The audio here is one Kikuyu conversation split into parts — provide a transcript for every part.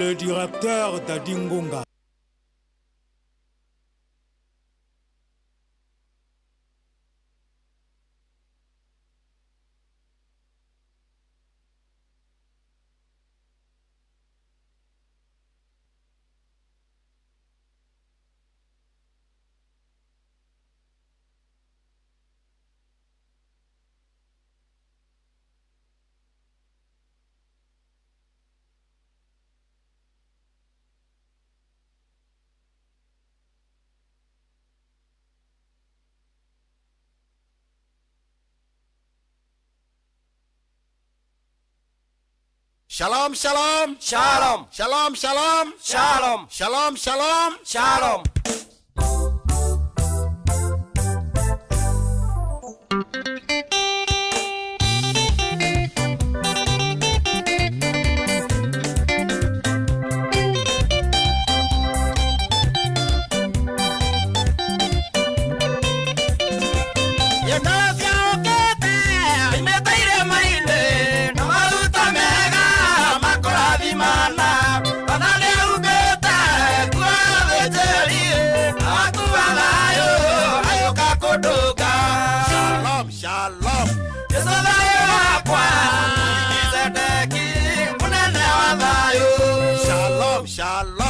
Le directeur Dadi Ngunga. Shalom, shalom. Shalom. Shalom, shalom. Shalom. Shalom, shalom. Shalom. Shalom, shalom. Shalom, shalom. Shalom, shalom. Shalom, shalom. Shalom, shalom.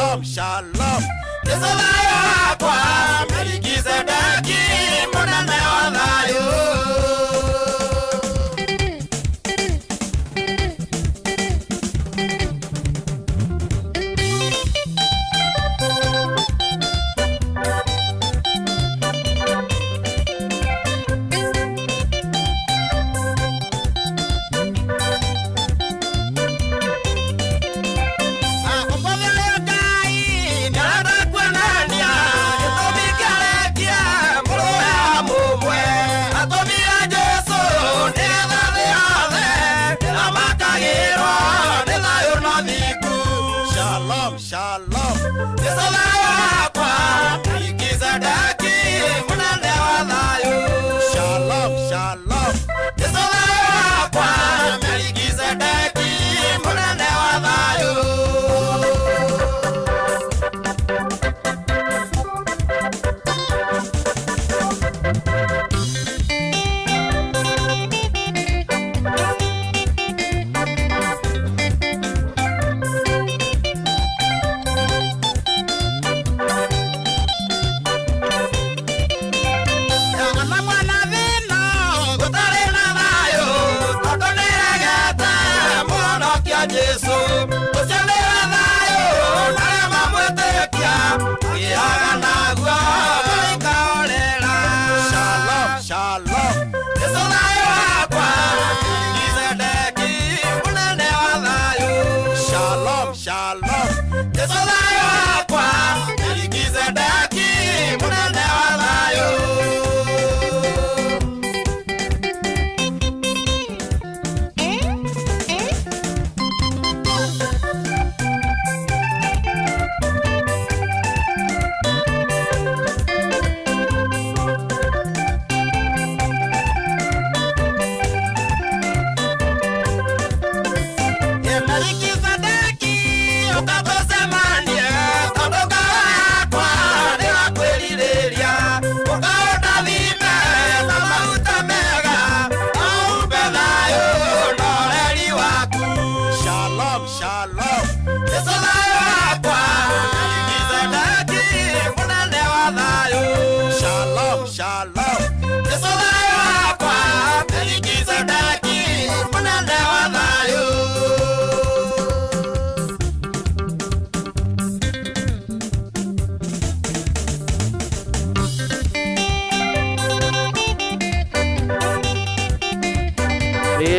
Shalom, shalom. Shalom, shalom. Shalom, shalom. Shalom, shalom. Shalom, shalom.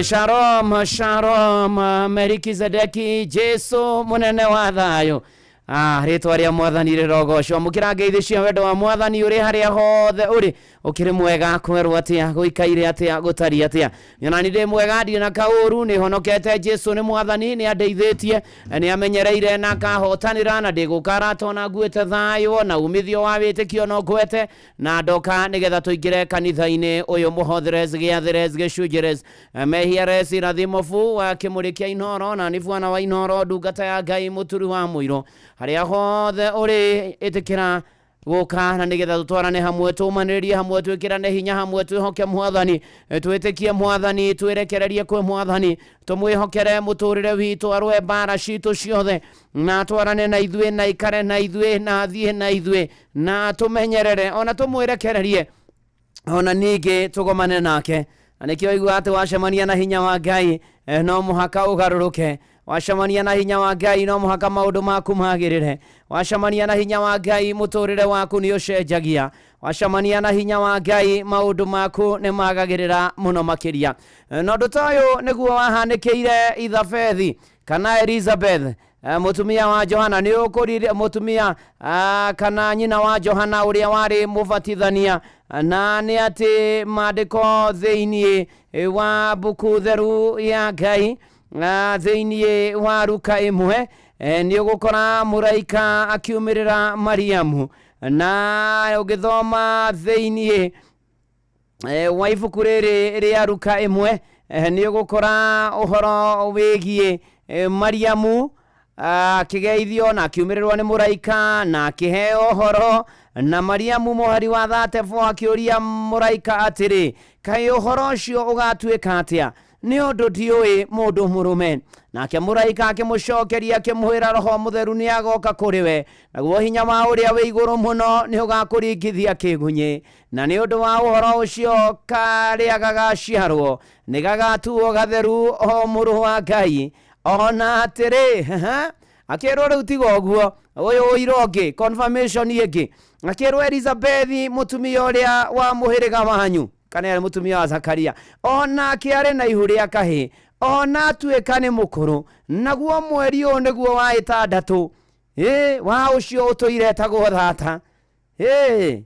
Shalom, shalom, Melkizedeki, Jesu munene wa thayũ. Rĩtwa rĩa mwathani rĩrogocwo. Mũkĩra ngeithi cia wendo wa mwathani ũrĩ harĩa hothe ũrĩ. Ũkĩrĩ mwega kwerwo atĩa, gũikaire atĩa, gũtariĩ atĩa. Nyona nĩ ndĩ mwega, ndirĩ na kaũru, nĩ honokete. Jesu nĩ mwathani, nĩ andeithĩtie, nĩ amenyereire na akahotanĩra, na ndĩgũka aratona nguĩte thayũ na umithio wa wĩtĩkio no ngwete na ndoka nĩgetha tũingĩre kanitha-inĩ ũyũ mũhotheres gĩathĩres gĩcunjĩres mehiares irathimobu wa kĩmũrĩ kĩa Inooro na nĩ bwana wa Inooro, ndungata ya Ngai mũturi wa mũiro. Harĩa hothe ũrĩ, ĩtĩkĩra gũka na nĩgetha tũtwarane hamwe, tũmanĩrĩrie hamwe, twĩkĩrane hinya hamwe, twĩhoke mwathani, twĩtĩkie mwathani, twĩrekererie kwĩ mwathani, tũmwĩhokere mũtũrĩre witũ, arũe mbara citũ ciothe, na twarane na ithuĩ, na ikare na ithuĩ, na athiĩ na ithuĩ, na tũmenyerere ona tũmwĩrekererie, ona ningĩ tũgomane nake. Na nĩkĩo igua atĩ wacemania na hinya wa Ngai, no mũhaka ũgarũrũke. Wacemania na hinya wa Ngai, no mũhaka maũndũ maku magĩrĩre. Wacemania na hinya wa Ngai, mũtũrĩre waku nĩ ũcenjagia. Wacemania na hinya wa Ngai, maũndũ maku nĩ magagĩrĩra mũno makĩria. Na ũndũ ta ũyũ nĩguo wahanĩkĩire Ithabethi kana Elizabeth, mũtumia wa Johana. Nĩ ũkũrire mũtumia, kana nyina wa Johana ũrĩa warĩ mũbatithania. Na nĩ atĩ maandĩko thĩiniĩ wa mbuku theru ya Ngai, thĩiniĩ wa Luka 1, nĩ ũgũkora mũraika akiumĩrĩra Mariamu. Na ũgĩthoma thĩiniĩ wa ibuku rĩrĩ rĩa Luka 1, nĩ ũgũkora ũhoro wĩgiĩ Mariamu akĩgeithio na akiumĩrĩrwo nĩ mũraika na akĩheo ũhoro. Na Mariamu mũhari wa 34 akĩũria mũraika atĩrĩ, kaĩ ũhoro ũcio ũgatuĩka atĩa, nĩ ũndũ ndiũĩ mũndũ mũrũme? Nake mũraika akĩmũcokeria akĩmwĩra, Roho Mũtheru nĩ agoka kũrĩ we, naguo hinya wa ũrĩa wĩ igũrũ mũno nĩ ũgakũringithia kĩgunyĩ, na nĩ ũndũ wa ũhoro ũcio karĩa gagaciarwo nĩ gagatuo gatheru, o mũrũ wa Ngai. Ona atĩrĩ, akĩrwo rĩu tiga ũguo, ũyũ ũira ũngĩ, confirmation ĩngĩ, akĩrwo Elizabethi mũtumia ũrĩa wa mũhĩrĩga wanyu, kana arĩ mũtumia wa Zakaria, onake arĩ na ihu rĩa kahĩĩ, ona atuĩka nĩ mũkũrũ, naguo mweri ũyũ nĩguo wa 6, wa ũcio ũtũire etagwo thata.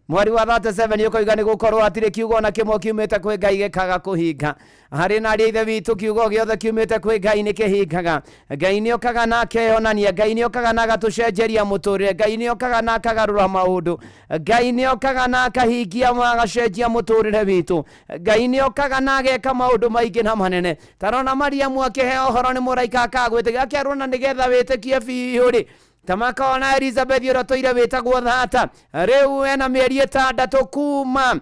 Mweri wa 37 ũkoiga nĩ gũkorwo hatirĩ kiugo ona kĩmwe kiumĩte kwĩ Ngai gĩkaga kũhinga. Harĩ na arĩa ithe witũ, kiugo gĩothe kiumĩte kwĩ Ngai nĩ kĩhingaga. Ngai nĩ okaga na akeyonania, Ngai nĩ okaga na agatũcenjeria mũtũrĩre, Ngai nĩ okaga na akagarũra maũndũ, Ngai nĩ okaga na akahingia agacenjia mũtũrĩre witũ, Ngai nĩ okaga na ageka maũndũ maingĩ na manene. Tarona Mariamu akĩheo ũhoro nĩ mũraika akagwĩtĩkia, akerwo na nĩgetha wĩtĩkie biũ rĩ, tamakona Elizabeth ũrĩa tũire wĩtagwo thata, rĩu ena mĩeri 6 kuma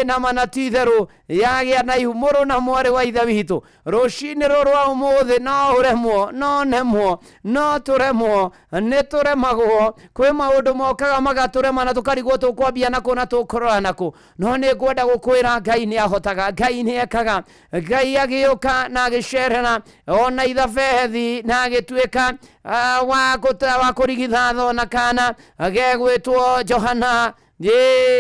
na mana ti itherũ yagĩa na ihu. Mũrũ na mwarĩ wa ithe witũ, rũcinĩ rũrũ rwa ũmũthĩ no ũremwo, no nemwo, no tũremwo, nĩ tũremagwo. Kwĩ maũndũ mokaga magatũrema na tũkarigwo tũkwambia nakũ na tũkũrora nakũ. No nĩ ngwenda gũkwĩra Ngai nĩ ahotaga, Ngai nĩ ekaga. Ngai agĩũka na agĩcerera ona Ithabethi na agĩtuĩka wa kũrigithatho na kana gegwĩtwo Johana,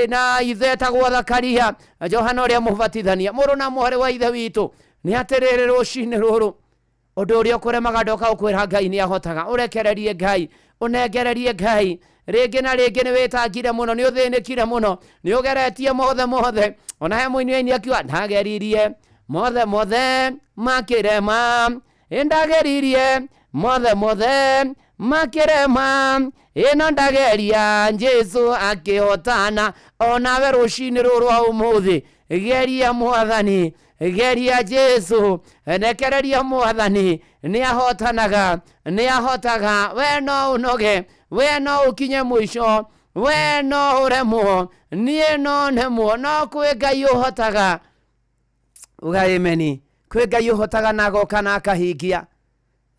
na ithe etagwo Zakaria, Johana ũrĩa mũbatithania. Mũrũ na mwarĩ wa ithe witũ, nĩ atĩrĩrĩ rũcinĩ rũrũ ũndũ ũrĩa ũkũremaga ndoka gũkwĩra Ngai nĩ ahotaga. Ũrekererie Ngai, ũnengererie Ngai. Rĩngĩ na rĩngĩ nĩ wĩtangire mũno, nĩ ũthĩnĩkire mũno, nĩ ũgeretie mothe mothe. Ona he mũini waini akiuga, ndageririe mothe mothe makĩrema, ndageririe mothe mothe makĩrema, ĩno ndageria Jesu akĩhotana. Onawe rũcinĩ rũrũ rwa ũmũthĩ, geria mwathani, geria Jesu, rekereria mwathani, nĩ ahotanaga, nĩ ahotaga. We no ũnoge, we no ũkinye mũico, we no ũremwo, niĩ no nemwo, no kwĩ Ngai ũhotaga. Uga ameni. Kwĩ Ngai ũhotaga na agoka na akahingia.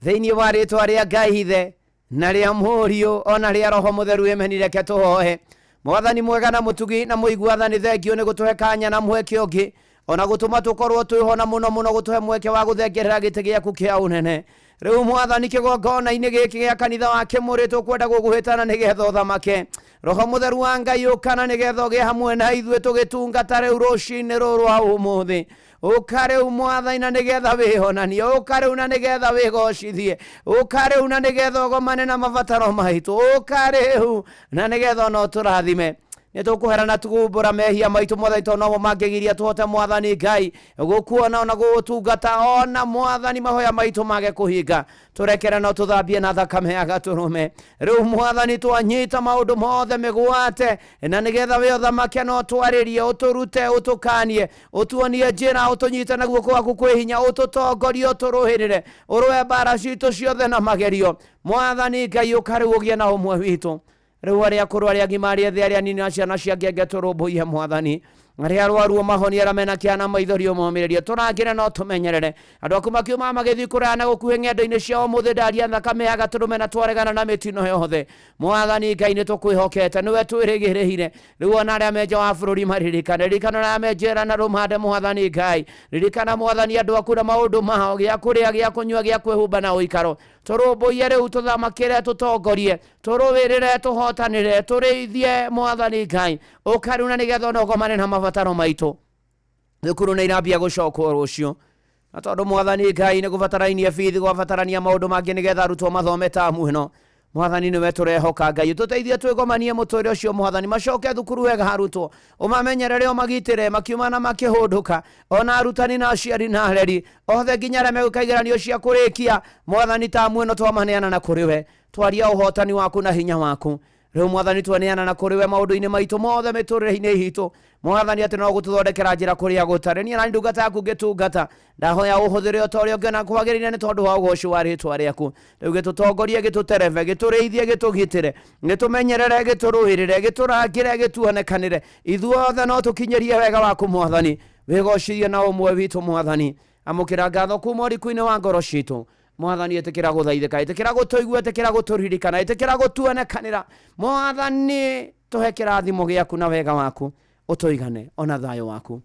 Thĩinĩ wa rĩtwa rĩa Ngai Ithe na rĩa Mũriũ ona rĩa Roho Mũtheru, ameni. Reke tũhoe. Mwathani mwega na mũtugi na mũiguathani, thengio nĩ gũtũhe kanya na mweke ũngĩ, ona gũtũma tũkorwo twĩho na mũno mũno gũtũhe mweke wa gũthengerera gĩtĩ gĩaku kĩa ũnene. Rĩu mwathani, kĩgongona-inĩ gĩkĩ gĩa kanitha wa Kĩmũrĩ tũkwenda gũgũhĩtana nĩgetha ũthamake. Roho Mũtheru wa Ngai ũkana nĩgetha ũgĩe hamwe na ithuĩ tũgĩtungata rĩu rũcinĩ rũrũ rwa ũmũthĩ. Ũka rĩu Mwathani na nĩgetha wĩhonanie, ũka rĩu na nĩgetha wĩgocithie, ũka rĩu na nĩgetha ũgomane na mabataro maitũ, ũka rĩu na nĩgetha ona ũtũrathime. Nĩ tũkũherana tũgumbũra mehia maitũ Mwathani, tondũ nomo mangĩgiria tũhote Mwathani Ngai gũkuona ona gũgũtungata, ona Mwathani mahoya maitũ mage kũhinga. Tũrekere no tũthambie na thakame ya gatũrũme. Rĩu Mwathani twanyita maũndũ mothe mĩgwate na nĩgetha we ũthamake no twarĩrie, ũtũrute, ũtũkanie, ũtuonie njĩra, ũtũnyite na guoko gwaku kwĩ hinya, ũtũtongorie, ũtũrũĩrĩre, ũrũe mbara citũ ciothe na magerio. Mwathani Ngai ũka rĩu ũgĩe na ũmwe witũ. Rĩu arĩa akũrũ, arĩa agima, arĩa ethĩ, arĩa anini na ciana cia ngenge tũrũmbũiye Mwathani. Arĩa arwaru ũmahonie, arĩa mena kĩeha na maithori ũmomĩrĩrie, tũrangĩre na ũtũmenyerere. Andũ aku makiuma magĩthiĩ kũraya na gũkuhĩ ng'endo-inĩ ciao ũmũthĩ, ndaria thakame ya gatũrũme na twaregana na mĩtino yothe. Mwathani Ngai nĩ tũkwĩhokete, nĩwe twĩrĩgĩrĩire. Rĩu ona arĩa me nja wa bũrũri maririkane, ririkana arĩa me njera na rũmande Mwathani Ngai. Ririkana Mwathani andũ aku na maũndũ mao, gĩa kũrĩa, gĩa kũnyua, gĩa kwĩhumba na ũikaro. Tũrũmbũiye rĩu, tũthamakĩre, tũtongorie, tũrũĩrĩre, tũhotanĩre, tũrĩithie Mwathani Ngai. Ũka rĩu na nĩgetha ona ũgomane na mabataro maitũ. Thukuru nĩ irambia gũcokwo rũciũ, na tondũ Mwathani Ngai nĩ gũbatarainie bithi, gwabatarania maũndũ mangĩ nĩgetha arutwo mathome tamu ĩno. Mwathani nĩwe tũrehoka Ngai, ũtũteithie twĩgomanie mũtũrĩre ũcio Mwathani, macoke thukuru wega arutwo, ũmamenyerere, ũmagitĩre makiuma na makĩhũndũka, ona arutani na aciari na areri othe nginya arĩa megwĩka igeranio cia kũrĩkia. Mwathani tamu ĩno twamaneana na kũrĩ we, twaria ũhotani waku na hinya waku. Rĩu Mwathani twaneana na kũrĩ we maũndũ-inĩ maitũ mothe mĩtũrĩre-inĩ itũ. Mwathani atĩ no gũtũthondekera njĩra kũrĩa gũtarĩ. Niĩ na ndungata yaku ngĩtungata, ndahoya ũhũthĩre o ta ũrĩa ũngĩona kwagĩrĩire nĩ tondũ wa ũgoci wa rĩtwa rĩaku. Rĩu gĩtũtongorie, gĩtũterebe, gĩtũrĩithie, gĩtũgitĩre, gĩtũmenyerere, gĩtũrũĩrĩre, gĩtũrangĩre, gĩtuonekanĩre. Ithuothe no tũkinyĩrie wega waku Mwathani. Wĩgocithie na ũmwe witũ Mwathani. Amũkĩra ngatho kuma ũriku-inĩ wa ngoro citũ. Mwathani ĩtĩkĩra gũthaithĩka, ĩtĩkĩra gũtũigua, ĩtĩkĩra gũtũririkana, ĩtĩkĩra gũtuonekanĩra. Mwathani tũhe kĩrathimo gĩaku na wega waku, ũtũigane ona thayũ waku.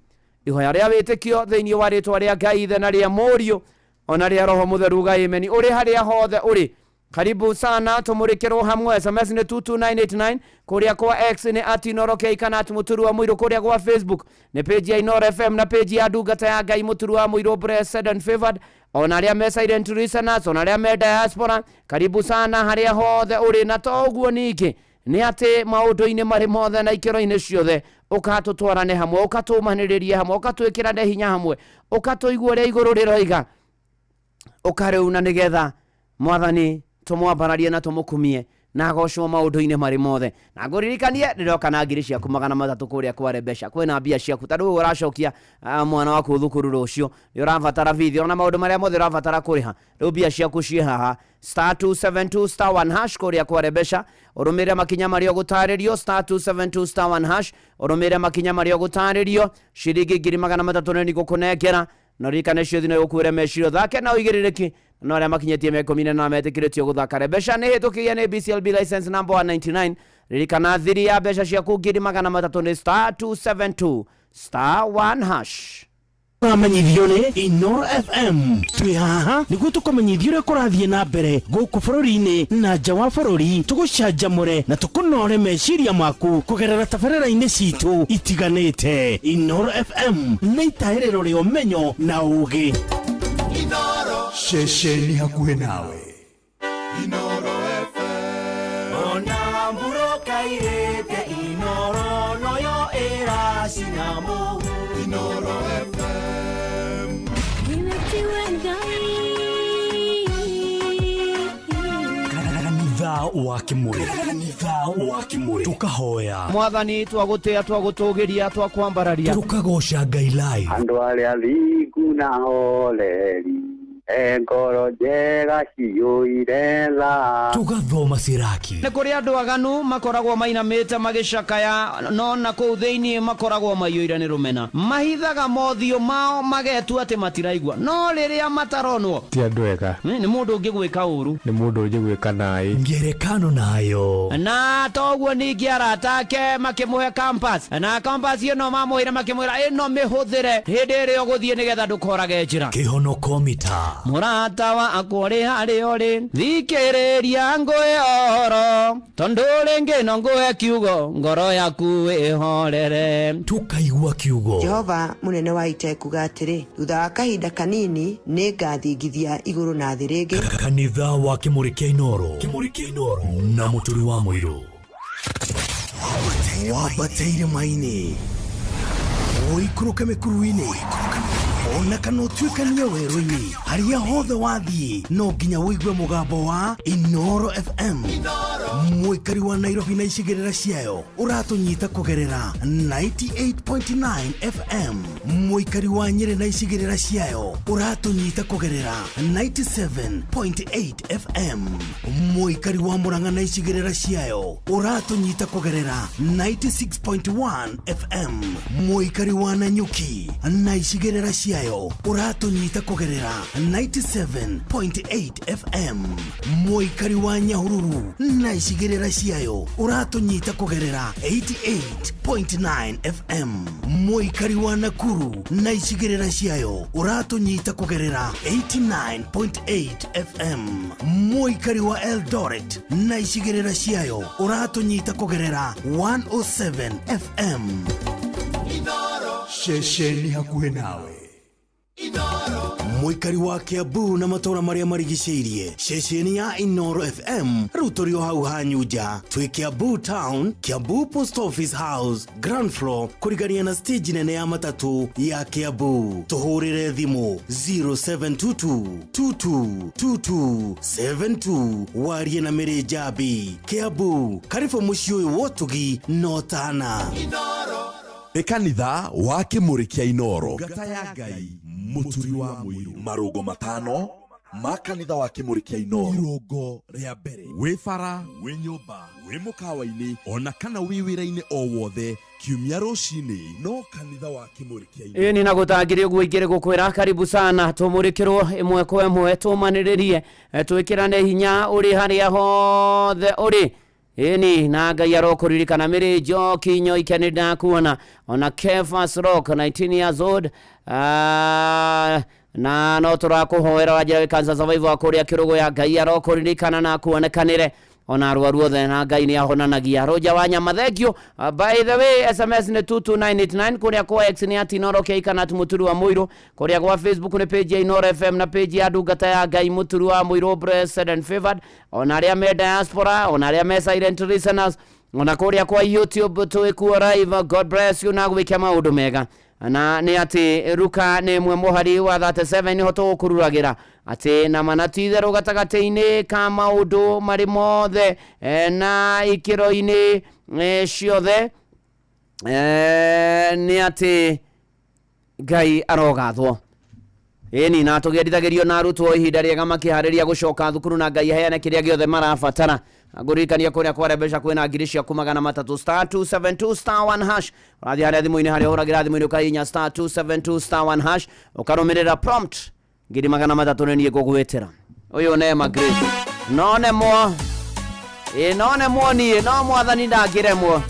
Ihoya rĩa wĩtĩkio thĩinĩ wa rĩtwa rĩa Ngai Ithe na rĩa Mũriũ ona rĩa Roho Mũtheru uga ameni. Ũrĩ harĩa hothe ũrĩ, karibu sana, tũmũrĩkĩrwo hamwe. SMS nĩ 22989, kũrĩa kwa X nĩ at Inooro K kana at Mũturu wa Mũirũ, kũrĩa gwa Facebook nĩ page ya Inooro FM na page ya ndungata ya Ngai Mũturu wa Mũirũ, blessed and favored. Ona arĩa me silent listeners, ona arĩa me diaspora, karibu sana harĩa hothe ũrĩ. Na to ũguo ningĩ nĩ atĩ maũndũ-inĩ marĩ mothe na ikĩro-inĩ ciothe ũkatũtwarane hamwe, ũkatũmanĩrĩrie hamwe, ũkatwĩkĩrane hinya hamwe, ũkatũigua ũrĩa igũrũ rĩroiga. Ũka rĩu na nĩgetha Mwathani tũmwambararie na tũmũkumie na agocwo maũndũ-inĩ marĩ mothe. Na ngũririkanie ndĩroka na ngiri ciaku 300 kũrĩa kware mbeca. Kwĩna mbia ciaku ta rĩu ũracokia mwana waku thukuru rũciũ, nĩ ũrabatara bithi ona maũndũ marĩa mothe ũrabatara kũrĩha. Rĩu mbia ciaku ciĩ haha star 272 star 1 hash kũrĩa kware mbeca. Ũrũmĩrĩre makinya marĩa ũgũtarĩrio, star 272 star 1 hash, ũrũmĩrĩre makinya marĩa ũgũtarĩrio. Ciringi 300,000 nĩ ngũkũnengera, na ririkane ciothe no gũkuĩre meciria thake na ũigĩrĩrĩki. No arĩa makinyĩtie mĩaka 18 metĩkĩrĩtio gũthaka. Mbeca nĩ hĩtũkĩire nĩ BCLB license number 199. Ririkana thiri ya mbeca ciaku 300,000 nĩ star 272 star 1 hash. Ũramenyithio nĩ Inooro FM. Twĩ haha nĩguo tũkũmenyithie ũrĩa kũrathiĩ na mbere gũkũ bũrũri-inĩ na nja wa bũrũri, tũgũcanjamũre na tũkũnore meciria maku kũgerera tabarĩra-inĩ citũ itiganĩte. Inooro FM nĩ itahĩrĩro rĩa ũmenyo na ũũgĩ. Ceceni hakuhĩ nawe. Inooro FM. Ona mburoka irĩte Inooro noyo ĩracina mũhu. Inooro FM. Kanitha wa Kimuri, kanitha wa Kimuri, tukahoya Mwathani twagũtĩa, twagũtũgĩria, twakwambararia, tukagoca Ngai live. Andũ arĩa thingu na horeri, e ngoro njega ciyũire tha. Tugathoma siraki. Nĩ kũrĩ andũ aganu makoragwo mainamĩte magĩcakaya, no na kũu thĩinĩ makoragwo maiyũire nĩ rũmena. Mahithaga mothiũ mao magetua atĩ matiraigua, no rĩrĩa mataronwo ti andũ ega. Nĩ mũndũ ũngĩgwĩka ũru, nĩ mũndũ ũngĩgwĩka naĩ. Ngerekano nayo. Na toguo ningĩ arata ake makĩmũhe campus, na campus ĩno mamũheire makĩmwĩra ĩno mĩhũthĩre hĩndĩ ĩrĩa ũgũthiĩ nĩgetha ndũkorage njĩra. Kĩhonoko mita. Mũrata wakwa ũrĩ harĩa ũrĩ, thikĩrĩria ngũhe ũhoro, tondũ rĩngĩ no ngũhe kiugo, ngoro yaku ĩhorere. Tukaigua kiugo. Jehova mũnene wa ita ekuga atĩrĩ, thutha wa kahinda kanini nĩ ngathingithia igũrũ na thĩ rĩngĩ. Kanitha wa Kimuri kia Inoro, Kimuri kia Inoro na Mũturi wa Mũirũ. Wambate irĩma-inĩ, ũikũrũke mĩkuru-inĩ, ona kana ũtuĩkanie werũ-inĩ, harĩa hothe wathiĩ no nginya ũigue mũgambo wa Inoro FM. Mũikari wa Nairobi na icigĩrĩra ciayo ũratũnyita kũgerera 98.9 FM. Mũikari wa Nyĩrĩ na icigĩrĩra ciayo ũratũnyita kũgerera 97.8 FM. Mũikari wa Murang'a na icigĩrĩra ciayo ũratũnyita kũgerera 96.1 FM. Mũikari wa Nanyuki na icigĩrĩra ciayo ũratũnyita kũgerera 97.8 FM. Mũikari wa Nyahururu na icigĩrĩra ciayo ũratũnyita kũgerera 88.9 FM. Mũikari wa Nakuru na icigĩrĩra ciayo ũratũnyita kũgerera 89.8 FM. Mũikari wa Eldoret na icigĩrĩra ciayo ũratũnyita kũgerera 107 FM. Ceceni hakuhĩ nawe. Mũikari wa Kiambu na matũra marĩa marigicĩirie, ceceni ya Inoro FM rĩu tũrĩ o hau hanyu nja. Twĩ Kiambu Town, Kiambu Post Office House, ground floor, kũrigania na stage nene ya matatũ ya Kiambu. Tũhũrĩre thimũ 0722 2222 72, warie na Mĩrĩ Njambi. Kiambu, karibu mũciĩ ũyũ wa ũtugi no tana. Nĩ kanitha wa Kimuri kia Inoro, ngata ya Ngai, Mũturi wa Mũirũ. Marũngo matano ma kanitha wa Kimuri kia Inoro. Irũngo rĩa mbere, wĩ bara, wĩ nyũmba, wĩ mũkawa-inĩ, ona kana wĩ wĩra-inĩ o wothe, kiumia rũcinĩ no kanitha wa Kimuri kia Inoro. Ĩni na gũtangĩrĩ ũguo ingĩrĩ gũkwĩra karibu sana, tũmũrĩkĩrwo ĩmwe kwa ĩmwe, tũmanĩrĩrie, twĩkĩrane hinya ũrĩ harĩa hothe ũrĩ. Ĩni na Ngai arokũririkana. Mĩrĩ Njoki Nyoike nĩ ndakuona, ona Kefas Rock 19 years old, na no tũrakũhoera wanjĩra wĩ cancer survivor wa kũrĩa kĩrũgũ ya Ngai arokũririkana na akuonekanĩre, ona arwaru othe na Ngai nĩ ahonanagia. Roja wa nyama, thank you. By the way, SMS nĩ 22989, kũrĩa kwa X nĩ at Inoro K kana at Mũturi wa Mũirũ, kũrĩa gwa Facebook nĩ page ya Inoro FM na page ya ndungata ya Ngai Mũturi wa Mũirũ, blessed and favored, ona arĩa me diaspora, ona arĩa me silent listeners, ona kũrĩa kwa YouTube twĩkuo live. God bless you na gwĩke maũndũ mega. Na nĩ atĩ Ruka nĩ ĩmwe mũhari wa 37 nĩho tũgũkururagĩra atĩ na mana ti itherũ gatagatĩ-inĩ ka maũndũ marĩ mothe, na ikĩro-inĩ ciothe, nĩ atĩ Ngai arogathwo. Ĩni na tũgĩendithagĩrio na arutwo ihinda rĩega makĩharĩria gũcoka thukuru, na Ngai aheane kĩrĩa gĩothe marabatara. Ngũririkania kũrĩa kware mbeca kwĩna ngiri ciaku 300, *272 *1 hash. Ũrathiĩ harĩa thimũ-inĩ, harĩa ũhũragĩra thimũ-inĩ, ũkahihinya *272 *1 hash, ũkarũmĩrĩra prompt. Ngiri 300 nĩ niĩ ngũgwĩtĩra. Ũyũ Neema Grace, no nemwo, ĩ no nemwo niĩ, no Mwathani ndangĩremwo.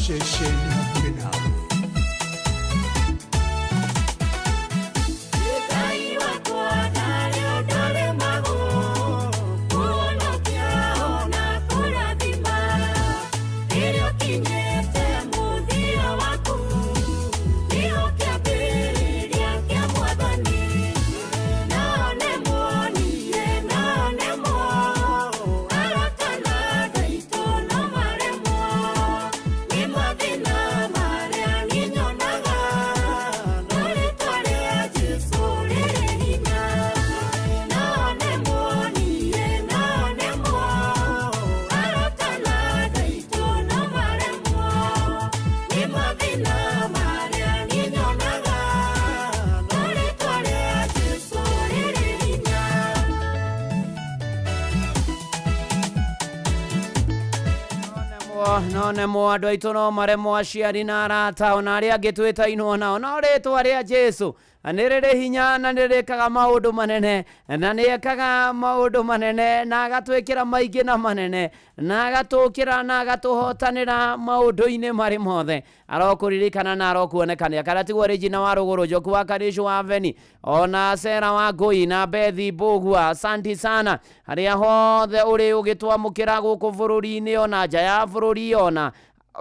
Ceceni hakuhĩ nawe. Ngai wakwa ndarĩ ũndũ ũremagwo, kũhonokia ona kũrathima. Rĩrĩa ũkinyĩte mũthia waku, nĩho kĩambĩrĩria kĩa Mwathani. No nĩmuonirie, no nĩmwo, arata na andũ aitũ no maremwo. Nĩ mathĩna marĩa niĩ nyonaga, no rĩĩtwa rĩa Jesũ rĩrĩ hinya. No nĩmuonirie, no nĩmwo, arata na andũ aitũ no maremwo. Nĩ mathĩna marĩa niĩ nyonaga, no rĩĩtwa rĩa Jesũ rĩrĩ hinya. No nemwo andũ aitũ no maremwo, aciari na arata ona arĩa angĩ twĩtainwo nao, no rĩtwa rĩa Jesu nĩ rĩrĩ hinya na nĩ rĩkaga maũndũ manene, na nĩ ekaga maũndũ manene na agatwĩkĩra maingĩ na manene, na agatũkĩra na agatũhotanĩra maũndũ-inĩ marĩ mothe. Arokũririkana na arokuonekania. Karatigwo Regina wa Rũgũrũ, Njoku wa Karishu wa Veni, ona Sera wa Ngũi na Bethi Mbũgua, asanti sana harĩa hothe ũrĩ ũgĩtwamũkĩra gũkũ bũrũri-inĩ ona nja ya bũrũri, ona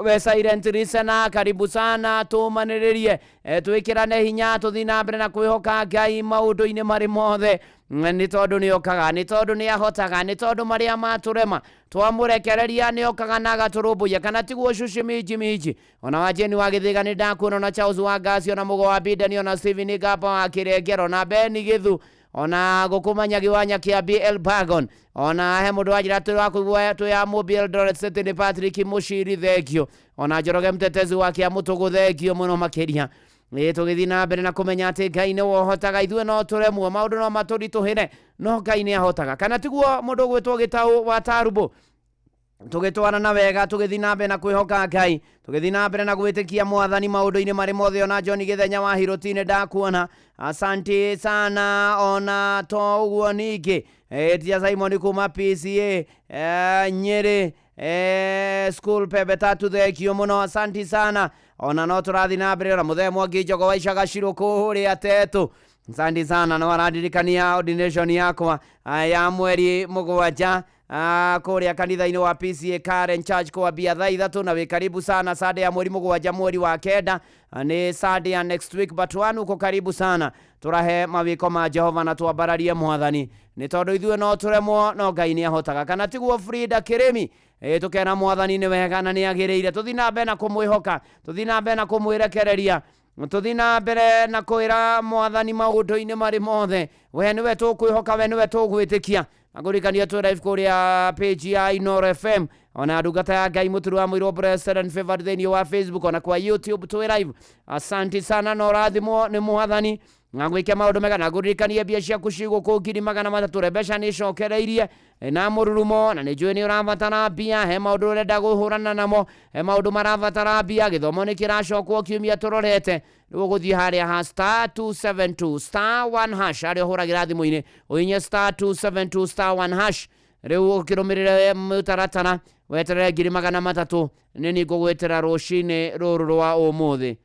we silent listener, karibu sana, tũmanĩrĩrie, twĩkĩrane hinya, tũthiĩ na mbere na kwĩhoka Ngai maũndũ-inĩ marĩ mothe, nĩ tondũ nĩ okaga, nĩ tondũ nĩ ahotaga, nĩ tondũ marĩa matũrema twamũrekereria nĩ okaga na agatũrũmbũiya. Kana tiguo cuci minji minji? Ona wa Jeni wa Gĩthĩga nĩ ndakuona, ona Charles wa Ngasi, ona Mũgo wa Bidani, ona Steven Ngamba wa Kĩrengero, na Beni Gĩthu, ona gũkũmanya giwanya kĩa BL Bagon, ona he mũndũ wanjĩra tũrĩ wa kũigua twĩ ya Mũbi Eldoret City nĩ Patrick Mũciri, thengio. Ona Njoroge Mtetezi wa kĩa Mũtũgũ, thengio mũno makĩria. Ĩ tũgĩthiĩ na mbere na kũmenya atĩ Ngai nĩwe ũhotaga, ithuĩ no tũremwo, maũndũ no matũritũhĩre, no Ngai nĩ ahotaga. Kana tiguo mũndũ ũgwĩtwo Gĩtaũ wa Tarubũ? Tũgĩtwarana wega, tũgĩthiĩ na mbere na kwĩhoka Ngai, tũgĩthiĩ na mbere na gwĩtĩkia Mwathani maũndũ-inĩ marĩ mothe. Ona John Gĩthenya wa Hirotini ndakuona, asanti sana. Ona to ũguo ningĩ, tia Simon kuma PCA Nyĩrĩ, school Pembe Tatu, thengio mũno, asanti sana. Ona no tũrathiĩ na mbere. Ona mũthee Mwangi Njogo wa Icaga Cirũ kũrĩa Tetũ, asante sana. No arandirikania ordination yakwa ya mweri 7 kũrĩa kanitha-inĩ wa PCA Karen Church kwambia thaa 3, na wĩ karibu sana. Sunday ya mweri 7 mweri wa 9 nĩ Sunday ya next week but one, uko karibu sana. Tũrahe mawĩko ma Jehova na twambararie Mwathani, nĩ tondũ ithuĩ no tũremwo, no Ngai nĩ ahotaga. Kana tiguo Frida Kĩrĩmi? Ĩ tũkera Mwathani nĩ wega na nĩ agĩrĩire. Tũthiĩ na mbere na kũmwĩhoka, tũthiĩ na mbere na kũmwĩrekereria, tũthiĩ na mbere na kwĩra Mwathani maũndũ-inĩ marĩ mothe, we nĩwe tũkwĩhoka, we nĩwe tũgwĩtĩkia. Ngũririkania twĩ live kũrĩa page ya Inoro FM, ona ndungata ya Ngai Mũturi wa Mũirũ Blessed and Favored thĩinĩ wa Facebook, ona kwa YouTube twĩ live. Asanti sana na ũrathimwo nĩ Mwathani na gwĩke maũndũ mega. Na ngũririkanie mbia ciaku cigũkũ 300,000, mbeca nĩ icokereirie na mũrurumo, na nĩ njũĩ nĩ ũrabatara mbia. He maũndũ ũrenda kũhũrana namo, he maũndũ marabatara mbia, gĩthomo nĩ kĩracokwo kiumia tũrorete. Rĩu ũgũthiĩ harĩa ha *272 *1 hash, harĩa ũhũragĩra thimũ-inĩ, ũhinye *272 *1 hash. Rĩu ũkĩrũmĩrĩre mũtaratara, weterere 300,000 nĩ niĩ ngũgwĩtĩra rũcinĩ rũrũ rwa ũmũthĩ.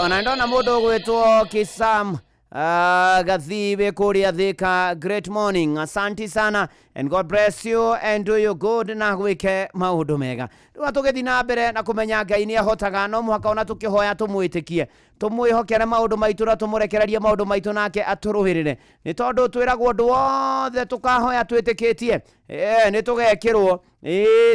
Ona ndona mũndũ ũgwĩtwo Kisam Gathi wĩ kũrĩa Thika, great morning, asanti sana and God bless you and do you good, na gwĩke maũndũ mega. Rĩu tũgĩthiĩ na mbere na kũmenya Ngai nĩ ahotaga, no mũhaka ona tũkĩhoya tũmwĩtĩkie, tũmwĩhokere maũndũ maitũ na tũmũrekererie maũndũ maitũ nake atũrũĩrĩre, nĩ tondũ twĩragwo ũndũ wothe tũkahoya twĩtĩkĩtie, nĩ tũgekĩrwo.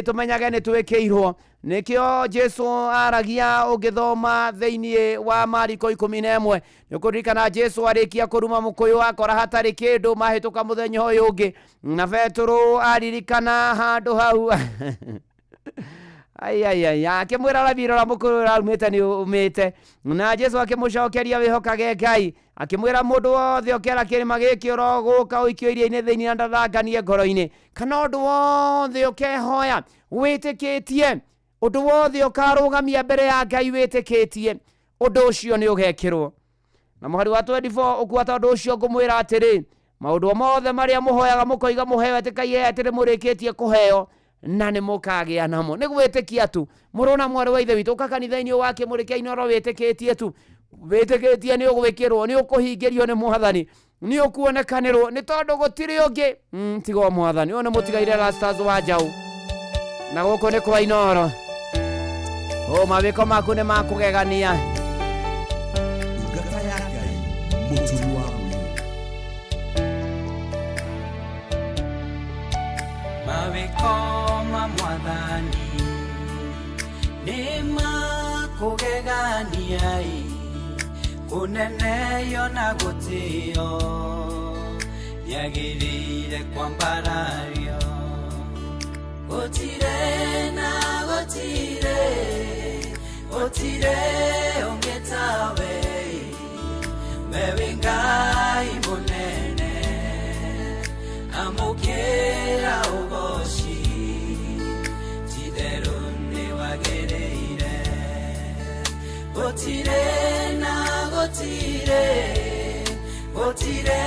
Tũmenyage nĩ twĩkĩirwo. Nĩkĩo Jesu aragia, ũngĩthoma thĩinĩ wa Mariko 11, nĩ ũkũririkana Jesu arĩkia kũruma mũkũyũ akora hatarĩ kĩndũ, mahĩtũka mũthenya ũyũ ũngĩ, na Petũrũ aririkana handũ hau, ai ai ai, akĩmwĩra, "Rabi, rora, mũkũyũ ũraumĩte nĩ ũmĩte." Na Jesu akĩmũcokeria, "Wĩhokage Ngai." Akĩmwĩra, "Mũndũ wothe ũkera kĩrĩma gĩkĩ, ũrogũka ũikio iria-inĩ thĩinĩ, na ndathanganie ngoro-inĩ, kana ũndũ wothe ũkehoya wĩtĩkĩtie, ũndũ wothe ũkarũgamia mbere ya Ngai wĩtĩkĩtie, ũndũ ũcio nĩ ũgekĩrwo." Na mũhari wa 24 ũkuwa, "Tondũ ũcio ngũmwĩra atĩrĩ, maũndũ mothe marĩa mũhoyaga mũkoiga mũheo, ĩtĩkai atĩ nĩ mũrĩkĩtie kũheo, Na nĩ mũkagĩa namo. Nĩ gwĩtĩkia tu. Mũrũ na mwarĩ wa ithe witũ, ũka kanitha-inĩ wa Kĩmũrĩ kĩa Inooro wĩtĩkĩtie tu. Wĩtĩkĩtie nĩ ũgwĩkĩrwo, nĩ ũkũhingĩrio nĩ mwathani, nĩ ũkuonekanĩrwo, nĩ tondũ gũtirĩ ũngĩ tiga o mwathani. Ũyũ nĩ mũtigaire Rastas wa Njaũ, na gũkũ nĩ kwa Inooro. O mawĩko maku nĩ makũgegania. Ndungata ya Ngai Mũturi wa Mũirũ. Mawĩko ma mwathani nĩ makũgegania, kũneneyo na gũtĩo, nĩagĩrĩire kwambarario. Gũtirĩ na gũtirĩ, gũtirĩ ũngĩ tawe, we wĩ Ngai mũnene, amũkĩra ũgoci, ti-itherũ nĩwagĩrĩire. Gũtirĩ na gũtirĩ, gũtirĩ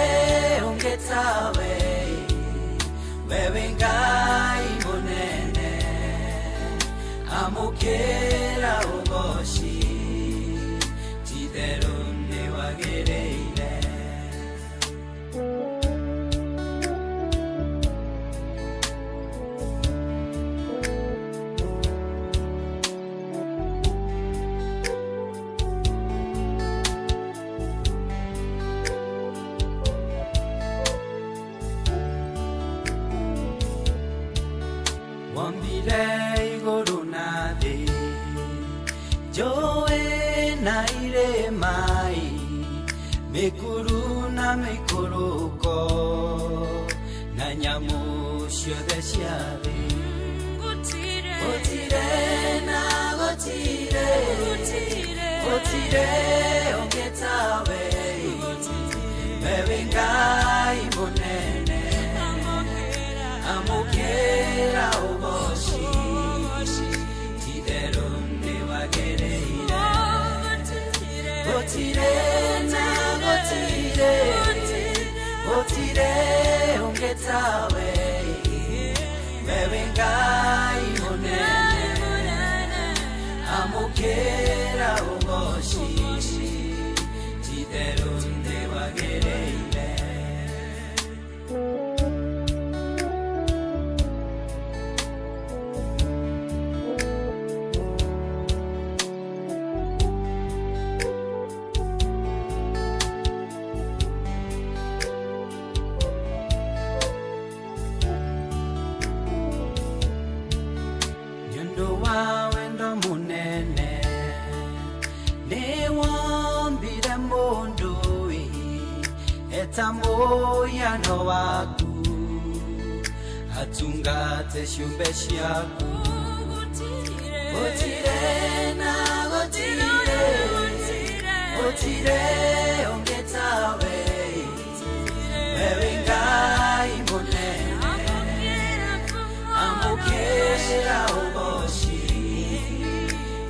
ũngĩ tawe, we wĩ Ngai mũnene, amũkĩra ũgoci, ti-itherũ nĩwagĩrĩire. Wambire igũrũ na thĩ, njũĩ na irĩma, mĩkuru na mĩikũrũko, na nyamũ ciothe cia thĩ. Gũtirĩ na gũtirĩ, gũtirĩ ũngĩ tawe, we wĩ Ngai mũnene, amũkĩra ũgoci, ti-itherũ nĩwagĩrĩire. Gũtirĩ na gũtirĩ, gũtirĩ ũngĩ tawe, we wĩ Ngai mũnene, amũkĩra ũgoci, ti-itherũ nĩwagĩrĩire. Nĩ ũndũ wa wendo mũnene nĩwombire mũndũ eta mũhiano waku, atungate ciũmbe ciaku. Gũtirĩ na gũtirĩ, gũtirĩ ũngĩ tawe, we wĩ Ngai mũnene, amũkĩra ũgoci,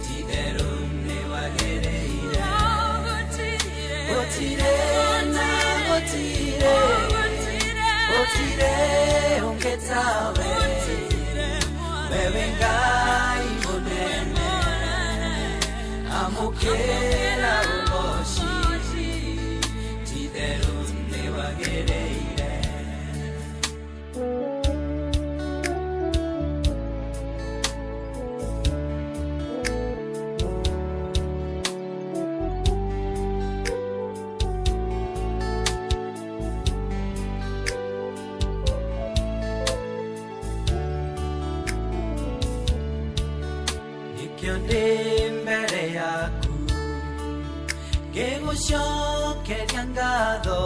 ti-itherũ nĩwagĩrĩire. Gũtirĩ na gũtirĩ, gũtirĩ ũngĩ tawe, we wĩ Ngai mũnene, amũkĩra ũgoci, ti-itherũ nĩwagĩrĩire. Nĩkĩo ndĩ mbere yaku ngĩgũcokeria ngatho,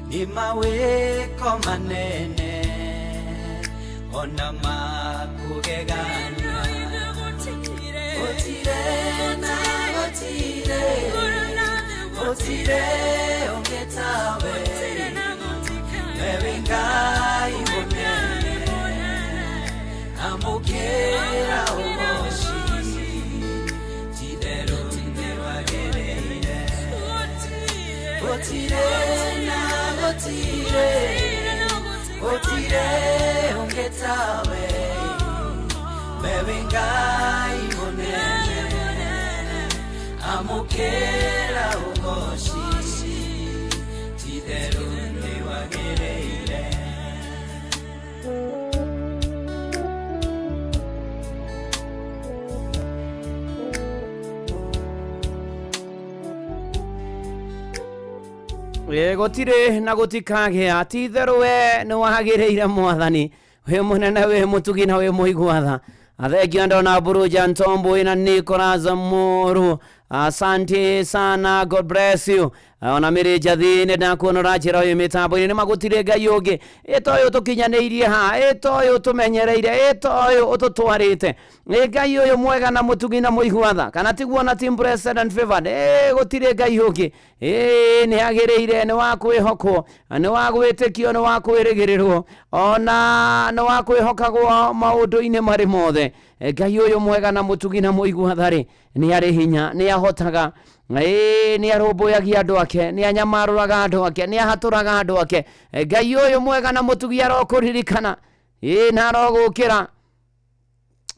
nĩ mawĩko manene ona makũgegania. Gũtirĩ na gũtirĩ, gũtirĩ ũngĩ tawe, we wĩ Ngai mũnene, amũkĩra ũgoci, ti-itherũ nĩwagĩrĩire. Gũtirĩ na gũtirĩ, gũtirĩ ũngĩ tawe, wĩ Ngai mũnene, amũkĩra ũgoci, ti-itherũ nĩwagĩrĩire. Ĩ, gũtirĩ na gũtikagĩa, ti itherũ we nĩ wagĩrĩire mwathani, wĩ mũnene, wĩ mũtugi na wĩ mũigua tha. Athengio ndona Buruja Ntombo ina Nicholas Muru, asante sana, God bless you. Ona mĩrĩ njathi nĩ ndakuona ũranjĩra ũyũ mĩtambo-inĩ, nĩ magũtirĩ Ngai ũngĩ ĩta ũyũ tũkinyanĩirie ha, ĩta ũyũ tũmenyereire, ĩta ũyũ ũtũtwarĩte, nĩ Ngai ũyũ mwega na mũtugi na mũigua tha, kana tiguo na team blessed and favored. Ĩ, gũtirĩ Ngai ũngĩ, ĩ, nĩ agĩrĩire, nĩ wa kwĩhokwo, nĩ wa gwĩtĩkio, nĩ wa kwĩrĩgĩrĩrwo, ona nĩ wa kwĩhokagwo maũndũ-inĩ marĩ mothe. Ngai ũyũ mwega na mũtugi na mũigua tha rĩ, nĩ arĩ hinya, nĩ ahotaga, ĩ, nĩ arũmbũyagia andũ ake, nĩ anyamarũraga andũ ake, nĩ ahatũraga andũ ake. Ngai ũyũ mwega na mũtugi arokũririkana, ĩ, na arogũkĩra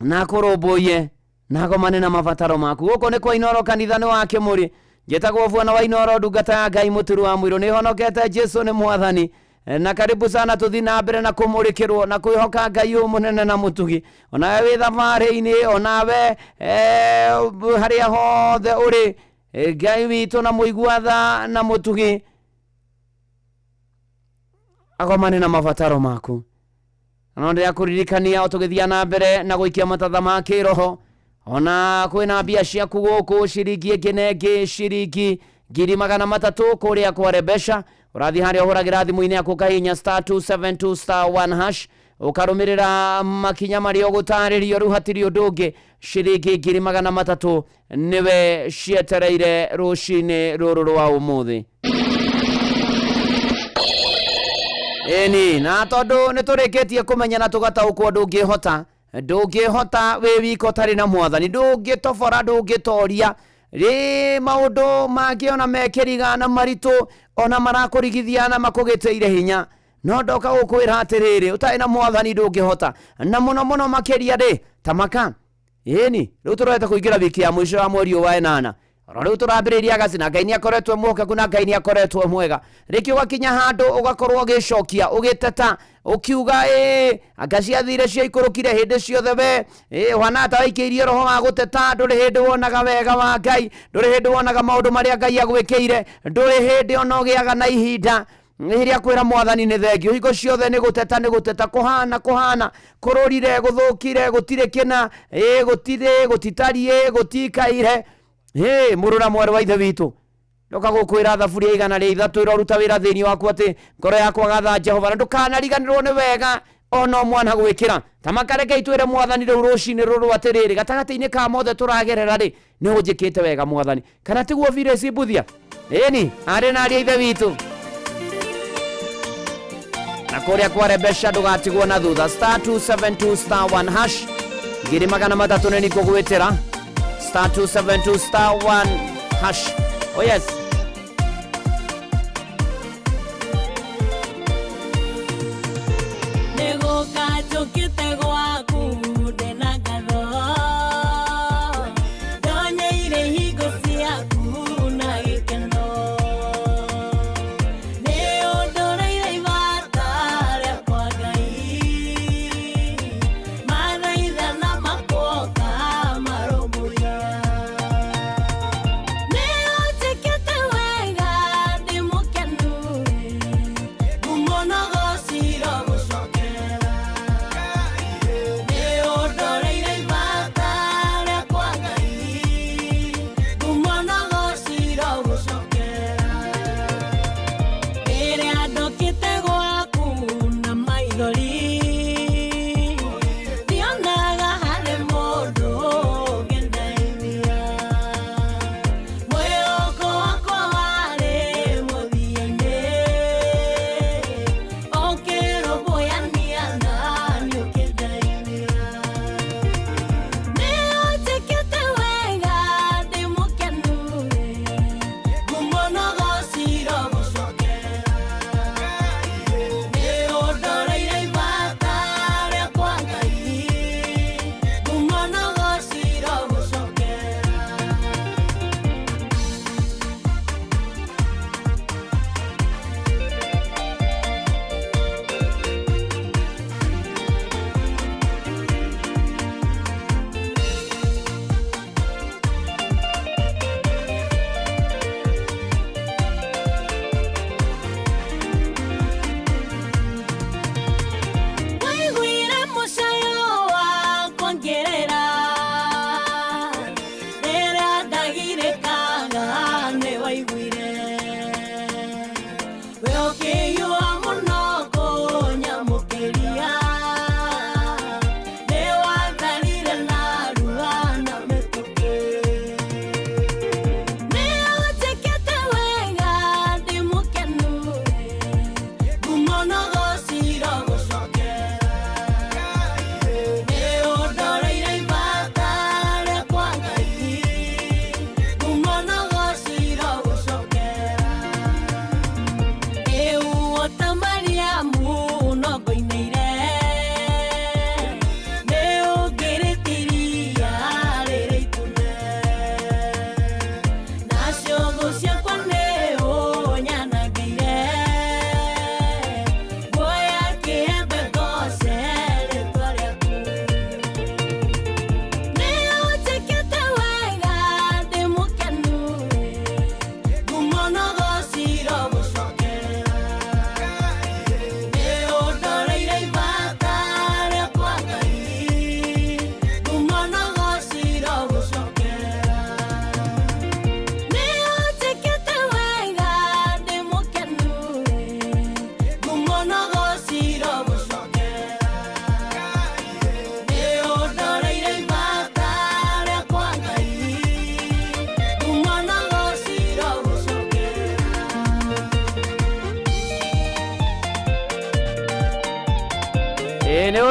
na akũrũmbũiye na agomane na mabataro maku. Gũkũ nĩ kwa Inooro, kanitha nĩ wa Kĩmũrĩ. Njĩtagwo Bwana wa Inooro, ndungata ya Ngai mũturu wa mũirũ, nĩ honokete, Jesu nĩ mwathani. Na karibu sana, tũthiĩ na mbere na kũmũrĩkĩrwo na kwĩhoka Ngai ũyũ mũnene na mũtugi. Onawe wĩ thabarĩ-inĩ, onawe harĩa hothe ũrĩ, Ngai witũ na mũigua tha na mũtugi agomane na mabataro maku. No ndĩrakũririkania o tũgĩthiĩ na mbere na gũikia matatha ma kĩroho, ona kwĩna mbia ciaku gũkũ, ciringi ĩngĩ na ĩngĩ, ciringi 300,000 kũrĩa kwa Rebesha. Ũrathiĩ harĩa ũhũragĩra thimũ-inĩ yaku, ũkahihinya *272*1#, ũkarũmĩrĩra makinya marĩa ũgũtarĩrio. Rĩu hatirĩ ũndũ ũngĩ, ciringi 300,000 nĩwe cietereire rũcinĩ rũrũ rwa ũmũthĩ. Ĩni, na tondũ nĩ tũrĩkĩtie kũmenya na tũgataũkwo, ndũngĩhota, ndũngĩhota wĩ wika ũtarĩ na mwathani, ndũngĩtobora, ndũngĩtoria rĩ maũndũ mangĩ ona mekĩriga na maritũ, ona marakũrigithia na makũgĩtĩire hinya. No ndoka gũkwĩra atĩrĩrĩ, ũtarĩ na mwathani ndũngĩhota, na mũno mũno makĩria rĩ tamaka. Ĩni, rĩu tũrorete kũingĩra wiki ya mũico ya mweri ũyũ wa ĩnana, oro rĩu tũrambĩrĩria Agasti, na Ngai nĩ akoretwo mwĩhokeku, na Ngai nĩ akoretwo mwega. Rĩngĩ ũgakinya handũ ũgakorwo ũgĩcokia, ũgĩteta, ũkiuga ĩ, anga ciathire ciaikũrũkire hĩndĩ ciothe we, ĩ, ũhana ta waikĩirie roho wa gũteta. Ndũrĩ hĩndĩ wonaga wega wa Ngai, ndũrĩ hĩndĩ wonaga maũndũ marĩa Ngai agwĩkĩire, ndũrĩ hĩndĩ ona ũgĩaga na ihinda rĩrĩa kwĩra mwathani nĩ thengio. Hingo ciothe nĩ gũteta, nĩ gũteta, kũhana kũhana kũrũrire, gũthũkire, gũtirĩ kĩna, ĩ, gũtirĩ, gũtitariĩ, gũtikaire. Hĩ, mũrũ na mwarĩ wa ithe witũ, ndoka gũkwĩra thaburia 103 ĩroruta wĩra thĩinĩ waku, atĩ ngoro yakwa gatha Jehova, na ndũkanariganĩrwo nĩ wega ona mwana gwĩkĩra. Tamakareke itwĩre mwathani rĩu rũcinĩ rũrũ atĩrĩrĩ, gatagatĩ-inĩ ka mothe tũragerera rĩ, nĩ ũnjĩkĩte wega mwathani, kana tiguo Viresi Mbuthia? Ĩni, arĩ na arĩa ithe witũ, na kũrĩa kwa Rebesha ndũgatigwo na thutha. *272*1#, 300,000 nĩ nikũgwĩtĩra. *272*1#. Oh yes. Nĩgũka njũkĩte gwaku ndĩna ngatho, ndonyeire hingo ciaku na gĩkeno, nĩ ũndũrĩire ibata rĩakwa Ngai, mathaithana makuoka marũmbũiya, nĩ ũnjĩkĩte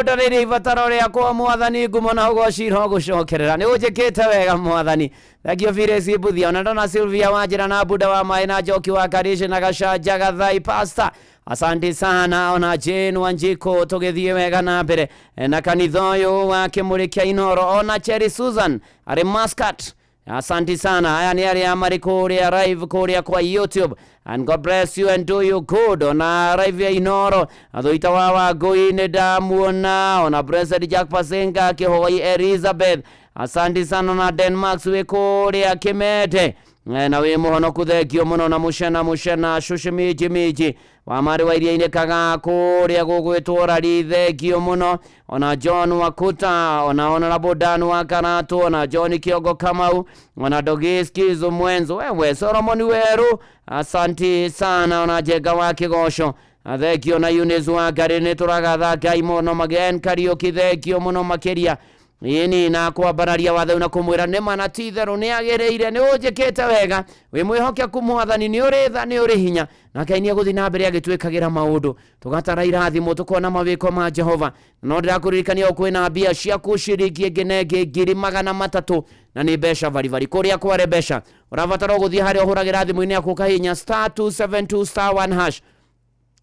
Ndarĩria ibataro rĩakwa Mwathani, ngumo na ũgoci irogũcokerera. Nĩ ũnjĩkĩte wega Mwathani. Thengio Phyllis Mbuthia, ona ndona Sylvia Wanjĩra na Buda wa Maĩ na Njoki wa Karishi na Gacanja Gathai Pastor. Asante sana ona Jane Wanjiko, tũgĩthiĩ wega na mbere na kanitha ũyũ wa Kĩmũrĩ kĩa Inoro, ona Cherry Susan arĩ Muscat. Asante sana. Aya nĩ arĩa marĩ kũrĩa live kũrĩa kwa YouTube. And God bless you and do you good. Ona live ya Inoro Athuita wa Wangũi nĩ ndamuona, ona Blessed Jack Pasenga Kĩhoi Elizabeth. Asante sana na Denmark wĩ kũrĩa Kĩmete. Na wĩ mũhonoku, thengio mũno na mũcena mũcena cucu minji minji wa marĩ wa iria-inĩ kagaa kũrĩa gũgwĩtwo rari, thengio mũno ona John Wakuta, ona Honorable Dan wa Karatu, ona John Kiongo Kamau, ona Dogiskizo Mwenzo, wewe Solomon Weru, asanti sana, ona Jenga wa Kĩgoco, thengio na Eunice wa Ngarĩ, nĩ tũragatha Ngai mũno Magen Kariũki, thengio mũno makĩria ĩni na kwambararia watho na kũmwĩra nĩ ma na ti itherũ nĩ agĩrĩire, nĩ ũnjĩkĩte wega, wĩ mwĩhokeku Mwathani, nĩ ũrĩ tha, nĩ ũrĩ hinya, na Ngai nĩ egũthiĩ na mbere agĩtwĩkagĩra maũndũ, tũgatara irathimo, tũkona mawĩko ma Jehova. No ndĩrakũririkania o kwĩna mbia ciaku ciringi ĩngĩ na ĩngĩ 300,000, na nĩ mbeca baribari kũrĩa kware mbeca. Ũrabatara ũgũthiĩ harĩa ũhũragĩra thimũ-inĩ yaku, ũkahihinya *272 *1 hash,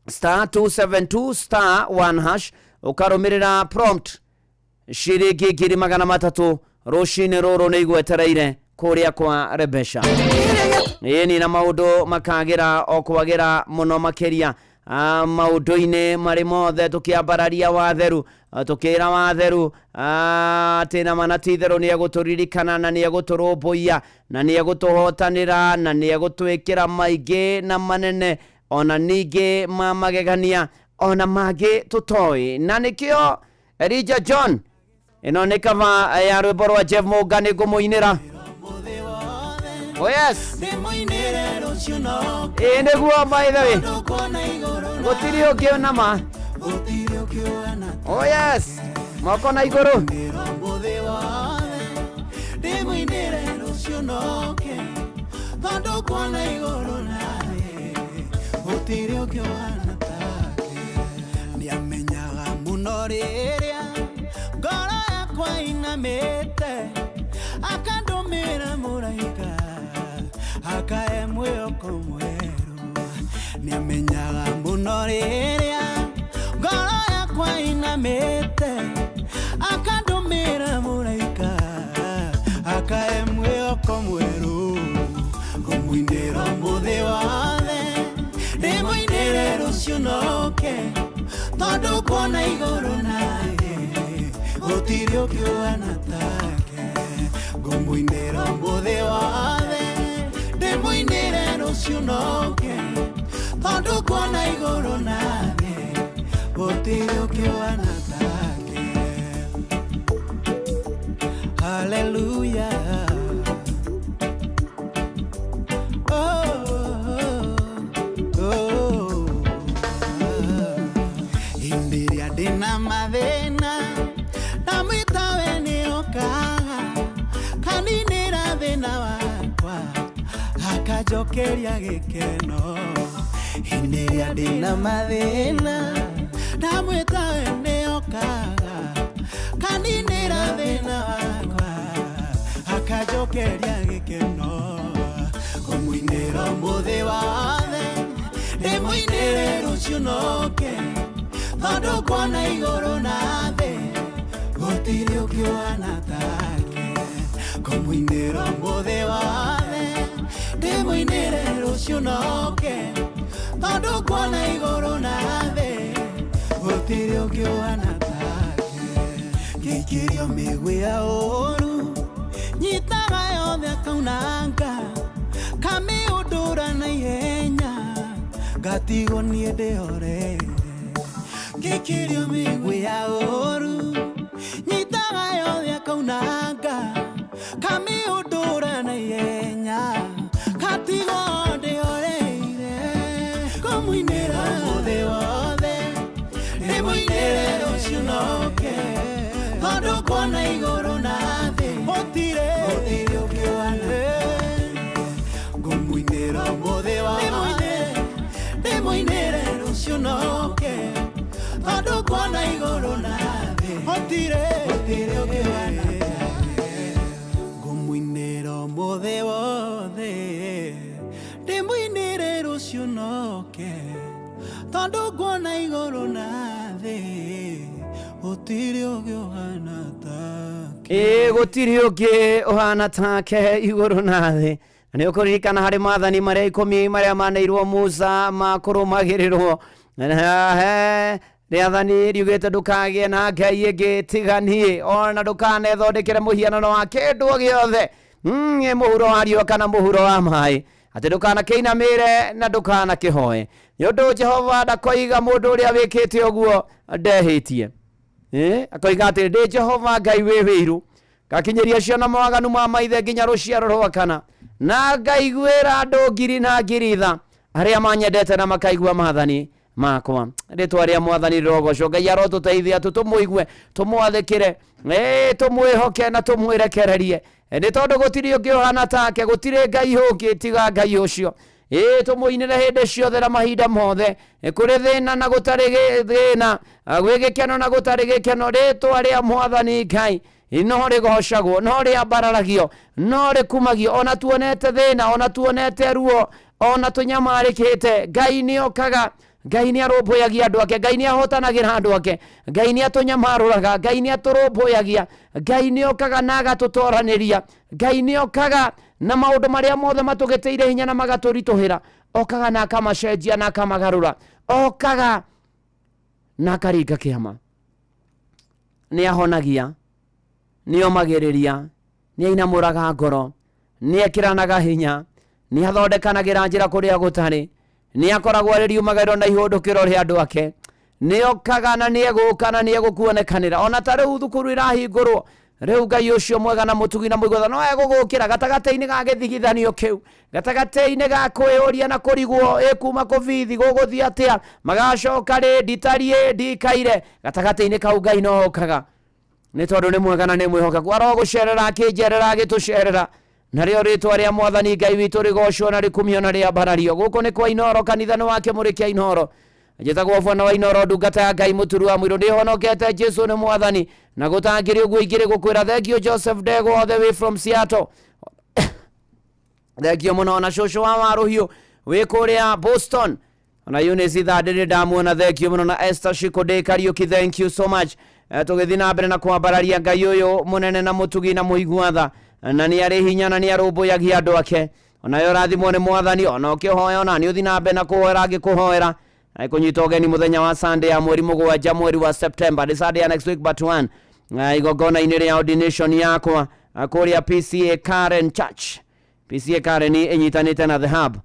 *272 *1 hash, ũkarũmĩrĩra prompt. Ciringi 300,000 rũcinĩ rũrũ nĩ igwetereire kũrĩa kwa Rebesha. Ĩni na maũndũ makagĩra o kwagĩra mũno makĩria. Maũndũ-inĩ marĩ mothe tũkĩambararia watheru, tũkĩra watheru atĩ na mana ti itherũ nĩ egũtũririkana na nĩ egũtũrũmbũiya na nĩ egũtũhotanĩra na nĩ egũtwĩkĩra maingĩ na manene, ona ningĩ ma magegania, ona mangĩ tũtoĩ. Na nĩkĩo Elijah John, ĩno nĩ kaba ya rwĩmbo rwa Jeff Mũnga, nĩ ngũmũinĩra. Oh yes, ĩĩ nĩguo, by the way gũtirĩ ũngĩ nama. Oh yes, moko na igũrũ. Ndĩmũinĩre rũciũ noke, tondũ kuona igũrũ na thĩ gũtirĩ ũngĩ ũhana take. Nĩamenyaga mũno rĩrĩa ngoro yakwa inamĩte, akandũmĩra mũraika akae mwĩhoko mwerũ. Nĩamenyaga mũno rĩrĩa ngoro yakwa inamĩte, akandũmĩra mũraika akae mwĩhoko mwerũ. Ngũmũinĩra ũmũthĩ wothe, ndĩmũinĩre rũciũ noke, tondũ kuona igũrũ na thĩ gũtirĩ ũngĩ ũhana take. Ngũmũinĩra ũmũthĩ wothe, ndĩmũinĩre rũciũ noke, tondũ kuona igũrũ na thĩ gũtirĩ ũngĩ ũhana take. Hallelujah. Oh, oh, oh. Hĩndĩ ĩrĩa ndĩna mathĩna ndamwĩta we nĩokaga kaninĩra thĩna wakwa akanjokeria gĩkeno. Hĩndĩ ĩrĩa ndĩna mathĩna ndamwĩta we nĩokaga kaninĩra thĩna wakwa akanjokeria gĩkeno. Ngũmũinĩra ũmũthĩ wothe, ndĩmũinĩre rũciũ noke, tondũ kuona igũrũ na thĩ gũtirĩ ũngĩ ũhana take. Ngũmũinĩra ũmũthĩ wothe, ndĩmũinĩre rũciũ noke, tondũ kuona igũrũ na thĩ gũtirĩ ũngĩ ũhana take. Ngĩikĩrio mĩguĩ ya ũũru nyitaga yothe akaunanga, kamĩũndũra na ihenya ngatigwo niĩ ndĩhoreire. Ngĩikĩrio mĩguĩ ya ũũru nyitaga yothe akaunanga, kamĩũndũra na ihenya ngatigwo ndĩhoreire. Ngũmũinĩra ũmũthĩ wothe, ndĩmũinĩre rũciũ noke, tondũ kuona igũrũ na thĩ gũtirĩ ũngĩ ũhana take. Ngũmũinĩra ũmũthĩ wothe, ndĩmũinĩre rũciũ noke, tondũ kuona igũrũ na thĩ. Gũtirĩ gũtirĩ ũngĩ ũhana take. Ngũmũinĩra ũmũthĩ wothe, ndĩmũinĩre rũciũ noke, tondũ nguona igũrũ na thĩ, gũtirĩ ũngĩ ũhana take. Ĩ, gũtirĩ ũngĩ ũhana take igũrũ na thĩ. Na nĩ ũkũririkana harĩ maathani marĩa 10 marĩa maneirwo Musa makũrũmagĩrĩrwo. He rĩathani riugĩte ndũkagĩe na ngai ĩngĩ tiga niĩ, ona ndũkanethondekere mũhianano wa kĩndũ o gĩothe, mũhuro wa riũa kana mũhuro wa maĩ, atĩ ndũkanakĩinamĩre na ndũkanakĩhoe, nĩ ũndũ Jehova ndakoiga mũndũ ũrĩa wĩkĩte ũguo ndehĩtie. Akoiga atĩ ndĩ Jehova Ngai wĩ wĩiru, ngakinyĩria ciana mawaganu ma maithe nginya rũciaro rwa kana, na ngaiguĩra andũ ngiri na ngiri tha arĩa manyendete na makaigua maathani makwa. Rĩtwa rĩa mwathani rĩrogocwo. Ngai arotũteithia tũmũigue, tũmwathĩkĩre, tũmwĩhoke na tũmwĩrekererie, nĩ tondũ gũtirĩ ũngĩ ũhana take, gũtirĩ Ngai ũngĩ tiga Ngai ũcio. Tũmũinĩre hĩndĩ ciothe na mahinda mothe, kũrĩ thĩna na gũtarĩ thĩna, gwĩ gĩkeno na gũtarĩ gĩkeno. Rĩtwa rĩa mwathani Ngai no rĩgocagwo, no rĩambararagio, no rĩkumagio. Ona tuonete thĩna, ona tuonete ruo, ona tũnyamarĩkĩte, Ngai nĩokaga. Ngai nĩ arũmbũyagia andũ ake, Ngai nĩ ahotanagĩra andũ ake, Ngai nĩ atũnyamarũraga, Ngai nĩ atũrũmbũyagia, Ngai nĩ okaga na agatũtoranĩria, Ngai nĩ okaga na maũndũ marĩa mothe matũgĩtĩire hinya na magatũritũhĩra, okaga na akamacenjia na akamagarũra, okaga na akaringa kĩama. Nĩ ahonagia, nĩ omagĩrĩria, nĩ ainamũraga ngoro, nĩ ekĩranaga hinya, nĩ athondekanagĩra njĩra kũrĩa gũtarĩ, nĩ akoragwo arĩ riumagĩro na ihũndũkĩro rĩa andũ ake, nĩ okaga na nĩ egũka na nĩ egũkuonekanĩra. Ona ta rĩu thukuru irahingũrwo, rĩu Ngai ũcio mwega na mũtugi na mũigua no egũgũkĩra gatagatĩ-inĩ ga gĩthigithanio kĩu, gatagatĩ-inĩ ga kwĩyũria na kũrigwo, ĩ kuma kũbithi gũgũthiĩ atĩa, magacoka rĩ, nditariĩ ndikaire. Gatagatĩ-inĩ kau Ngai no okaga, nĩ tondũ nĩ mwega na nĩ mwĩhokeku. Arogũcerera akĩnjerera agĩtũcerera, narĩo rĩtwa rĩa mwathani Ngai witũ rĩgocwo na rĩkumio na rĩambarario. Gũkũ nĩ kwa Inooro, kanitha nĩ wa Kĩmũrĩ kĩa Inooro. Njĩtagwo Bwana wa Inooro, ndungata ya Ngai mũturu wa mũirũ. Ndĩhonokete, Jesu nĩ mwathani, na gũtangĩrĩ ũguo ingĩrĩ gũkwĩra thank you Joseph Ndegwa all the way from Seattle. Thank you mũno. Na cũcũ wa Warũhiũ wĩ kũrĩa Boston, ona Eunice Ithandĩrĩ ndamuona, thank you mũno. Na Esther Shikũndĩ Kariũki, thank you so much. Tũgĩthiĩ na mbere na kwambararia Ngai ũyũ mũnene na mũtugi na mũigua tha, na nĩ arĩ hinya na nĩ arũmbũyagia andũ ake. Onayo ũrathimwo nĩ mwathani, ona ũkĩhoya ona nĩ ũthiĩ na mbere na kũhoera angĩkũhoera. Kũnyita ũgeni mũthenya wa Sunday ya mweri 7 mweri wa September, nĩ Sunday ya next week but one, igongona-inĩ rĩa ordination yakwa kũrĩa PCA Karen Church. PCA Karen ĩnyitanĩte na The Hub,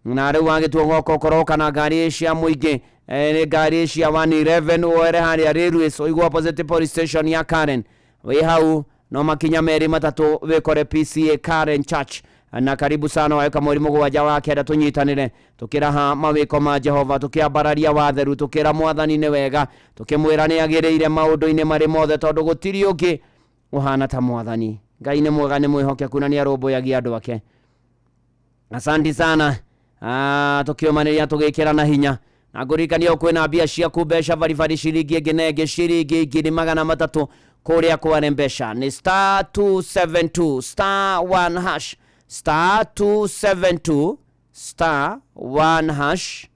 na rĩu wagĩtua goka ũkoroka na ngari cia mũingĩ, nĩ ngari cia 111, woere harĩa Railways, ũigua opposite police station ya Karen, wĩ hau no makinya merĩ matatũ wĩkore PCA Karen Church. Na karibu sana waĩka mweri 7 wa 9, tũnyitanĩre tũkĩraha mawĩko ma Jehova, tũkĩambararia watheru, tũkĩra mwathani nĩ wega, tũkĩmwĩra nĩ agĩrĩire maũndũ-inĩ marĩ mothe, tondũ gũtirĩ ũngĩ ũhana ta mwathani. Ngai nĩ mwega, nĩ mwĩhokeku na nĩ arũmbũyagia andũ ake. Asanti sana. Tũkĩũmanĩria tũgĩkĩrana hinya, na ngũririkania kwĩna mbia ciaku, mbeca baribari, ciringi ĩngĩ na ĩngĩ, ciringi 300,000 kũrĩa kware mbeca nĩ star 272 star 1 hash, star 272 star 1 hash.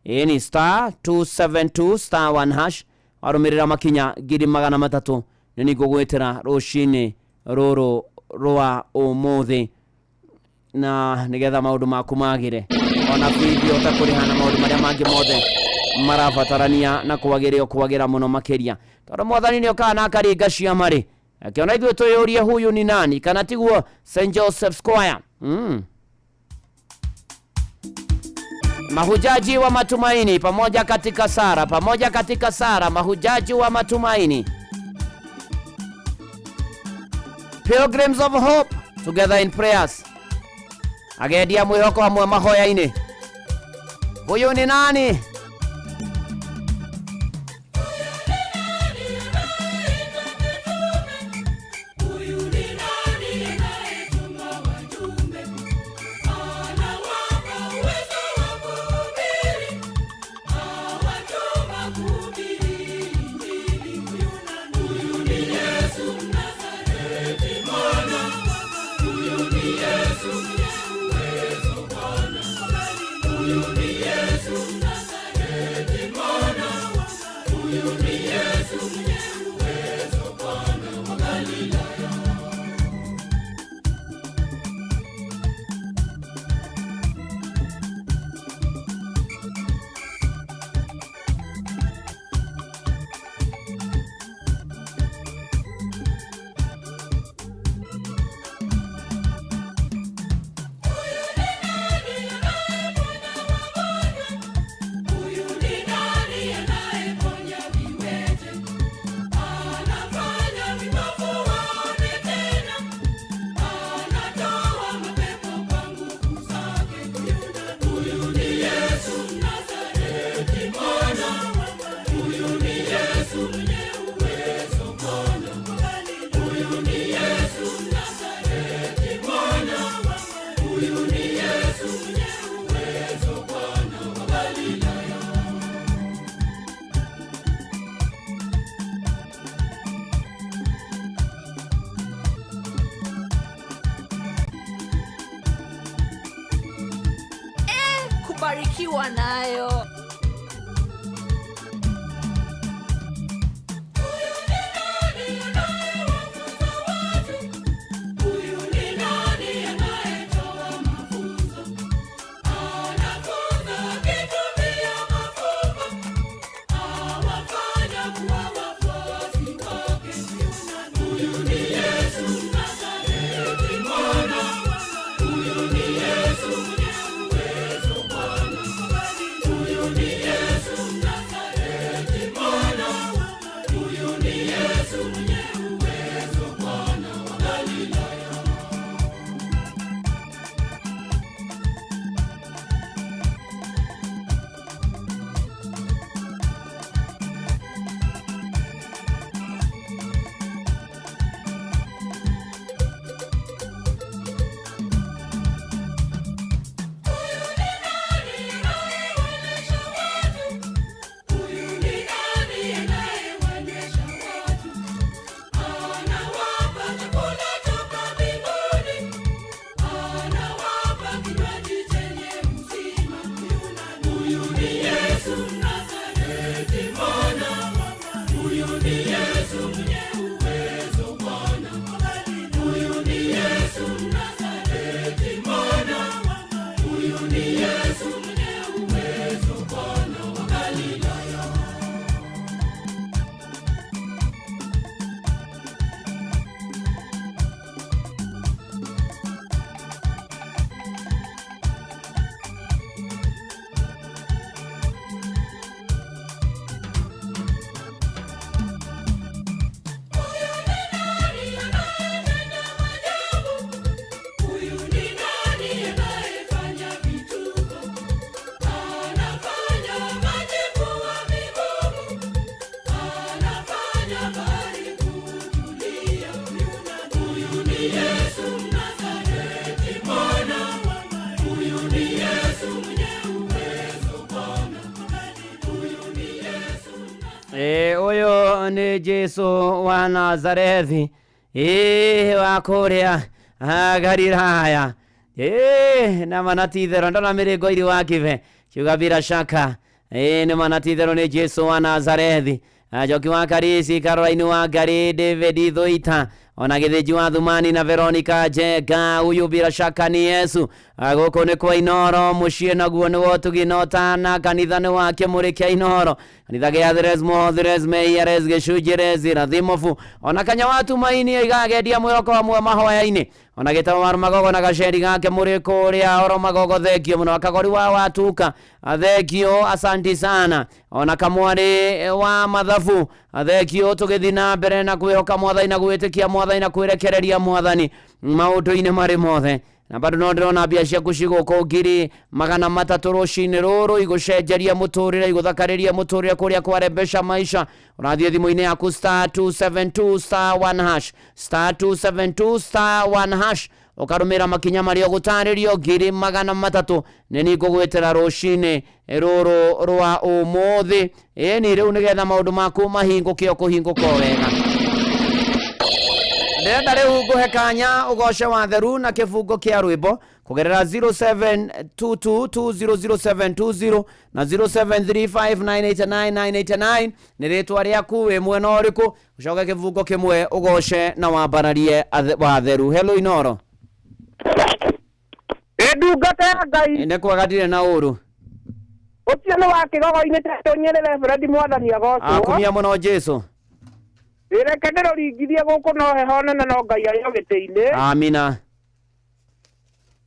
Ĩĩ ni star 272 star 1 hash. Warũmĩrĩra makinya 300,000 nĩ ningũgwĩtĩra rũcinĩ rũrũ rwa ũmũthĩ, na nĩgetha maũndũ maku magĩre, ona bithi ũtakũrĩha na maũndũ marĩa mangĩ mothe marabatarania na kwagĩre kwagĩra mũno makĩria, tondũ mwathani nĩ okaga na akaringa ciama-rĩ. Akiona ithuĩ twĩyũrie huyu ni nani, kana tiguo? St Joseph Square. Mahujaji wa matumaini pamoja katika sara, pamoja katika sara, mahujaji wa matumaini, pilgrims of hope together in prayers, agendia mwĩhoko hamwe mahoya-inĩ. Huyu ni nani? Barikiwa nayo. Ũyũ nĩ Jesu wa Nazarethi, ĩ wa kũrĩa Galilaya, ĩ na mana ti itherũ ndona mĩrĩngo iri wa kibe kiuga bila shaka, ĩ nĩ mana ti itherũ nĩ Jesu wa Nazarethi. Njoki wa Karisi, Caroline wa Ngari, David Thuita, ona Githinji wa Thumani na Veronica Njenga, huyu bila shaka ni Yesu. Gũkũ nĩ kwa Inoro, mũciĩ naguo nĩ wotugi na ũtana, kanitha nĩ wa Kĩmũrĩ kĩa Inoro, kanitha gĩa Thres Mothres Meiares Gĩcunjĩres Rathimobu, ona Kanya wa Tumaini igagendia mwĩhoko wa mwe mahoya-inĩ, ona Gĩtama wa Magogo na gaceri gake mũrĩ kũrĩa oro Magogo, thengio mũno. Akagori wa Watuka, thengio, asanti sana. Ona Kamwarĩ wa Mathabu, thengio. Tũgĩthiĩ na mbere na kwĩhoka Mwathani na gwĩtĩkia Mwathani na kwĩrekereria Mwathani maũndũ-inĩ marĩ mothe. Na bado no ndĩrona mbia ciaku cigũkũ 300,000 rũcinĩ rũrũ, igũcenjeria mũtũrĩre, igũthakarĩria mũtũrĩre kũrĩa kwarembesha maisha. Ũrathiĩ thimũ-inĩ yaku *272 *1 hash, *272 *1 hash, ũkarũmĩrĩra makinya marĩa ũgũtarĩrio. 300,000 nĩ niĩ ngũgwĩtĩra rũcinĩ rũrũ rwa ũmũthĩ. Ĩni rĩu nĩgetha maũndũ maku mahingũke o kũhingũka o wega. Ndĩrenda rĩu ngũhe kanya ũgoce wa theru na kĩbungo kĩa rwĩmbo kũgerera 0722200720 na 0735989989. Nĩ rĩtwa rĩaku, wĩ mwena ũrĩkũ, ũcoke kĩbungo kĩmwe ũgoce na wambararie wa theru. Hello Inoro. Ndungata ya Ngai. Nĩ kwega, ndirĩ na ũru. Ũcio nĩ wa kĩgogo-inĩ tũnyerere Fredi, Mwathani agocwo. Akumia mũno Jesu. Reke ndĩrũringithie gũkũ no heho nene no Ngai arĩ o gĩtĩ-inĩ. Amina.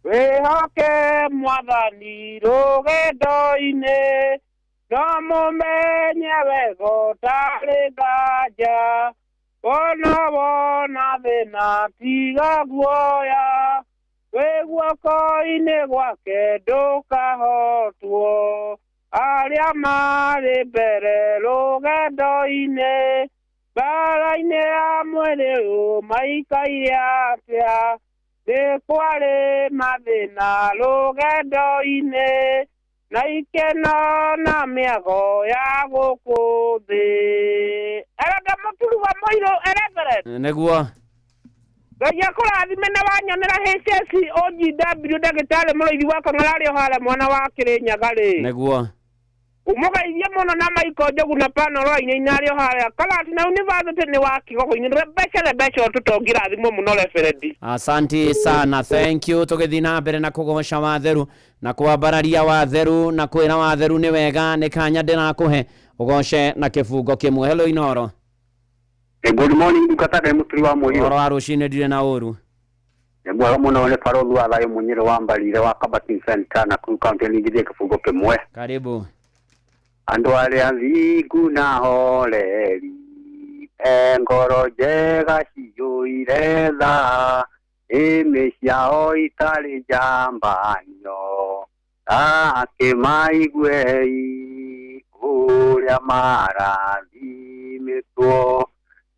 Wĩhoke Mwathani rũgendo-inĩ, no mũmenye wega ũtarĩ nganja, wona wona thĩna tiga guoya, wĩ guoko-inĩ gwake ndũkahotwo. Arĩa marĩ mbere rũgendo-inĩ, mbara-inĩ ya mwĩrĩ ũyũ maikaire atĩa? Nĩ kwarĩ mathĩna rũgendo-inĩ, na ikeno na mĩago ya gũkũ thĩ. Erenda mũturu wa mũirũ ereverend. Nĩguo. Ngai akũrathime na wanyonera HSC OGW ndagĩtarĩ mũrĩithi wa Kang'ara arĩ o harĩa mwana wa Kĩrĩnyaga rĩ. Nĩguo. Ũmũgeithie mũno na Michael Njogu na Pano Rwainyaina arĩ o harĩa Karati na University nĩ wa Kĩgogo-inĩ. Rebeca Rebeca ũtũtongirathimwo mũno referendi. Asanti sana, thank you. Tũgĩthiĩ na mbere na kũgoca watheru na kwambararia watheru na kwĩra watheru nĩ wega nĩ kanya ndĩrakũhe ũgoce na kĩbungo kĩmwe. Hello Inoro. Good morning ndungata Ngai mũturi wa mũirũ. Ũhoro wa rũcinĩ ndirĩ na ũru. Nĩ mwega mũno nĩ barũthi wa thayũ mũnyĩrĩ wa Mbarire wa Kabatin Center na kũu county ningithie kĩbungo kĩmwe. Karibu. Andũ arĩa thingu na horeri e ngoro njega ciyũire tha ĩmĩ ciao itarĩ njambanio akĩmaiguei ũrĩa marathimĩtwo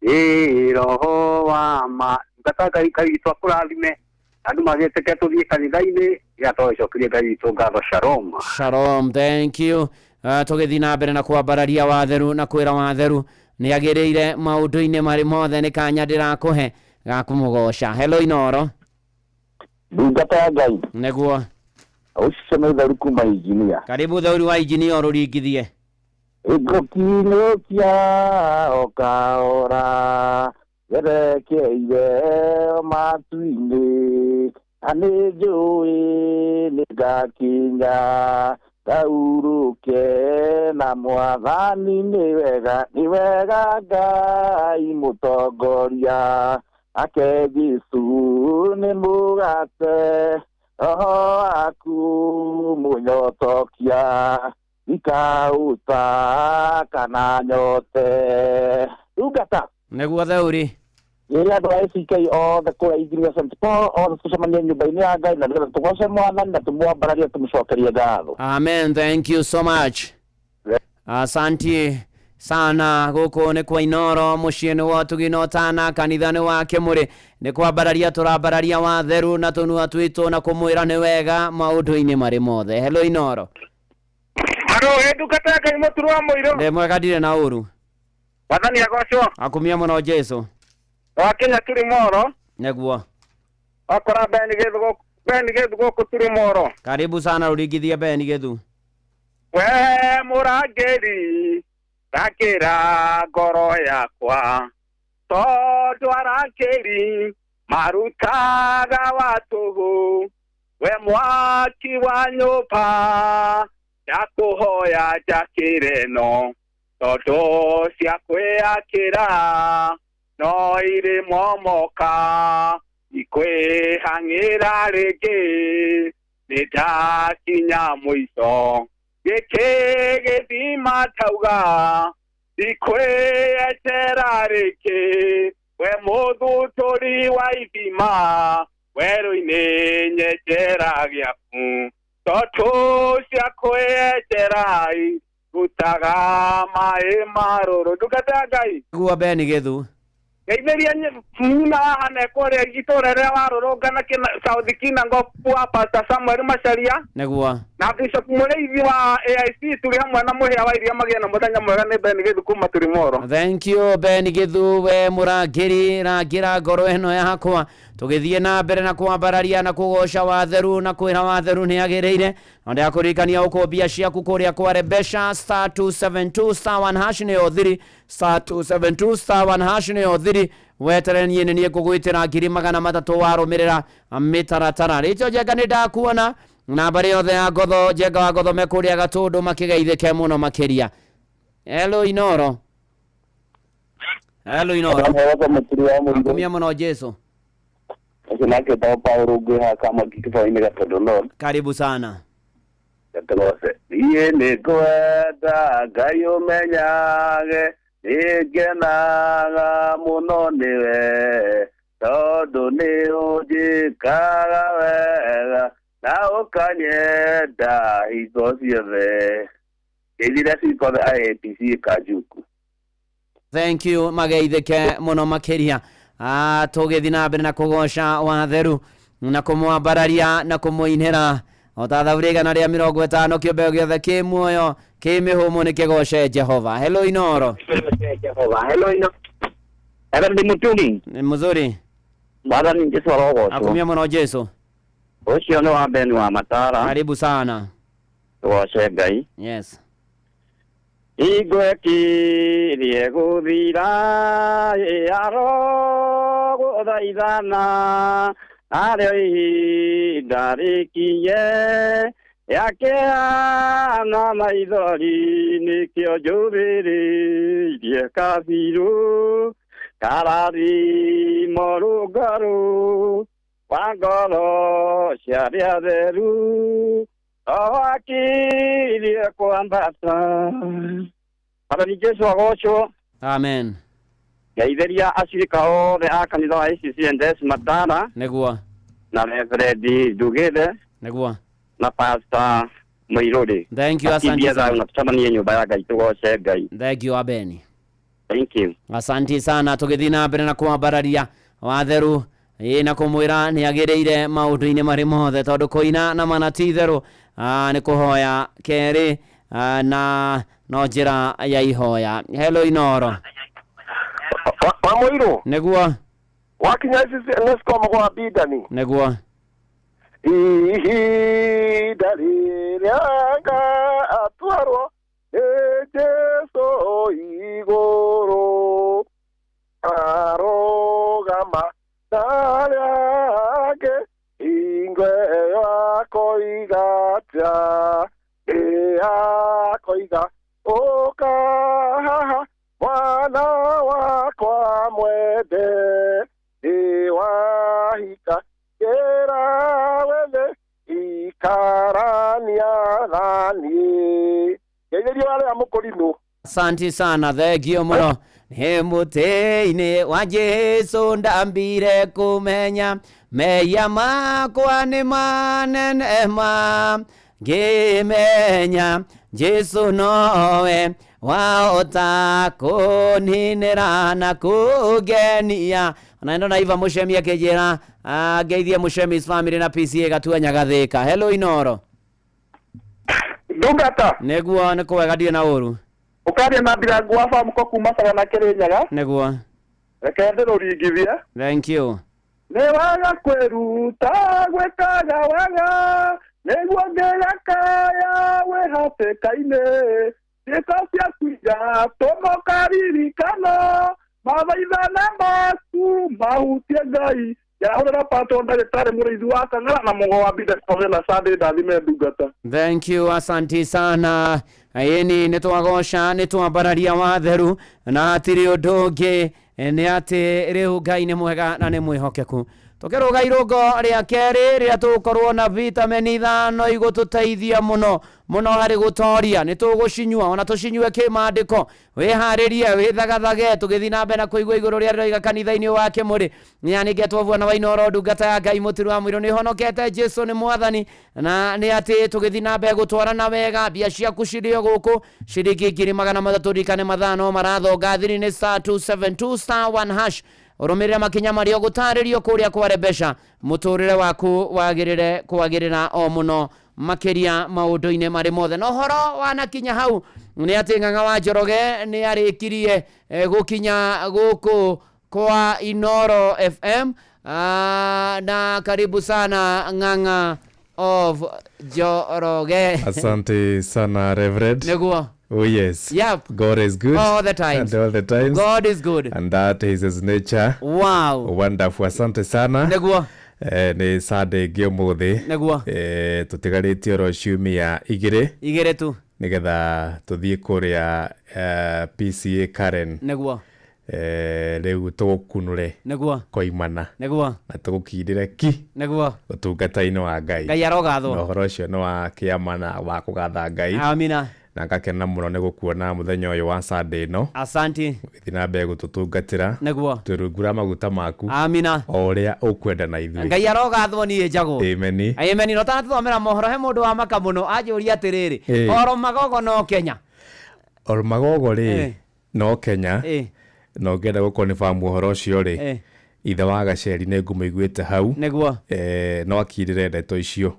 nĩ roho wa ma. Ndungata Ngai Ngai witũ akũrathime andũ magĩtĩke tũthiĩ kanitha-inĩ gĩatũcokerie Ngai witũ ngatho. Shalom. Shalom, thank you. Tũgĩthiĩ na mbere na kwambararia watheru na kwĩra watheru nĩ agĩrĩire maũndũ-inĩ marĩ mothe nĩ kanya ndĩrakũhe ga kũmũgoca. Hello Inoro. Ndungata ya Ngai. Nĩguo. Ũcio nĩ theru kuma injinia. Karibu theru wa injinia ũrũringithie. Ngũkinyũkia o kahora gerekeire matu-inĩ na nĩ njũĩ nĩ ngakinya ngaurũke na mwathani nĩ wega nĩ wega Ngai mũtongoria ake Jesũ nĩ mũgate roho waku mũnyotokia ikauta kana nyote. Ndungata. Nĩguo theuri. Rĩrĩa andũ a ACK othe kũrĩa Injinia St Paul othe tũcemanie nyũmba-inĩ ya Ngai na nĩgetha tũgoce mwathani na tũmwambararie tũmũcokerie ngatho. Amen, thank you so much. Asanti sana. Gũkũ nĩ kwa Inoro mũciĩ nĩ wa Ũtugi na Ũtana kanitha nĩ wa Kĩmũrĩ nĩ kwambararia tũrambararia watheru na tũnua twitũ na kũmwĩra nĩ wega maũndũ-inĩ marĩ mothe. Hello Inoro. Haro ndungata ya Ngai mũturi wa mũirũ. Ndĩ mwega ndirĩ na ũru. Wathani agocwo. Akumia mũno Jesũ. Wa Kenya tũrĩ moro. Nĩguo. Wakora Ben Gĩthu gũkũ tũrĩ moro. Karibu sana ũringithie Ben Gĩthu. We mũrangĩri rangĩra ngoro yakwa tondũ arangĩri marutaga wa tũhũ we mwaki wa nyũmba ndakũhoya njakĩre no tondũ cia kwĩakĩra no irĩ momoka ikwĩhang'ĩra rĩngĩ nĩ ndakinya mũico gĩkĩ gĩthima tauga ndikwĩetera rĩngĩ we mũthutũri wa ithima werũ-inĩ nyenjera gĩaku tondũ cia kwĩenjera rutaga maĩ marũrũ. Ndungata ya Ngai. Nĩguo Ben Gĩthu. Geithĩria nyina wa hana kũrĩa itũũra rĩrĩa warũrũngana South Kinango wa Pastor Samuel Macharia. Nĩguo. Na Bishop Mũrĩithi wa AIC tũrĩ hamwe na mũhĩa wa iria magĩe na mũthenya mwega nĩ Ben Gĩthu kuma tũrĩ moro. Thank you Ben Gĩthu we mũrangĩri rangĩra ngoro ĩno yakwa tũgĩthiĩ na mbere na kwambararia na kũgoca watheru na kwĩra watheru nĩ agĩrĩire na ndĩrakũririkania ũkũmbia ciaku kũrĩa kwa Rebesha star 272 star 1 hash nĩyo thiri star 272 star 1 hash nĩyo thiri weterere niĩ nĩ niĩ ngũgwĩtĩra 300 warũmĩrĩra mĩtaratara. Rĩcho Njenga nĩ ndakuona na mbarĩ yothe ya Ngotho Njenga wa Ngotho me kũrĩa Gatũndũ makĩgeithĩke mũno makĩria. Hello Inoro. Hello Inoro. Akumia mũno Jesũ. Ũcio nake etagwo Paul ngwĩha Kamaki kĩbaũ-inĩ Gatũndũ North. Karibu sana. Gatũgose. Niĩ nĩ ngwenda Ngai ũmenyage nĩ ngenaga mũno nĩwe tondũ nĩ ũnjĩkaga wega na ũkanyenda hingo ciothe. Ngeithĩria ciothe IAPC Kanjuku. Thank you mageithĩke mũno makĩria. Tũgĩthiĩ na mbere na kũgoca watheru na kũmwambararia na kũmũinĩra o ta thaburĩ 150 kĩũmbe gĩothe kĩ muoyo kĩ mĩhũmũ nĩ kĩgoce Jehova. Hello Inoro. Jehova. Hello Inoro. Hello ndi Muturi. Ni mzuri. Mwathani Jesu arogocwo. Akumia muno Jesu. Ucio nĩ wa Beni wa Matara. Karibu sana. Tugoce Ngai. Yes. Igwekirie gũthira ĩaro gũthaithana arĩo ihinda rĩkinye yakĩhana maithori nĩkĩo njũthĩrĩirie kabirũ karathimo rũngarũ wa ngoro cia arĩa atheru owakirie kwambata. Mwathani Jesu agocwo. Amen. Ngeithĩria acirika othe a kanitha wa ACC Matara. Nĩguo. Na Reverend Ndugĩthe. Nĩguo. Na Pastor Mũirũrĩ. Thank you, asante sana. Na tũcemanie nyũmba ya Ngai tũgoce Ngai. Thank you Abeni. Thank you. Asante sana tũgĩthiĩ na mbere na kwambararia watheru ĩ na kũmwĩra nĩ agĩrĩire maũndũ-inĩ marĩ mothe tondũ kũina na mana ti itherũ nĩ kũhoya kerĩ na no njĩra ya ihoya. Hello Inoro. Wa Mũirũ. Nĩguo. Wakinya Nesco mũgwa Bidani. Nĩguo. Ihinda rĩrĩa ngatwarwo nĩ Jesũ igũrũ arũgama na arĩa angĩ hingo ĩyo akoiga atĩa ĩ akoiga ũka haha mwana wakwa mwende ĩ wahika kĩra wethe ikarania naniĩ. Ngeithĩrio arĩa mũkũrinũ. Asante sana, thengio mũno. Nĩ mũtĩ-inĩ wa Jesu ndambire kũmenya mehia makwa nĩ manene ma ngĩmenya Jesu nowe wahota kũninĩra na kũngenia. Ona ndona Iva Mũcemi akĩnjĩra ngeithie Mũcemi's family na PCA Gatua Nyagathĩka. Hello Inoro. Ndungata. Nĩguo nĩ kwega ndirĩ na ũru. Ũkaria na Ndirangu wa Bamuko kuma Sagana Kĩrĩnyaga. Nĩguo. Reke ndĩrũringithie. Thank you. Nĩ wega kwĩruta gwĩkaga wega nĩguo ngĩgakaya wĩ hatĩka-inĩ ciĩko ciaku igatũma ũkaririkana mathaithana maku mahutie Ngai. Yahũrĩra pato ndagĩtarĩ mũrĩithi wa Kang'ara na mũgo wa Bidani na Sunday ndathime ndungata. Thank you, asanti sana. Ĩni nĩ twagoca nĩ twambararia watheru na hatirĩ ũndũ ũngĩ nĩ atĩ rĩu Ngai nĩ mwega na nĩ mwĩhokeku. Tũkĩrũga irũngo rĩa kerĩ rĩrĩa tũgũkorwo na vitamin 5 igũtũteithia mũno mũno harĩ gũtoria. Nĩ tũgũcinyua ona tũcinyue kĩmandĩko. Wĩharĩrie wĩthagathage tũgĩthiĩ na mbere na kũigua igũrũ rĩa rĩroiga kanitha-inĩ wa Kĩmũrĩ. Nĩanĩketwo Bwana wa Inoro ndungata ya Ngai mũtiri wa Mũirũ nĩhonokete Jesu nĩ mwathani na nĩ atĩ tũgĩthiĩ na mbere gũtwarana wega. Mbia ciaku cirĩ o gũkũ ciringi 300 ririkane mathaa no marathonga thiri nĩ star 272 star 1 hash. Ũrũmĩrĩre makinya marĩa ũgũtarĩrio kũrĩa kware mbeca mũtũrĩre waku wagĩrĩre kwagĩrĩra o mũno makĩria maũndũ-inĩ marĩ mothe. Na ũhoro wanakinya hau nĩ atĩ Ng'ang'a wa Njoroge nĩ arĩkirie gũkinya gũkũ kwa Inoro FM. Na karibu sana Ng'ang'a of Njoroge. Asante sana Reverend. Nĩguo. Oh yes. Yep. God is good. All the times. And all the times. God is good. And that is his nature. Wow. Wonderful. Asante sana. Nĩguo. Nĩ Sunday ĩngĩ ũmũthĩ. Nĩguo. Tũtigarĩtie oro ciumia igĩrĩ. Igĩrĩ tu. Nĩgetha tũthiĩ kũrĩa PCA Karen. Nĩguo. Rĩu tũgũkunũre. Nĩguo. Koimana. Nĩguo. Na tũgũkindĩre ki. Nĩguo. Ũtungata-inĩ wa Ngai. Ngai arogathwo. Na ũhoro ũcio nĩ wa kĩama na wa kũgatha Ngai. Amina. Na ngakena mũno nĩ gũkuona mũthenya ũyũ wa Sunday ĩno. Asante. Ũgĩthiĩ na mbere gũtũtungatĩra. Nĩguo. Twĩ rungu rwa maguta maku. Amina. O ũrĩa ũkwenda na ithuĩ. Ngai arogathwo niĩ njagwo. Amen. Amen. No tanatũthomera mohoro he mũndũ wa maka mũno anjũria atĩrĩrĩ. Oro magogo no Kenya. Oro magogo rĩ no Kenya. Na ũngĩenda gũkorwo nĩ famu ũhoro ũcio rĩ. Ithe wa Gaceri nĩ ngũmũiguĩte hau. Nĩguo. No akirĩre ndeto icio.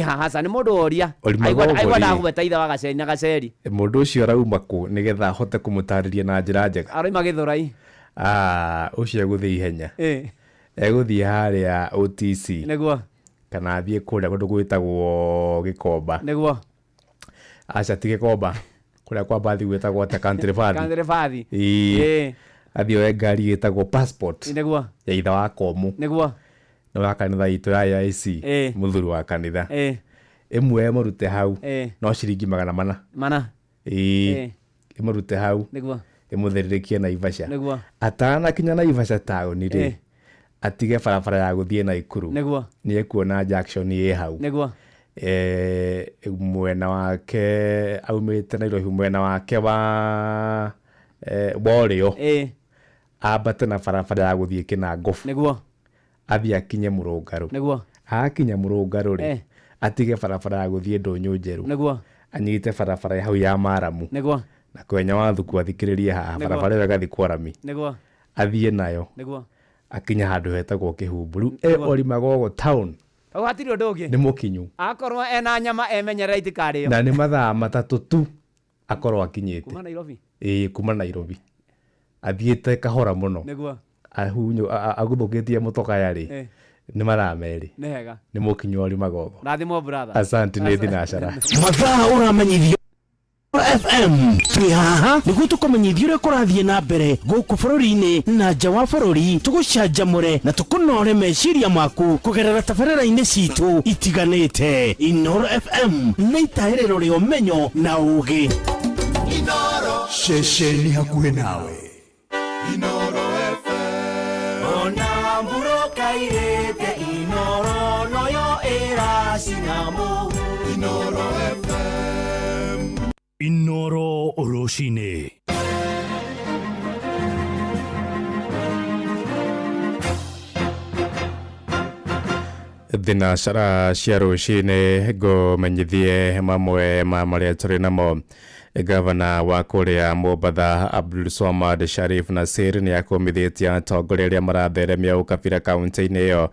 Haha nĩ mũndũ woria. Aigua ndagweta ithe wa Gaceri na Gaceri. Mũndũ ũcio arauma kũ nĩgetha ahote kũmũtarĩria na njĩra njega. Aroima Gĩthũrai. Ũcio egũthiĩ ihenya. Egũthiĩ harĩa OTC. Nĩguo. Kana athiĩ kũrĩa kũndũ gwĩtagwo Gĩkomba. Nĩguo. Aca ti Gĩkomba. Kũrĩa kwa bathi gwĩtagwo atĩa Country Bathi. Country Bathi. Ĩĩ. Athiĩ oe ngari ĩtagwo Passport. Nĩguo. Ya ithe wa Komũ. Nĩguo. Nĩ wa kanitha itũ ya AIC. Mũthuri wa kanitha. Ĩmwe ĩmũrute hau. No ciringi 400. Mana. Ĩĩ. Ĩmũrute hau. Nĩguo. Ĩmũthĩrĩrĩkie Naivasha. Nĩguo. Atanakinya Naivasha taũni rĩ, atige barabara ya gũthiĩ Naikuru. Nĩguo. Nĩ ekuona junction ĩ hau. Nĩguo. Mwena wake aumĩte Nairobi, mwena wake wa ũrĩo. Ambate na barabara ya gũthiĩ Kĩnangobu. Nĩguo. Athiĩ akinye Mũrũngarũ. Nĩguo. Akinya Mũrũngarũ rĩ, atige barabara ya gũthiĩ Ndũnyũ Njerũ. Nĩguo. Anyite barabara hau ya Maramu. Nĩguo. Na kwenya wa thuku athikĩrĩrie haha barabara ĩyo ĩgathiĩ Kwarami. Nĩguo. Athiĩ nayo. Nĩguo. Akinya handũ hetagwo Kĩhumbu. Rĩu e Magogo town. Hau hatirĩ ũndũ ũngĩ. Nĩ mũkinyu. Akorwo ena nyama emenyerera itikarĩo. Na nĩ mathaa 3 tu akorwo akinyĩte. Kuma Nairobi. Ĩĩ, kuma Nairobi. Athiĩte kahora mũno. Nĩguo. Aguthũkĩtie mũtokaya rĩ. Nĩ mathaa 2. Nĩ hega. Nĩ mũkinyu Ori Magogo. Rathimwo brother. Asante nĩ thinacara. Mathaa ũramenyithio FM twĩ haha nĩguo tũkũmenyithie ũrĩa kũrathiĩ na mbere gũkũ bũrũri-inĩ na nja wa bũrũri, tũgũcanjamũre na tũkũnore meciria maku kũgerera tabarĩra-inĩ citũ itiganĩte. Inooro FM nĩ itaĩrĩro rĩa ũmenyo na ũũgĩ. Ceceni hakuhĩ nawe. Inooro FM. Ona mburoka irĩte Inooro noyo ĩracina Inooro FM. Inooro rũcinĩ. Thinacara cia rũcinĩ ngũmenyithie mamwe ma marĩa tũrĩ namo. Gavana wa kũrĩa Mombatha Abdul Swamad Sharif Nasir nĩ akũmithĩtie atongoria arĩa maratheremia ũkabira kaunti-inĩ ĩyo.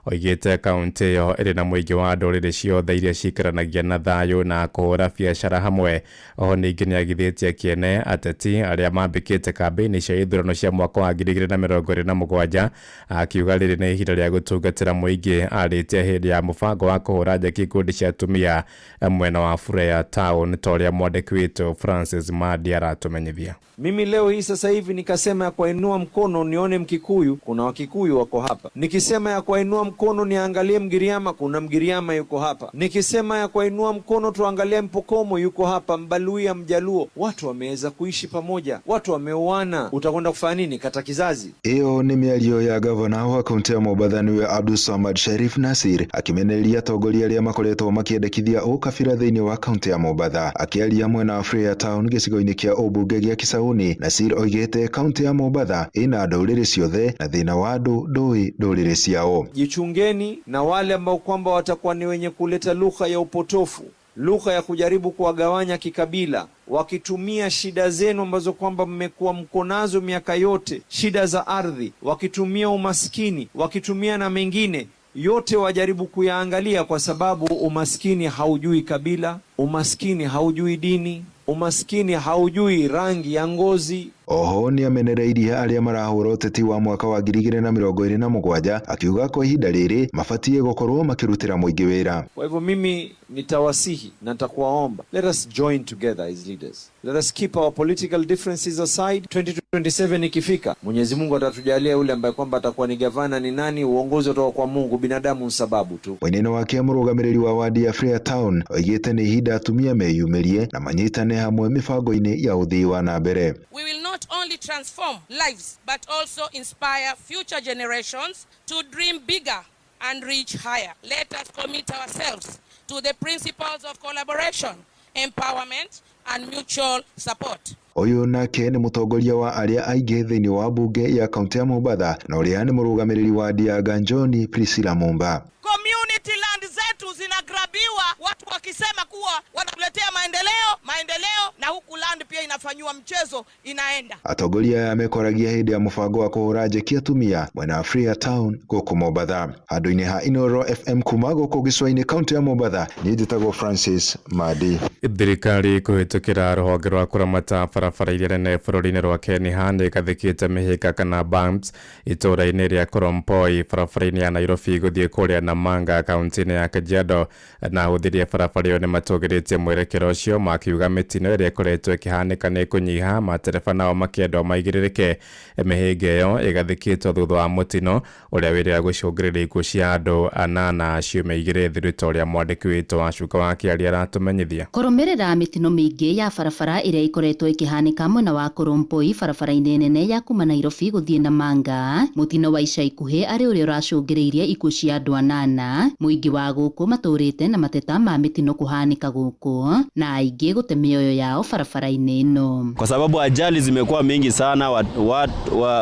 Oigĩte kaunti ĩyo ĩrĩ na mũingĩ wa ndũrĩrĩ ciothe iria ciikaranagia na thayũ na kũhũra biacara hamwe. Oho ningĩ nĩ agithĩtie kĩene ateti arĩa mambĩkĩte kambĩini cia ithurano cia mwaka wa 2027, akiuga rĩrĩ nĩ ihinda rĩa gũtungatĩra mũingĩ. Arĩtie hĩndĩ ya mũbango wa kũhũra njeki ikundi cia atumia mwena wa Furaya Town, ta ũrĩa mwandĩki witũ Francis Madi aratũmenyithia. Mimi leo hii sasa hivi nikasema ya kuinua mkono nione Mkikuyu, kuna Wakikuyu wako hapa. Nikisema ya kuinua mkono niangalie Mgiriama, kuna Mgiriama yuko hapa. Nikisema ya kuinua mkono tuangalie Mpokomo yuko hapa, Mbaluya, Mjaluo. Watu wameweza kuishi pamoja, watu wameoana. Utakwenda kufanya nini kata kizazi? Iyo ni mĩario ya gavana wa kaunti ya Mombatha nĩwe Abdul Samad Sharif Nasir akĩmenereria atongoria arĩa makoretwo makĩendekithia ũkabira thĩinĩ wa kaunti ya Mombatha. Akĩaria mwena wa Freya Town gĩcigo-inĩ kĩa ũmbunge gĩa Kisauni, Nasir oigĩte kaunti ya Mombatha ĩna ndũrĩrĩ ciothe na thĩna wa andũ ndũĩ ndũrĩrĩ ciao. Jichungeni na wale ambao kwamba watakuwa ni wenye kuleta lugha ya upotofu, lugha ya kujaribu kuwagawanya kikabila, wakitumia shida zenu ambazo kwamba mmekuwa mko nazo miaka yote, shida za ardhi, wakitumia umaskini, wakitumia na mengine yote wajaribu kuyaangalia, kwa sababu umaskini haujui kabila, umaskini haujui dini, umaskini haujui rangi ya ngozi. Oho nĩ amenereirie arĩa marahũra ũteti wa mwaka wa 2027, akiuga kwa ihinda rĩrĩ mabatiĩ gũkorwo makĩrutĩra mũingĩ wĩra. Kwa hivyo mimi nitawasihi na nitakuwaomba, let us join together as leaders. Let us keep our political differences aside. 2027 ikifika, Mwenyezi Mungu atatujalia yule ambaye kwamba atakuwa ni gavana ni nani, uongozi utoka kwa Mungu, binadamu sababu tu. Mwenene wake mũrũgamĩrĩri wa wadi ya Freya Town oigĩte nĩ ihinda atumia meyumĩrie na manyitane hamwe mĩbango-inĩ ya ũthii wa na mbere. We will not only transform lives but also inspire future generations to dream bigger and reach higher. Let us commit ourselves to the principles of collaboration, empowerment and mutual support. Ũyũ nake nĩ mũtongoria wa arĩa aingĩ thĩinĩ wa bunge ya kaunti ya Mombatha na ũrĩa nĩ mũrũgamĩrĩri wa wadi ya Ganjoni Priscilla Mumba. Community land zetu zinagrabiwa, watu wakisema kuwa wanatuletea maendeleo. Maendeleo na huku land pia inafanyiwa mchezo inaenda. Atongoria aya mekoragia hĩndĩ ya mũbango wa kũhũra njeki atumia mwena wa Freya Town gũkũ Mombatha. Handũ-inĩ ha Inooro FM kuma gũkũ gĩcũa-inĩ kaũntĩ ya Mombatha, niĩ njĩtagwo Francis Madi. Thirikari kũhĩtũkĩra rũhonge rwa kũramata barabara iria nene bũrũri-inĩ rwa Kenya nĩ ĩgathĩkĩte mĩhĩnga kana bumps itũũra-inĩ rĩa Korompoi barabara-inĩ ya Nairobi gũthiĩ kũrĩa Namanga kaunti-inĩ ya Kajiado, na ahũthĩri a barabara ĩyo nĩmatũgĩrĩtie mwerekero ũcio makiuga mĩtino ĩrĩa ĩkoretwo ĩkĩhanĩka nĩ ĩkũnyiha, matereba nao makĩendwo maigĩrĩrĩke. Mĩhĩnga ĩyo ĩgathĩkĩtwo thutha wa mũtino ũrĩa wĩrĩga gũcũngĩrĩria ikuũ cia andũ 8 ciumia 2 thiru ta ũrĩa mwandĩki witũ wa Cuka wa Kĩaria aratũmenyithia. Kũrũmĩrĩra mĩtino mĩingĩ ya barabara ĩrĩa ĩkoretwo ĩkĩhanĩka mwena wa Korompoi barabara-inĩ nene ya kuma Nairobi gũthiĩ Namanga, mũtino wa ica ikuhĩ arĩ ũrĩa ũracũngĩrĩirie ikuũ cia andũ 8. Mũingĩ wa gũkũ matũrĩte na mateta ma mĩtino kũhanĩka gũkũ na aingĩ gũte mĩoyo yao barabara-inĩ ĩno. Kwa sababu ajali zimekuwa mingi sana,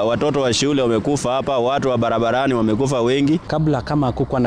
watoto wa shule wamekufa hapa, watu wa barabarani wamekufa wengi. Kabla kama kukua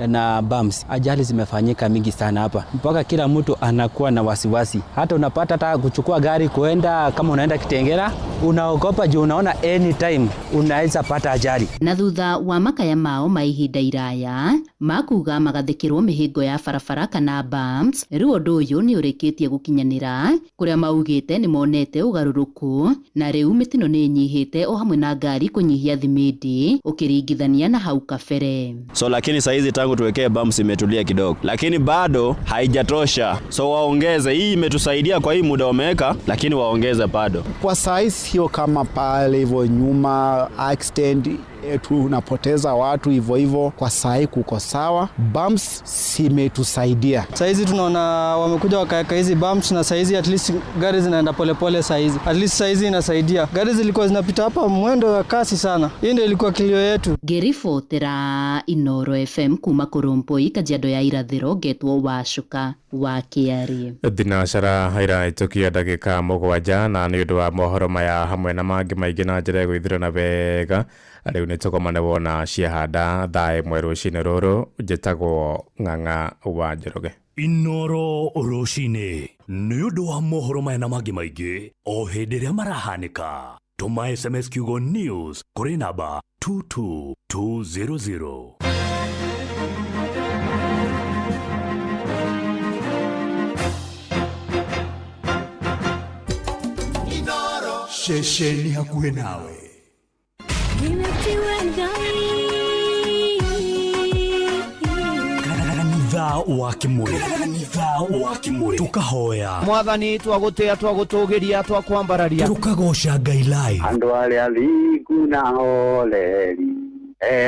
na bumps, ajali zimefanyika mingi sana hapa, mpaka kila mtu anakuwa na wasiwasi. Hata unapata hata kuchukua gari kuenda, kama unaenda Kitengela unaogopa juu unaona anytime unaweza pata ajali. Na thutha wa makaya mao ma ihinda iraya makuga magathikirwo mihingo ya barabara kana bumps, riu undu uyu ni urikitie gukinyanira kuria maugite ni monete ugaruruku na riu mitino ni inyihite o hamwe na ngari kunyihia thimindi ukiringithania na hau kabere. So lakini saizi tangu tuwekee bumps imetulia kidogo, lakini bado haijatosha, so waongeze. Hii imetusaidia kwa hii muda wameweka, lakini waongeze bado. Kwa size sio kama pale hivyo nyuma accident tunapoteza watu hivyo hivyo. Kwa sahi kuko sawa, bumps simetusaidia. Saizi tunaona wamekuja wakaweka hizi bumps na saizi at least gari zinaenda polepole saizi. At least saizi inasaidia. Gari zilikuwa zinapita hapa mwendo wa kasi sana. Hii ndio ilikuwa kilio yetu. Ngĩribotera Inooro FM kuma Korompoi Kajiado ya Irathĩro ngetwo Wacuka wa Kĩarie. Thinacara ĩrahĩtũkia ndagĩka 7 na nĩ ũndũ wa mohoro maya hamwe na mangĩ maingĩ na njĩra ĩgũithĩrana wega rĩu nĩ tũkomane wona ciahanda thaa 1 rũcinĩ rũrũ. Njĩtagwo Ng'ang'a wa Njoroge. Inooro rũcinĩ nĩ ũndũ wa mohoro maya na mangĩ maingĩ o hĩndĩ ĩrĩa marahanĩka. Tũma SMS kiugo news kũrĩ namba 22200. Ceceni hakuhĩ nawe. Kanitha wa Kimuri, kanitha wa Kimuri, tukahoya Mwathani twagũtĩa twagũtũgĩria twakwambararia tukagoca Ngai live. Andũ arĩa athingu na hooreri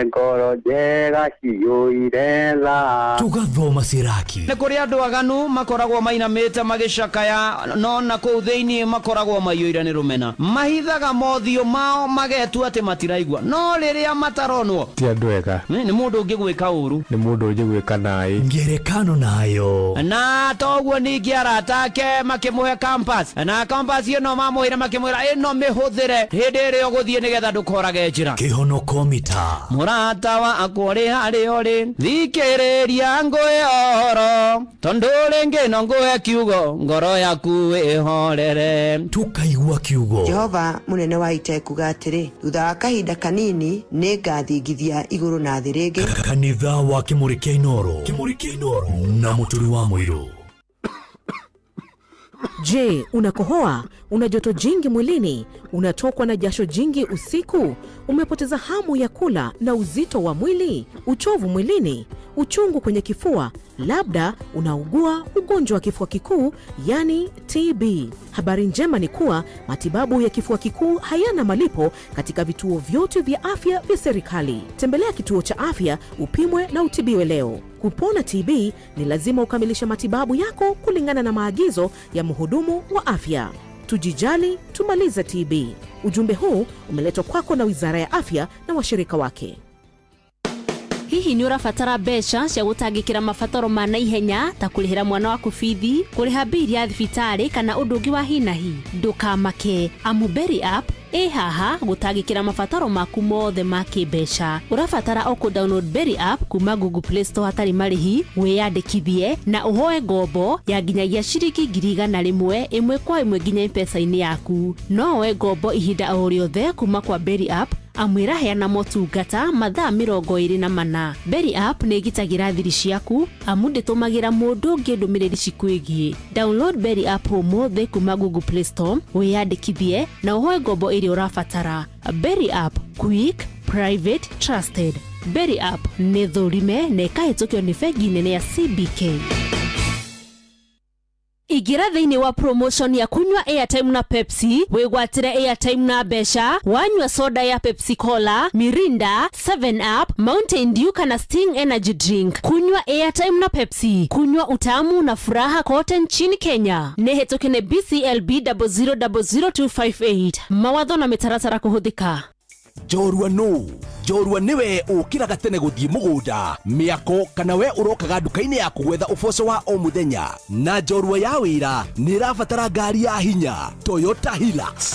ngoro njega ciyũire tha, tugathoma Siraki. Nĩ kũrĩ andũ aganu makoragwo mainamĩte magĩcakaya, no na kũu thĩinĩ makoragwo maiyũire nĩ rũmena, mahithaga mothiũ mao magetua atĩ matiraigua, no rĩrĩa mataronwo ti andũ ega. Nĩ mũndũ ũngĩgwĩka ũru, nĩ mũndũ ũngĩgwĩka naĩ ngerekano nayo. Na toguo ningĩ arata ake makĩmũhe compass, na compass ĩno mamũheire makĩmwĩra ĩno mĩhũthĩre hĩndĩ ĩrĩa ũgũthiĩ nĩgetha ndũkorage njĩra. Kĩhonoko mita Mũrata wakwa ũrĩ harĩa ũrĩ, thikĩrĩria ngũhe ũhoro, tondũ rĩngĩ no ngũhe kiugo ngoro yaku ĩhorere. Tukaigua kiugo. Jehova mũnene wa ita ekuga atĩrĩ, thutha wa kahinda kanini nĩ ngathingithia igũrũ na thĩ rĩngĩ. Kanitha wa Kimuri kĩa Inooro, Kimuri kĩa Inooro na Mũturi wa Mũirũ. Je, unakohoa? Una joto jingi mwilini? Unatokwa na jasho jingi usiku? Umepoteza hamu ya kula na uzito wa mwili? Uchovu mwilini? Uchungu kwenye kifua? Labda unaugua ugonjwa wa kifua kikuu, yani TB. Habari njema ni kuwa matibabu ya kifua kikuu hayana malipo katika vituo vyote vya afya vya serikali. Tembelea kituo cha afya upimwe na utibiwe leo. Kupona TB ni lazima ukamilishe matibabu yako kulingana na maagizo ya mhudumu wa afya. Tujijali, tumalize TB. Ujumbe huu umeletwa kwako na Wizara ya Afya na washirika wake. Hihi nĩ ũrabatara mbeca cia gũtangĩkĩra mabataro ma naihenya ta kũrĩhĩra mwana waku bithi, kũrĩha mbiri ya thibitarĩ kana ũndũ ũngĩ wa hi na hi? Ndũkamake, amu Berry App Ĩ haha gũtangĩkĩra mabataro maku mothe ma kĩmbeca. Ũrabatara o kũ download Berry app kuma Google Play Store hatarĩ marĩhi, wĩyandĩkithie na ũhoe ngombo ya nginyagia ciringi 100,000 ĩmwe kwa ĩmwe nginya M-Pesa-inĩ yaku. No woe ngombo ihinda o rĩothe kuma kwa Berry app amu ĩraheana motungata mathaa 24. Berry app nĩ ĩgitagĩra thiri ciaku amu ndĩtũmagĩra mũndũ ũngĩ ndũmĩrĩri cikwĩgiĩ. Download Berry app ũmũthĩ kuma Google Play Store, wĩyandĩkithie na ũhoe ngombo ĩrĩa ũrabatara. Berry app, quick, private, trusted. Berry app nĩ thũrime na ĩkahĩtũkio nĩ bengi nene ya CBK. Ingĩra thĩinĩ wa promotion ya kunywa airtime na Pepsi, wĩgwatĩre airtime na mbeca wanyua soda ya Pepsi Cola, Mirinda, 7 Up, Mountain Dew kana Sting Energy Drink. Kunywa airtime na Pepsi, kunywa utamu na furaha kote nchini Kenya. Nĩ hĩtũke nĩ BCLB 0000258. Mawatho na mĩtaratara kũhũthĩka. Njorua nũ njorua nĩwe ũkĩraga tene gũthiĩ mũgũnda mĩako kana we ũrokaga nduka-inĩ yaku gwetha ũboco wa o mũthenya na njorua ya wĩra nĩ ĩrabatara ngari ya hinya Toyota Hilux.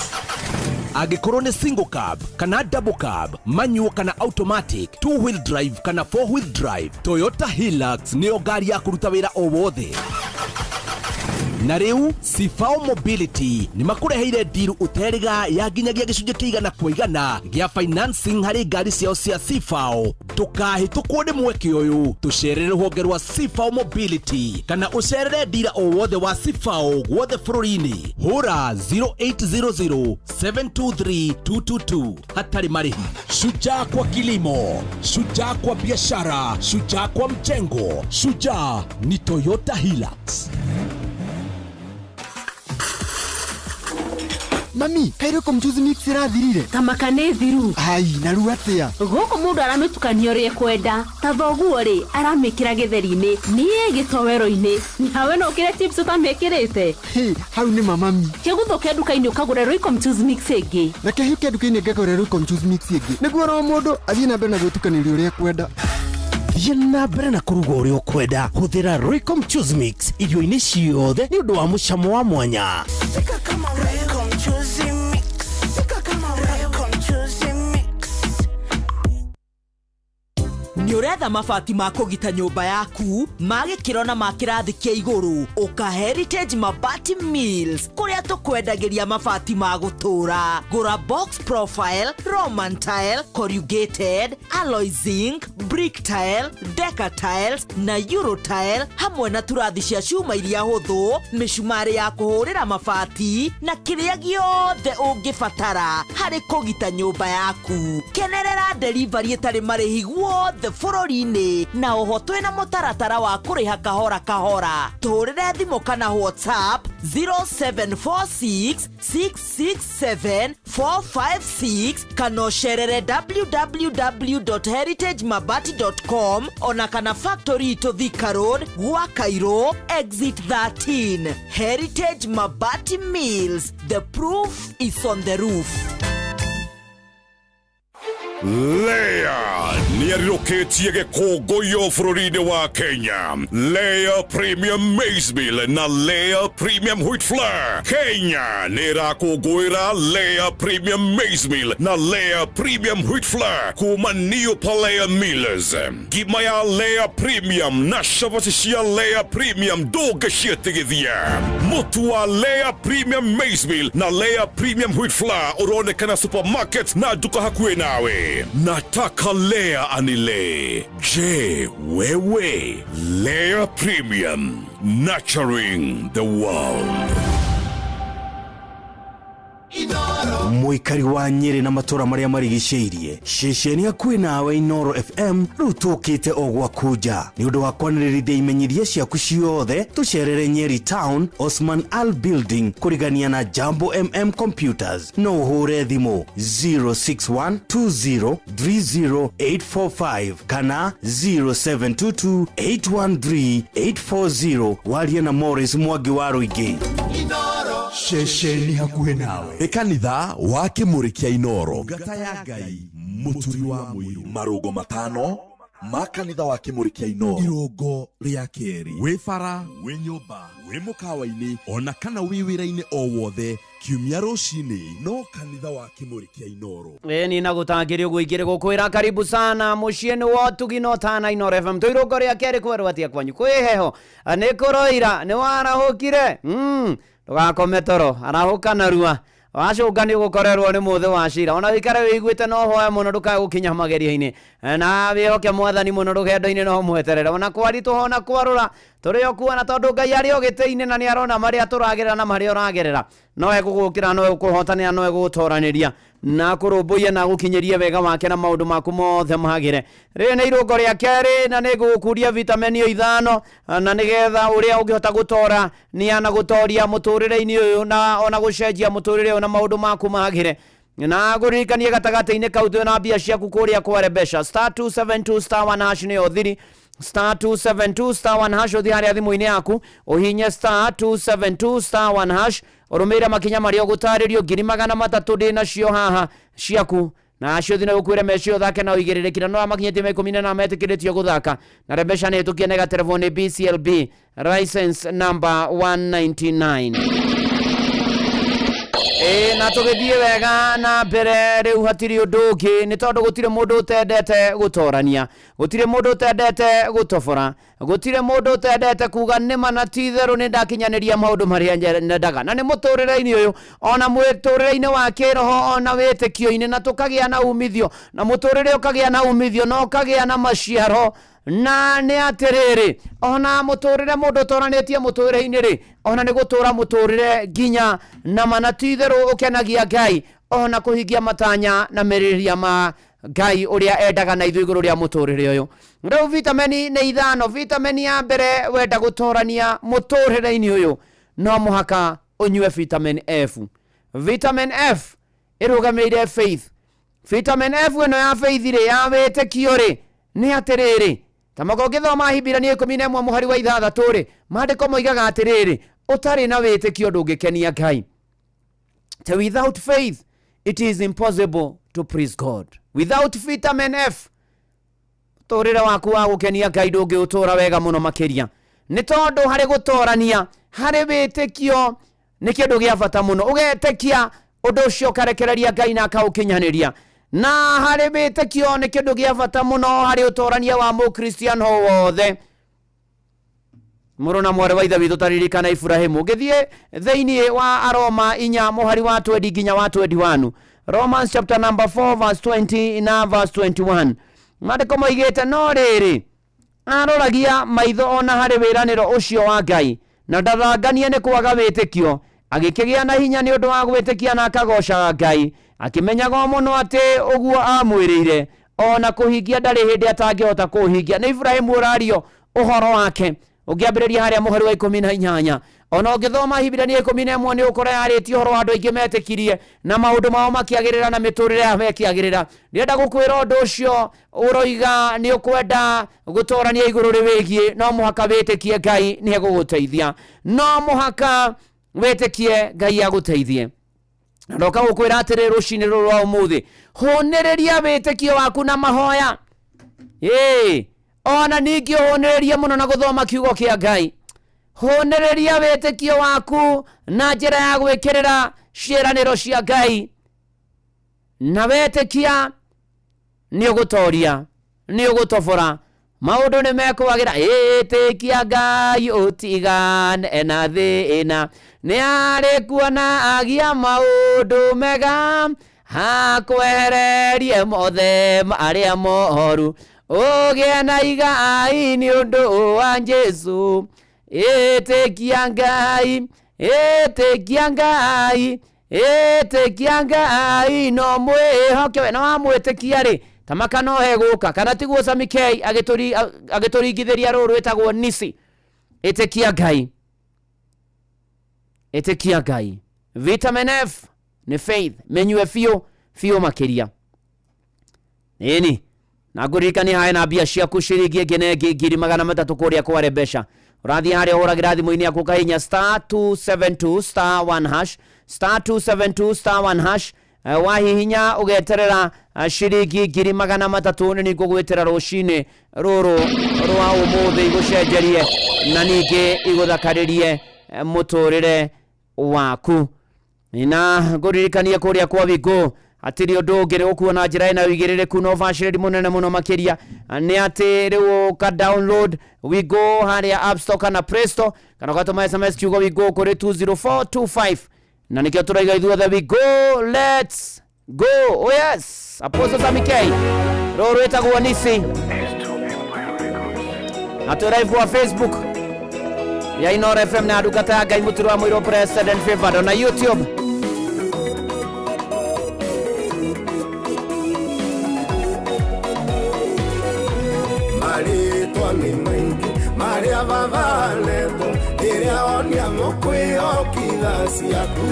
Angĩkorwo nĩ single cab kana double cab, manual kana automatic, two wheel drive kana four wheel drive, Toyota Hilux nĩyo ngari ya kũruta wĩra o wothe. Na rĩu Cifao Mobility nĩ makũreheire ndiru ũterĩga ya nginyagia gĩcunjĩ kĩa 100% gĩa financing harĩ ngari ciao cia Cifao. Ndũkahĩtũkwo nĩ mweke ũyũ, tũcerere rũhonge rwa Cifao Mobility kana ũcerere ndira o wothe wa Cifao guothe bũrũri-inĩ. Hũra 0800 723 222 hatarĩ marĩhi. Shujaa kwa kilimo, shujaa kwa biashara, shujaa kwa mjengo, shujaa ni Toyota Hilux. Mami, kairĩ mchuzi mix ĩrathirire. Tamaka nĩ thiru. Ai, na rĩu atĩa? Gũkũ mũndũ aramĩtukania ũrĩa ekwenda. Ta thoguo rĩ, aramĩkĩra gĩtheri-inĩ, niĩ gĩtoero-inĩ. Nawe no ũkĩre chips ũtamĩkĩrĩte. Hĩ, hau nĩ mamami. Kĩguthũke nduka-inĩ ũkagũre Royco mchuzi mix ĩngĩ. Reke hĩke nduka-inĩ ngagũre Royco mchuzi mix ĩngĩ nĩguo oro mũndũ athiĩ na mbere na gwĩtukanĩria ũrĩa ekwenda. Thiĩ na mbere na kũruga ũrĩa ũkwenda. Hũthĩra Royco mchuzi mix irio-inĩ ciothe nĩ ũndũ wa mũcamo wa mwanya. Pika kama Royco mchuzi mix. Pika kama Royco mchuzi mix. Nĩ ũretha mabati ma kũgita nyũmba yaku ma gĩkĩro na ma kĩrathi kĩa igũrũ? Ũka Heritage Mabati Mills kũrĩa tũkwendagĩria mabati ma gũtũũra. Gũra box profile, roman tile, corrugated, alloy zinc, brick tile, deca tiles na euro tile, hamwe na turathi cia cuma iria hũthũ, mĩcumarĩ ya kũhũrĩra mabati na kĩrĩa gĩothe ũngĩbatara harĩ kũgita nyũmba yaku. Kenerera delivery ĩtarĩ marĩhi guothe bũrũri-inĩ, na oho twĩna mũtaratara wa kũrĩha kahora kahora. Tũhũrĩre thimũ kana WhatsApp 0746 667 456 kana ũcerere www.heritagemabati.com ona kana factory itũ Thika Road, gwa Cairo exit 13. Heritage Mabati Mills, the proof is on the roof. Lea nĩarirũkĩtie gĩkũngũiyo bũrũri-inĩ wa Kenya. Lea Premium Maize Meal na Lea Premium Wheat Flour. Kenya nĩ ĩrakũngũĩra Lea Premium Maize Meal na Lea Premium Wheat Flour kuma New Palea Millers. Ngima ya Lea Premium na cabaci cia Lea Premium ndũngĩciĩtigithia. Mũtu wa Lea Premium Maize Meal na Lea Premium Wheat Flour ũronekana supermarket na nduka hakuhĩ nawe. Nataka Lea anile. Je, wewe? Lea Premium, nurturing the world. Mũikari wa Nyĩrĩ na matũra marĩa marigicĩirie, ceceni hakuhĩ nawe Inoro FM rĩu tũkĩte o gwaku nja nĩ ũndũ wa kwanĩrĩrithia imenyithia ciaku ciothe. Tũcerere Nyeri Town, Osman Al Building, kũrigania na Jambo MM Computers. No ũhũre thimũ 0612030845 kana 0722813840 warie na Morris Mwangi wa Rũingĩ. Ceceni hakuhĩ nawe nĩ kanitha wa Kĩmũrĩ kĩa Inoro. Ngata ya Ngai, mũturi wa mũirũ. Marũngo matano. Ma kanitha wa Kĩmũrĩ kĩa Inooro irũngo rĩa kerĩ wĩ bara wĩ nyũmba wĩ mũkawa-inĩ ona kana wĩ wĩra-inĩ o wothe kiumia rũcinĩ no kanitha wa Kĩmũrĩ kĩa Inooro. Ĩni na gũtangĩrĩ ũguo ingĩrĩ gũkwĩra karibu sana mũciĩ nĩ wotugi no tana Inooro FM twĩ irũngo rĩa kerĩ kwerwo atĩa kwanyu kwĩ heho nĩ kũroira nĩ warahũkire ndũgakome toro arahũka narua wacũnga nĩ ũgũkorerwo nĩ mũthĩ wa cira ona wĩikare wĩiguĩte no hoya mũno ndũkae gũkinya magerio-inĩ na wĩhoke mwathani mũno rũgendo-inĩ no mweterere ona kwaritũha ona kwarũra tũrĩ o kuona tondũ Ngai arĩ o gĩtĩ-inĩ na nĩ arona marĩa tũragerera na marĩa ũragerera no egũgũkĩra no egũkũhotanĩra no egũgũtoranĩria na kũrũmbũiya na gũkinyĩria wega wake na maũndũ maku mothe magĩre. Rĩrĩ nĩ irũngo rĩa kerĩ na nĩ ngũgũkundia vitamini 5 na nĩgetha ũrĩa ũngĩhota gũtora nĩa na gũtoria mũtũrĩre-inĩ ũyũ na ona gũcenjia mũtũrĩre ũyũ na maũndũ maku magĩre. Na ngũririkanie gatagatĩ-inĩ kau twĩ na mbia ciaku kũrĩa kware mbeca star 272 star 1 hash nĩyo thiri star 272 star 1 hash ũthiĩ harĩa thimũ-inĩ yaku ũhinye star 272 star 1 hash ũrũmĩrĩre makinya marĩa ũgũtarĩrio 300,000 ndĩ nacio haha ciaku na acio thina gũkwĩra meci ũthake na ũigĩrĩrĩki na no amakinyĩtie ma 18 metĩkĩrĩtio gũthaka na rembeca nĩ ĩtũkie na ĩgaterevwo nĩ BCLB license number 199. Ĩĩ na tũgĩthiĩ wega na mbere rĩu hatirĩ ũndũ ũngĩ nĩ tondũ gũtirĩ mũndũ ũtendete gũtorania gũtirĩ mũndũ ũtendete gũtobora gũtirĩ mũndũ ũtendete kuga nĩma na ti itherũ nĩ ndakinyanĩria maũndũ marĩa nyendaga na nĩ mũtũrĩre-inĩ ũyũ ona mũtũrĩre-inĩ wa kĩroho ona wĩtĩkio-inĩ na tũkagĩa na umithio na mũtũrĩre ũkagĩa na umithio na ũkagĩa na maciaro na nĩ atĩrĩrĩ ona mũtũrĩre mũndũ ũtoranĩtie mũtũrĩre-inĩ rĩ ona nĩ gũtũra mũtũrĩre nginya na mana ti itherũ ũkenagia Ngai ona kũhingia matanya na merirĩria ma Ngai ũrĩa endaga na ithuĩ igũrũ rĩa mũtũrĩre ũyũ. Rĩu vitamini nĩ 5. Vitamini ya mbere wenda gũtorania mũtũrĩre-inĩ ũyũ no mũhaka ũnyue vitamin F. Vitamin F ĩrũgamĩrĩire faith. Vitamin F ĩno ya faith rĩ ya wĩtĩkio rĩ nĩ atĩrĩrĩ ta maka ũngĩthoma Ahibirania 11 mũhari wa 6 rĩ maandĩko moigaga atĩrĩrĩ ũtarĩ na wĩtĩkio ndũngĩkenia Ngai. So without faith it is impossible to please God. Without vitamin F mũtũrĩre waku wa gũkenia Ngai ndũngĩũtũra wega mũno makĩria nĩ tondũ harĩ gũtorania harĩ wĩtĩkio nĩ kĩndũ gĩa bata mũno ũgetĩkia ũndũ ũcio ũkarekereria Ngai na akaũkinyanĩria na harĩ wĩtĩkio nĩ kĩndũ gĩa bata mũno harĩ ũtorania wa mũkristiano wothe. Mũrũ na mwarĩ wa ithe witũ taririkana Ibrahimu ũngĩthiĩ thĩinĩ wa Aroma 4 mũhari wa 20 nginya wa 21 Romans chapter number 4 verse 20 na verse 21 maandĩko moigĩte no rĩrĩ aroragia maitho ona harĩ wĩranĩro ũcio wa Ngai na ndathanganie nĩ kwaga wĩtĩkio agĩkĩgĩa na hinya nĩ ũndũ wa gwĩtĩkia na akagocaga Ngai akĩmenyaga mũno atĩ ũguo amwĩrĩire ona kũhingia ndarĩ hĩndĩ atangĩhota kũhingia. Nĩ Ibrahimu ũrario ũhoro wake ũngĩambĩrĩria harĩa mũhari wa 18 ona ũngĩthoma Ahibirania 11 nĩ ũkora yarĩtie ũhoro wa andũ aingĩ metĩkirie na maũndũ mao makĩagĩrĩra na mĩtũrĩre yao ĩkĩagĩrĩra. Ndĩrenda gũkwĩra ũndũ ũcio ũroiga nĩ ũkwenda gũtorania igũrũ rĩwĩgiĩ no mũhaka wĩtĩkie Ngai nĩ egũgũteithia no mũhaka wĩtĩkie Ngai agũteithie. Na ndoka gũkwĩra atĩrĩ rũcinĩ rũrũ rwa ũmũthĩ hũnĩrĩria wĩtĩkio waku na mahoya ĩĩ ona ningĩ ũhũnĩrĩrie mũno na gũthoma kiugo kĩa Ngai hũnĩrĩria wĩtĩkio waku na njĩra ya gwĩkĩrĩra ciĩranĩro cia Ngai na wetĩkia nĩ ũgũtoria nĩ ũgũtobora maũndũ nĩ mekwagĩra. Ĩtĩkia Ngai ũtigane na thĩna nĩ arĩ kuona agia maũndũ mega hakwehererie mothe marĩa moru ũgĩe na igai nĩ ũndũ wa Jesũ. Ĩtĩkia Ngai ĩtĩkia Ngai ĩtĩkia Ngai no mwĩhoke we na wamwĩtĩkia rĩ tamaka no hegũka kana tiguo Sami K agĩtũringithĩria rũũ rwĩtagwo Nisi. Ĩtĩkia Ngai ĩtĩkia Ngai. Vitamin F nĩ faith menyue biũ biũ makĩria. Ĩni na ngũririkanie hae na mbia ciaku ciringi ĩngĩ na ĩngĩ 300,000 kũrĩa kware mbeca ũrathiĩ harĩa ũhũragĩra thimũ-inĩ yaku ũkahihinya star 272 star 1 hash star 272 star 1 hash wahihinya ũgeterera ciringi 300,000 nĩ ngũgwĩtĩra rũcinĩ rũrũ rwa ũmũthĩ igũcenjerie na ningĩ igũthakarĩrie mũtũrĩre waku. Na ngũririkanie kũrĩa kwa Wingo hatirĩ ũndũ ũngĩ rĩgũkuo na njĩra ĩna ũigĩrĩrĩku na ũbacĩrĩri mũnene mũno makĩria nĩ atĩ rĩu ũka download Wingo harĩa App Store kana Play Store kana ũgatũma SMS kiugo Wingo kũrĩ 20425 na nĩkĩo tũraiga ithuothe Wingo, let's go. Oh yes, Apostle Sammy K rũrũ rwĩtagwo Nisi na twĩ live wa Facebook ya Inooro FM na ndungata ya Ngai Mũturo wa Mũirũ President Favored na YouTube. Marĩtwa nĩ maingĩ marĩa babanetwo rĩrĩa onia mũkwĩhokitha ciaku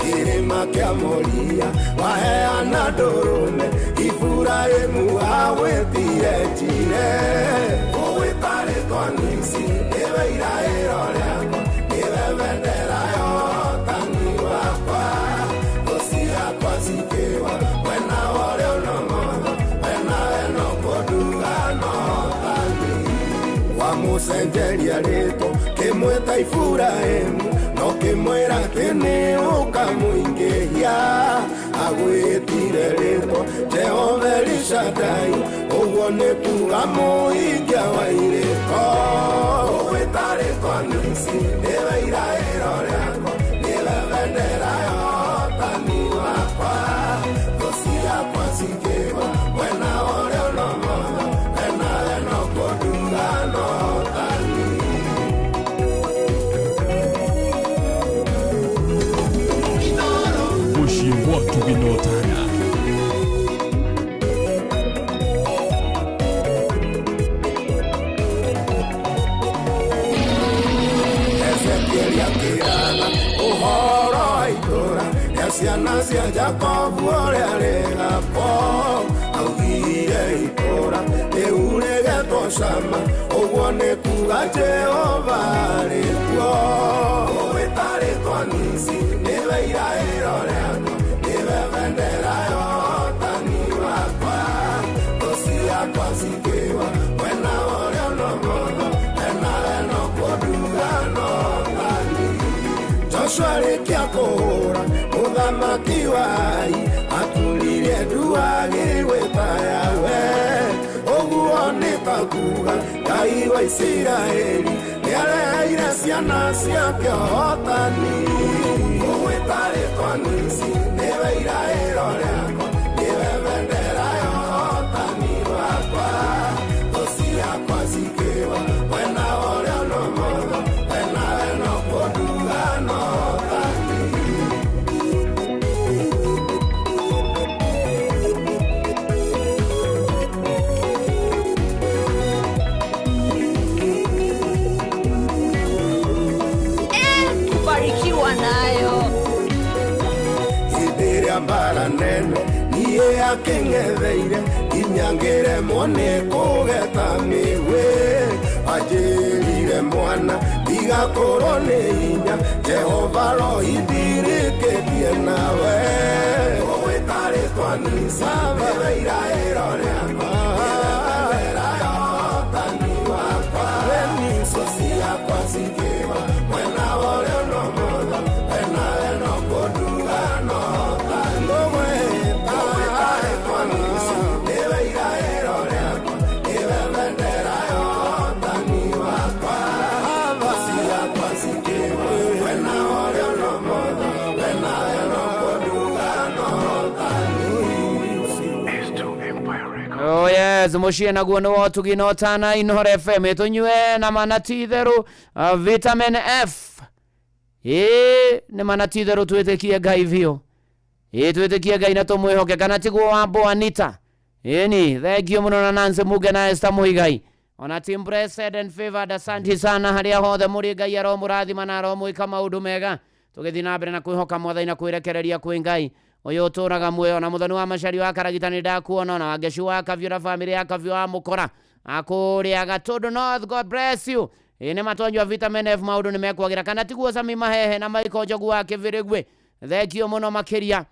kĩrĩma kĩa Moria waheana ndũrũme Iburahĩmu agwĩtire njire ũgwĩta rĩtwa Nisi nĩwe iraĩro rĩakwa nĩwe bendera ya ũhotani wakwa thũ ciakwa cikĩwa mwena wa ũrĩo na ũmotho wena weno kũnduga na ũhotani wamũcenjeria rĩtwa kĩmwĩta Iburahĩmu no kĩmwĩra atĩ nĩ ũkamũingĩhia agwĩtire rĩtwa Jehova Elishadai ũguo nĩ kuga mũhingia wa irĩko ũgwĩta rĩtwa Nisi nĩwe iraĩro rĩakwa nĩwe bendera ya ũhotani wakwa thũ ciakwa cikĩwa mwena wa ũrĩo na ũmotho wena weno kũnduga na ũhotani. Mũciĩ wa Tũginotana. Ezekieli akĩratha ũhoro wa itũũra rĩa ciana cia Jakobu ũrĩa rĩgakwo augire itũũra rĩu rĩgetwo Shama ũguo nĩ kuga Jehova arĩ kuo ũgwĩta rĩtwa Nisi nĩwe iraĩro rĩakwa nĩwe bendera ya ũhotani wakwa thũ ciakwa cikĩwa mwena wa ũrĩo na ũmotho wena weno kũnduga na ũhotani. Joshua arĩkia kũhũra mũthamaki wa Ai aturirie ndu agĩgwĩta Yahweh ũguo nĩ ta kuga Ngai wa Isiraeli nĩareheire ciana ciake ũhotani ũgwĩta rĩtwa Nisi nĩwe iraĩro rĩakwa nĩwe bendera ya ũhotani wakwa thũ ciakwa cikĩwa mwena wa ũrĩo na ũmotho wena weno kũnduga na ũhotani. Kubarikiwa nayo. Hĩndĩ ĩrĩa mbara nene niĩ akĩng'etheire nginya ngĩremwo nĩ kũgeta mĩgwĩ anjĩrire mwana ndigakorwo nĩ hinya Jehova rohindirĩkĩtie nawe ũgwĩta rĩtwa Nisi nĩwe iraĩro rĩakwa nĩwe bendera ya ũhotani wakwa thũ ciakwa cikĩwa mwena wa ũrĩo na ũmotho wena weno kũnduga na ũhotani ũgwĩta rĩtwa Nisi nĩwe iraĩro rĩakwa nĩwe bendera ya ũhotani wakwa thũ ciakwa cikĩwa mwena wa ũrĩo na ũmotho wena weno kũnduga na ũhotani. Oh yes, mũciĩ naguo nĩ wotugi na ũtana Inooro FM ĩtũnyue na mana ti itherũ vitamin F ĩĩ nĩ mana ti itherũ twĩtĩkie Ngai biũ ĩĩ twĩtĩkie Ngai na tũmwĩhoke kana tiguo Wambo Anita ĩni thengio mũno na Nancy Muge na Esther Muigai ona team Blessed and Favored asanti sana harĩa hothe mũrĩ Ngai aromũrathima na aromwĩka maũndũ mega tũgĩthiĩ na mbere na kwĩhoka Mwathani na kwĩrekereria kwĩ Ngai ũyũ ũtũraga muoyo na mũthoni wa macari wa karagita nĩ ndakuona na wangeci wa Kabiũ na bamĩrĩ ya Kabiũ wa Mũkora akũrĩa Gatũndũ North, God bless you. Ĩĩ nĩ matwanyua vitamin F maũndũ nĩ mekwagĩra kana tiguo Sami Mahehe na Michael Njogu wa Kĩbĩrĩgwe thengio mũno makĩria.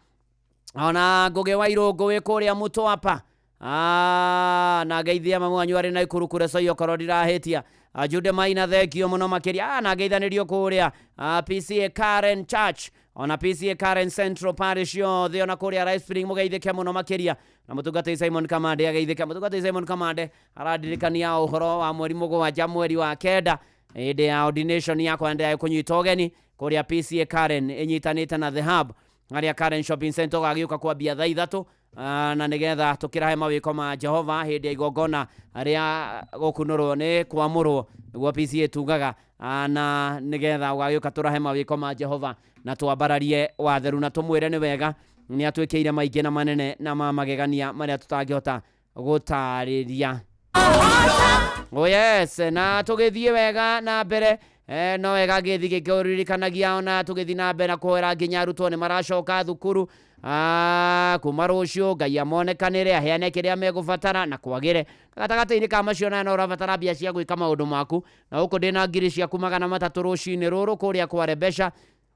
Ona Ngũgĩ wa Irũngũ wĩ kũrĩa Mũtwapa. Ah, na ngeithia mamu wanyu arĩ na ikuru kure soio korwo ndirahĩtia. Ah, Jude Maina, thengio mũno makĩria. Ah, na ngeithanĩrio kũrĩa, ah, PCA Karen Church, ona PCA Karen Central Parish yothe, ona kũrĩa Rice Spring, mũgeithĩke mũno makĩria. Na mũtungatĩri Simon Kamande ageithĩke. Mũtungatĩri Simon Kamande aradirikania ũhoro wa mweri 7 mweri wa 9, hĩndĩ ya ordination yakwa ndĩraĩ kũnyita ũgeni kũrĩa PCA Karen ĩnyitanĩte na The Hub harĩa Karen Shopping Center, ũgagĩũka kwambia thaa 3, na nĩgetha tũkĩrahe mawĩko ma Jehova hĩndĩ ya igongona rĩa gũkunũrwo nĩ kwamũrwo, nĩguo PCA tugaga, na nĩgetha ũgagĩũka tũrahe mawĩko ma Jehova na twambararie watheru na tũmwĩre nĩ wega nĩ atwĩkĩire maingĩ na manene na ma magegania marĩa tũtangĩhota gũtarĩria. Oh yes, na tũgĩthiĩ wega na mbere, no wega ngĩthiĩ gĩkĩũririkanagia ona tũgĩthiĩ na mbere na kũhoera nginya arutwo nĩ maracoka thukuru, kuma rũciũ Ngai amonekanĩre, aheane kĩrĩa megũbatara na kwagĩre. Gatagatĩ-inĩ ka macio nayo no ũrabatara mbia cia gwĩka maũndũ maku, na gũkũ ndĩna ngiri ciaku 300 rũcinĩ rũrũ kũrĩa kwa Rebesha.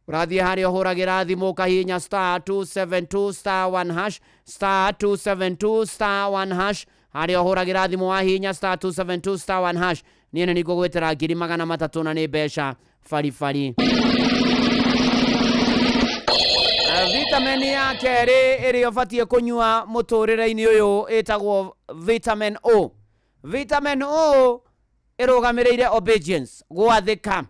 Ũrathiĩ harĩa ũhũragĩra thimũ ũkahihinya *272 *1 hash, *272 *1 hash, harĩa ũhũragĩra thimũ wahihinya *272 *1 hash, niĩ nĩ nĩngũgwĩtĩra ngiri 300 na nĩ mbeca baribari. Vitamin ya kerĩ ĩrĩa ũbatiĩ kũnyua mũtũrĩre-inĩ ũyũ ĩtagwo vitamin O. Vitamin O ĩrũgamĩrĩire obedience, gwathĩka.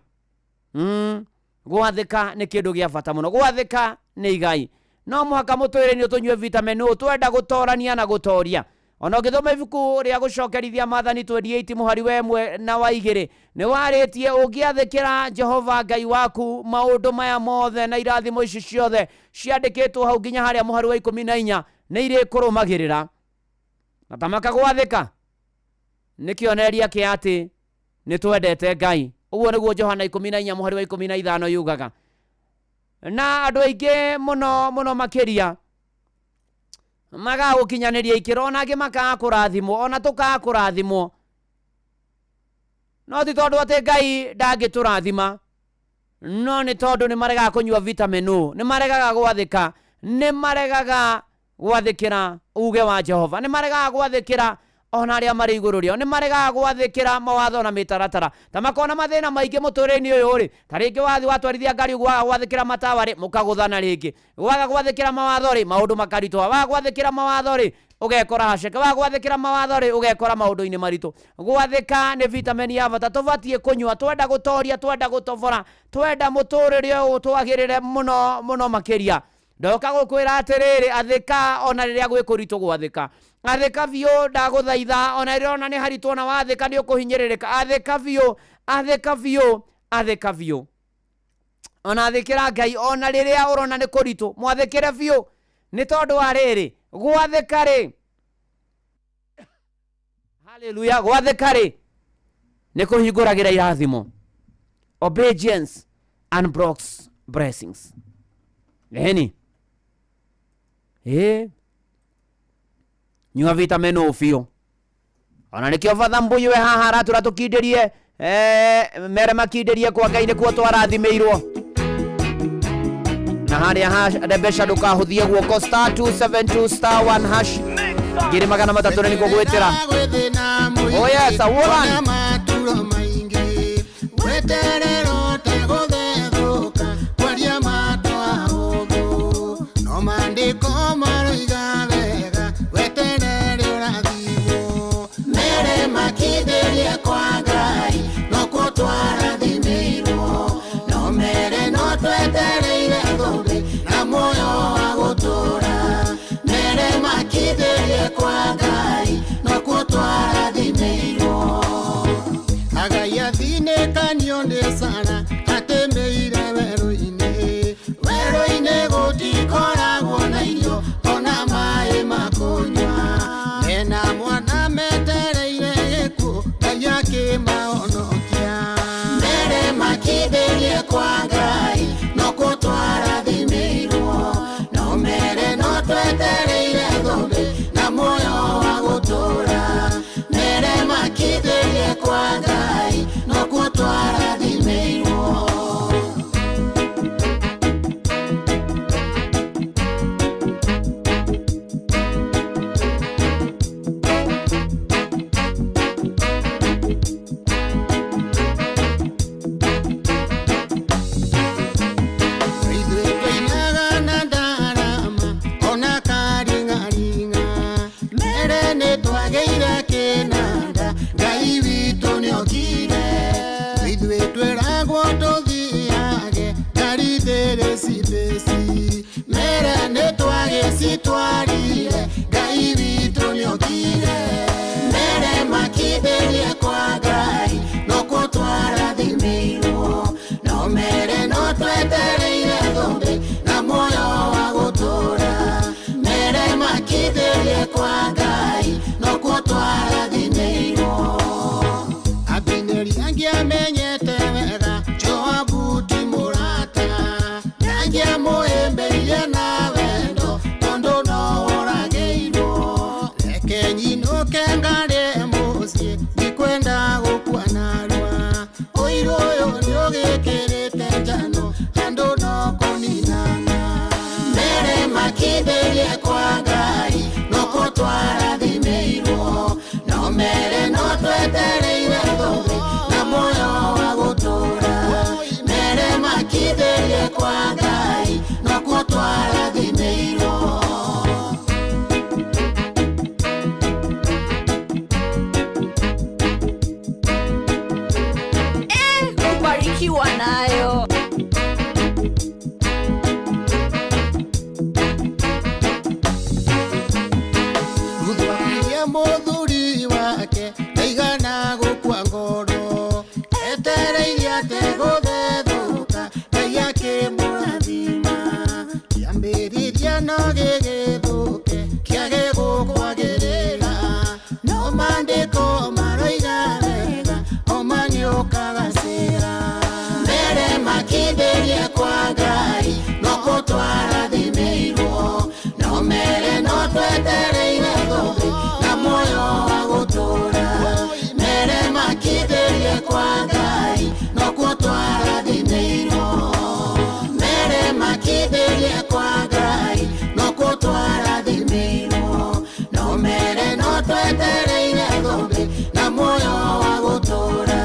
Gwathĩka nĩ kĩndũ gĩa bata mũno, gwathĩka nĩ igai. No mũhaka mũtũrĩre-inĩ tũnyue vitamin O twenda gũtorania na gũtoria. Ona ũngĩthoma ibuku rĩa gũcokerithia Maathani 28 mũhari wa 1 na wa 2, nĩ warĩtie ũngĩathĩkĩra Jehova Ngai waku maũndũ maya mothe na irathimo ici ciothe ciandĩkĩtwo hau nginya harĩa mũhari wa 14 nĩ irĩkũrũmagĩrĩra. Na tamaka gwathĩka nĩ kĩonereria kĩa atĩ nĩ twendete Ngai. Ũguo nĩguo Johana 14 mũhari wa 15 yugaga. Na andũ aingĩ mũno mũno makĩria magagũkinyanĩria ikĩro, ona angĩ makaga kũrathimwo, ona tũkaga kũrathimwo, no ti tondũ atĩ Ngai ndangĩtũrathima, no nĩ tondũ nĩ maregaga kũnyua vitamin O, nĩ maregaga gwathĩka, nĩ maregaga gwathĩkĩra uge wa Jehova, nĩ maregaga gwathĩkĩra ona arĩa marĩ igũrũ rĩao, nĩ maregaga gwathĩkĩra mawatho na mĩtaratara. Ta makona mathĩna maingĩ mũtũrĩre-inĩ ũyũ rĩ, ta rĩngĩ wathiĩ watwarithia ngari ũguo waga gwathĩkĩra matawa rĩ, mũkagũthana rĩngĩ, waga gwathĩkĩra mawatho rĩ, maũndũ makaritũha, waga gwathĩkĩra mawatho rĩ, ũgekora haceke, waga gwathĩkĩra mawatho rĩ, ũgekora maũndũ-inĩ maritũ. Gwathĩka nĩ vitamin ya bata tũbatiĩ kũnyua twenda gũtoria, twenda gũtobora, twenda mũtũrĩre ũyũ twagĩrĩre mũno mũno makĩria. Ndoka gũkwĩra atĩrĩrĩ, athĩka ona rĩrĩa gwĩ kũritũ gwathĩka, athĩka biũ, ndagũthaitha, ona rĩrĩa ona nĩ haritũ ona wathĩka nĩ ũkũhinyĩrĩrĩka, athĩka biũ, athĩka biũ, athĩka biũ. Ona athĩkĩra Ngai ona rĩrĩa ũrona nĩ kũritũ, mwathĩkĩre biũ, nĩ tondũ wa rĩrĩ gwathĩka rĩ, haleluya, gwathĩka rĩ nĩ kũhingũragĩra irathimo. Obedience unblocks blessings. Eni nyua vitamin O biũ. Ona nĩkĩo batha mbuyu we haha aratũra tũkindĩrie, mere makindĩrie kwa Ngai nĩkuo twarathimĩirwo. Na harĩa ha Rebesha ndũkahũthie guoko, *272 *1 hash ngiri 300 nĩ nĩkuo gwĩtĩra. Oh yes, a woman. Nikiwa nayo. Ruthu akiria mũthuri wake ndaigana gũkua ngoro etereire ategũthethũka Ngai akĩmũrathima kĩambĩrĩria no gĩgĩthũke kĩage gũkwagĩrĩra no maandĩko maroiga wega oma nĩũkagacĩra mbere makindĩrie kwa Ngai no kũtwarathimĩirwo no mere no twetereire thũmbĩ na muoyo wa gũtũũra mere makindĩrie kwa Ngai no kũtwarathimĩirwo mere makindĩrie kwa Ngai no kũtwarathimĩirwo no mere no twetereire thũmbĩ na muoyo wa gũtũũra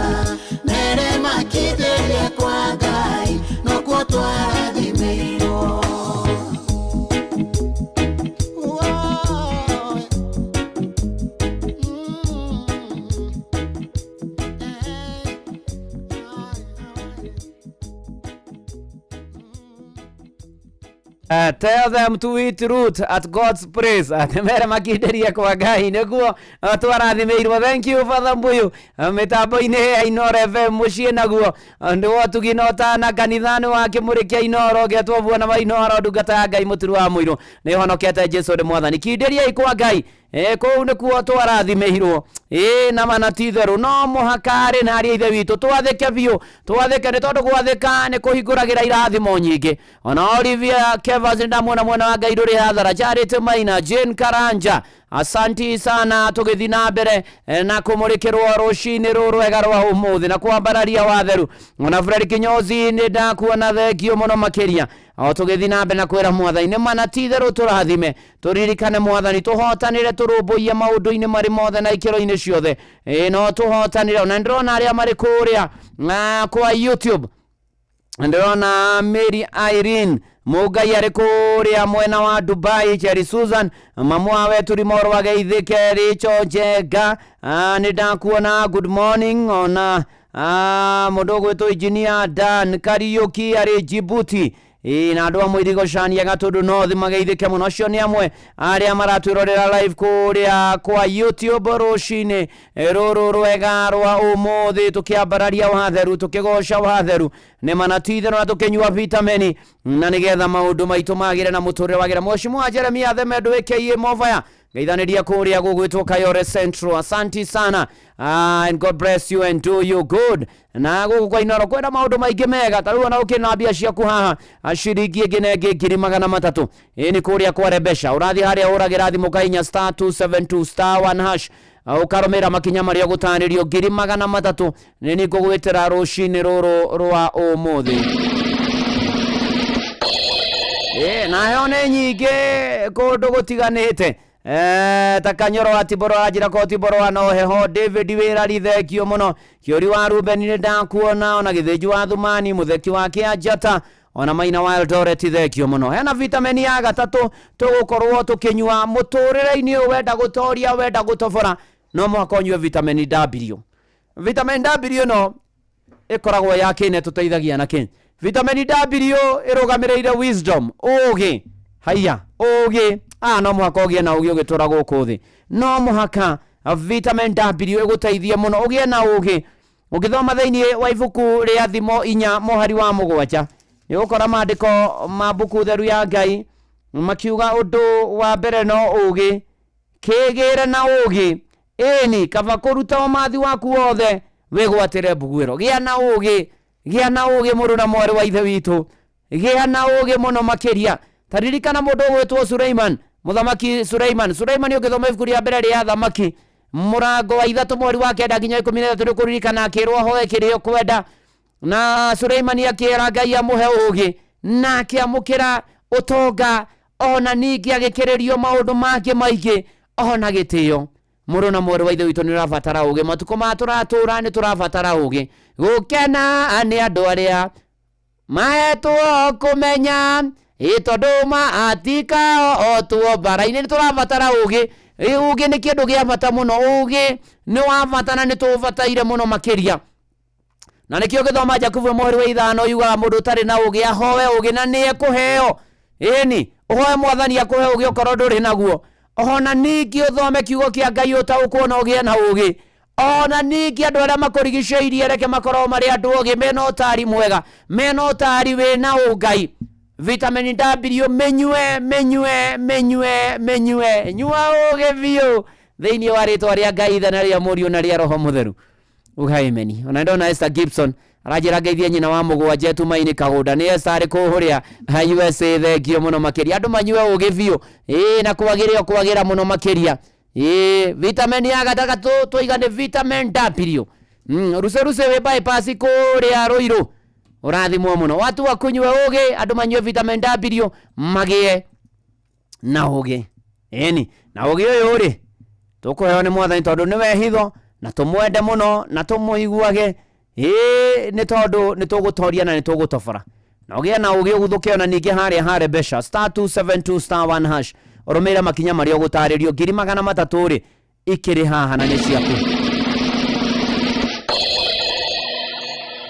mere makindĩrie kwa Ngai no kũtwarathimĩirwo. Tell them to eat root at God's praise. Atĩ mere makindĩrie kwa Ngai nĩguo twarathimĩirwo. Thank you Father Mbuyu. Mĩtambo-inĩ ya Inoro FM mũciĩ naguo nĩ wotugi na ũtana kanitha-inĩ wa kĩmũrĩ kĩa Inoro getwo buona wa Inoro ndungata ya Ngai mũturu wa mũirũ nĩ honokete Jesu nĩ mwathani. Kindĩriai kwa Ngai kũu nĩkuo twarathimĩirwo. Ĩ na mana ti itherũ no mũhaka arĩ na arĩa ithe witũ twathĩke biũ twathĩke nĩ tondũ gwathĩka nĩ kũhingũragĩra irathimo nyingĩ. Ona Olivia Kevas ndamuona mwena wa Ngai ndũrĩ hathara. Charity Maina, Jane Karanja, asanti sana tũgĩthiĩ na mbere na kũmũrĩkĩrwo rũcinĩ rũrũ rwega rwa ũmũthĩ na kwambararia watheru. Ona Fred Kinyozi nĩ ndakuona thengio mũno makĩria o tũgĩthiĩ na mbere na kwĩra mwathani nĩ mana ti itherũ tũrathime tũririkane mwathani tũhotanĩre tũrũmbũiye maũndũ-inĩ marĩ mothe na ikĩro-inĩ ciothe. Ĩ no tũhotanĩre. Ona ndĩrona arĩa marĩ kũrĩa kwa YouTube ndĩrona Mary Irene Mũngai arĩ kũrĩa mwena wa Dubai, Cherry Susan mamu wa Weturi Morwa geithĩke Rĩcho Njenga nĩ ndakuona good morning. Ona mũndũ ũgwĩtwo engineer Dan Kariuki arĩ Djibouti. Ĩ na andũ a Mũirigo Shani Gatũndũ North mageithĩke mũno. Acio nĩ amwe arĩa maratwĩrorera live kũrĩa kwa YouTube rũcinĩ rũrũ rwega rwa ũmũthĩ tũkĩambararia watheru tũkĩgoca watheru nĩ mana ti itherũ na tũkĩnyua vitamini na nĩgetha maũndũ maitũ magĩre na mũtũrĩre wagĩre. Mheshimiwa Jeremiah Themendo aka Movaya geithanĩria kũrĩa gũgwĩtwo Kayore Central. Asanti sana and God bless you and do you good. Na gũkũ kwa Inoro kwĩna maũndũ maingĩ mega ta rĩu ona ũkĩna na mbia ciaku haha ciringi ĩngĩ na ĩngĩ 300,000. Ĩ nĩ kũrĩa kwa Rebesha ũrathiĩ harĩa ũragĩra thimũ kahinya star 272 star 1 hash ũkarũmĩrĩra makinya marĩa ũgũtarĩrio 300,000 nĩ niĩ ngũgwĩtĩra rũcinĩ rũrũ rwa ũmũthĩ. Ĩ nayo nĩ nyingĩ kũndũ gũtiganĩte. Ta Kanyoro wa Tiboro anjĩra ko Tiboro wa no heho. David Wĩrari thengio mũno. Kĩũri wa Ruben nĩ ndakuona ona Gĩthĩnji wa Thumani Mũtheki wa Kĩanjata ona Maina wa Eldoret thengio mũno. Hena vitamini ya gatatũ tũgũkorwo tũkĩnyua mũtũrĩre-inĩ ũyũ wenda gũtoria wenda gũtobora no mũhaka ũnyue vitamini W. Vitamin W no ĩkoragwo ya kĩ na ĩtũteithagia na kĩ. Vitamin W ĩrũgamĩrĩire wisdom ũgĩ haiya ũgĩ no mũhaka ũgĩe na ũgĩ ũgĩtũra gũkũ thĩ. No mũhaka vitamin W ĩgũteithie mũno ũgĩe na ũgĩ. Ũngĩthoma thĩinĩ wa ibuku rĩa Thimo 4 mũhari wa 7 nĩ ũgũkora maandĩko ma mbuku theru ya Ngai makiuga ũndũ wa mbere no ũgĩ kĩgĩre na ũgĩ ĩni kaba kũruta ũmathi waku wothe wĩgwatĩre mbuguĩro. Gĩa na ũgĩ, gĩa na ũgĩ mũrũ na mwarĩ wa ithe witũ, gĩa na ũgĩ mũno makĩria. Ta ririkana mũndũ ũgwĩtwo Suleiman, mũthamaki Suleiman. Suleiman ũngĩthoma ibuku rĩa mbere rĩa Thamaki mũrango wa 3 mweri wa 9 nginya 13 nĩ ũkũririkana akĩrwo ahoe kĩrĩa ũkwenda na Suleimani akĩra Ngai amũhe ũgĩ na akĩamũkĩra ũtonga ona ningĩ agĩkĩrĩrio maũndũ mangĩ maingĩ ona gĩtĩo. Mũrũ na mwarĩ wa ithe witũ nĩ ũrabatara ũgĩ. Matukũ maya tũratũra nĩ tũrabatara ũgĩ. Gũkena nĩ andũ arĩa mahetwo kũmenya ĩ tondũ matikao otwo mbara-inĩ. Nĩ tũrabatara ũgĩ. Ũgĩ nĩ kĩndũ gĩa bata mũno. Ũgĩ nĩ wa bata na nĩ tũũbataire mũno makĩria. Na nĩkĩo ũgĩthoma Jakubu mũhari wa 5 yugaga mũndũ ũtarĩ na ũgĩ ahoe ũgĩ na nĩ ekũheo. Ĩni, ũhoe mwathani akũhe ũgĩ okorwo ndũrĩ naguo. Ona ningĩ ũthome kiugo kĩa Ngai ũtaũkwo na ũgĩe na ũgĩ. Ona ningĩ andũ arĩa makũrigicĩirie reke makorwo marĩ andũ ogĩ mena ũtari mwega, mena ũtari wĩna ũngai. Vitamin W mĩnyue, mĩnyue, mĩnyue, mĩnyue. Nyua ũgĩ biũ thĩinĩ wa rĩtwa rĩa Ngai Ithe na rĩa Mũriũ na rĩa Roho Mũtheru. Uga amen. Ona ndona Esther Gibson aranjĩra ngeithie nyina wa mũgwanja Tumaini Kagũnda. Nĩ Esther arĩ kũrĩa USA. Thengio mũno makĩria. Andũ manyue ũgĩ biũ. Ĩĩ, na kwagĩre o kwagĩra mũno makĩria. Ĩĩ, vitamin ya gatagatũ tũiga nĩ vitamin W. Ruse ruse wĩ bypass kũrĩa Ruiru. Ũrathimwo mũno. Watu wakunywe ũgĩ, andũ manyue vitamin W magĩe na ũgĩ. Ĩni, na ũgĩ ũyũ rĩ, tũkũheo nĩ mwathani tondũ nĩwe hitho, na tũmwende mũno na tũmũiguage. Ĩĩ, nĩ tondũ nĩ tũgũtoria na nĩ tũgũtobora. Na ũgĩe na ũgĩ ũguthũke ona ningĩ harĩa hare mbeca star 272 star 1 hash. Ũrũmĩrĩre makinya marĩa ũgũtarĩrio. 300,000 rĩ, ikĩrĩ haha na nĩ ciaku.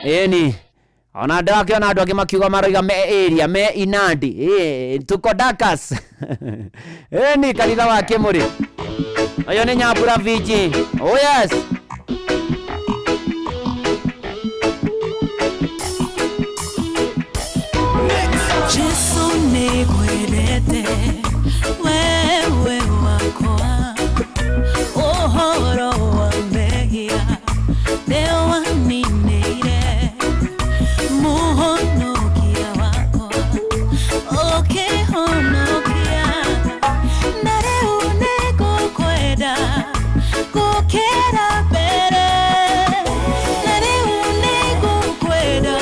Ĩni, ona ndĩrakĩona andũ angĩ makiuga maroiga me area, me Inandi. Ĩĩ, tuko Dakas. Ĩni, kanitha wa Kĩmũrĩ. Ũyũ nĩ Nyambura VG. Oh yes. Jesu nĩngwendete, wewe wakwa. Ũhoro wa mehia nĩwaninĩire. Mũhonokia wakwa, ũkĩhonokia. Na rĩu nĩngũkwenda gũkĩra mbere. Na rĩu nĩngũkwenda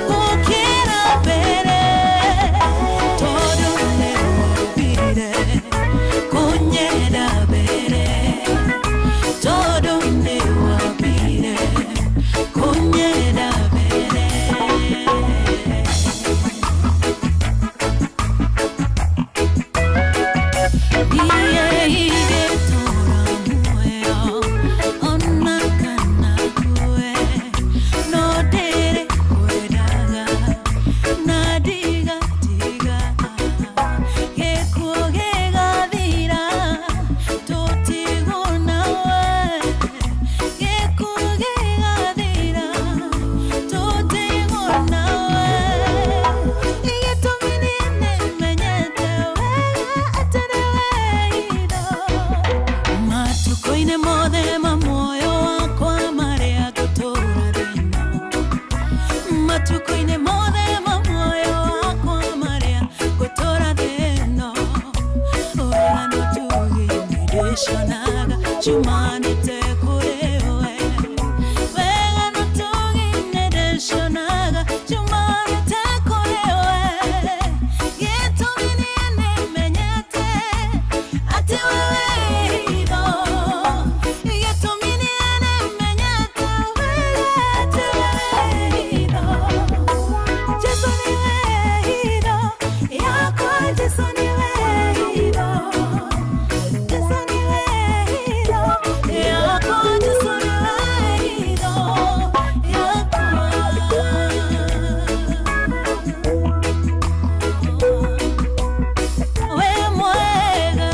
gũkĩra mbere. Tondũ nĩwambire kũnyenda mbere. Tondũ nĩwambire kũnyenda mbere. Niĩ ingĩtũũra muoyo ona kana ngue, no ndĩrĩkwendaga na ndigatiga. Gĩkuũ gĩgathira tũtigwo nawe. Gĩkuũ gĩgathira tũtigwo nawe. Gĩtũmi niĩ nĩmenyete wega atĩ nĩwe hitho. Matukũ-inĩ mothe ma muoyo wakwa marĩa ngũtũũra thĩ-ĩno. Matukũ-inĩ mothe ma muoyo wakwa marĩa ngũtũũra thĩ-ĩno. Wega na ũtugi nĩndĩcionaga ciumanĩte kũrĩ we. Wega na ũtugi nĩndĩcionaga ciumanĩte kũrĩ we. Gĩtũmi niĩ nĩmenyete atĩ we wĩ hitho. Gĩtũmi niĩ nĩmenyete wega atĩ we wĩ hitho. Jesu nĩwe hitho yakwa, Jesu nĩwe hitho. Jesu nĩwe hitho yakwa, Jesu nĩwe hitho yakwa. We mwega,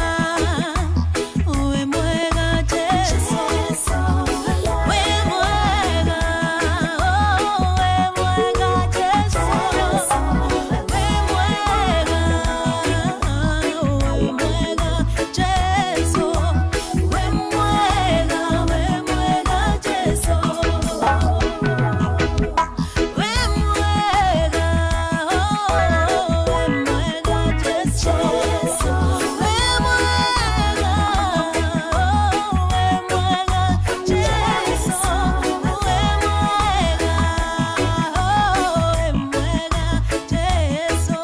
we mwega Jesu. We mwega, oh, we mwega Jesu. We mwega, we mwega Jesu. We mwega, we mwega Jesu. We mwega, oh, we mwega Jesu. We mwega, oh, we mwega Jesu. We mwega, oh, we mwega Jesu.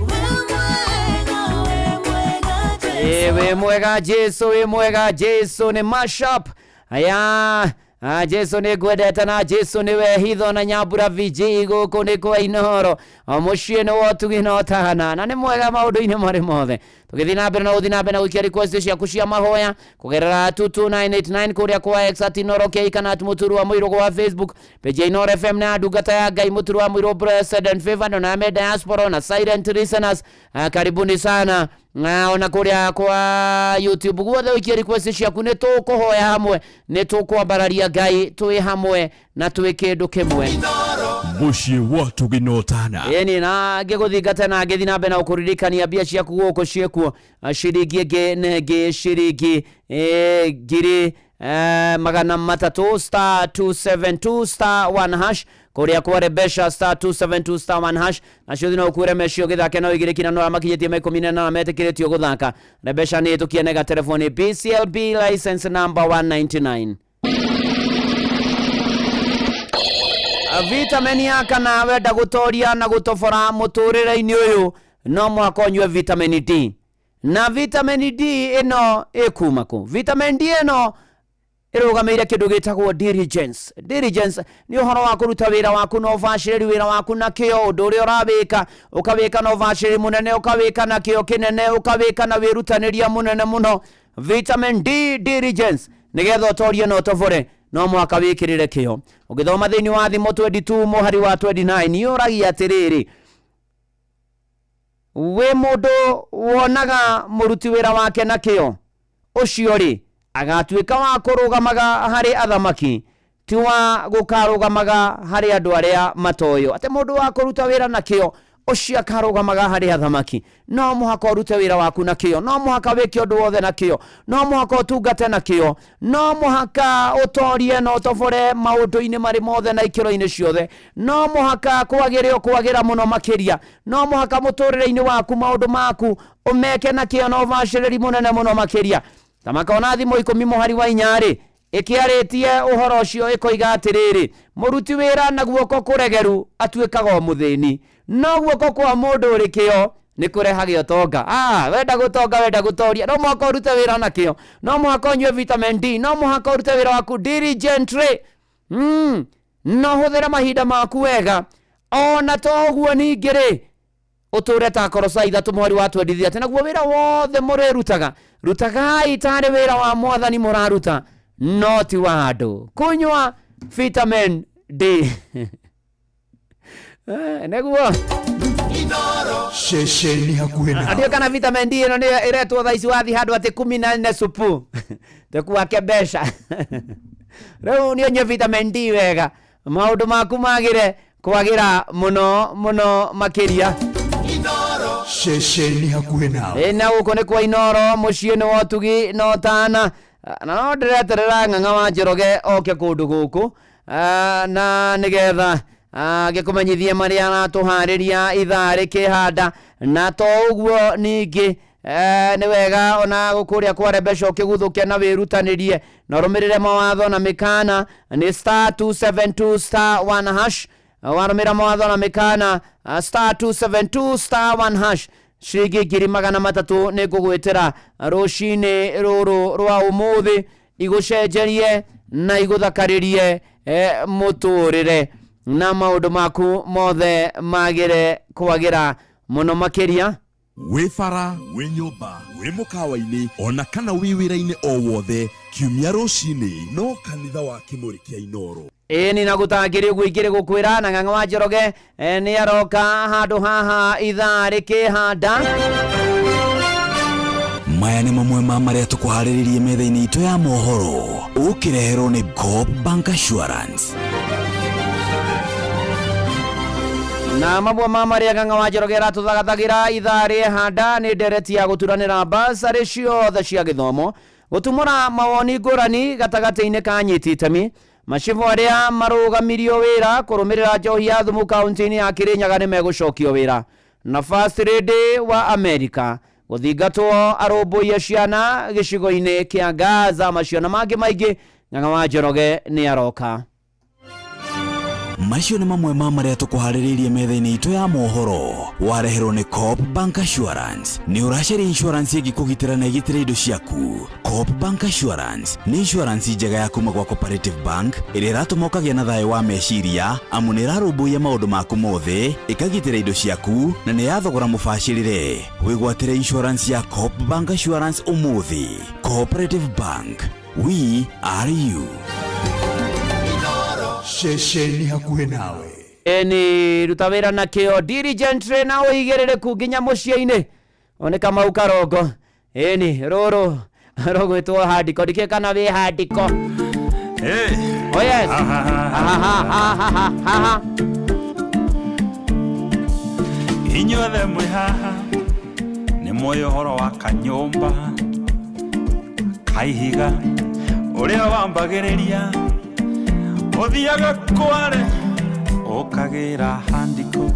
We mwega, we mwega Jesu. Ĩĩ, wĩ mwega Jesu, wĩ mwega Jesu nĩ mashup ya Jesu nĩ ngwendete na Jesu nĩwe hitho na nyambura VG gũkũ nĩ kwa Inooro. O mũciĩ nĩ wotugi na ũtana na nĩ mwega maũndũ-inĩ marĩ mothe. Tũgĩthiĩ na mbere na gũthiĩ na mbere na gũikia request ciaku cia mahoya kũgerera 22989 kũrĩa kwa X at Inooro K kana at Mũturu wa Mũirũ wa Facebook page ya Inooro FM na ndungata ya Ngai Mũturu wa Mũirũ Blessed and Favored na ame diaspora na silent listeners. Karibuni sana na ona kũrĩa kwa YouTube guothe ũikie request ciaku nĩ tũkũhoya hamwe, nĩ tũkwambararia Ngai twĩ hamwe na twĩ kĩndũ kĩmwe. Mũciĩ wa ũtugi na ũtana. Ĩni na ngĩgũthingata na ngĩthiĩ na mbere na gũkũririkania mbia ciaku gũkũ ciĩkuo ciringi ĩngĩ na ĩngĩ ciringi 300,000 star 272 star 1 hash kũrĩa kwa Rebesha star 272 star 1 hash nacio thina ũkuĩre mecio gĩthake no igĩrĩ kina no arĩa makinyĩtie ma 18 metĩkĩrĩtio gũthaka. Rebesha nĩ ĩtũkie nega telefoni BCLB license number 199. Vitamin ya kana wenda gũtoria na gũtobora mũtũrĩre-inĩ ũyũ no mũhaka ũnyue vitamin D. Na vitamin D ĩno ĩkuma kũ? Vitamin D ĩno ĩrũgamĩire kĩndũ gĩtagwo diligence. Diligence nĩ ũhoro wa kũruta wĩra waku na ũbacĩrĩri, wĩra waku na kĩo, ũndũ ũrĩa ũrawĩka ũkawĩka na ũbacĩrĩri mũnene, ũkawĩka na kĩo kĩnene, ũkawĩka na wĩrutanĩria mũnene mũno. Vitamin D diligence nĩgetha ũtorie na ũtobore no mũhaka wĩkĩrĩre kĩo. Ũgĩthoma thĩinĩ wa Thimo 22 mũhari wa 29 yũragia atĩrĩrĩ, wĩ mũndũ wonaga mũruti wĩra wake na kĩo, ũcio rĩ agatuĩka wa kũrũgamaga harĩ athamaki, ti wa gũkarũgamaga harĩ andũ arĩa matoyo. Atĩ mũndũ wa kũruta wĩra na kĩo ũcio akarũgamaga harĩ athamaki. No mũhaka ũrute wĩra waku na kĩo, no mũhaka wĩke ũndũ wothe na kĩo, no mũhaka ũtungate na kĩo, no mũhaka ũtorie na ũtobore maũndũ-inĩ marĩ mothe na ikĩro-inĩ ciothe, no mũhaka kwagĩre ũkwagĩra mũno makĩria, no mũhaka mũtũrĩre-inĩ waku maũndũ maku ũmeke na kĩo na ũbacĩrĩri mũnene mũno makĩria. Ta makona Thimo 10 mũhari wa 4 rĩ ĩkĩarĩtie ũhoro ũcio ĩkoiga atĩrĩrĩ, mũruti wĩra na guoko kũregeru atuĩkaga o mũthĩni, no guoko kwa mũndũ ũrĩ kĩo nĩ kũrehage ũtonga. Wenda gũtonga, wenda gũtoria, no mũhaka ũrute wĩra na kĩo, no mũhaka ũnyue vitamin D, no mũhaka ũrute wĩra waku diligently. No hũthĩre mahinda maku wega. Ona to ũguo ningĩ rĩ ũtũre ta Kolosai 3 mũhari wa 23 atĩ naguo wĩra wothe mũrĩrutaga rutagai tarĩ wĩra wa mwathani mũraruta no ti wa andũ. Kũnyua vitamin D. Nĩguo Ceceni hakuhĩ nawe. Ndio kana vitamin D ĩno nĩyo ĩretwo thaa ici wathiĩ handũ atĩ 14 supu tekuake mbeca. Rĩu nĩ ũnyue vitamin D wega maũndũ maku magĩre kwagĩra mũno mũno makĩria. Ceceni hakuhĩ nawe. Na gũkũ nĩ kwa Inooro mũciĩ nĩ wa ũtugi na ũtana. Na no ndĩreterera Ng'ang'a wa Njoroge oke kũndũ gũkũ na nĩgetha agĩkũmenyithie marĩa aratũharĩria ithaa rĩkĩhanda. Na to ũguo ningĩ nĩ wega ona gũkũrĩa kwa Rebesha ũkĩguthũke na wĩrutanĩrie na ũrũmĩrĩre mawatho na mĩkana nĩ star 272 star 1 hash. Warũmĩrĩra mawatho na mĩkana star 272 star 1 hash ciringi 300,000 nĩ ngũgwĩtĩra rũcinĩ rũrũ rwa ũmũthĩ igũcenjerie na igũthakarĩrie mũtũrĩre na maũndũ maku mothe magĩre kwagĩra mũno makĩria. Wĩ bara, wĩ nyũmba, wĩ mũkawa-inĩ ona kana wĩ wĩra-inĩ o wothe kiumia rũcinĩ no kanitha wa Kĩmũrĩ kĩa Inooro. Ĩni na gũtangĩrĩ ũguo ingĩrĩ gũkwĩra na Ng'ang'a wa Njoroge nĩ aroka handũ haha ithaa rĩkĩhanda. Maya nĩ mamwe ma marĩa tũkũharĩrĩrie metha-inĩ itũ ya mohoro ũkĩreherwo nĩ Coop Bank Assurance. Na mamwe ma marĩa Ng'ang'a wa Njoroge aratũthagathagira ithaa rĩhanda nĩ ndereti ya gũturanĩra basarĩ ciothe cia gĩthomo, gũtumũra mawoni ngũrani gatagatĩ-inĩ ka anyiti itemi, macibũ arĩa marũgamirio wĩra kũrũmĩrĩra njohi ya thumu kaunti-inĩ ya Kĩrĩnyaga nĩ megũcokio wĩra, na First Lady wa America gũthingatwo arũmbũiye ciana gĩcigo-inĩ kĩa Gaza, macio na mangĩ maingĩ. Ng'ang'a wa Njoroge nĩ aroka. Macio nĩ mamwe ma marĩa tũkũharĩrĩirie metha-inĩ itũ ya mohoro. Wareherwo nĩ Coop Bank Assurance. Nĩ ũracaria insurance ĩngĩkũgitĩra na ĩgitĩre indo ciaku. Coop Bank Assurance nĩ insurance njega ya kuma gwa Cooperative Bank ĩrĩa ĩratũma ũkagĩa na thayũ wa meciria, amu nĩ ĩrarũmbũiya maũndũ maku mothe, ĩkagitĩra indo ciaku na nĩ ya thogora mũbacĩrĩre. Wĩgwatĩre insurance ya Coop Bank Assurance ũmũthĩ. Cooperative Bank, we are you. Ceceni hakuhĩ nawe. Ĩni ruta wĩra na kĩo diligently na ũigĩrĩrĩku nginya mũciĩ-inĩ one Kamau Karongo. Ĩni rũrũ rũgwĩtwo handiko, ndikĩũĩ kana wĩ handiko. Oh yes. Ahahahahaha. Inyuothe mwĩ haha nĩ mũĩ ũhoro wa kanyũmba kaihiga ũrĩa wambagĩrĩria ũthiaga kware ũkagĩra handiko,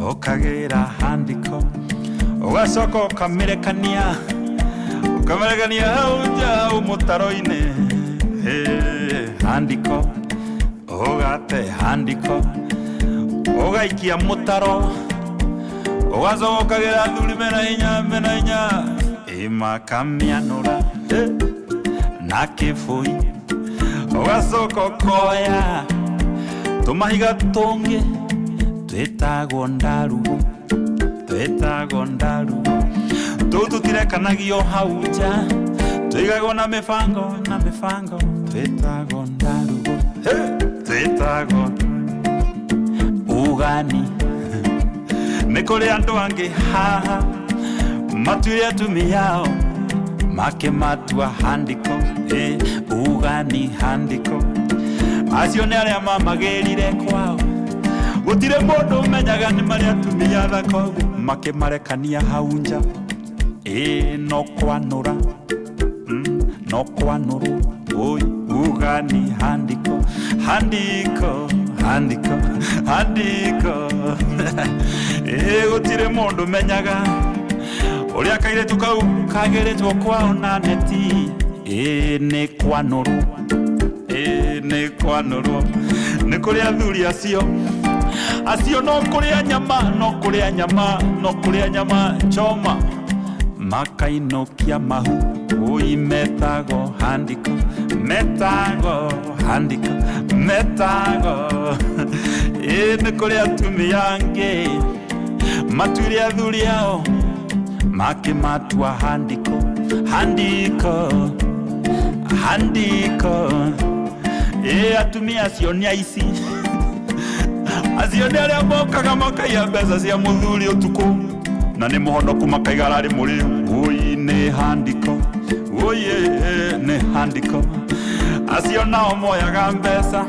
ũkagĩra handiko, ũgacoka ũkamĩrekania, ũkamĩrekania hau nja hau mũtaro-inĩ. Handiko ũgate handiko, ũgaikia mũtaro, ũgacoka ũkagĩra athuri mena hinya, mena hinya, ĩmakamianũra na kĩbũi, ũgacoka ũkoya tũmahiga tũngĩ twĩtagwo ndarugu, twĩtagwo ndarugu, tũu tũtirekanagio hau nja, tũigagwo na mĩbango, na mĩbango, twĩtagwo ndarugu, twĩtagwo ugani. Nĩ kũrĩ andũ angĩ haha matuire atumia ao makĩmatua handiko, ugani handiko. Acio nĩ arĩa mamagĩrire kwao, gũtirĩ mũndũ ũmenyaga nĩ marĩa atumia athaka ũguo, makĩmarekania hau nja. No kwanũra, no kwanũrwo, oi ugani handiko, handiko, handiko, handiko. Gũtirĩ mũndũ ũmenyaga ũrĩa kairĩtu kau kagĩrĩtwo kwao na neti. Nĩ kwanũrwo, nĩ kwanũrwo. Nĩ kũrĩ athuri acio, acio no kũrĩa nyama, no kũrĩa nyama, no kũrĩa nyama choma, makainũkia mahu. Oi metagwo handiko, metagwo handiko, metagwo. Nĩ kũrĩ atumia angĩ matuire athuri ao makĩmatua handiko, handiko, handiko. Atumia acio nĩ aici, acio nĩ arĩa mokaga makaiya mbeca cia mũthuri ũtukũ na nĩ mũhonoku makaiga ararĩ mũrĩu. Oi nĩ handiko, oi nĩ handiko. Acio nao moyaga mbeca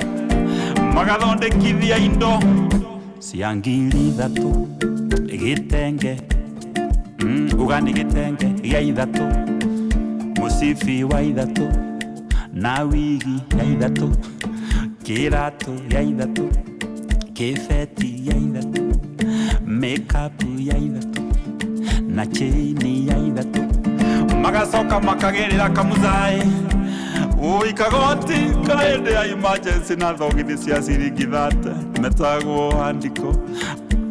magathondekithia indo cia 3,000, gĩtenge, ugani gĩtenge gĩa 3, mũcibi wa 3, na wigi ya 3, kĩratũ ya 3, kĩbeti ya 3, makeup ya 3, na chain ya 3. Magacoka makagĩrĩra kamũcaĩ, oi kagoti ka hĩndĩ ya emergency na thogithi cia ciringi 30, metagwo handiko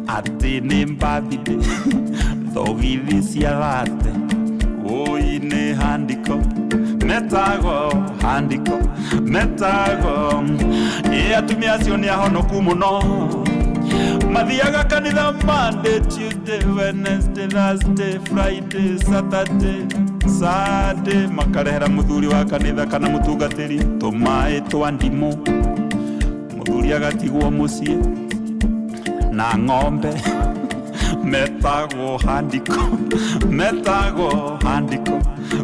atĩ nĩ birthday, thogithi cia 30. Oi nĩ handiko, metagwo handiko, metagwo. Atumia acio nĩ ahonoku mũno, mathiaga kanitha Monday, Tuesday, Wednesday, Thursday, Friday, Saturday, Sunday, makarehera mũthuri wa kanitha kana mũtungatĩri tũmaĩ twa ndimũ, mũthuri agatigwo mũciĩ na ng'ombe. Metagwo handiko, metagwo handiko,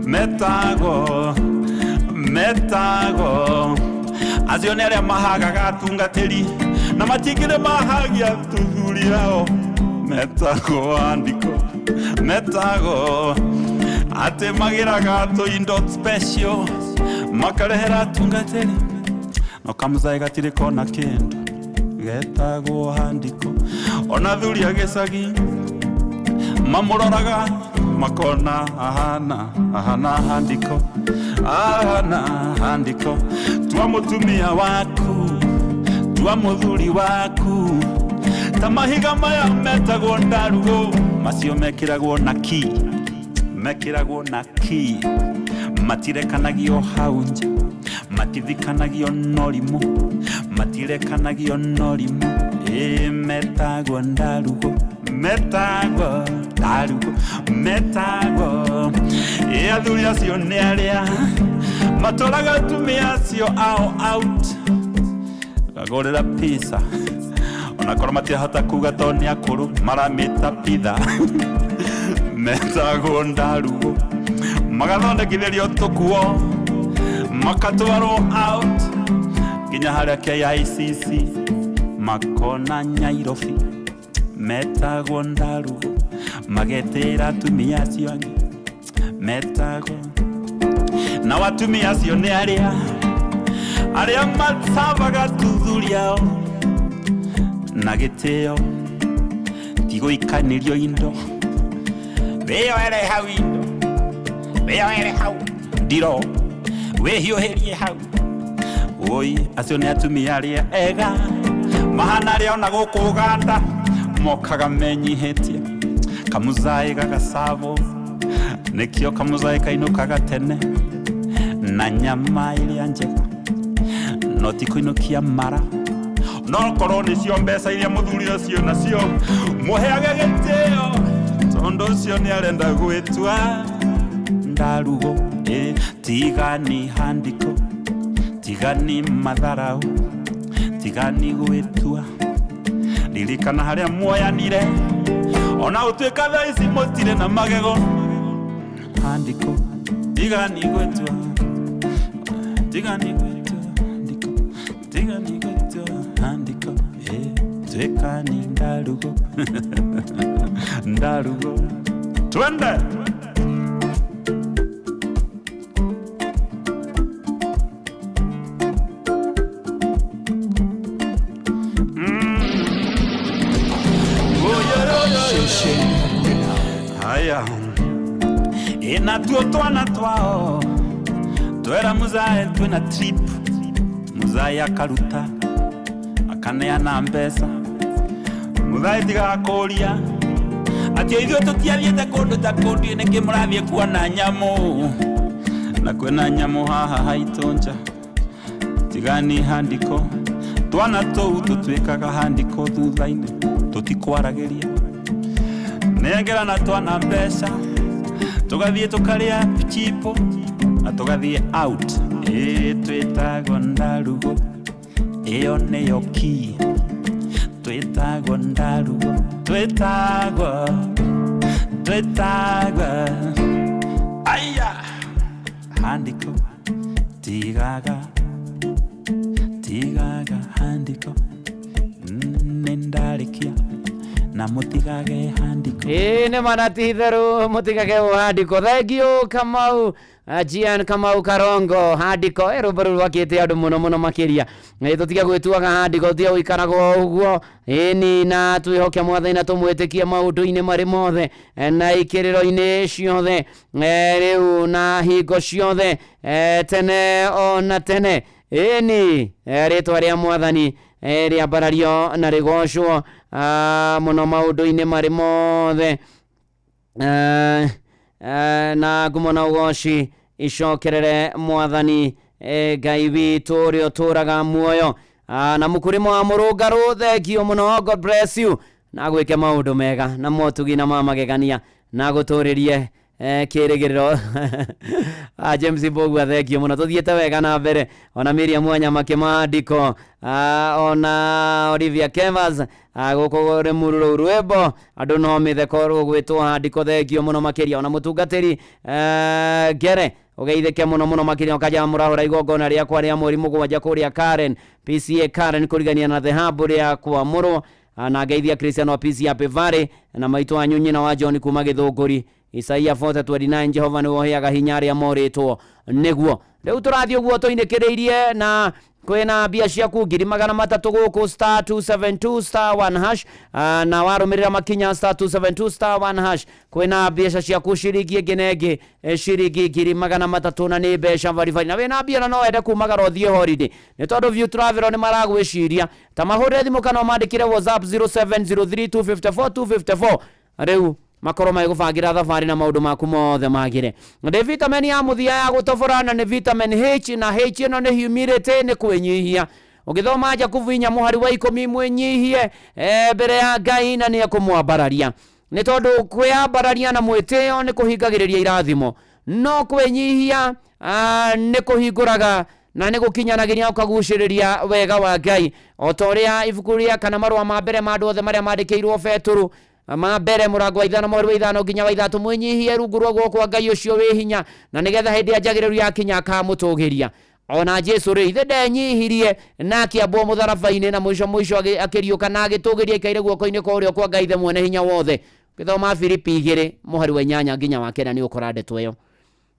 metagwo, metagwo. Acio nĩ arĩa mahagaga atungatĩri na matingĩrĩ mahagia athuri ao, metagwo handiko, metagwo. Atĩ magĩraga tũindo special makarehera atungatĩri, no kamũcaĩ gatirĩ kona kĩndũ, getagwo handiko. Ona athuri a gĩcagi mamũroraga makona ahana, ahana handiko, ahana handiko. Tua mũtumia waku, Tua muthuri waku ta mahiga maya metagwo ndarugo macio mekiragwo na ki mekiragwo na ki matirekanagio hau nja matithikanagio norimu matirekanagio norimu metagwo ndarugo metagwo ndarugo metagwo athuri acio nĩ arĩa matwaraga atumia acio ao out gagũrĩra pizza onakorwo matirahota kuga tondũ nĩ akũrũ maramĩta pitha metagwo ndarugo magathondekithĩrio tũkuo makatwarwo out nginya harĩa KICC makona Nyairobi metagwo ndarugo magetĩra atumia acio angĩ metagwo na atumia acio nĩ arĩa arĩa mathabaga tuthuri ao na gĩtĩo ti gũikanĩrio indo wĩyoere hau indo wĩyoere hau ndiro wĩhiũhĩrie hau oi acio nĩ atumia arĩa ega mahana arĩa ona gũkũ Uganda mokaga menyihĩtie kamuzaĩ gagasabwo nĩkĩo kamuzaĩ kainũkaga tene na nyama ĩrĩa njega no ti kũinũkia mara no korwo nĩcio mbeca iria mũthuri ũcio nacio mũheage gĩtĩo tondũ ũcio nĩ arenda gwĩtua ndarugo tigani handiko tigani matharau tigani gwĩtua ririkana harĩa muoyanire ona ũtuĩka thaa ici mũtirĩ na magego handiko tigani gwĩtua tigani gwĩtua handiko tigani gwĩtua handiko tuĩkani ndarugo ndarugo twende. Haya ina tuo twana twao twera muzae twina trip muzae akaruta akaneana mbeca muzae tigakuria ati ithuĩ tũtiathiĩte kũndũ ta kũndũ nĩkĩ mũrathiĩ kuona nyamũ na kwĩna nyamũ haha haitũ nja tigani handiko twana tũu tũtuĩkaga handiko thutha-inĩ tũtikwaragĩria nengerana twana mbeca tũgathiĩ tũkarĩa chipo na tũgathiĩ out twĩtagwo ndarugo ĩyo nĩyo key twĩtagwo ndarugo twĩtagwo twĩtagwo aya handiko tigaga tigaga handiko nĩndarĩkia na mutigage handiko nĩ mana ti itherũ mutigage handiko. Thank Kamau Gian Kamau Karongo handiko rwĩmbo rũu rwakĩte andũ mũno mũno makĩria. Tũtige gwĩtuaga handiko tũtige gũikaraga ũguo ĩni na twĩhoke mwathani na tũmwĩtĩkie maũndũ-inĩ marĩ mothe na ikĩrĩro-inĩ ciothe rĩu na hingo ciothe tene ona tene ĩni rĩtwa rĩa mwathani rĩambarario na rĩgocwo mũno maũndũ-inĩ marĩ mothe na ngumo na ũgoci icokerere mwathani Ngai witũ ũrĩa ũtũũraga muoyo na mũkũrĩmo wa mũrũngarũ thengio mũno. God bless you na gwĩke maũndũ mega na motugi na ma magegania na gũtũrĩrie kĩrĩgĩrĩro. James Mbugua thengio mũno tũthiĩte wega na mbere ona Miriam Wanyama kĩmandĩko ona Olivia Kevas gũkũ Rĩmuru rũu rwĩmbo andũ no mĩtheko rũgwĩtwo handiko thengio mũno makĩria ona mũtungatĩri Ngere ugeithĩke mũno mũno makĩria ũkaja mũrahũra igongona rĩakwa rĩa mweri 7 kũrĩa Karen PCA Karen kũrigania na thehabu rĩa kwamũrwo na ngeithia Christian wa PCA Pevare na maitũ wanyu nyina wa John kuma Gĩthũngũri Isaia 40:29 Jehova nĩwe ũheaga hinya arĩa morĩtwo nĩguo. Rĩu tũrathiĩ ũguo tũinĩkĩrĩirie na kwĩna mbia ciaku 300,000 gũkũ star 272 star 1 hash. Na warũmĩrĩra makinya star 272 star 1 hash, kwĩna mbeca ciaku ciringi ĩngĩ na ĩngĩ, ciringi 300,000, na nĩ mbeca baribari. Na wĩna mbia na no wende kumagara ũthiĩ holiday, nĩ tondũ View Travel nĩ maragwĩciria, ta mahũrĩre thimũ kana ũmandĩkĩre WhatsApp 0703254254, rĩu makorwo magĩgũbangĩra thabarĩ na maũndũ maku mothe magĩre. Ndĩ vitamin ya mũthia ya gũtobora, na nĩ vitamin H, na H ĩno nĩ humility, nĩ kwĩnyihia. Ũgĩthoma Jakubu 4 mũhari wa 10, mwĩnyihie mbere ya Ngai na nĩ ekũmwambararia, nĩ tondũ kwĩyambararia na mwĩtĩo nĩ kũhingagĩrĩria irathimo, no kwĩnyihia nĩ kũhingũraga na nĩ gũkinyanagĩria, ũkagucĩrĩria wega wa Ngai, o ta ũrĩa ibuku rĩa kana marũa ma mbere ma andũ othe marĩa mandĩkĩirwo Betũrũ, ma mbere mũrango wa 5 mũhari wa 5 nginya wa 6, mwĩnyihie rungu rwa guoko kwa Ngai ũcio wĩ hinya, na nĩgetha hĩndĩ ya njagĩrĩru yakinya akamũtũgĩria. Ona Jesu rĩ, ithe ndenyihirie na akĩambwo mũtharaba-inĩ, na mũico mũico akĩriũka na agĩtũgĩria ikaire guoko-inĩ kwa ũrĩo kwa Ngai Ithe mwene hinya wothe. Ũgĩthoma Filipi 2 mũhari wa 8 nginya wa 9 nĩ ũkora ndeto ĩyo.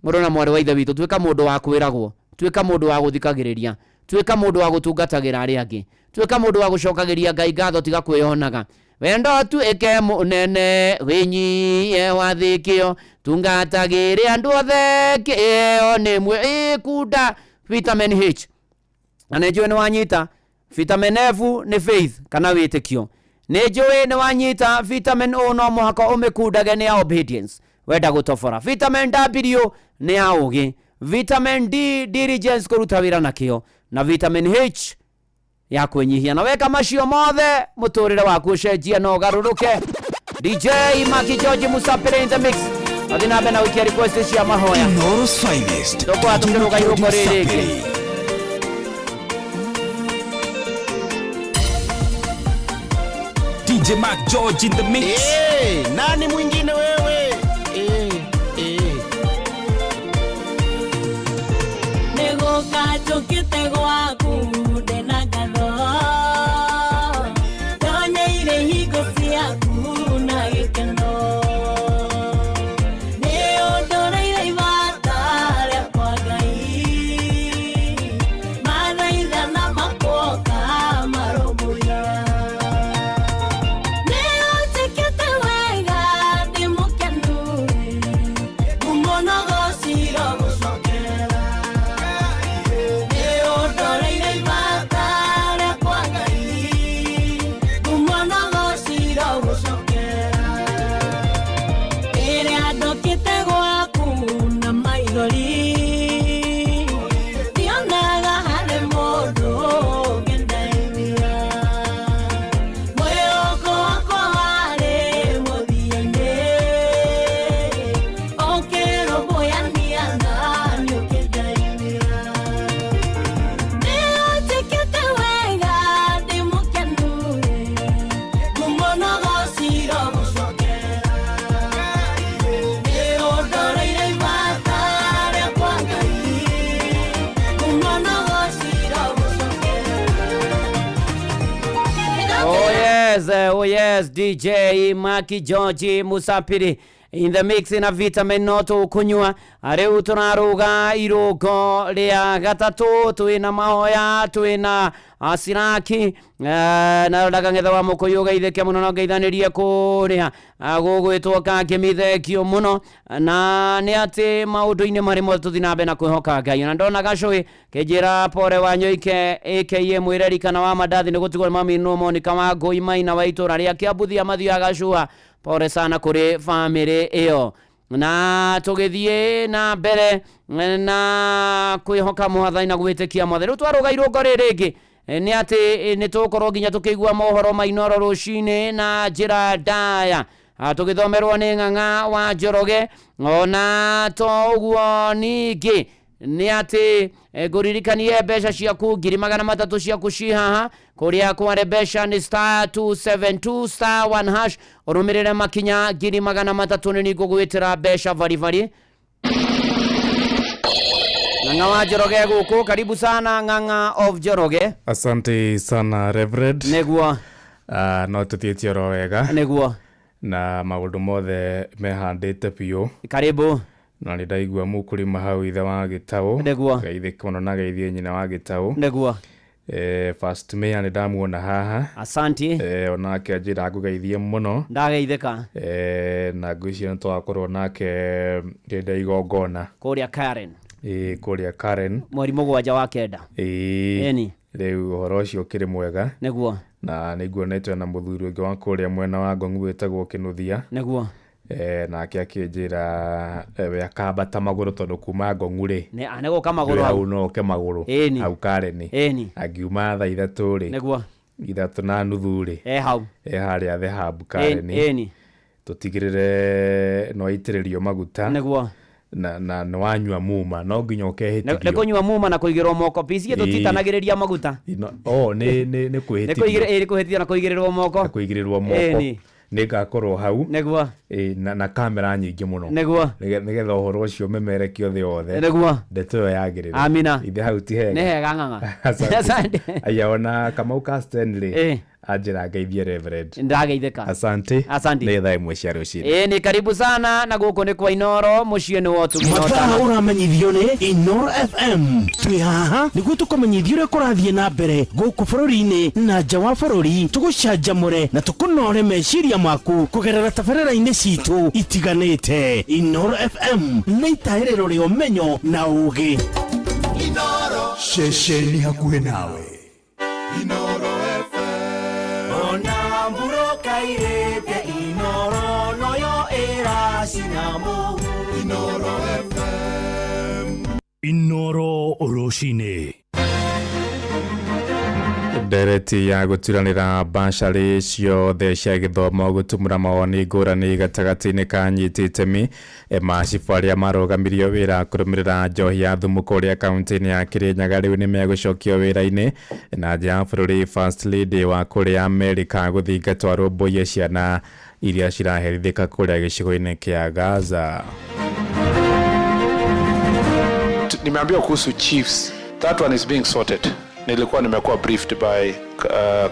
Mũrũ na mwarĩ wa ithe witũ, tuĩka mũndũ wa kwĩragwo, tuĩka mũndũ wa gũthikagĩrĩria, tuĩka mũndũ wa gũtungatagĩra arĩa angĩ, tuĩka mũndũ wa gũcokagĩria Ngai ngatho, tiga kwĩyonaga. Wendo tuĩke mũnene, wĩnyihie, wathĩkĩo, tungatagĩre andũ othe, kĩo nĩ mwe ĩkunda vitamin H. Na nĩ njũĩ nĩ wanyita vitamin F nĩ faith kana wĩtĩkio. Nĩ njũĩ nĩ wanyita vitamin O, no mũhaka ũmĩkundage, nĩ ya obedience, wenda gũtobora. Vitamin W nĩ ya ũgĩ, vitamin D diligence, kũruta wĩra na kĩo, na vitamin H ya kwĩnyihia. Na weka macio mothe, mũtũrĩre waku ũcenjie na ũgarũrũke. DJ Maki George Musapire in the mix, athiĩ na mbere na gũikia request cia mahoya. Inooro's finest. Tũkorwo tũkĩrũga irũngo rĩrĩ rĩngĩ. DJ Mark George in the mix. Hey, nani mwingine wewe? Hey, hey. Nĩgũka njũkĩte gwaku ndĩna ngatho, ndonyeire hingo ciaku na gĩkeno, nĩ ũndoreire ibata rĩakwa Ngai, mathaithana makuoka marũmbũiya, nĩ ũnjĩkĩte wega, ndĩ mũkenu, ngumo na gũciro gũcokera, nĩ ũndoreire ibata rĩakwa Ngai, ngumo na gũciro gũcokera, rĩrĩa ndokĩte gwaku na maithori, ndionaga harĩ mũndũ ũngĩndeithia, mwĩhoko wakwa warĩ mũthia-inĩ, ũkĩrũmbũyania nani ũkĩndeithia, nĩ ũnjĩkĩte wega, ndĩ mũkenu, ngumo na gũciro gũcokera, nĩ ũndoreire ibata rĩakwa Ngai, ngumo na gũciro gũcokera. Oh yes, oh yes, DJ Maki George Musapiri in the mix na vitamin no tũkũnyua. Rĩu tũraruga irũngo rĩa gatatũ, twĩna mahoya, twĩna ciraki na ndakang'etha wa mũkũyũ, ũgeithĩke mũno na ngeithanĩrie kũrĩa gũgwĩtwo Kakĩmi, thengio mũno. Na nĩ atĩ maũndũ-inĩ marĩ mothe tũthiĩ na mbere na kwĩhoka Ngai. Na ndona gacũĩ kĩnjĩra pore wa Nyoike aka mwĩreri kana wa mandathi nĩ gũtigwo nĩ mami no Monica wa Ngũi Maina wa itũra rĩa Kĩambuthia mathiaga gacua, pore sana kũrĩ bamĩrĩ ĩyo. Na tũgĩthiĩ na mbere na kwĩhoka Mwathani na gwĩtĩkia Mwathani, rĩu twarũga irũngo rĩrĩ rĩngĩ nĩ atĩ nĩ tũgũkorwo nginya tũkĩigua mohoro ma Inooro rũcinĩ na njĩra ndaya, tũgĩthomerwo nĩ Ng'ang'a wa Njoroge. Ona to ũguo, ningĩ nĩ atĩ ngũririkanie mbeca ciaku 300,000 ciaku ci haha, kũrĩa kware mbeca nĩ star 272 star 1 hash, ũrũmĩrĩre makinya, 300,000 nĩ ningũgwĩtĩra mbeca baribari. Ng'ang'a wa Njoroge gũkũ, karibu sana Ng'ang'a of Njoroge. Asante sana, Reverend. Nĩguo. No tũthiĩtie oro wega. Nĩguo. Na maũndũ mothe mehandĩte biũ. Karibu. Na nĩ ndaigua mũkũrĩma hau ithe wa gĩtaũ. Nĩguo. Geithĩke mũno na geithie nyina wa gĩtaũ. Nĩguo. First mayor nĩ ndamuona haha. Asanti. Onake anjĩra ngũgeithie mũno. Ndageithĩka. Na ngwĩciria nĩ tũgakorwo nake hĩndĩ ya igongona. Kũrĩa Karen. Ĩĩ, kũrĩa Karen. Mweri 7 wa 9. Ĩĩ. Ĩni. Rĩu ũhoro ũcio ũkĩrĩ mwega. Nĩguo. Na nĩnguonete na mũthuri ũngĩ wa kũrĩa mwena wa Ngong wĩtagwo Kĩnuthia. Nĩguo. Nake akĩnjĩra we akambata magũrũ tondũ kuma Ngong rĩ. Nĩ gũka magũrũ hau. No oke magũrũ. Ĩni. Hau Karen. Ĩni. Angiuma thaa 3 rĩ. Nĩguo. 3:30 rĩ. E hau. E harĩa The Hub Karen. Ĩni. Tũtigĩrĩre no aitĩrĩrio maguta. Nĩguo. Na nĩ wanyua muma no nginya ũkehĩtithio. Nĩ kũnyua muma na kũigĩrwo moko PCA tũtitanagĩrĩria maguta. Oh, nĩ kwĩhĩtithio. Nĩ kwĩhĩtithio na kũigĩrĩrwo moko. Na kũigĩrĩrwo moko. Nĩ ngakorwo hau. Nĩguo. Na kamera nyingĩ mũno. Nĩguo. Nĩgetha ũhoro ũcio ũmemerekio thĩ yothe. Nĩguo. Ndeto ĩyo yagĩrĩre. Amina. Ithe hau ti hega. Nĩ hega ng'ang'a. Asante. Aya ona Kamau ka Stanley. Anjĩra ngeithie Reverend. Ndageithĩka. Asante. Asante. Nĩ thaa 1 cia rũcinĩ. Ĩĩ, nĩ karibu sana na gũkũ nĩ kwa Inoro mũciĩ nĩ wa ũtugi na Mathaa ũtana. ũramenyithio nĩ Inoro FM. Twĩ haha nĩguo tũkũmenyithie ũrĩa kũrathiĩ na mbere gũkũ bũrũri-inĩ na nja wa bũrũri, tũgũcanjamũre na tũkũnore meciria maku kũgerera tabarĩra-inĩ citũ itiganĩte. Inoro FM nĩ itahĩrĩro rĩa ũmenyo na ũũgĩ. Inoro ceceni hakuhĩ nawe. Inoro FM. Ona mburoka irĩte Inoro noyo ĩracina mũhu. Inoro FM. Inoro rũcinĩ. Ndereti ya gũturanĩra bacarĩ ciothe cia gĩthomo gũtumũra mawoni ngũrani gatagatĩ-inĩ ka anyiti itemi macibũ arĩa marũgamirio wĩra kũrũmĩrĩra njohi ya thumu kũrĩa kaunti-inĩ ya Kĩrĩnyaga rĩu nĩ megũcokio wĩra-inĩ. Na nja ya bũrũri, First Lady wa kũrĩa Amerika gũthingatwo arũmbũiye ciana iria ciraherithĩka kũrĩa gĩcigo-inĩ kĩa Gaza. Nimeambiwa kuhusu chiefs. That one is being sorted. Nilikuwa nimekuwa briefed by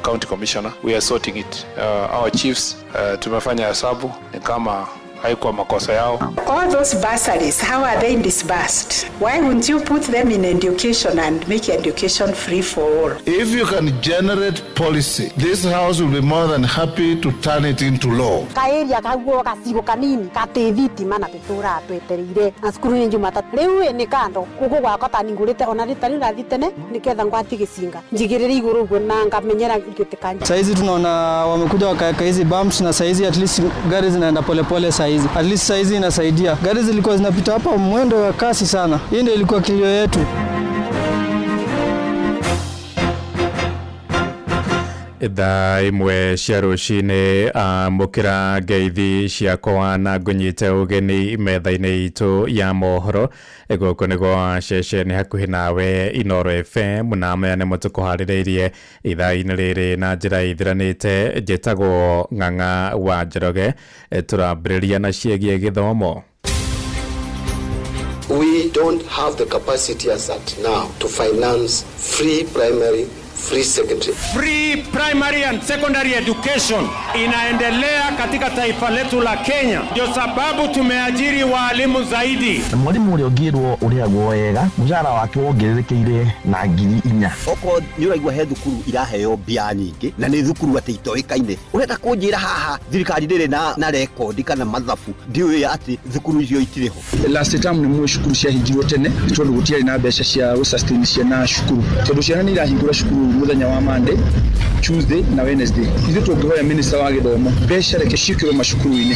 county commissioner. We are sorting it. Our chiefs tumefanya hesabu ni kama haikuwa makosa yao. All those bursaries, how are they disbursed? Why wouldn't you put them in education and make education free for all? If you can generate policy, this house will be more than happy to turn it into law. Kaeria kaguo gacigo kanini gati thitima na tuturaga twetereire na cukuru ni Jumatatu riu ni kando guku gwakwa ta ningurite ona ritari rathi tene niketha ngwati gicinga njigirire iguru uguo na ngamenyera ngitikanja. Saizi tunaona wamekuja wakaweka hizi bumps na saizi at least gari zinaenda polepole saizi. At least saizi inasaidia. Gari zilikuwa zinapita hapa mwendo wa kasi sana. Hii ndio ilikuwa kilio yetu. Thaa 1 cia rũcinĩ amũkĩra ngeithi ciakwa na ngũnyite ũgeni metha-inĩ itũ ya mohoro. Gũkũ nĩ gwa ceceni hakuhĩ nawe Inoro FM, na maya nĩmo tũkũharĩrĩirie ithaa-inĩ rĩrĩ na njĩra ithiranĩte. Njĩtagwo Ng'ang'a wa Njoroge. Tũrambĩrĩria na ciĩgiĩ gĩthomo. We don't have the capacity as at now to finance free primary, free secondary. Free primary and secondary education inaendelea katika taifa letu la Kenya. Ndio sababu tumeajiri walimu zaidi. Na mwalimu ũrĩa ũngĩrwo ũrĩhagwo wega, mũcara wake wongererekeire na 4,000. Okorwo nĩ ũraigua he thukuru iraheo mbia nyingĩ na nĩ thukuru atĩ itoĩkaine, ũrenda kũnjĩra haha thirikari ndĩrĩ na rekondi kana mathabu ndiũĩ atĩ thukuru icio itirĩ ho. Last term nĩ mwe cukuru ciahingirwo tene nĩ tondũ gũtiarĩ na mbeca cia gũsustain ciana cukuru, tondũ ciana nĩ irahingũra cukuru muthenya wa Monday, Tuesday na Wednesday. Ithuĩ tũngĩhoya minister wa gĩthomo mbeca reke ciĩkĩrwo macukuru-inĩ.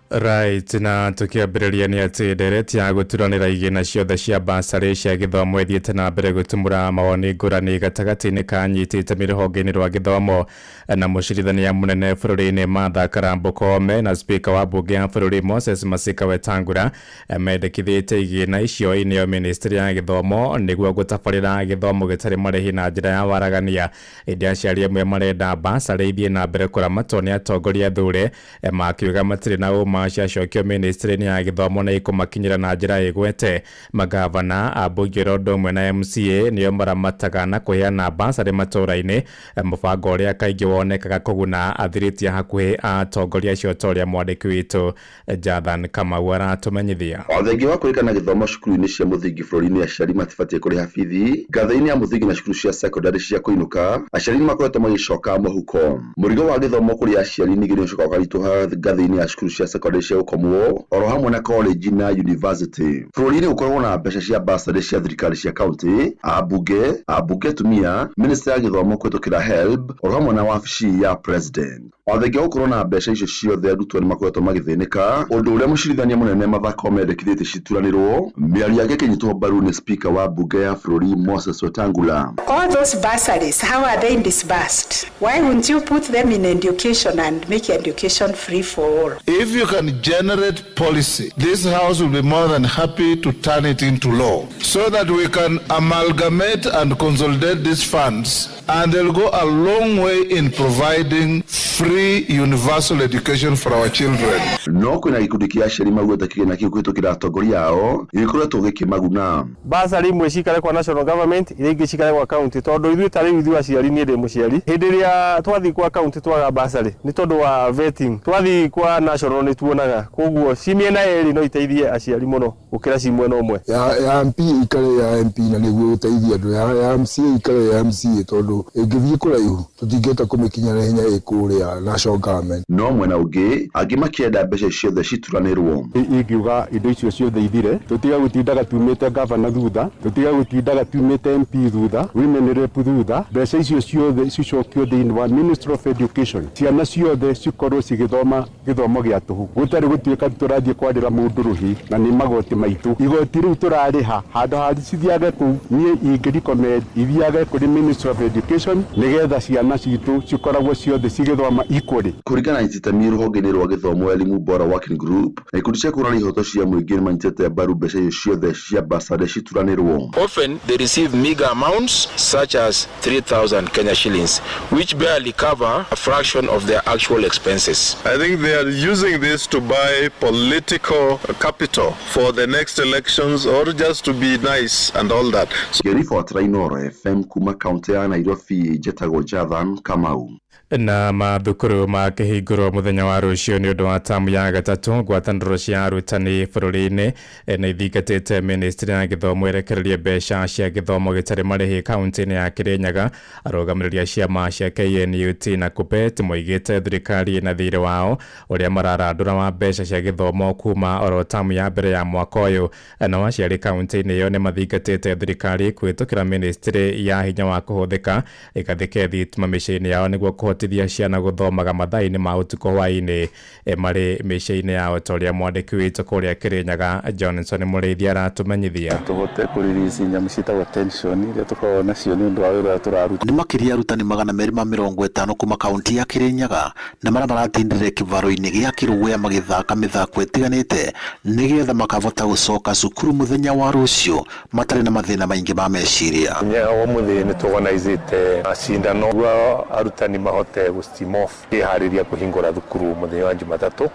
Right, na tukiambĩrĩria nĩ atĩ ndereti ya gũturanĩra igĩna ciothe cia basarĩ cia gĩthomo ĩthiĩte na mbere gũtumũra mawoni ngũrani gatagatĩ-inĩ ka anyiti itemi rũhonge-inĩ rwa gĩthomo na mũcirithania mũnene bũrũri-inĩ Martha Karambo Koome na spika wa mbunge ya bũrũri Moses Masika Wetangula mendekithĩtie igĩna icio ineo ministry ya gĩthomo nĩguo gũtabarĩra gĩthomo gĩtarĩ marĩhi na njĩra ya waragania. Ĩndĩ aciari amwe marenda basarĩ ithiĩ na mbere kũramatwo nĩ atongoria athure makiuga matirĩ na ũma woma ciacokio ministry-inĩ ya gĩthomo na ikũmakinyĩra na njĩra ĩgwete. Magavana, ambunge oro ũndũ ũmwe na MCA nĩo maramataga na kũheana basarĩ matũũra-inĩ, mũbango ũrĩa kaingĩ wonekaga kũguna athirĩti a hakuhĩ a atongoria acio ta ũrĩa mwandĩki witũ Jathan Kamau aratũmenyithia. O thengia wa kũrĩkana gĩthomo cukuru-inĩ cia mũthingi bũrũri-inĩ, aciari matibatiĩ kũrĩha bithi ngathĩ-inĩ ya mũthingi na cukuru cia secondary cia kũinũka. Aciari nĩmakoretwo magĩcoka mũhuko. Mũrigo wa gĩthomo kũrĩ aciari ningĩ nĩũcokaga ũkaritũha ngathĩ-inĩ ya cukuru cia secondary cia gũkomwo oro hamwe na college na university. Bũrũri-inĩ gũkoragwo na mbeca cia bursary cia thirikari cia county, ambunge atumia, ministry ya gĩthomo kũhĩtũkĩra HELB oro hamwe na wabici ya president. O thengia wa gũkorwo na mbeca icio ciothe, arutwo nĩmakoretwo magĩthĩnĩka, ũndũ ũrĩa mũcirithania mũnene Martha Koome endekithĩtie cituranĩrwo. Mĩario yake ĩkĩnyitwo mbaru nĩ speaker wa mbunge ya bũrũri Moses Wetangula. All those bursaries, how are they disbursed? Why wouldn't you put them in education and make education free for all? If you can generate policy, this House will be more than happy to turn it into law so that we can amalgamate and consolidate these funds, and they'll go a long way in providing free universal education for our children. No kwĩna gĩkundi kĩa aciari maugĩte kĩgĩna kĩu kũhĩtũkĩra atongoria ao gĩkoretwo gĩkĩmaguna. Basarĩ imwe cikare kwa national government, iria ingĩ cikare gwa county, tondũ ithuĩ ta rĩu ithuĩ aciari, niĩ ndĩ mũciari, hĩndĩ ĩrĩa twathiĩ kwa county twaga basarĩ nĩ tondũ wa vetting, twathiĩ kwa national nĩ tuonaga. Koguo ci mĩena ĩrĩ no iteithie aciari mũno gũkĩra ci mwena ũmwe. Ya MP ikare ya MP na nĩguo gũteithia andũ, ya MCA ikare ya MCA, tondũ ĩngĩthiĩ kũraihu tũtingĩhota kũmĩkinya na ihenya ĩ kũrĩa national government. No mwena ũngĩ angĩ makĩenda mbeca ciothe cituranĩrwo. Ingiuga indo icio ciothe ithire, tũtige gũtindaga tumĩte gavana thutha, tũtige gũtindaga tumĩte MP thutha, women rep thutha. Mbeca icio ciothe cicokio thĩinĩ wa Ministry of Education, ciana ciothe cikorwo cigĩthoma gĩthomo gĩa tũhũ, gũtarĩ gũtuĩka tũrathiĩ kwarĩra mũndũ rũhĩ na nĩ magoti maitũ. Igoti rĩu tũrarĩha handũ ha cithiage kũu, niĩ ingĩ recommend ithiage kũrĩ Ministry of Education nĩgetha ciana citũ cikoragwo ciothe cigĩthoma equally. Kũringana na itemi rũhonge-inĩ rwa gĩthomo, Elimu Bora Working Group na ikundi cia kũrora ihoto cia mũingĩ nĩmanyitĩte mbaru mbeca icio ciothe cia basarĩ cituranĩrwo. Often they receive meager amounts such as 3,000 Kenya shillings, which barely cover a fraction of their actual expenses. I think they are using this to buy political capital for the next elections or just to be nice and all that. Ngĩribotera Inooro FM kuma kaunti ya Nairobi, njĩtagwo Jathan Kamau. Na mathukuru makĩhingũrwo mũthenya wa rũciũ nĩ ũndũ wa tamu ya gatatũ, ngwatanĩro cia arutani bũrũri-inĩ nĩ ithingatĩte ministry ya gĩthomo ĩrekererie mbeca cia gĩthomo gĩtarĩ marĩhi kaunti-inĩ ya Kĩrĩnyaga. Arũgamĩrĩri a ciama cia KNUT na KUPPET moigĩte thirikari ĩna thirĩ wao ũrĩa mararandũra wa mbeca cia gĩthomo kuma oro tamu ya mbere ya mwaka ũyũ. Nao aciari kaunti-inĩ ĩyo nĩ mathingatĩte thirikari kũhĩtũkĩra ministry ya hinya wa kũhũthĩka ĩgathĩke thitima mĩciĩ-inĩ yao nĩguo kũhotithia ciana gũthomaga mathaa-inĩ ma ũtukũ hwaĩ-inĩ marĩ mĩciĩ-inĩ yao, ta ũrĩa mwandĩki witũ kũrĩa Kĩrĩnyaga Johnson Mũrĩithi aratũmenyithia. Tũhote kũrelease nyamũ ciĩtagwo tension iria tũkoragwo nacio nĩ ũndũ wa wĩra ũrĩa tũraruta. Nĩ makĩria arutani 250 kuma kaunti ya Kĩrĩnyaga na marĩa maratindire kĩvaro-inĩ gĩa Kĩrũgũya magĩthaka mĩthako ĩtiganĩte nĩgetha makavota gũcoka cukuru mũthenya wa rũciũ matarĩ na mathĩna maingĩ ma meciria. Mũthenya wa ũmũthĩ nĩ tũorganizĩte macindano nĩguo arutani mahote gũ steam off kwĩharĩria kũhingũra thukuru mũthenya wa Jumatatũ,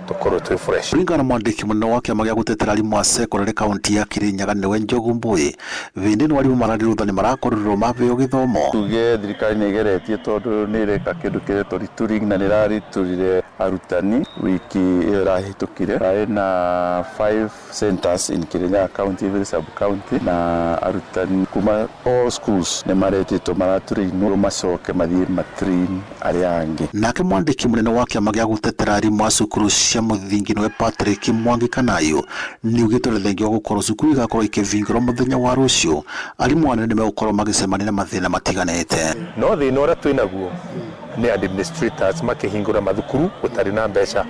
tũkorwo twĩ fresh. Kũringana na mwandĩki mũnene wa kĩama gĩa gũtetera arimũ a cekondarĩ kaunti ya Kĩrĩnyaga nĩwe Njogu Mbui, thĩinĩ nĩ arimũ mararĩ rũtha nĩ marakorirwo mabeo gĩthomo. Tuge thirikari nĩ ĩgeretie tondũ nĩ ĩreka kĩndũ kĩretwo retooling na nĩ ĩraritũrire arutani wiki ĩyo ĩrahĩtũkire. Harĩ na 5 centers in Kirinyaga County, every sub county, na arutani kuma all schools nĩ maretĩtwo maratũrĩinwo macoke mathiĩ matrain arĩa angĩ. Nake mwandĩki mũnene wa kĩama gĩa gũtetera arimũ a cukuru cia mũthingi nĩwe Patrick Mwangi Kanayo nĩaugĩte ona thengia wa gũkorwo cukuru igakorwo ikĩhingũrwo mũthenya wa rũciũ, arimũ anene nĩmegũkorwo magĩcemania na mathĩna matiganĩte. No thĩna ũrĩa twĩnaguo nĩ administrators makĩhingũra mathukuru gũtarĩ na mbeca.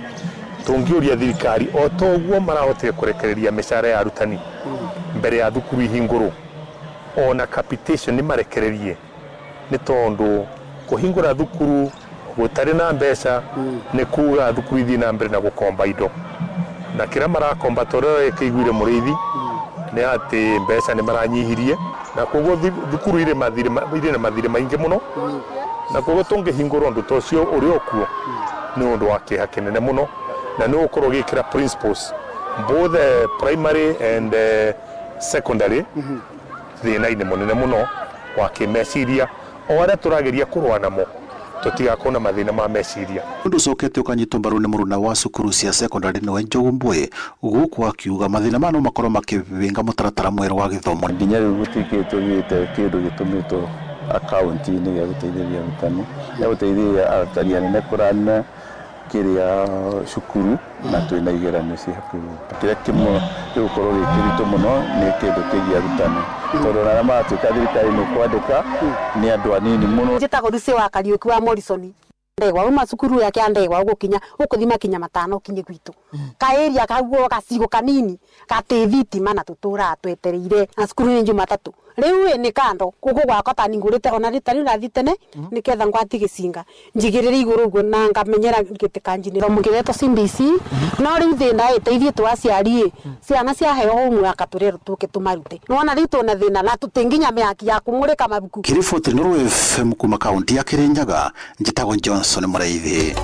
Tũngĩũria thirikari o toguo marahotire kũrekereria mĩcara ya arutani mbere ya thukuru ihingũrwo, ona capitation nĩ marekererie, nĩ tondũ kũhingũra thukuru gũtarĩ na mbeca nĩ kuga thukuru ithiĩ na mbere na gũkomba indo, na kĩrĩa marakomba ta ũrĩa kĩiguire mũrĩithi nĩ atĩ mbeca nĩ maranyihirie, na koguo thukuru irĩ na mathirĩ maingĩ mũno, na koguo tũngĩhingũra ũndũ ta ũcio ũrĩ o kuo nĩ ũndũ wa kĩeha kĩnene mũno. Na nĩ ũgũkorwo ũgĩkĩra principals both primary and secondary thĩna-inĩ mũnene mũno wa kĩmeciria, o arĩa tũrageria kũrũa namo tũtigakorwo na mathĩna ma meciria. Ũndũ ũcokete ũkanyitwo mbaru nĩ mũruna wa cukuru cia secondary nĩwe Njogu Mbui, gũkũ akiuga mathĩna maya no makorwo makĩhĩnga mũtaratara mwerũ wa gĩthomo. Nginya rĩu gũtikĩtwo gĩte kĩndũ gĩtũmĩtwo akaunti-inĩ gĩa gũteithĩrĩria arutani, gĩa gũteithĩrĩria arutani anene kũrana kĩrĩa cukuru, na twĩna igeranio ci hakuhĩ gũka. Kĩrĩa kĩmwe gĩgũkorwo gĩ kĩritũ mũno nĩ kĩndũ kĩgiĩ arutani, tondũ ona arĩa maratuĩka thirikari nĩ kwandĩka nĩ andũ anini mũno. Njĩtagwo Lucy wa Kariũki wa Morrison. Ndegwa uma cukuru yake ya Ndegwa ũgũkinya ũkũthi makinya 5 ũkinye gwitũ. Ka area kaguo gacigo kanini gatĩ thitima na tũtũraga twetereire na cukuru nĩ Jumatatũ. Rĩu ĩ nĩ kando gũkũ gwakwa ta ningũrĩte ona rĩ tarĩu ndathi tene nĩketha ngwati gĩcinga njigĩrĩre igũrũ ũguo na ngamenyera gĩtĩkanjinĩra mũkĩretwo CBC. No rĩu thĩna ĩ teithie tũ aciari ĩ ciana ciaheo homework tũrerwo tũke tũmarute. Nĩwona rĩu twĩna thĩna na tũtinginya mĩaki ya kũmũrĩka mabuku. Kĩriboti Nuru FM kuma kaunti ya Kirinyaga, njĩtagwo Johnson Mũraithi.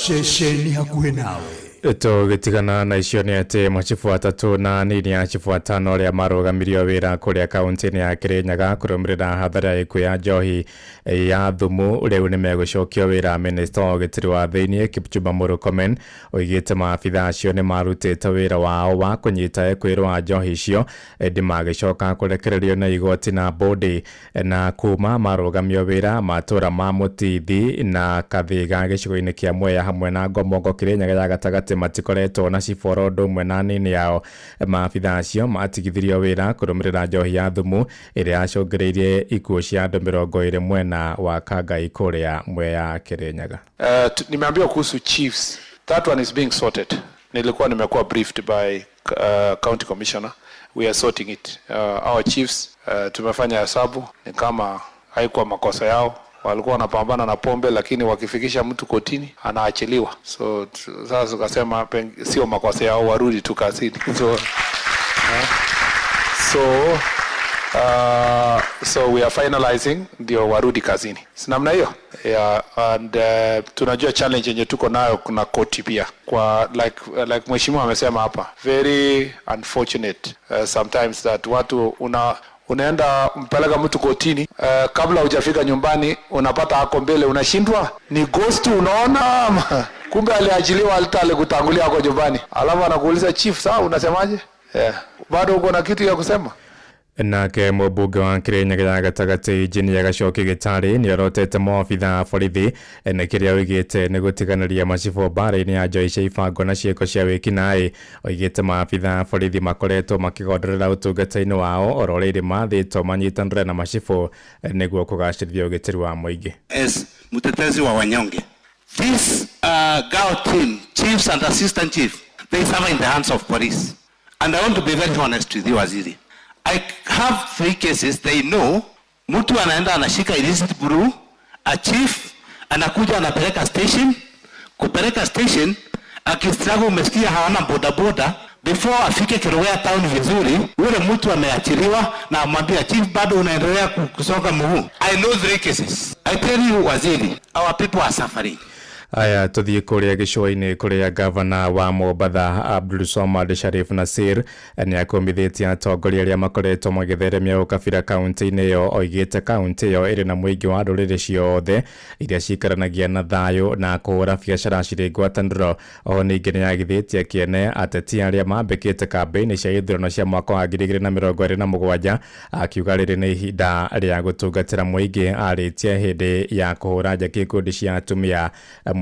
Ceceni hakuhĩ nawe. Tũgĩtigana na icio nĩ atĩ machibu 3 na nini ya chibu 5 arĩa marũgamirio wĩra kũrĩa kaunti-inĩ ya Kirinyaga kũrũmĩrĩra hathara ya ikuũ ya njohi ya thumu rĩu nĩ megũcokio wĩra. Minista wa ũgitĩri wa thĩiniĩ Kipchumba Murkomen oigĩte maabitha acio nĩ marutĩte wĩra wao wa kũnyita ekwĩrwo wa njohi icio ĩndĩ magĩcoka kũrekererio na igoti na bodi, na kuma marũgamio wĩra matũra ma Mũtithi na Kathiga gĩcigo-inĩ kĩa Mwea hamwe na Ngomongo Kirinyaga ya gatagatĩ matikoretwo na ciboro ũndũ ũmwe na nini yao. Maabitha acio matigithirio wĩra kũrũmĩrĩra njohi ya thumu ĩrĩa yacũngĩrĩirie ikuũ cia andũ 20 mwena wa Kangai kũrĩa Mwea Kirinyaga. Nimeambiwa kuhusu chiefs. That one is being sorted. Nilikuwa nimekuwa briefed by county commissioner. We are sorting it. Our chiefs, tumefanya hesabu ni kama haikuwa makosa yao. Walikuwa wanapambana na pombe, lakini wakifikisha mtu kotini anaachiliwa. So sasa tukasema sio makosa yao, warudi tu kazini. So we are finalizing ndio warudi kazini. Si namna hiyo? Yeah, and tunajua challenge yenye tuko nayo kuna koti pia. Kwa like mheshimiwa amesema hapa, very unfortunate sometimes that watu unaenda mpeleka mtu kotini, kabla hujafika nyumbani unapata ako mbele, unashindwa ni ghost unaona ama kumbe aliachiliwa hata alikutangulia ako nyumbani, alafu anakuuliza chief, sawa unasemaje? Yeah, bado uko na kitu ya kusema? Nake mũmbunge wa Kirinyaga ya gatagatĩ Injinia Gachoki Gĩtarĩ nĩorotete maobitha a borithi na kĩrĩa oigĩte nĩ gũtiganĩria macibũ mbara-inĩ ya njohi cia ibango na ciĩko cia wĩkinaĩ. Oigĩte maabitha a borithi makoretwo makĩgonderera ũtungata-inĩ wao oro rĩrĩ mathĩtwo manyitanĩre na macibũ nĩguo kũgacĩrithia ũgitĩri wa mũingĩ. As mtetezi wa wanyonge, this girl team, chiefs and assistant chief, they serve in the hands of police. And I want to be very honest with you, Waziri. I have 3 cases. They know mtu anaenda anashika illicit brew, a chief anakuja anapeleka station, kupeleka station akistruggle, umesikia hawana boda boda, before afike Kerugoya town vizuri, yule mtu ameachiliwa na amwambia chief bado unaendelea kusonga mguu. I know 3 cases. I tell you Waziri, our people are suffering. Aya tuthie kuria gĩcũa-inĩ kũrĩa gavana wa Mombatha Abdul Somad Sharif Nasir nĩ akomithitie atongoria arĩa makoretwo magĩtheremia ũkabira kaunti-inĩ ĩyo. Oigĩte kaunti ĩyo ĩrĩ na mũingĩ wa ndũrĩrĩ ciothe iria cikaranagia na thayũ na kũhũra biacara cirĩ ngwatanĩro. Oho ningĩ nĩ agithĩtie kĩene ateti arĩa mambĩkĩte kambĩini cia ithurano cia mwaka wa 2027, akiuga rĩrĩ nĩ ihinda rĩa gũtungatĩra mũingĩ. Arĩtie hĩndĩ ya kũhũra njeki ikundi cia atumia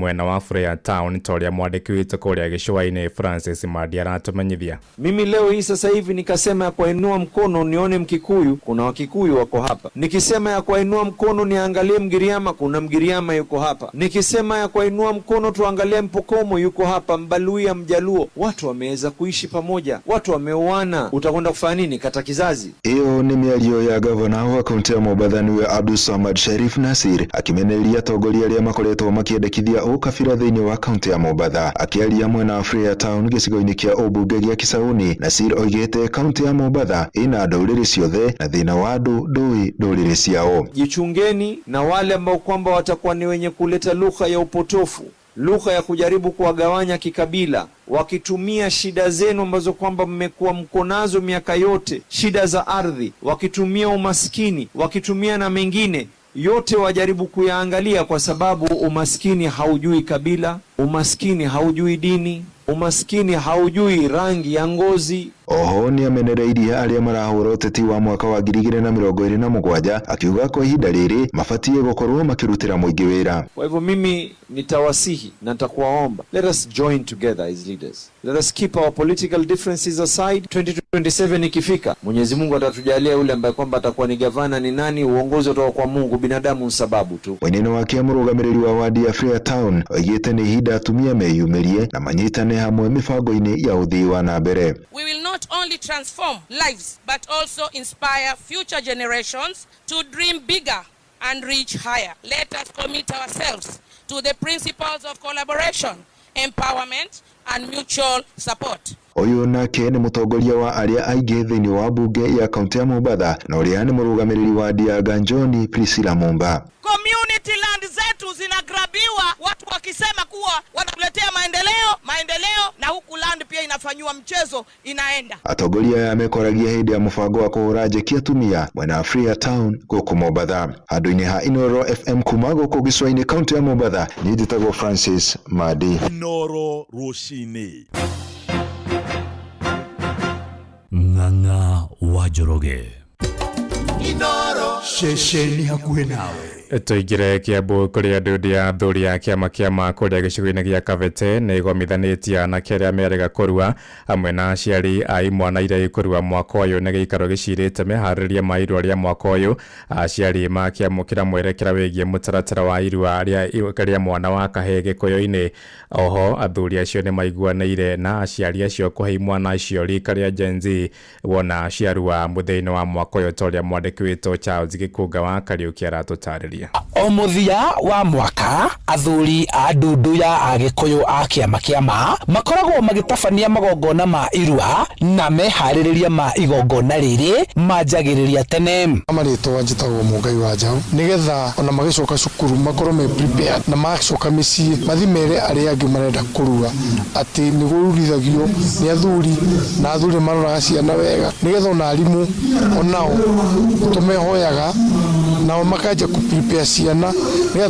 mwena wa Freya Town toria mwandĩki witũ kũrĩa gĩcũa-inĩ Francis Madi aratumenyithia. Mimi leo hii sasa hivi nikasema ya kuinua mkono nione Mkikuyu, kuna Wakikuyu wako hapa. Nikisema ya kuinua mkono niangalie Mgiriama, kuna Mgiriama yuko hapa. Nikisema ya kuinua mkono tuangalie Mpokomo yuko hapa, Mbaluya, Mjaluo. Watu wameweza kuishi pamoja, watu wameoana. Utakwenda kufanya nini kata kizazi? Iyo nĩ mĩario ya gavana wa kaunti ya Mombatha nĩwe Abdul Samad Sharif Nasir akimenereria atongoria arĩa makoretwo makĩendekithia ũkabira thĩinĩ wa kaunti ya Mombatha. Akĩaria mwena wa Freya Town gĩcigo-inĩ kĩa ũmbunge gĩa Kisauni, Nasir oigĩte kaunti ya Mombatha ĩna ndũrĩrĩ ciothe na thĩna wa andũ ndũĩ ndũrĩrĩ ciao. Jichungeni na wale ambao kwamba watakuwa ni wenye kuleta lugha ya upotofu. lugha ya kujaribu kuwagawanya kikabila, wakitumia shida zenu ambazo kwamba mmekuwa mko nazo miaka yote, shida za ardhi, wakitumia umaskini, wakitumia na mengine yote wajaribu kuyaangalia, kwa sababu umaskini haujui kabila, umaskini haujui dini, umaskini haujui rangi ya ngozi. Oho nĩ amenereirie arĩa marahũra ũteti wa mwaka wa 2027 akiuga kwa ihinda rĩrĩ mabatiĩ gũkorwo makĩrutĩra mũingĩ wĩra. Kwa hivyo mimi nitawasihi na nitakuwaomba, let us join together as leaders, let us keep our political differences aside. 2027 ikifika, Mwenyezi Mungu atatujalia yule ambaye kwamba atakuwa ni gavana ni nani. Uongozi utoka kwa Mungu, binadamu ni sababu tu. Mwena-inĩ wake mũrũgamĩrĩri wa wadi ya Freetown oigĩte nĩ ihinda atumia meyumĩrie na manyitane hamwe mĩbango-inĩ ya ũthii wa na mbere. We will not only transform lives but also inspire future generations to dream bigger and reach higher. Let us commit ourselves to the principles of collaboration, empowerment and mutual support. Ũyũ nake nĩ mũtongoria wa arĩa aingĩ thĩinĩ wa mbunge ya kaunti ya Mombatha na ũrĩa nĩ mũrũgamĩrĩri wadi ya Ganjoni Priscilla Mumba. Community land zetu zinagrabiwa, watu wakisema kuwa wanatuletea maendeleo maendeleo, na huku land pia inafanyiwa mchezo inaenda. Atongoria aya mekoragia hĩndĩ ya mũbango wa kũhũra njeki atumia mwena wa Freetown gũkũ Mombatha. Handũ-inĩ ha Inooro FM kuma gũkũ gĩcũa-inĩ kaunti ya Mombatha, niĩ njĩtagwo Francis Madi. Inooro rũcinĩ. Ng'ang'a wa Njoroge. Inooro ceceni hakuhĩ nawe. Tũingĩre Kiambu kũrĩa ndũndũ ya athuri a kĩama kĩama kũrĩa gĩcigo-inĩ gĩa Kabete nĩ ĩgomithanĩtie anake arĩa merĩga kũrua hamwe na aciari a imwana iria ikũrua mwaka ũyũ nĩ gĩikaro gĩcirĩte meharĩria ma irua rĩa mwaka ũyũ. Aciari makĩamũkĩra mwerekera wĩgiĩ mũtaratara wa irua rĩa mwana wa kahĩĩ Gĩkũyũ-inĩ. Oho athuri acio nĩ maiguanĩire na aciari acio kũhe imwana icio rika rĩa Gen Z wona ciarua mũthia-inĩ wa mwaka ũyũ ta ũrĩa mwandĩki witũ Charles Gĩkũnga wa Kariũki aratũtarĩria. O mũthia wa mwaka athuri a ndundu ya Agĩkũyũ a kĩama kĩama makoragwo magĩtabania magongona ma irua na meharĩrĩria ma igongona rĩrĩ manjagĩrĩria tene. Marĩtwa njĩtagwo Mũngai wa Njaũ nĩgetha ona magĩcoka cukuru makorwo me prepared na macoka mĩciĩ mathi mere arĩa angĩ marenda kũrua atĩ nĩ kũrurithagio nĩ athuri na athuri maroraga ciana wega nĩgetha ona arimũ onao tũmehoyaga nao makanja ku prepare ciana nĩgetha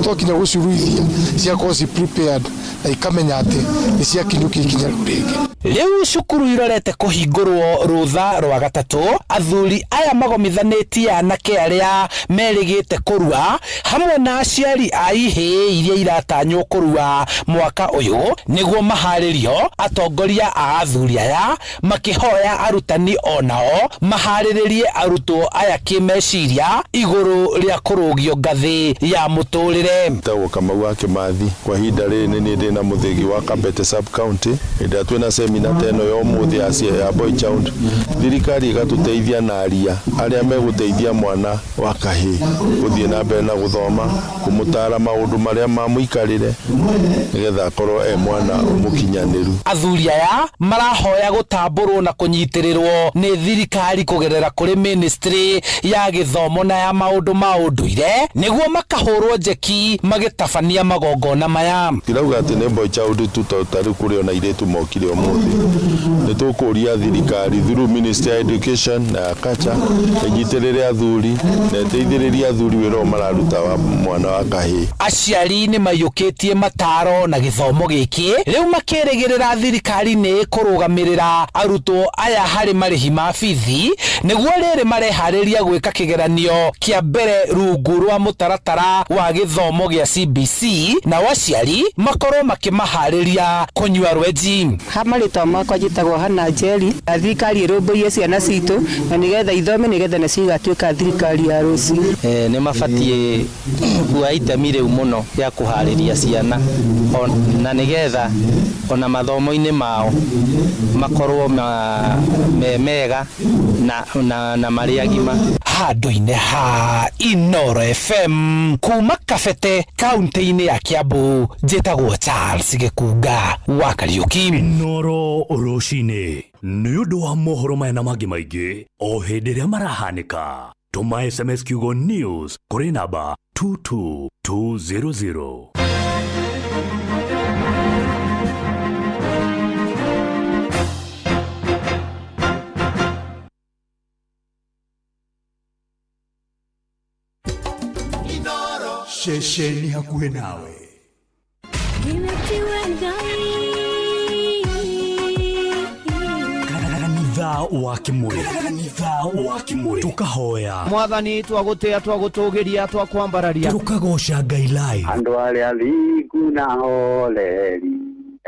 twakinya gũciruithia ciakorwo ci prepared na ikamenya atĩ nĩ ciakinyũkia ikinya rĩu rĩngĩ. Rĩu cukuru irorete kũhingũrwo rũtha rwa gatatũ, athuri aya magomithanĩtie anake arĩa merĩgĩte kũrua hamwe na aciari a ihĩĩ iria iratanywo kũrua mwaka ũyũ nĩguo maharĩrio. Atongoria a athuri aya makĩhoya arutani onao maharĩrĩrie arutwo aya kĩmeciria igũrũ rĩa kũrũgio ngathĩ ya mũtũrĩre. Njĩtagwo Kamau wa Kĩmathi. Kwa ihinda rĩrĩ nĩ niĩ ndĩna mũthĩgi wa Kabete sub county hĩndĩ ĩrĩa twĩna semina ta ĩno ya ũmũthĩ ya boy child. Thirikari ĩgatũteithia na aria arĩa megũteithia mwana wa kahĩĩ gũthiĩ na mbere na gũthoma, kũmũtara maũndũ marĩa mamũikarĩre nĩgetha akorwo e mwana mũkinyanĩru. Athuri aya marahoya gũtambũrwo na kũnyitĩrĩrwo nĩ thirikari kũgerera kũrĩ ministry ya gĩthomo na ya maũndũ ma ũndũire nĩguo makahũrwo njeki magĩtabania magongona maya. Tirauga atĩ nĩ boy child tu tondũ ta rĩu kũrĩ ona airĩtu mokire ũmũthĩ. Nĩ tũkũria thirikari through Ministry ya Education na ya Culture ĩnyitĩrĩre athuri na ĩteithĩrĩrie athuri wĩra ũyũ mararuta wa mwana wa kahĩĩ. Aciari nĩ maiyũkĩtie mataro na gĩthomo gĩkĩ rĩu makĩrĩgĩrĩra thirikari nĩ ĩkũrũgamĩrĩra arutwo aya harĩ marĩhi ma bithi nĩguo rĩrĩ mareharĩria gwĩka kĩgeranio kĩa mbere rungu rwa mũtaratara wa gĩthomo gĩa CBC nao aciari makorwo makĩmaharĩria kũnyua rwenji. Marĩtwa makwa njĩtagwo Hannah Njeri. Thirikari ĩrũmbũiye ciana citũ na nĩgetha ithome nĩgetha nacio igatuĩka thirikari ya rũciũ. Nĩ mabatiĩ kuoya itemi rĩu mũno rĩa kũharĩria ciana na nĩgetha ona mathomo-inĩ mao makorwo me mega na marĩ agima. Handũ-inĩ ha Inooro FM kuma Kabete kaunti-inĩ ya Kiambu njĩtagwo Charles Gĩkunga wa Kariũki. Inooro rũcinĩ nĩ ũndũ wa mohoro maya na mangĩ maingĩ o hĩndĩ ĩrĩa marahanĩka. Tũma SMS kiugo news kũrĩ namba 22200. Ceceni hakuhĩ nawe. Kanitha wa Kimuri, kanitha wa Kimuri, tukahoya Mwathani, twagũtĩa, twagũtũgĩria, twakwambararia, tukagoca Ngai live. Andũ arĩa thingu na horeri,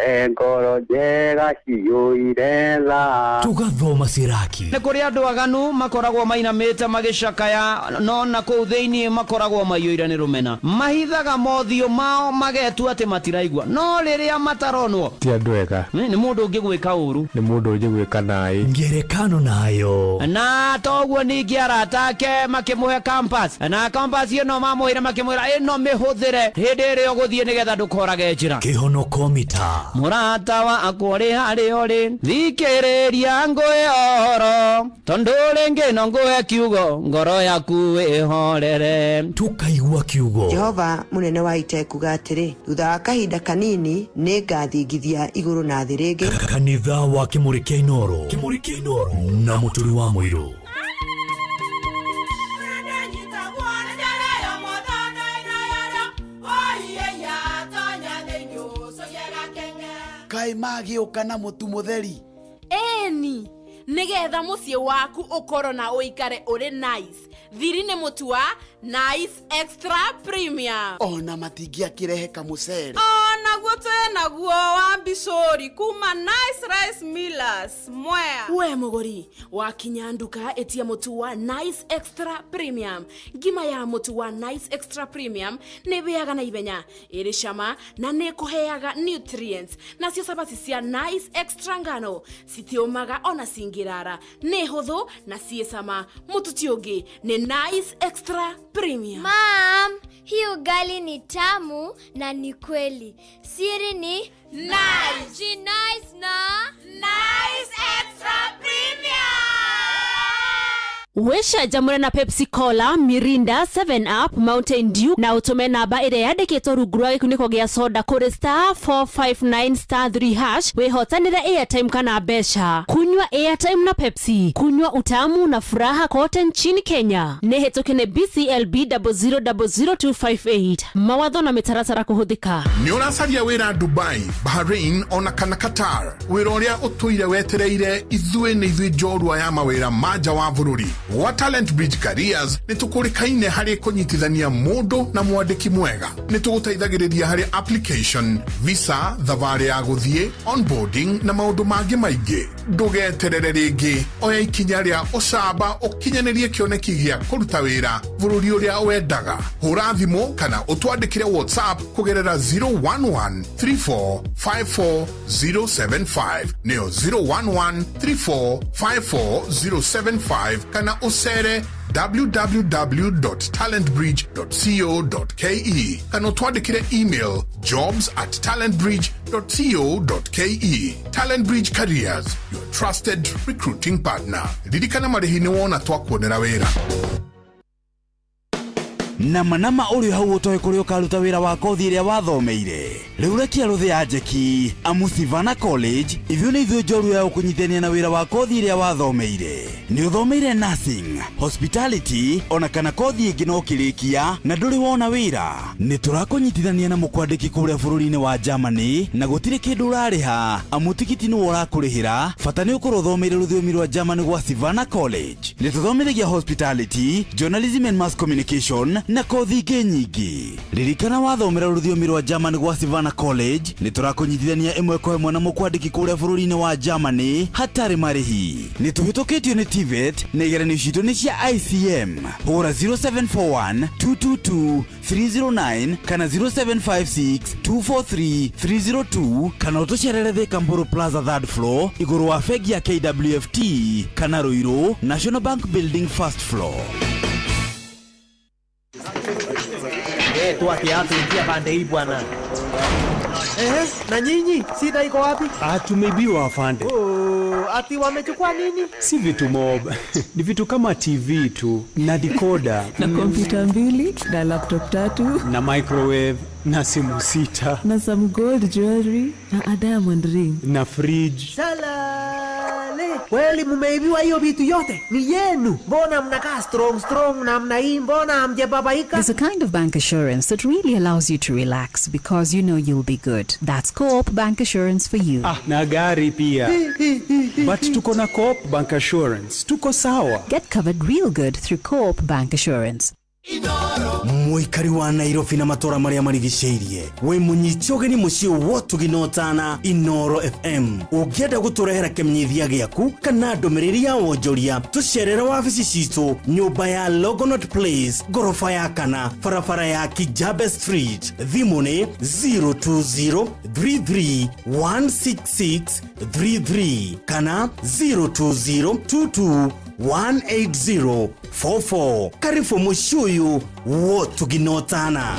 e ngoro njega ciyũire tha. Tugathoma Siraki. Nĩ kũrĩ andũ aganu makoragwo mainamĩte magĩcakaya, no na kũu thĩinĩ makoragwo maiyũire nĩ rũmena. Mahithaga mothiũ mao magetua atĩ matiraigua, no rĩrĩa mataronwo ti andũ ega. Nĩ mũndũ ũngĩgwĩka ũru, nĩ mũndũ ũngĩgwĩka naĩ. Ngerekano nayo. Na toguo ningĩ arata ake makĩmũhe compass, na compass ĩno mamũheire makĩmwĩra ĩno mĩhũthĩre hĩndĩ ĩrĩa ũgũthiĩ nĩgetha ndũkorage njĩra. Kĩhonoko mita. Mũrata wakwa ũrĩ harĩa ũrĩ, thikĩrĩria ngũhe ũhoro, tondũ rĩngĩ no ngũhe kiugo, ngoro yaku ĩhorere. Tukaigua kiugo. Jehova mũnene wa ita ekuga atĩrĩ, thutha wa kahinda kanini nĩngathingithia igũrũ na thĩ rĩngĩ. Kanitha wa Kimuri kĩa Inooro, Kimuri kĩa Inooro na Mũturi wa Mũirũ. Kaĩ magĩũka na mũtu mũtheri? Ĩni, nĩgetha mũciĩ waku ũkorwo na ũikare ũrĩ nice. Thiri nĩ mũtu wa Nice Extra Premium. Ona matingĩakĩrehe kamũcere. Onaguo twĩ naguo wa mbicũri kuma Nice Rice Millers Mwea. We mũgũri, wakinya nduka ĩtia mũtu wa Nice Extra Premium. Ngima ya mũtu wa Nice Extra Premium nĩ ĩhĩaga na ihenya, ĩrĩ cama na nĩ ĩkũheaga nutrients. Nacio cabaci cia Nice Extra ngano citiũmaga ona cingĩrara, nĩ hũthũ na ciĩ cama. Mũtu ti ũngĩ nĩ Nice Extra Premium. Mom, hii ugali ni tamu na ni kweli. Siri ni Nice. Nice na Nice Extra Premium. Wĩcanjamũre na Pepsi Cola, Mirinda, 7 Up, Mountain Dew na ũtũme namba ĩrĩa yandĩkĩtwo rungu rwa gĩkunĩko gĩa soda kũrĩ *459*3# wĩhotanĩre airtime kana mbeca. Kunywa airtime na Pepsi, kunywa utamu na furaha kote nchini Kenya. Nĩ hĩtũke nĩ BCLB 0000258. Mawatho na mĩtaratara kũhũthĩka. Nĩ ũracaria wĩra Dubai, Bahrain ona kana Qatar? Wĩra ũrĩa ũtũire wetereire, ithuĩ nĩ ithuĩ njorua ya mawĩra ma nja wa bũrũri. Gwa Talent Bridge Careers nĩ tũkũrĩkaine harĩ kũnyitithania mũndũ na mwandĩki mwega. Nĩ tũgũteithagĩrĩria harĩ application, visa, thabarĩ ya gũthiĩ, onboarding na maũndũ mangĩ maingĩ. Ndũgeterere rĩngĩ, oya ikinya rĩa ũcamba ũkinyanĩrie kĩoneki gĩa kũruta wĩra bũrũri ũrĩa wendaga. Hũra thimũ kana ũtwandĩkĩre WhatsApp kũgerera 011 34 54 075, nĩyo 011 34 54 075, kana ũcere www.talentbridge.co.ke kana ũtwandĩkĩre email jobs@talentbridge.co.ke. Talent Bridge Careers, your trusted recruiting partner. Ririkana marĩhi nĩ wona twakuonera wĩra. Nama nama ũrĩ hau ũtoĩ kũrĩa ũkaruta wĩra wa kothi ĩrĩa wathomeire. Rĩu rekia rũthĩ ya njeki, amu Sivana College ithuĩ nĩ ithuĩ njorua ya ũkũnyitithania na wĩra wa kothi ĩrĩa wathomeire. Nĩ ũthomeire nursing, hospitality ona kana kothi ĩngĩ no ũkĩrĩkia na ndũrĩ wona wĩra. Nĩ tũrakũnyitithania na mũkwandĩki kũrĩa bũrũri-inĩ wa Germany na gũtirĩ kĩndũ ũrarĩha, amu tigiti nĩwe ũrakũrĩhĩra. Bata nĩ ũkorwo ũthomeire rũthiomi rwa Germany gwa Sivana College. Nĩ tũthomithagia hospitality, journalism and mass communication na kothi ingĩ nyingĩ. Ririkana, wathomera rũthiomi rwa Germany gwa Sivana College nĩ tũrakũnyitithania ĩmwe kwa ĩmwe na mũkwandĩki kũrĩa bũrũri-inĩ wa Germany hatarĩ marĩhi. Nĩ tũhĩtũkĩtio nĩ TVET na igeranio citũ nĩ cia ICM. Hũra 0741 222 309 kana 0756 243 302 kana ũtũcerere Thika Mburu Plaza, third floor, igũrũ wa bengi ya KWFT, kana Ruiru National Bank Building, first floor. Toa kiatu, ingia pande hii bwana. Ehe, na nyinyi shida iko wapi? Ah, tumeibiwa, afande. Oh, ati wamechukua nini? Si vitu mob. Ni vitu kama TV tu na decoder na kompyuta mbili na laptop tatu na microwave na simu sita na some gold jewelry na a diamond ring na fridge. Salale. Kweli mumeibiwa hiyo vitu yote? Ni yenu. Mbona mnakaa strong strong namna hii? Mbona hamjababaika? There's a kind of bank assurance that really allows you to relax because you know you'll be good. That's Co-op Bank Assurance for you. Ah, na gari pia. But tuko na Co-op Bank Assurance. Tuko sawa. Get covered real good through Co-op Bank Assurance. Mũikari wa Nairobi na matũra marĩa marigicĩirie, wĩ mũnyiti ũgeni mũciĩ wotugi na ũtana Inoro FM. Ũngĩenda gũtũrehera kĩmenyithia gĩaku kana ndũmĩrĩri ya wonjoria, tũcerere wabici citũ nyũmba ya Longonot Place, ngoroba ya kana, barabara ya Kijabe Street. Thimũ nĩ 02033 16633 kana 02022 18044. Karibu mũciĩ ũyũ wotuginotana.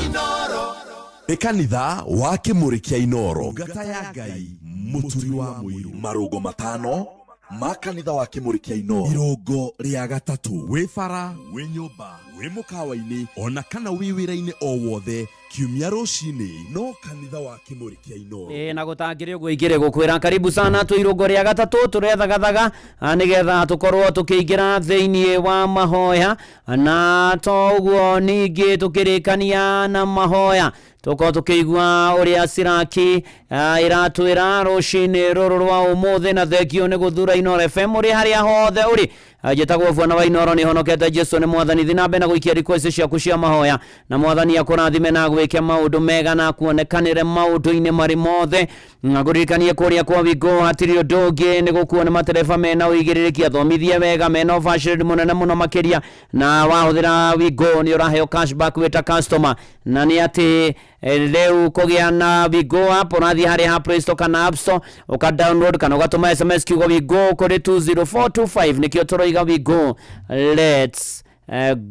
Nĩ kanitha wa Kĩmũrĩ kĩa Inoro, ngata ya Ngai, mũturi wa mũiru. Marũngo matano ma kanitha wa Kĩmũrĩ kĩa Inoro. Irũngo rĩa gatatũ, wĩ bara, wĩ nyũmba, wĩ mũkawa-inĩ, ona kana wĩ wĩra-inĩ o wothe, kiumia rũcinĩ no kanitha wa Kĩmũrĩ kĩa Inoro. Ĩ na gũtangĩrĩ ũguo ingĩrĩ gũkwĩra karibu sana twĩ irũngo rĩa gatatũ tũrethagathaga nĩgetha tũkorwo tũkĩingĩra thĩinĩ wa mahoya, na to ũguo ningĩ tũkĩrĩkania na mahoya tũkorwo tũkĩigua ũrĩa Siraki ĩratwĩra rũcinĩ rũrũ rwa ũmũthĩ. Na thengio nĩ gũthura Inoro FM ũrĩ harĩa hothe ũrĩ. Njĩtagwo Bwana wa Inoro, nĩ honokete, Jesu nĩ mwathani. Thiĩ na mbere na gũikia request ciaku cia mahoya, na mwathani akũrathime na gwĩke maũndũ mega na kuonekanĩre maũndũ-inĩ marĩ mothe. Ngũririkanie kũrĩa kwa Wingo hatirĩ ũndũ ũngĩ nĩ gũkuo nĩ matereba mena ũigĩrĩrĩki, athomithie wega, mena ũbacĩrĩri mũnene mũno makĩria, na wahũthĩra Wingo nĩ ũraheo cashback wĩ ta customer. Na nĩ atĩ rĩu kũgĩa na Wingo app, ũrathiĩ harĩa ha Play Store kana App Store, ũka download kana ũgatũma SMS kiugo Wingo kũrĩ 20425. Nĩkĩo tũroiga Wingo, let's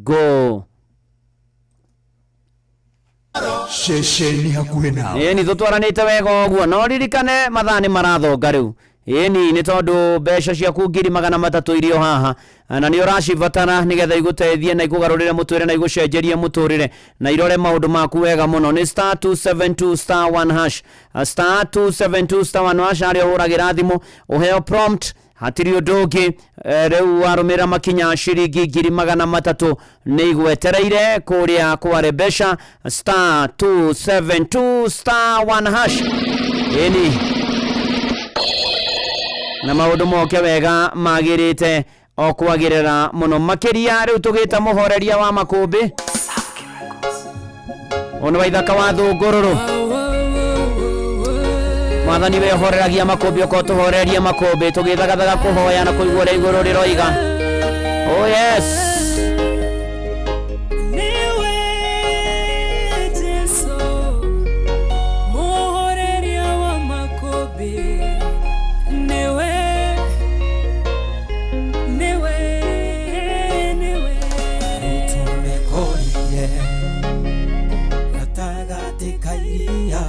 go. Ceceni hakuhĩ nawe. Ĩni tũtwaranĩte wega ũguo, no ririkane mathaa nĩ marathonga rĩu. Ĩni nĩ tondũ mbeca ciaku 300,000 irio haha, na nĩ ũracibatara nĩgetha igũteithie na ikũgarũrĩre mũtũrĩre na igũcenjerie mũtũrĩre na irore maũndũ maku wega mũno. Nĩ *272*1#, *272*1# harĩa ũhũragĩra thimũ ũheo prompt, hatirĩ ũndũ ũngĩ. Rĩu warũmĩrĩra makinya, ciringi 300,000 nĩ igwetereire kũrĩa kware mbeca, *272*1#. Ĩni na maũndũ moke wega magĩrĩte o kwagĩrĩra mũno makĩria. Rĩu tũgĩta mũhoreria wa makũmbĩ ũnĩ wa ithaka wa thũngũrũrũ. Mwathani we ũhoreragia makũmbĩ, ũkorwo tũhorerie makũmbĩ tũgĩthagathaga kũhoya na kũigua ũrĩa igũrũ rĩroiga. Oh yes. Niwe Jesu, muhoreria wa makũmbĩ. Niwe, niwe, niwe. Tumekorire gatagatĩ ka iria,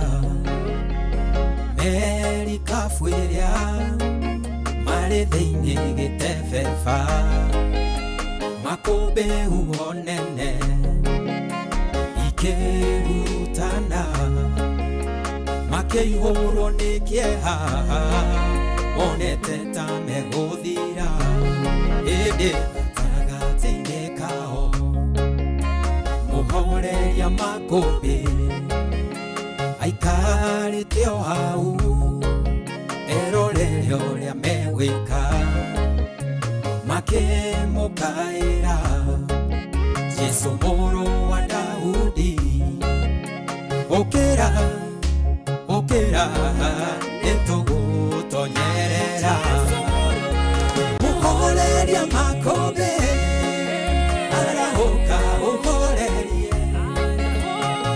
merikabu ĩrĩa marĩ thĩinĩ gĩtebeba, makũmbĩ huho nene ikĩhurutana, makĩihũrwo nĩ kĩeha, monete ta megũthira, ĩndĩ gatagatĩ-inĩ kao mũhoreria makũmbĩ aikarĩte o hau erorere ũrĩa megwĩka, makĩmũkaĩra Jesu mũrũ wa Daudi, ũkĩra, ũkĩra, nĩtũgũtonyerera. Mũhoreria makũmbĩ arahũka ũhorerie,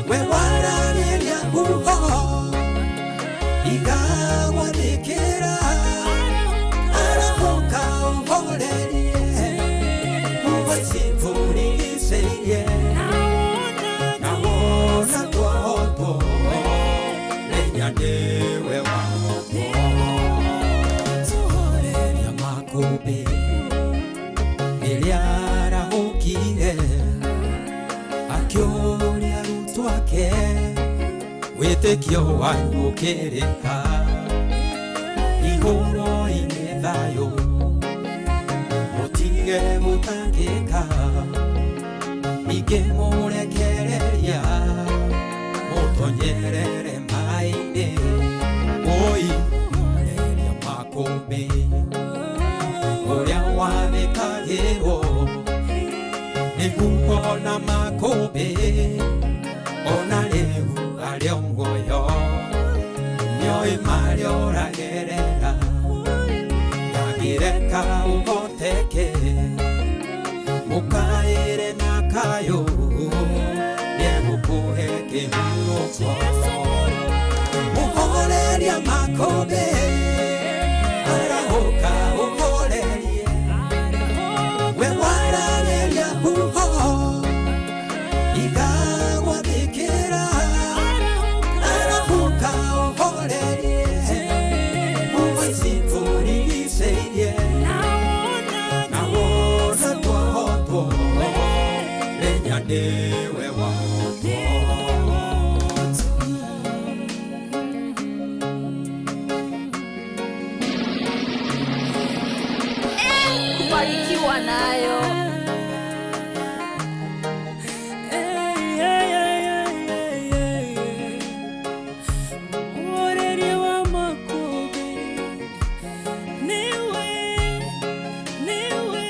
we waragĩria huho igagwathĩkĩra, arahũka ũhorerie huho icitũrigicĩirie, na wona twahotwo menya nĩwe wahotwo. Mũhoreria makũmbĩ rĩrĩa arahũkire akĩũria arutwo ake, wĩtĩkio wanyu ũkĩrĩ ha? Ihũro-inĩ thayũ. Mũtige gũtangĩka ningĩ mũrekereria mũtonyerere maĩ-inĩ oi mũhoreria makũmbĩ ũrĩa wathĩkagĩrwo nĩguo na makũmbĩ ona rĩu arĩ o muoyo nĩoĩ marĩa ũragerera ndangĩreka ũhoteke mũkaĩre na kayũ nĩegũkũhe kĩhurũko mũhoreria makũmbĩ arahũka ũhorerie we waragĩria huho ikagwathĩkĩra arahũka ũhorerie huho ici tũrigicĩirie na wona twahotwo menya nĩwe wahotwo. Kubarikiwa nayo. Mũhoreria wa makũmbĩ nĩwe, nĩwe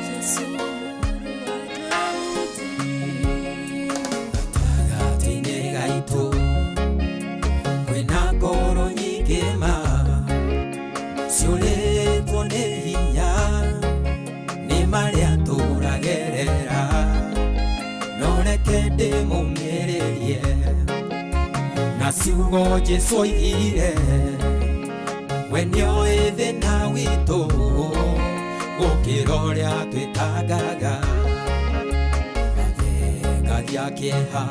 Jesũ mũrũ wa Daudi. Gatagatĩ-inĩ gaitũ kwĩna ngoro nyingĩ ma ciũrĩtwo nĩ hinya nĩ marĩa tũragerera no reke ndĩmũmĩrĩrie na ciugo Jesũ oigire we nĩoĩ thĩna witũ gũkĩra ũrĩa twĩtangaga athengagia kĩeha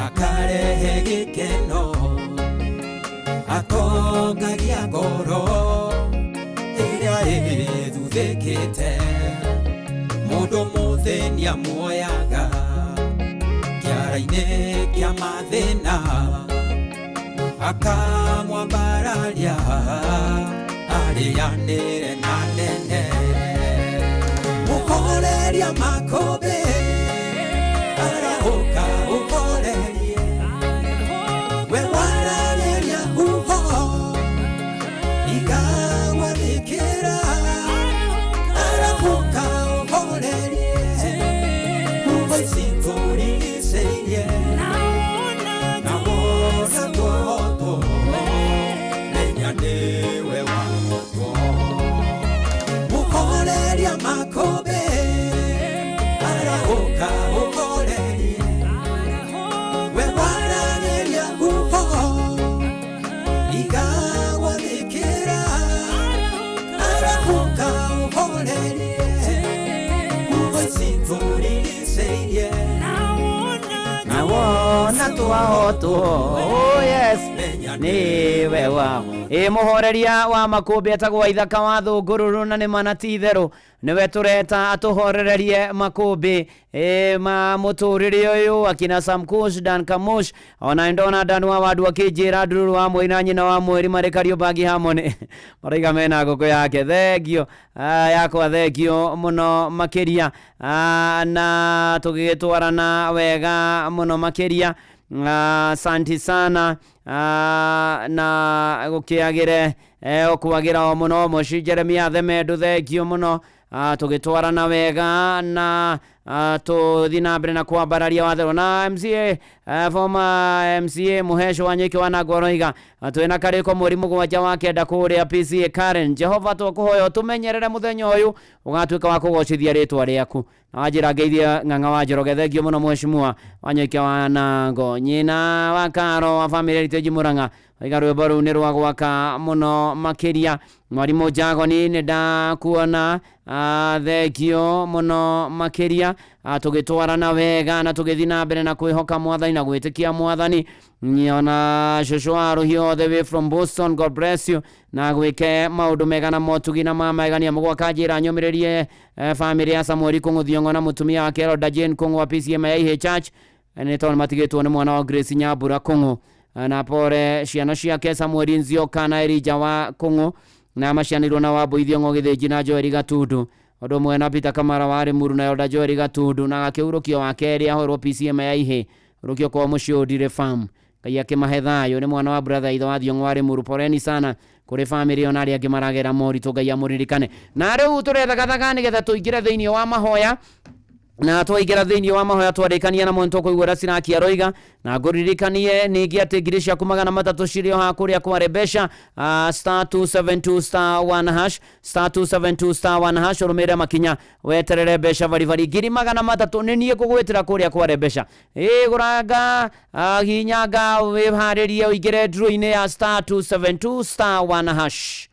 akarehe gĩkeno atongagia ngoro ĩrĩa ĩthuthĩkĩte mũndũ mũthĩni amuoyaga kĩara-inĩ kĩa mathĩna akamwambararia arĩanĩre na nene mũhoreria makũmbĩ arahũka ũhorerie we waragĩria huho ikagwathĩkĩra arahũka ũhorerie huho ici tũrigicĩirie na wona twahotwo menya nĩwe wahotwo mũhoreria makũmbĩ arahũka ũhorerie we waragĩria huho ikagwathĩkĩra arahũka ũhorerie huho ici tũrigicĩirie na wona twahotwo. Oh yes, nĩwe wa ĩ mũhoreria wa makũmbĩ etagwo Ithaka wa Thũngũrũrũ na nĩ mana ti itherũ nĩwe tũreta atũhorererie makũmbĩ ĩ ma mũtũrĩre ũyũ akina Samkush Dan Kamush ona ndona Dan wa wandu akĩnjĩra ndururu wa mweri na nyina wa mweri marĩ Kariobangi Harmony maraiga mena ngũkũ yake thengio yakwa thengio mũno makĩria na tũgĩgĩtwarana wega mũno makĩria. Asanti sana na gũkĩagĩre ũkwagĩra o mũno mũci Jeremia Themendu thengio mũno tũgĩtwarana wega na tũthi na mbere na kwambararia watherwo na MCA former MCA Mũhecwo wa Nyũike wa Nangwa twĩna karĩko mweri 7 wa 9 kũrĩa PCA Karen. Jehova twakũhoya ũtũmenyerere mũthenya ũyũ ũgatuĩka wa kũgocithia rĩtwa rĩaku na wanjĩra ngeithie Ng'ang'a wa Njoroge thengio mũno mheshimiwa wa Nyũike wa Nango nyina wa Karo wa family Heritage Murang'a waiga rwĩmbo rũu nĩ rwa gwaka mũno makĩria. Mwarimũ Jagoni nĩ ndakuona thengio mũno makĩria tũgĩtwarana wega na tũgĩthiĩ na mbere na kwĩhoka mwathani na gwĩtĩkia mwathani. Ona cũcũ wa Rũhiũ all the way from Boston, God bless you na gwĩke maũndũ mega na motugi na mamegania mũgwaka njĩra nyũmĩrĩrie family ya Samuel Kũng'ũ Thiong'o na mũtumia wake Elda Jane Kũng'ũ wa PCM ya IH Church nĩ tondũ matigĩtwo nĩ mwana wa Grace Nyambura Kũng'ũ na pore ciana ciake Samuel Nzioka na Elijah wa Kũng'ũ Na macianĩirwo na Wambui Thiong'o Gĩthĩnji na Joeli Gatundu ũndũ ũmwe na Peter Kamara wa Limuru na Elda Joeli Gatundu na gakĩhurũkio wa kerĩ ahorwo PCM ya Ihĩ hurũkio kwa mũciĩ Ũndire Farm. Ngai akĩmahe thayũ. Nĩ mwana wa brother ithe wa Thiong'o wa Limuru. Poleni sana kũrĩ famĩlĩ ona arĩa angĩ maragera moritũ, Ngai amũririkane. Na rĩu tũrethagathaga nĩgetha tũingĩre thĩinĩ wa mahoya, na twaingĩra thĩinĩ wa mahoya twarĩkania namo nĩtũkũigua ũrĩa Siraki aroiga, na ngũririkanie ningĩ atĩ ngiri ciaku 300 cirĩ o haha kũrĩa kware mbeca, star 272 star 1 hash, star 272 star 1 hash, ũrũmĩrĩre makinya weterere mbeca baribari ngiri 300 nĩ niĩ ngũgwĩtĩra kũrĩa kware mbeca. Ĩ gũranga, hinyanga wĩharĩrie ũingĩre draw-inĩ ya star 272 star 1 hash.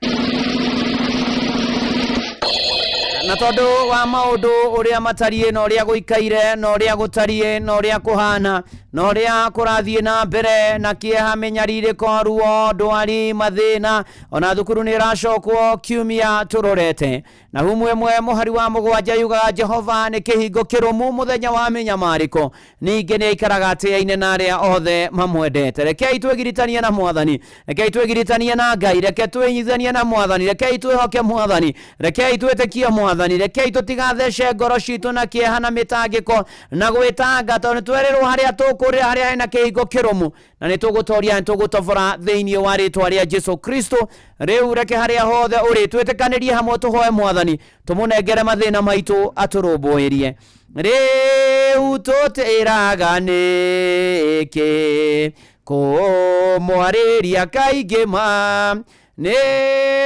Na tondũ wa maũndũ ũrĩa matariĩ na ũrĩa gũikaire na ũrĩa gũtariĩ na ũrĩa kũhana na ũrĩa kũrathiĩ na mbere na kĩeha, mĩnyarirĩko, ruo, ndwari, mathĩna, ona thukuru nĩ ĩracokwo kiumia tũrorete. Na humu ĩmwe mũhari wa 7 yugaga Jehova nĩ kĩhingo kĩrũmu mũthenya wa mĩnyamarĩko, ningĩ nĩ aikaraga atĩaine na arĩa othe mamwendete. Rekei twĩgiritanie na Mwathani, rekei twĩgiritanie na Ngai, reke twĩnyithanie na Mwathani, rekei twĩhoke Mwathani, rekei twĩtĩkie Mwathani, rekei tũtigathece ngoro citũ na kĩeha na mĩtangĩko na gwĩtanga, tondũ nĩtwerĩrwo harĩa tũkũrĩra, harĩa hena kĩhingo kĩrũmu, na nĩtũgũtoria, nĩtũgũtobora thĩinĩ wa rĩtwa rĩa Jesu Kristo. Rĩu reke harĩa hothe ũrĩ twĩtĩkanĩrie hamwe, tũhoe Mwathani, tũmũnengere mathĩna maitũ atũrũmbũĩrie. Rĩu tũtĩraga nĩkĩ kũmwarĩria kaingĩ ma, nĩ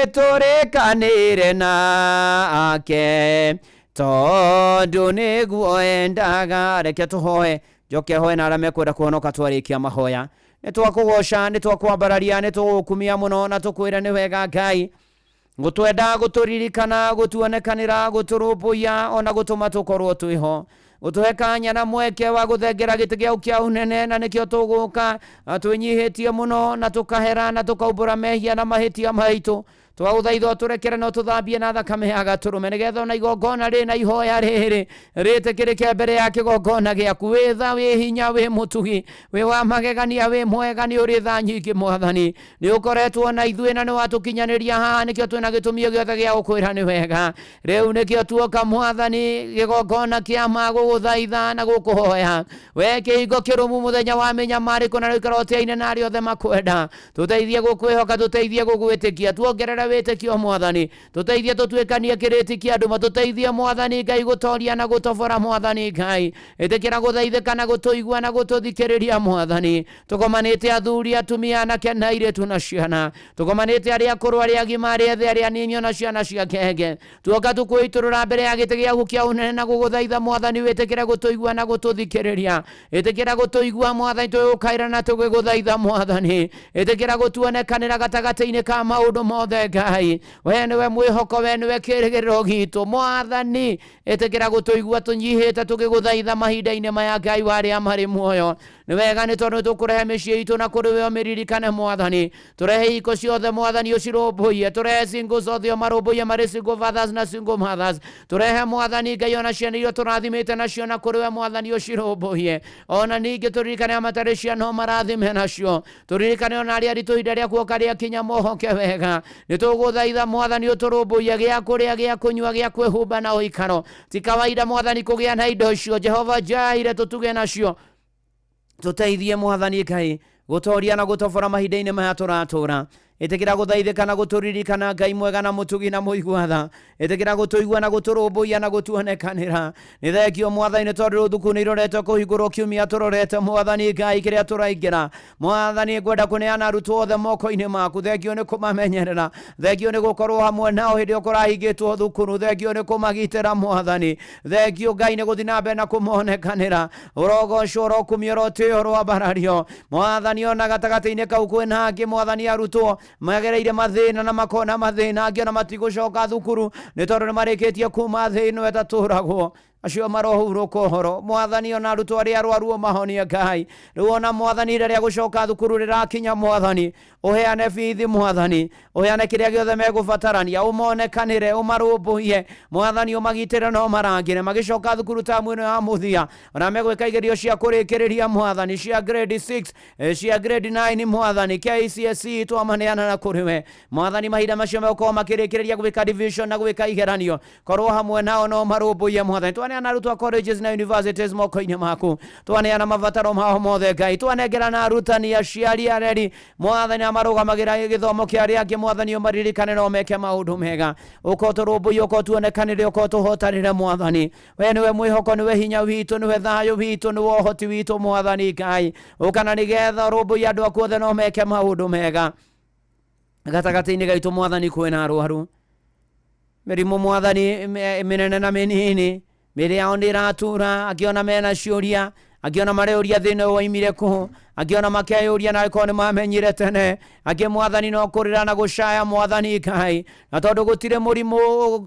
tũrĩkanĩre nake tondũ nĩguo endaga. Reke tũhoe, njoke hoe na arĩa mekwenda kũhonoka twarĩkia mahoya. Nĩ twakũgoca, nĩ twakwambararia, nĩ tũgũkumia mũno na tũkwĩre nĩ wega Ngai gũtwenda, gũtũririkana, gũtuonekanĩra, gũtũrũmbũiya ona gũtũma tũkorwo twĩho, gũtũhe kanya na mweke wa gũthengera gĩtĩ gĩaku kĩa ũnene, na nĩkĩo tũgũka twĩnyihĩtie mũno na tũkahera na tũkaumbũra mehia na mahĩtia maitũ. Twagũthaitha ũtũrekere na ũtũthambie na thakame ya gatũrũme, nĩgetha ona igongona rĩ na ihoya rĩrĩ rĩtĩkĩrĩke mbere ya kĩgongona gĩaku. Wĩ tha, wĩ hinya, wĩ mũtugi, wĩ wa magegania, wĩ mwega, nĩ ũrĩ tha nyingĩ Mwathani. Nĩ ũkoretwo na ithuĩ na nĩ watũkinyanĩria haha, nĩkĩo twĩna gĩtũmi gĩothe gĩa gũkwĩra nĩ wega. Rĩu nĩkĩo tuoka Mwathani gĩgongona kĩa ma gũgũthaitha na gũkũhoya. We kĩhingo kĩrũmu mũthenya wa mĩnyamarĩko, na rĩu ũtĩaine na arĩa othe makwenda. Tũteithie gũkwĩhoka, tũteithie gũgwĩtĩkia, tuongerere wĩtĩkio Mwathani, tũteithie tũtuĩkanie kĩrĩti kĩa andũ, matũteithie Mwathani Ngai gũtoria na gũtobora Mwathani Ngai. Ĩtĩkĩra gũthaithĩka na gũtũigua na gũtũthikĩrĩria Mwathani. Tũgomanĩte athuri, atumia, anake na airĩtu na ciana, tũgomanĩte arĩa akũrũ, arĩa agima, arĩa ethĩ, arĩa anini ona ciana cia kenge. Tuoka tũkwĩitũrũra mbere ya gĩtĩ gĩaku kĩa ũnene na gũgũthaitha Mwathani, wĩtĩkĩre gũtũigua na gũtũthikĩrĩria. Ĩtĩkĩra gũtũigua Mwathani, tũgũkaĩra na tũgĩgũthaitha Mwathani. Ĩtĩkĩra gũtuonekanĩra gatagatĩ-inĩ ka maũndũ mothe Ngai. We nĩwe mwĩhoko, we nĩwe kĩĩrĩgĩrĩro gitũ Mwathani. Ĩtĩkĩra gũtũigua tũnyihĩte tũgĩgũthaitha mahinda-inĩ maya Ngai wa arĩa marĩ muoyo. Nĩ wega nĩ tondũ tũkũrehe mĩciĩ itũ na kũrĩ we ũmĩririkane Mwathani. Tũrehe ihiko ciothe Mwathani ũcirũmbũiye, tũrehe singles othe ũmarũmbũiye marĩ single fathers na single mothers. Tũrehe Mwathani Ngai ona ciana iria tũrathimĩte nacio na kũrĩ we Mwathani ũcirũmbũiye. Ona ningĩ tũririkane arĩa matarĩ ciana ũmarathime nacio. Tũririkane ona arĩa aritũ ihinda rĩa kuoka rĩakinya mohoke wega. Nĩ tũgũthaitha Mwathani ũtũrũmbũiye gĩa kũrĩa, gĩa kũnyua, gĩa kwĩhumba na ũikaro. Ti kawaida Mwathani kũgĩa na indo icio, Jehova Jaire tũtuge nacio. Tũteithie Mwathani Ngai gũtoria na gũtobora mahinda-inĩ maya tũratũra. Ĩtĩkĩra gũthaithĩka na gũtũririkana Ngai mwega na mũtugi na mũigua tha. Ĩtĩkĩra gũtũigua na gũtũrũmbũiya na gũtuonekanĩra. Nĩ thengio Mwathani nĩ tondũ thukuru nĩ iroretwo kũhingũrwo kiumia tũrorete Mwathani Ngai kĩrĩa tũraingĩra. Mwathani ngwenda kũneana arutwo othe moko-inĩ maku. Thengio nĩ kũmamenyerera, thengio nĩ gũkorwo hamwe nao hĩndĩ ĩyo kũrahingĩtwo thukuru, thengio nĩ kũmagitĩra Mwathani, thengio Ngai nĩ gũthiĩ na mbere na kũmonekanĩra. Ũrogocwo, ũrokumio, ũrotĩo, ũroambarario Mwathani. Ona gatagatĩ-inĩ kau kwĩna angĩ Mwathani arutwo magereire mathĩna na makona mathĩna, angĩ ona matigũcoka thukuru nĩ tondũ nĩ marĩkĩtie kuma thĩ ĩno ĩtatũragwo. Acio marohurũka ũhoro mwathani, ona arutwo arĩa arwaru ũmahonie Ngai. Rĩu ona mwathani rĩrĩa gũcoka thukuru rĩrakinya mwathani, ũheane bithi mwathani, ũheane kĩrĩa gĩothe megũbatarania, ũmonekanĩre, ũmarũmbũiye mwathani, ũmagitĩre na ũmarangĩre magĩcoka thukuru tamu ĩno ya mũthia, ona megwĩka igerio cia kũrĩkĩrĩria mwathani, cia grade 6, cia grade 9 mwathani, KCSE twamaneana na kũrĩ we mwathani. Mahinda macio megũkorwo makĩrĩkĩrĩria gwĩka division na gwĩka igeranio, korwo hamwe nao no marũmbũiye mwathani. Twaneana arutwo a colleges na universities moko-inĩ maku, twaneana mabataro mao mothe Ngai, twanengerana arutani, aciari, areri mwathani, amarũgamagĩra gĩthomo kĩa arĩa angĩ mwathani, ũmaririkane no meke maũndũ mega, ũkorwo tũrũmbũiye, ũkorwo tuonekanĩre, ũkorwo tũhotanĩre mwathani. We nĩwe mwĩhoko, nĩwe hinya witũ, nĩwe thayũ witũ, nĩwe ũhoti witũ mwathani Ngai, ũkana nĩgetha ũrũmbũiye andũ aku othe no meke maũndũ mega. Gatagatĩ-inĩ gaitũ mwathani kwĩna arwaru mĩrimũ mwathani mĩnene na mĩnini, mĩrĩ yao nĩ ĩratura, angĩona mena ciũria, angĩona mareuria thĩna ũyũ waimire kũ, angĩona makeyũria na angĩkorwo nĩ mamenyire tene, angĩ mwathani no kũrĩra na gũcaya mwathani Ngai, na tondũ gũtirĩ mũrimũ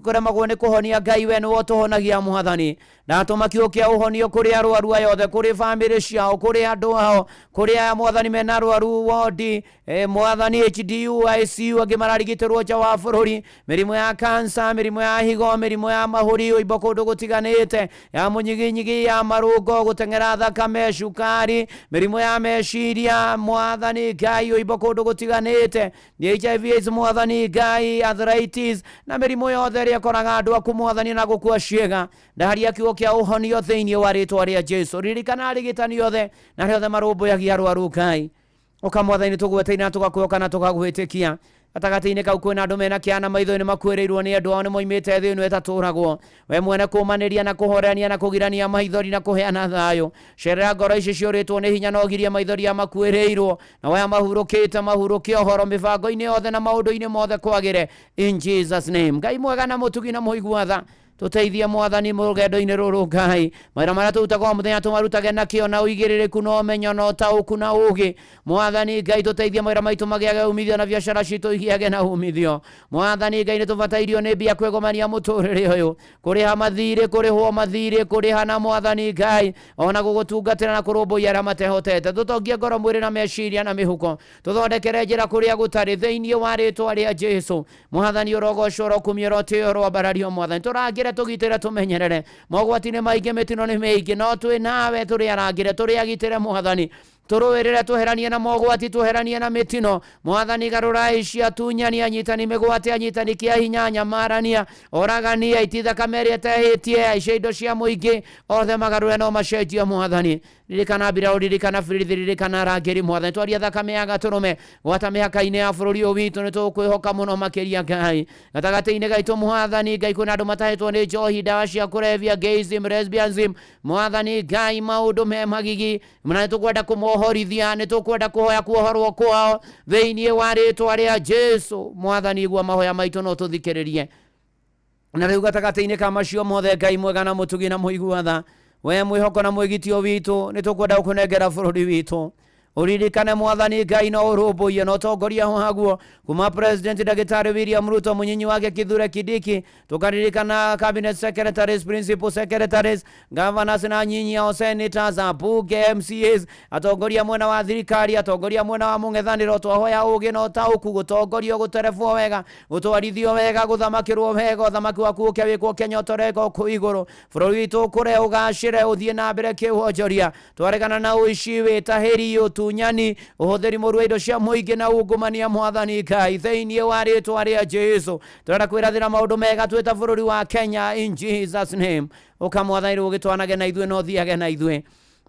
kũremagwo nĩ kũhonia Ngai, we nĩwe ũtũhonagia mwathani. Ndatũma kiugo kĩa ũhonio kũrĩ arwaru aya othe, kũrĩ bamĩrĩ ciao, kũrĩ andũ ao, kũrĩ aya mwathani mena arwaru wodi, mwathani HDU, ICU, angĩ mararigitĩrwo nja wa bũrũri, mĩrimũ ya kansa, mĩrimũ ya higo, mĩrimũ ya mahũri, ũimbo kũndũ gũtiganĩte, ya mũnyiginyigi, ya marũngo, gũteng'era thakame, cukari, mĩrimũ ya meciria mwathani Ngai, ũimbo kũndũ gũtiganĩte, HIV AIDS mwathani Ngai, arthritis na mĩrimũ yothe ĩrĩa ĩkoraga andũ aku mwathani na gũkua ciĩga. Ndaharia kiugo kĩa ũhonio thĩinĩ wa rĩtwa rĩa Jesu. Ririkana arigitani othe na arĩa othe marũmbũyagia arwaru Ngai, ũka mwathani tũgweteire na tũgakwĩhoka na tũgagwĩtĩkia. Gatagatĩ-inĩ kau kwĩna andũ mena kĩana maitho-inĩ makuĩrĩirwo nĩ andũ ao, nĩ moimĩte thĩ ĩno ĩtatũragwo. We mwene kũmanĩria na kũhorerania na kũgirania maithori na kũheana thayũ, cerera ngoro ici ciũrĩtwo nĩ hinya na ũgirie maithori ya makuĩrĩirwo, na waya mahurũkĩte mahurũke ũhoro mĩbango-inĩ yothe na maũndũ-inĩ mothe kwagĩre, in Jesus name. Ngai mwega na mũtugi na mũigua tha, tũteithie mwathani rũgendo-inĩ rũrũ Ngai, mawĩra marĩa tũrutaga o mũthenya tũmarutage na kĩo na ũigĩrĩrĩku na ũmenyo na ũtaũku na ũũgĩ mwathani Ngai. Tũteithie mawĩra maitũ magĩage umithio na biacara citũ igĩage na umithio mwathani Ngai. Nĩ tũbatairio nĩ mbia kwĩgomania mũtũrĩre ũyũ, kũrĩha mathirĩ, kũrĩhwo mathirĩ, kũrĩha na mwathani Ngai, ona gũgũtungatĩra na kũrũmbũiya arĩa matehotete. Tũtongie ngoro, mwĩrĩ na meciria na mĩhuko, tũthondekere njĩra kũrĩa gũtarĩ thĩinĩ wa rĩtwa rĩa Jesu mwathani. Ũrogocwo, ũrokumio, ũrotĩo, ũroambarario mwathani. Tũrangĩre, tũgitĩre, tũmenyerere, mogwati nĩ maingĩ, mĩtino nĩ mĩingĩ, no twĩ nawe, tũrĩ arangĩre, tũrĩ agitĩre mwathani. Tũrũĩrĩre, tweheranie na mogwati, tweheranie na mĩtino mwathani. Garũra aici, atunyani, anyitani mĩgwate, anyitani kĩa hinya, nyamarania, oragania, iti thakame ĩrĩa ĩtehĩtie, aici indo cia mũingĩ, othe magarũre no macenjio mwathani. Ririkana mbirarũ, ririkana birithi, ririkana arangĩri mwathani. Twaria thakame ya gatũrũme gwata mĩhaka-inĩ ya bũrũri ũyũ witũ, nĩ tũkwĩhoka mũno makĩria Ngai. Gatagatĩ-inĩ gaitũ mwathani Ngai kwĩna andũ matahĩtwo nĩ njohi, ndawa cia kũrebia, gayism, lesbianism mwathani Ngai, maũndũ me magigi, na nĩ tũkwenda kũmohorithia, nĩ tũkwenda kũhoya kuohorwo kwao thĩinĩ wa rĩtwa rĩa Jesu mwathani. Igua mahoya maitũ no tũthikĩrĩrie. Na rĩu gatagatĩ-inĩ ka macio mothe Ngai mwega na mũtugi na mũigua tha, we mwĩhoko na mwĩgitio witũ, nĩ tũkwenda gũkũnengera bũrũri witũ. Ũririkane mwathani Ngai no ũrũmbũiye na ũtongoria waguo, kuma president ndagĩtarĩ William Ruto, mũnyinyi wake Kithure Kindiki, tũkaririkana cabinet secretaries, principal secretaries, governors na nyinyi ao, senators, ambunge, MCAs, atongoria mwena wa thirikari, atongoria mwena wa mũng'ethanĩro. Twahoya ũũgĩ na ũtaũku, gũtongorio, gũterebwo wega, gũtwarithio wega, gũthamakĩrwo wega, ũthamaki waku ũke wĩkwo Kenya ũtoreka kũ igũrũ, bũrũri witũ ũkũre, ũgacĩre, ũthiĩ na mbere kĩwonjoria. Twaregana na ũici, wĩtahĩri, ũtunyani, ũhũthĩri mũru wa indo cia mũingĩ na ungumania mwathani Ngai, thĩinĩ wa rĩtwa rĩa Jesu. Tũrenda kwĩrathĩra maũndũ mega twĩta bũrũri wa Kenya, in Jesus name. Ũka mwathani rĩu ũgĩtwanage na ithuĩ na ũthiage na ithuĩ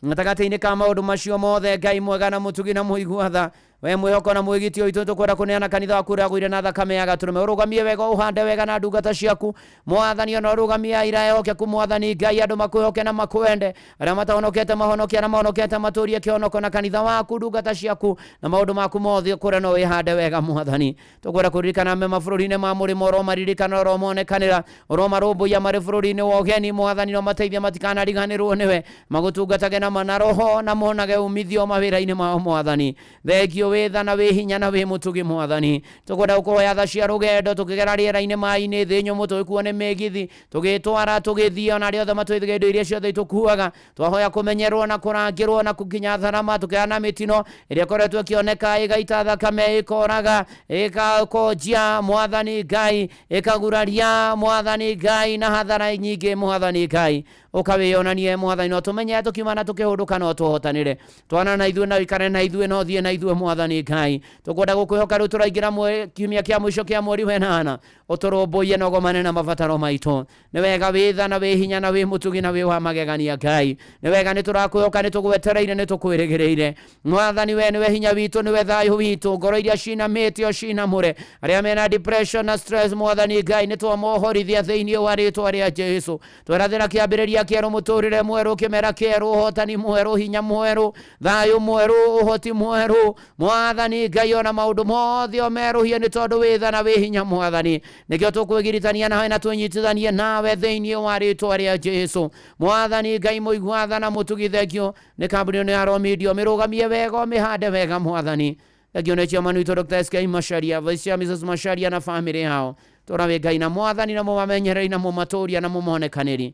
gatagatĩ-inĩ ka maũndũ macio mothe. Ngai mwega na mũtugi na mũigua tha, we mwĩhoko na mwĩgitio witũ, tũkwenda kũneana kanitha waku ũrĩa agũire na thakame ya gatũrũme. Ũrũgamie wega, ũhande wega na ndungata ciaku mwathani, ona ũrũgamie aira ehokeku mwathani Ngai, andũ makwĩhoke na makwende, arĩa matahonokete mahonoke, arĩa mahonokete matũrie kĩhonoko na kanitha waku, ndungata ciaku na maũndũ maku mothe ũkũre no wĩhande wega mwathani. Tũkwenda kũririkana mema bũrũri-inĩ ma mũrĩmo, ũromaririkana, ũromonekanĩra, ũromarũmbũiya marĩ bũrũri-inĩ wa ũgeni mwathani, no mateithia matikanariganĩrwo nĩwe, magũtungatage na mana roho na monage umithio mawĩra-inĩ mao mwathani. Thengio Wĩ tha na wĩ hinya na wĩ mũtugi Mwathani. Tũkwenda gũkũhoya tha cia rũgendo tũkĩgera rĩera-inĩ, maĩ-inĩ, thĩ nyũmũ, tũgĩkuo nĩ mĩgithi, tũgĩtwara, tũgĩthiĩ, ona arĩa othe matwĩthiga indo iria ciothe itũkuaga. Twahoya kũmenyerwo na kũrangĩrwo na kũkinya tharama, tũkĩgana mĩtino ĩrĩa ĩkoretwo ĩkĩoneka ĩgaita thakame, ĩkoraga, ĩgakonjia Mwathani Ngai, ĩkaguraria Mwathani Ngai, na hathara nyingĩ Mwathani Ngai. Ũkawĩyonanie Mwathani, no tũmenye tũkiuma na tũkĩhũndũka no tũhotanĩre. Twana na ithuĩ na ũikare na ithuĩ na ũthiĩ na ithuĩ Mwathani Ngai. Tũkwenda gũkwĩhoka rĩu tũraingĩra kiumia kĩa mũico kĩa mweri wenana, ũtũrũmbũiye na ũgomane na mabataro maitũ. Nĩ wega wĩ tha na wĩ hinya na wĩ mũtugi na wĩ wa magegania Ngai. Nĩ wega, nĩ tũrakwĩhoka, nĩ tũgwetereire, nĩ tũkwĩrĩgĩrĩire Mwathani. We nĩwe hinya witũ, nĩwe thayũ witũ. Ngoro iria cinamĩte ũcinamũre, arĩa mena depression na stress Mwathani Ngai, nĩ twamohorithia thĩinĩ wa rĩtwa rĩa Jesu. Twerathĩra kĩambĩrĩria kĩerũ, mũtũrĩre mwerũ, kĩmera kĩerũ, ũhotani mwerũ, hinya mwerũ, thayũ mwerũ, ũhoti mwerũ Mwathani Ngai. Ona maũndũ mothe ũmerũhie, nĩ tondũ wĩ tha na wĩ hinya Mwathani. Nĩkĩo tũkwĩgiritania nawe na twĩnyitithanie nawe thĩinĩ wa rĩtwa rĩa Jesu Mwathani Ngai mũigua tha na mũtugi. Thengio nĩ kambuni ĩno ya Romedia, ũmĩrũgamie wega, ũmĩhande wega Mwathani. Thengio nĩ chairman witũ Dr. SK Macharia, Vice Chair Mrs. Macharia na family yao. Tũra wĩ Ngai na Mwathani na mũmamenyereri na mũmatũria na mũmonekanĩri.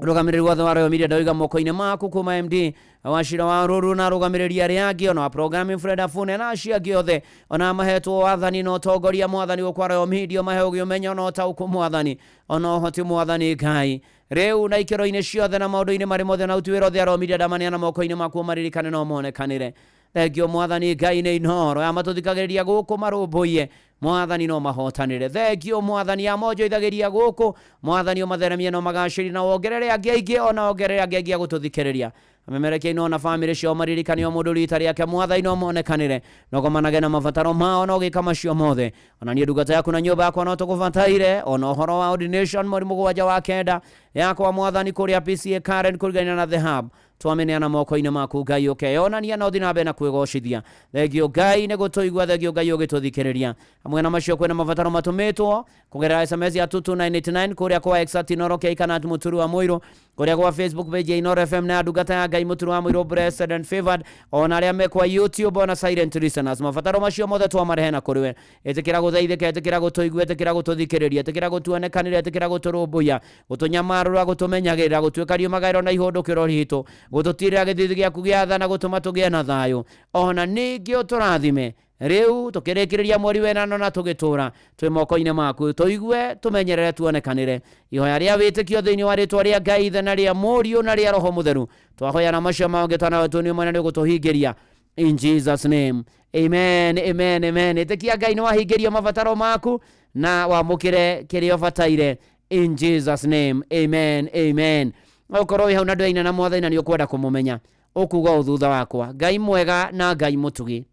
Rũgamĩrĩri wothe wa Royal Media ndauga moko-inĩ maku, kuma MD Wacira wa Rũru na arũgamĩrĩri arĩa angĩ, ona wa programming Fred Afune na acio angĩ othe, ona mahetwo wathani na ũtongoria Mwathani gũkwa Royal Media, mahe ũgĩ, ũmenyo na ũtaũku Mwathani, ona ũhoti Mwathani Ngai, rĩu na ikĩro-inĩ ciothe na maũndũ-inĩ marĩ mothe na ũtuĩro othe. Royal Media ndamaneana moko-inĩ maku, maririkane no monekanĩre. Thengio Mwathani Ngai nĩ Inoro ya matũthikagĩrĩria gũkũ, marũmbũiye Mwathani no mahotanĩre. Thengio Mwathani ya monjoithagĩria gũkũ, Mwathani, ũmatheremie no magacĩri na wongerere angĩ aingĩ, ona wongerere angĩ aingĩ a gũtũthikĩrĩria. Amemerekia no na bamĩrĩ ciao, maririkane o mũndũ rita rĩake Mwathani, no monekanĩre, nogomanage na mabataro mao no gĩka macio mothe. Ona niĩ ndungata yaku na nyũmba yakwa no tũgũbataire. Ona ũhoro wa ordination mweri 7 wa 9 yakwa Mwathani, kũrĩa PCA Karen kũrigania na The Hub, twameneana moko-inĩ maku Ngai, ũkeyonania na ũthiĩ na mbere na kwĩgocithia. Thengio Ngai nĩ gũtũigua, thengio Ngai ũgĩtũthikĩrĩria. Hamwe na macio, kwĩna mabataro matũmĩtwo kũgerera SMS ya 22989 kũrĩa kwa Exatinoro kana Mũturu wa Mũirũ, kũrĩa kwa Facebook page ya Inoro FM na ndungata ya Ngai Mũturu wa Mũirũ, blessed and favored, ona arĩa me kwa YouTube, ona silent listeners. Mabataro macio mothe twamarehe na kũrĩ we. Ĩtĩkĩra gũthaithĩka, ĩtĩkĩra gũtũigua, ĩtĩkĩra gũtũthikĩrĩria, ĩtĩkĩra gũtuonekanĩra, ĩtĩkĩra gũtũrũmbũiya, gũtũnyamarũra, gũtũmenyagĩrĩra, gũtuĩkaria magaĩro na ihũndũkĩro ritũ, gũtũtirĩra gĩthithi gĩaku gĩa tha na gũtũma tũgĩe na thayũ. Ona ningĩ ũtũrathime rĩu tũkĩrĩkĩrĩria mweri wenano na tũgĩtũra twĩ moko-inĩ maku. Tũigue, tũmenyerere, tuonekanĩre. Ihoya rĩa wĩtĩkio thĩinĩ wa rĩtwa rĩa Ngai Ithe na rĩa Mũriũ na rĩa Roho Mũtheru twahoya, na macio mangĩ twanawe nĩ mwene nĩ ũgũtũhingĩria. In Jesus name, amen, amen, amen. Ĩtĩkia Ngai nĩ wahingĩrio mabataro maku na wamũkĩre kĩrĩa ũbataire. In Jesus name, amen, amen. Okorwo wĩ hau na ndũyaina na Mwathani na nĩ ũkwenda kũmũmenya, ũkuga ũũ thutha wakwa: Ngai mwega na Ngai mũtugi,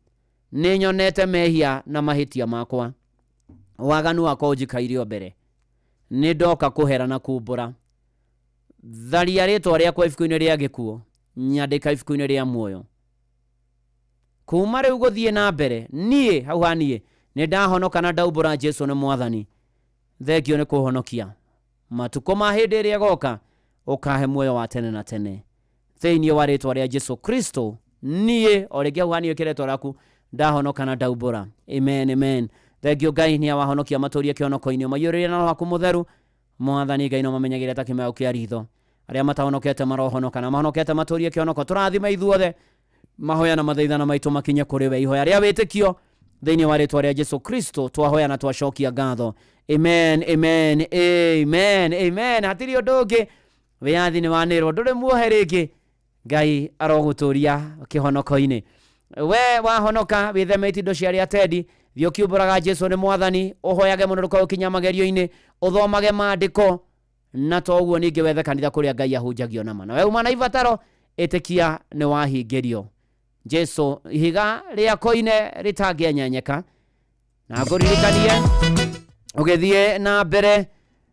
nĩ nyonete mehia na mahĩtia makwa, waganu wakwa ũnjikaire o mbere. Nĩ ndoka kũhera na kumbũra. Tharia rĩtwa rĩakwa ibuku-inĩ rĩa gĩkuũ, nyandĩka ibuku-inĩ rĩa muoyo. Kuma rĩu gũthiĩ na mbere, niĩ hau ha niĩ nĩ ndahonoka na ndaumbũra Jesu nĩ Mwathani. Thengio nĩ kũhonokia. Matukũ ma hĩndĩ ĩrĩa ĩgoka, ũkahe muoyo wa tene na tene thĩinĩ wa rĩtwa rĩa Jesu Kristo. Niĩ o rĩngĩ hau ha niĩ, ĩkĩra rĩtwa rĩaku, ndahonoka na ndaumbũra. Amen, amen. Thengio Ngai nĩ awahonokia, matũrie kĩhonoko-inĩ, ũmaiyũrĩrie na Roho waku mũtheru Mwathani Ngai, no mamenyagĩre ta kĩmeo kĩa ritho. Arĩa matahonokete marohonoka, na mahonokete matũrie kĩhonoko. Tũrathime ithuothe, mahoya na mathaithana maitũ makinye kũrĩ we. Ihoya rĩa wĩtĩkio thĩinĩ wa rĩtwa rĩa Jesu Kristo twahoya na twacokia ngatho. Amen, amen, amen, amen. Hatirĩ ũndũ ũngĩ, wĩyathi nĩ wanĩrwo, ndũrĩ muohe rĩngĩ. Ngai arogũtũria kĩhonoko-inĩ. We wahonoka, wĩthemete indo cia arĩa tendi, thiĩ ũkiumbũraga Jesu nĩ Mwathani, ũhoyage mũno ndũkae ũkinya magerio-inĩ, ũthomage maandĩko, na to ũguo ningĩ wethe kanitha kũrĩa Ngai ahunjagio nama. Na we uma na ibataro, ĩtĩkia nĩ wahingĩrio. Jesu ihiga rĩa koine rĩtangĩenyenyeka. Na ngũririkanie ũgĩthiĩ na mbere,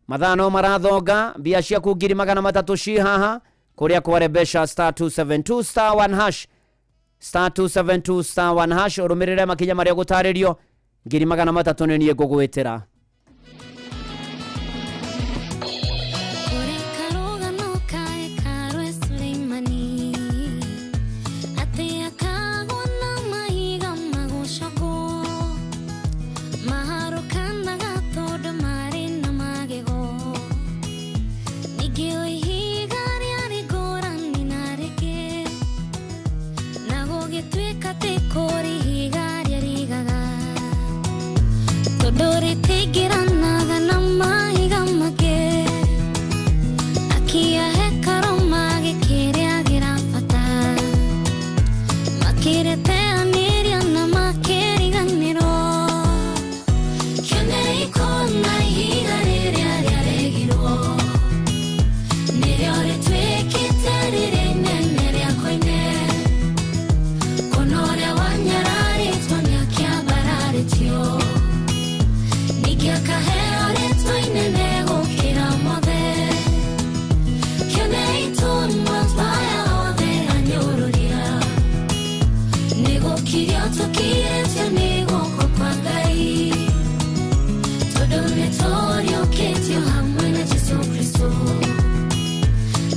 mathaa no marathonga. Mbia ciaku 300,000 ci haha kũrĩa kware mbeca, star 272 star 1 hash, star 272 star 1 hash. Ũrũmĩrĩre makinya marĩa ũgũtarĩrio. 300,000 nĩ niĩ ngũgwĩtĩra. Kũrĩ karũgano ka hekarũ e Suleimani, atĩ akagwo na mahiga. Makĩrĩteanĩria na makĩriganĩrwo. Kĩonei kũna ihiga rĩrĩa rĩaregirwo, nĩrĩo rĩtuĩkĩte rĩrĩa inene rĩa koine. Kũna ũrĩa wanyararĩtwo nĩakĩambararĩtio, ningĩ akaheo rĩtwa inene gũkĩra mothe. Kĩonei tũnua twa aya othe anyũrũria, nĩgũkirio tũkirĩtio nĩ guoko kwa Ngai, tondũ nĩtũriũkĩtio hamwe na Jesũ Kristũ,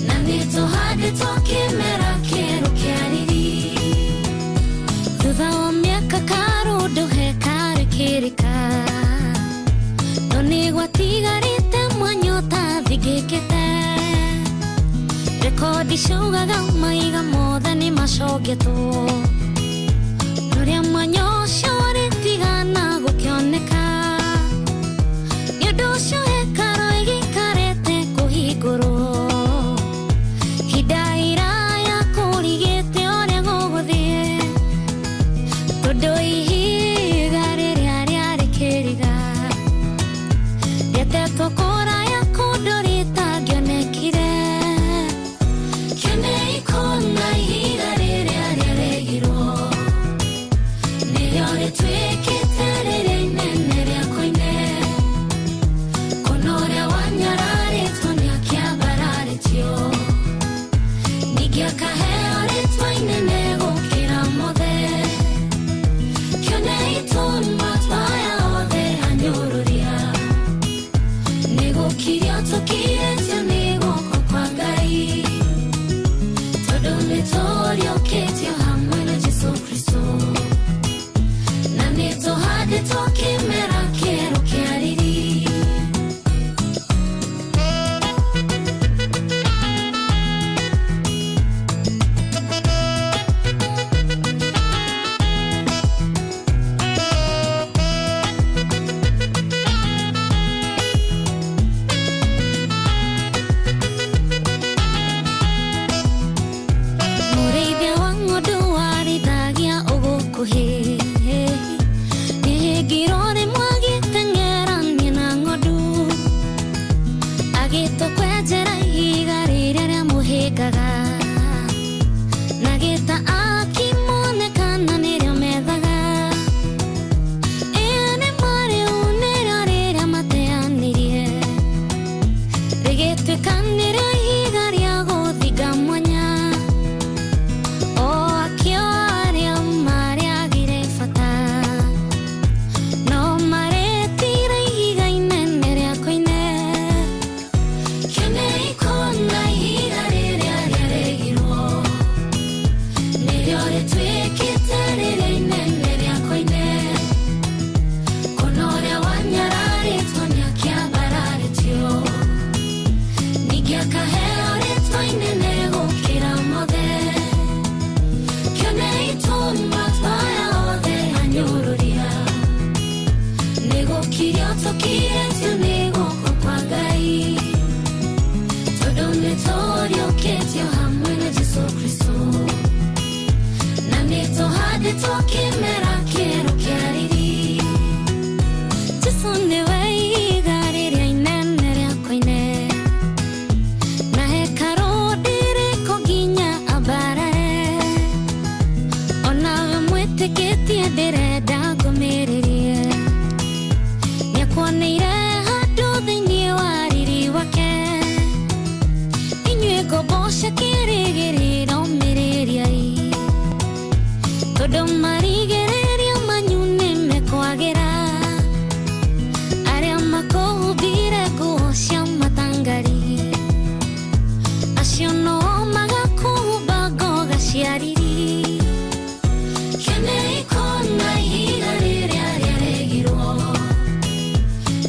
na nĩtũhandĩtwo kĩmera kĩerũ kĩa riri. Thutha wa mĩaka karũndũ hekarũ ĩkĩrĩka, no nĩgwatigarĩte mwanya ũtathingĩkĩte. Rekodi ciugaga maiga mothe nĩmacongetwo, rũrĩa mwanya ũcio ũrĩtigana gũkĩoneka. Nĩ ũndũ ũcio hekarũ ĩgĩikarĩte kũhingũrwo hinda iraya kũrigĩte ũrĩa gũgũthiĩ, tondũ ihiga rĩrĩa rĩarĩ kĩriga rĩatetwo kũraya kũndũ rĩtangĩonekire. Kĩonei kũna ihiga rĩrĩa rĩaregirwo, nĩrĩo rĩtuĩkĩte rĩrĩa inene rĩa koine. Kũna ũrĩa wanyararĩtwo nĩakĩambararĩtio, ningĩ akaheo rĩtwa inene gũkĩra mothe. Kĩonei tũnua twa aya othe anyũrũria, nĩgũkirio tũkirĩtio nĩ guoko kwa Ngai, tondũ nĩtũriũkĩtio hamwe na Jesũ Kristũ, na nĩtũhandĩtwo kĩmera kĩerũ kĩa riri. Mũrĩithia wa ng'ondu warĩithagia ũgũkuhĩ, nĩhĩngirwo rĩmwe agĩteng'erania na ng'ondu, agĩtua kwenjera ihiga rĩrĩa rĩamũhĩngaga, na gĩta akĩmonekana nĩrĩo methaga. Ĩĩ nĩ ma rĩu nĩrĩo rĩrĩa mateanĩrie, rĩgĩtuĩka nĩrĩo ihiga rĩa gũthinga mwanya. O akĩo arĩa marĩagire bata, no marĩtire ihiga inene rĩa koine. Kĩonei kũna ihiga rĩrĩa rĩaregirwo, nĩrĩo rĩtuĩkĩte rĩrĩa inene rĩa koine. Kũna ũrĩa wanyararĩtwo nĩakĩambararĩtio, ningĩ akaheo rĩtwa inene gũkĩra mothe. Kĩonei tũnua twa aya othe anyũrũria, nĩgũkirio tũkirĩtio nĩ guoko kwa Ngai, tondũ nĩtũriũkĩtio hamwe na Jesũ Kristũ, na nĩtũhandĩtwo kĩmera kĩerũ kĩa riri. Jesũ nĩwe ihiga rĩrĩa inene rĩa koine, na hekarũ ndĩrĩkwo nginya ambarare. Onawe mwĩtĩkĩtie ndĩrenda ngũmĩrĩrie, nĩakuoneire handũ thĩinĩ wa riri wake. Inyuĩ ngombo cia kĩrĩgĩrĩro mĩrĩriai, tondũ marigĩrĩrio manyu nĩmekwagĩra. Arĩa makũhumbire nguo cia matangari, acio no magakũhumba ngoga cia riri. Kĩonei kũna ihiga rĩrĩa rĩaregirwo,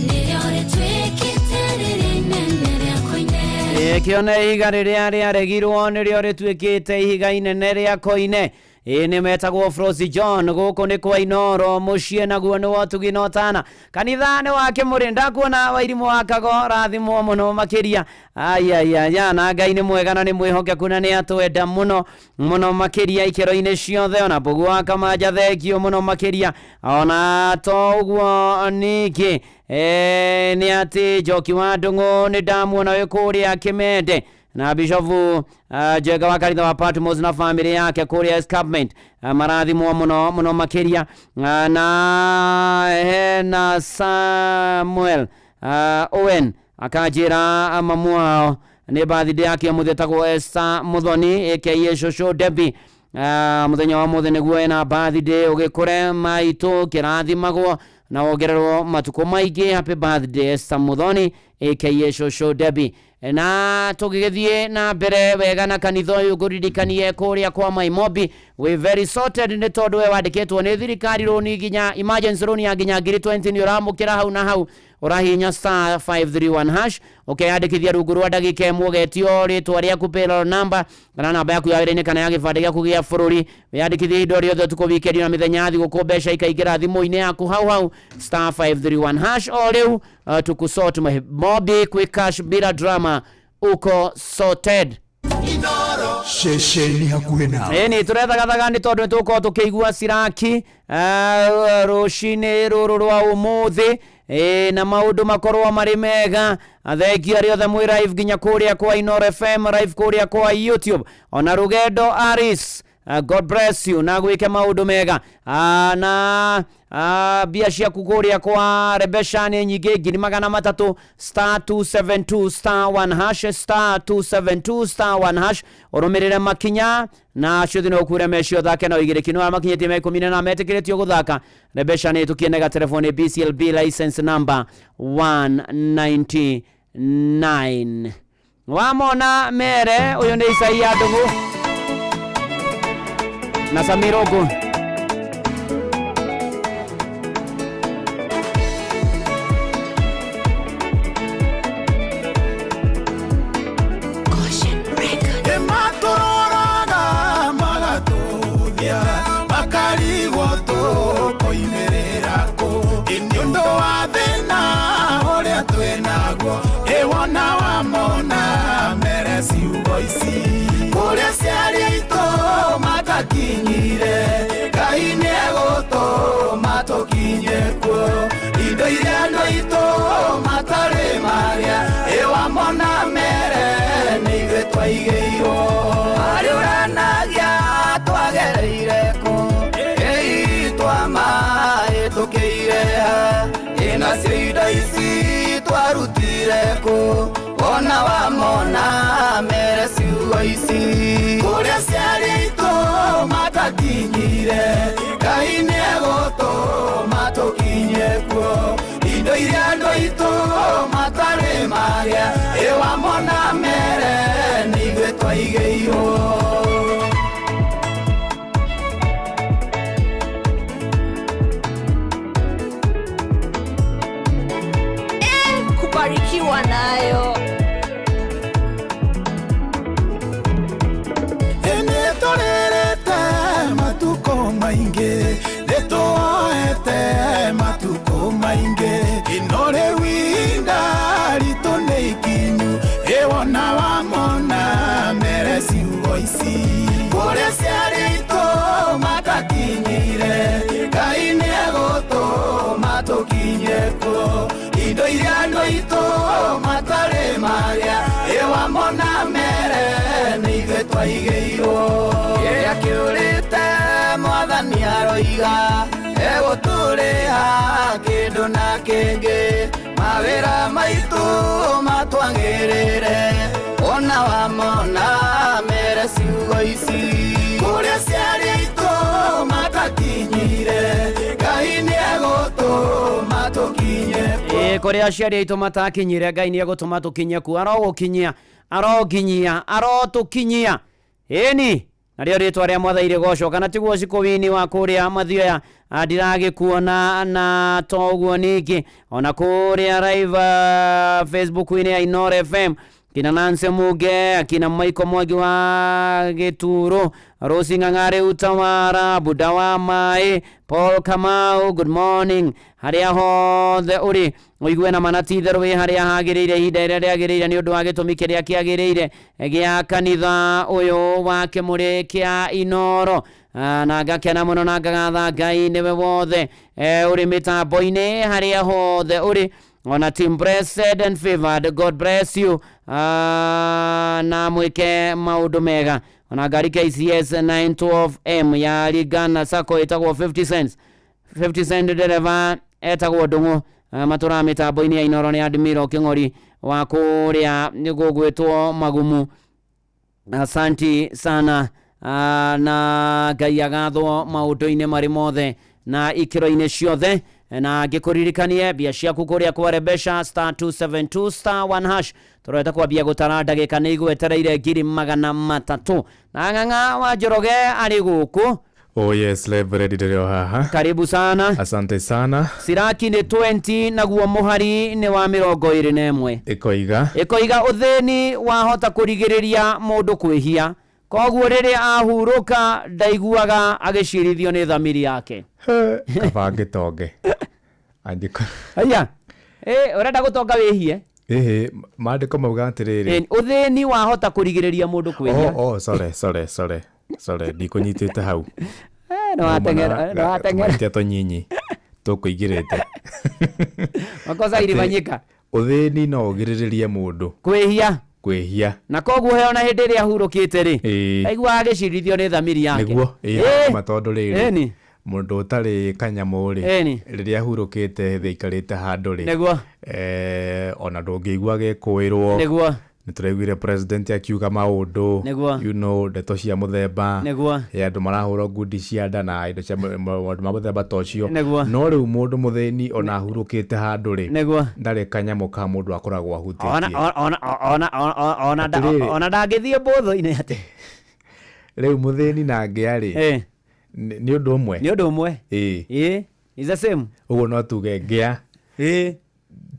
nĩrĩo rĩtuĩkĩte rĩrĩa inene rĩa koine. Ĩ, kĩone ihiga rĩrĩa rĩaregirwo nĩrĩo rĩtuĩkĩte ihiga inene rĩa koine. Ĩ nĩ metagwo Frosi John gũkũ nĩ kwa Inoro mũciĩ naguo nĩ wotugi na ũtana kanitha nĩ wa Kĩmũrĩ ndakuona wairimũ wa Kago rathimwo mũno makĩria ayayaya na Ngai nĩ mwega na nĩ mwĩhokeku na nĩ atwenda mũno mũno makĩria ikĩro-inĩ ciothe ona Mbũguo wa Kamanja thengio mũno makĩria ona to ũguo ningĩ e, nĩ atĩ Njoki wa Ndũng'ũ nĩ ndamuona wĩ kũrĩa Kĩmende na bishofu Njenga wa kanitha wa Patmos na family yake kũrĩa Escarpment marathimwo mũno mũno makĩria na hena Samuel Owen akanjĩra mamu wao nĩ birthday yake ũmũthĩ etagwo Esther Muthoni aka Shosho Debbie mũthenya wa mũthĩ nĩguo ena birthday ũgĩkũre maitũ kĩrathimagwo na wongererwo matukũ maingĩ happy birthday Esther Muthoni aka Shosho Debbie na tũgĩgĩthiĩ na mbere wega na kanitha ũyũ ngũririkanie kũrĩa kwa Maimobi we very sorted nĩ tondũ we wandĩkĩtwo nĩ thirikari rũni nginya emergency rũni ya nginya ngiri 20 nĩ ũramũkĩra hau na hau ũrahihinya star 531 hash ũkeyandĩkithia rungu rwa ndagĩka ĩmwe ũgetio rĩtwa rĩaku payroll number kana namba yaku ya wĩra-inĩ kana ya gĩbandĩ gĩaku gĩa bũrũri wĩyandĩkithie ihinda o rĩothe ũtukũ wikendi na mĩthenya ya thigũkũ mbeca ikaingĩra thimũ-inĩ yaku hau hau star 531 hash o rĩu tukusort Mobi quick cash bila drama uko sorted ceceni hakuhĩ nawe ĩni tũrethagathaga nĩ tondũ nĩ tũgũkorwo tũkĩigua ciraki rũcinĩ rũrũ rwa ũmũthĩ ĩ na maũndũ makorwo marĩ mega thengia arĩa othe mwĩ live nginya kũrĩa kwa Inoro FM live kũrĩa kwa YouTube ona rũgendo Aris God bless you na gwĩke maũndũ mega na mbia ciaku kũrĩa kwa Rebesha nĩ nyingĩ 300,000 star 272 star 1 hash star 272 star 1 hash ũrũmĩrĩre makinya na ciothe no ũkure mecio thake na ũigĩrĩki no arĩa makinyĩtie me 18 metĩkĩrĩtio gũthaka Rebesha nĩ ĩtũkie nega telefoni BCLB license number 199 wamona mere ũyũ nĩ Isaia Ndũng'ũ na Samir Ogu Ĩmatũroraga magatũthia makarigwo tũkoimĩrĩra kũ Ĩ nĩ ũndũ wa thĩna ũrĩa twĩnaguo ĩwona wamona mere ciugo ici kũrĩa ciarĩ aitũ matakinyire Ngai nĩegũtũma tũkinye kuo indo iria andũ aitũ matarĩ marĩa ĩwamona mere nĩ ithuĩ twaigĩirwo harĩ ũranagia twagereire kũ ĩi twamahĩtũkĩire ha ĩ nacio indo ici twarutire kũ ona wamona mere ciugo ici kũrĩa ciarĩ aitũ matakinyire Ngai nĩegũtũma tũkinye kuo indo iria andũ aitũ matarĩ marĩa ĩwamona mere nĩ ithuĩ twaigĩirwo Kubarikiwa nayo. Nĩ tũrĩrĩte matukũ maingĩ nĩ tuoete matukũ maingĩ ĩno rĩu ihinda ritũ nĩ ikinyu ĩwona wamona mere ciugo ici kũrĩa ciarĩ aitũ matakinyire Ngai nĩegũtũma tũkinye kuo indo iria andũ aitũ matarĩ marĩa ĩwamona mere nĩ ithuĩ twaigĩirwo kĩrĩa kĩũrĩte mwathani aroiga egũtũrĩha kĩndũ na kĩngĩ mawĩra maitũ matwagĩrĩre ona wamona mere ciugo ici kũrĩa ciarĩ aitũ matakinyire Ngai nĩegũtũma tũkinye ĩ kũrĩa aciari aitũ matakinyire Ngai nĩegũtũma tũkinye kuo arogũkinyia arokinyia arotũkinyia ĩni narĩo rĩtwa rĩa mwathani rĩgocwo kana tiguo cikũwini wa kũrĩa mathioya ndiragĩkuona na to ũguo ningĩ ona kũrĩa live Facebook-inĩ ya Inoro FM Kina Nancy Muge, akina Michael Mwangi wa Gituro, Rosi Ng'ang'are Utawara, Buda wa Mai, Paul Kamau, good morning. Harĩa hothe ũrĩ ũigue na mana ti itherũ wĩ harĩa hagĩrĩire ihinda rĩrĩa rĩagĩrĩire nĩ ũndũ wa gĩtũmi kĩrĩa kĩagĩrĩire gĩa kanitha ũyũ wa kĩmũrĩ kĩa Inoro. Na ngakena mũno na ngagatha Ngai nĩwe wothe ũrĩ mĩtambo-inĩ harĩa hothe ũrĩ. Ona team blessed and favored, God bless you. Na mwĩke maũndũ mega. Ona ngari KCS 912M ya Rigana Sacco ĩtagwo 50 cents 50 cent dereva etagwo Ndung'u. Matũraga mĩtambo-inĩ ya Inoro nĩ Admiro Kĩng'ori wa kũrĩa gũgwĩtwo Magumu. Asanti sana. Na Ngai agathwo maũndũ-inĩ marĩ mothe na ikĩro-inĩ ciothe. Na ngĩkũririkanie mbia ciaku kũrĩa kwa Rebesha star 272 star 1 hash tũrorete kwambia gũtara ndagĩka nĩ igwetereire 300,000. Na Ng'ang'a wa Njoroge arĩ gũkũ. Oh yes, Reverend ndĩrĩ o haha. Karibu sana. Asante sana. Siraki nĩ 20 naguo mũhari nĩ wa 21. Ĩkoiga. Ĩkoiga ũthĩni wahota kũrigĩrĩria mũndũ kwĩhia, koguo rĩrĩa ahurũka ndaiguaga agĩcirithio nĩ thamiri yake. Kaba ngĩtonge. Andĩko. Aya. Ũrenda gũtonga wĩhie? Ĩhĩ, maandĩko mauga atĩrĩrĩ. Ũthĩni wahota kũrigĩrĩria mũndũ kwĩhia. Oh, sorry, sorry, sorry. Sorry, ndikũnyitĩte hau. No wateng'era, no wateng'era. Tũmaitia tũnyinyi tũkũingĩrĩte. Makosa ilifanyika. Ũthĩni no ũgirĩrĩrie mũndũ kwĩhia. Kwĩhia. Na koguo he ona hĩndĩ ĩrĩa ahurũkĩte rĩ, aiguaga agĩcirithio nĩ thamiri yake. Nĩguo, ĩĩ, tondũ rĩrĩ. Ĩni. Mũndũ ũtarĩ kanyamũ rĩ, Ĩni. rĩrĩa ahurũkĩte thĩ aikarĩte handũ rĩ, Nĩguo. Ona ndũngĩigua agĩkũĩrwo. Nĩguo. Nĩ tũraiguire president akiuga maũndũ, Nĩguo. you know, ndeto cia mũthemba. Nĩguo. Ya andũ marahũrwo ngundi cia nda na indo cia maũndũ ma mũthemba ta ũcio. Nĩguo. No rĩu mũndũ mũthĩni ona ahurũkĩte handũ rĩ, Nĩguo. ndarĩ kanyamũ ka mũndũ akoragwo ahutĩtie. Ona ndangĩthiĩ mbũthũ-inĩ atĩ. Rĩu mũthĩni na ngĩa rĩ, nĩ ũndũ ũmwe. Nĩ ũndũ ũmwe. Ĩĩ. Is the same. Ũguo no tuge ngĩa.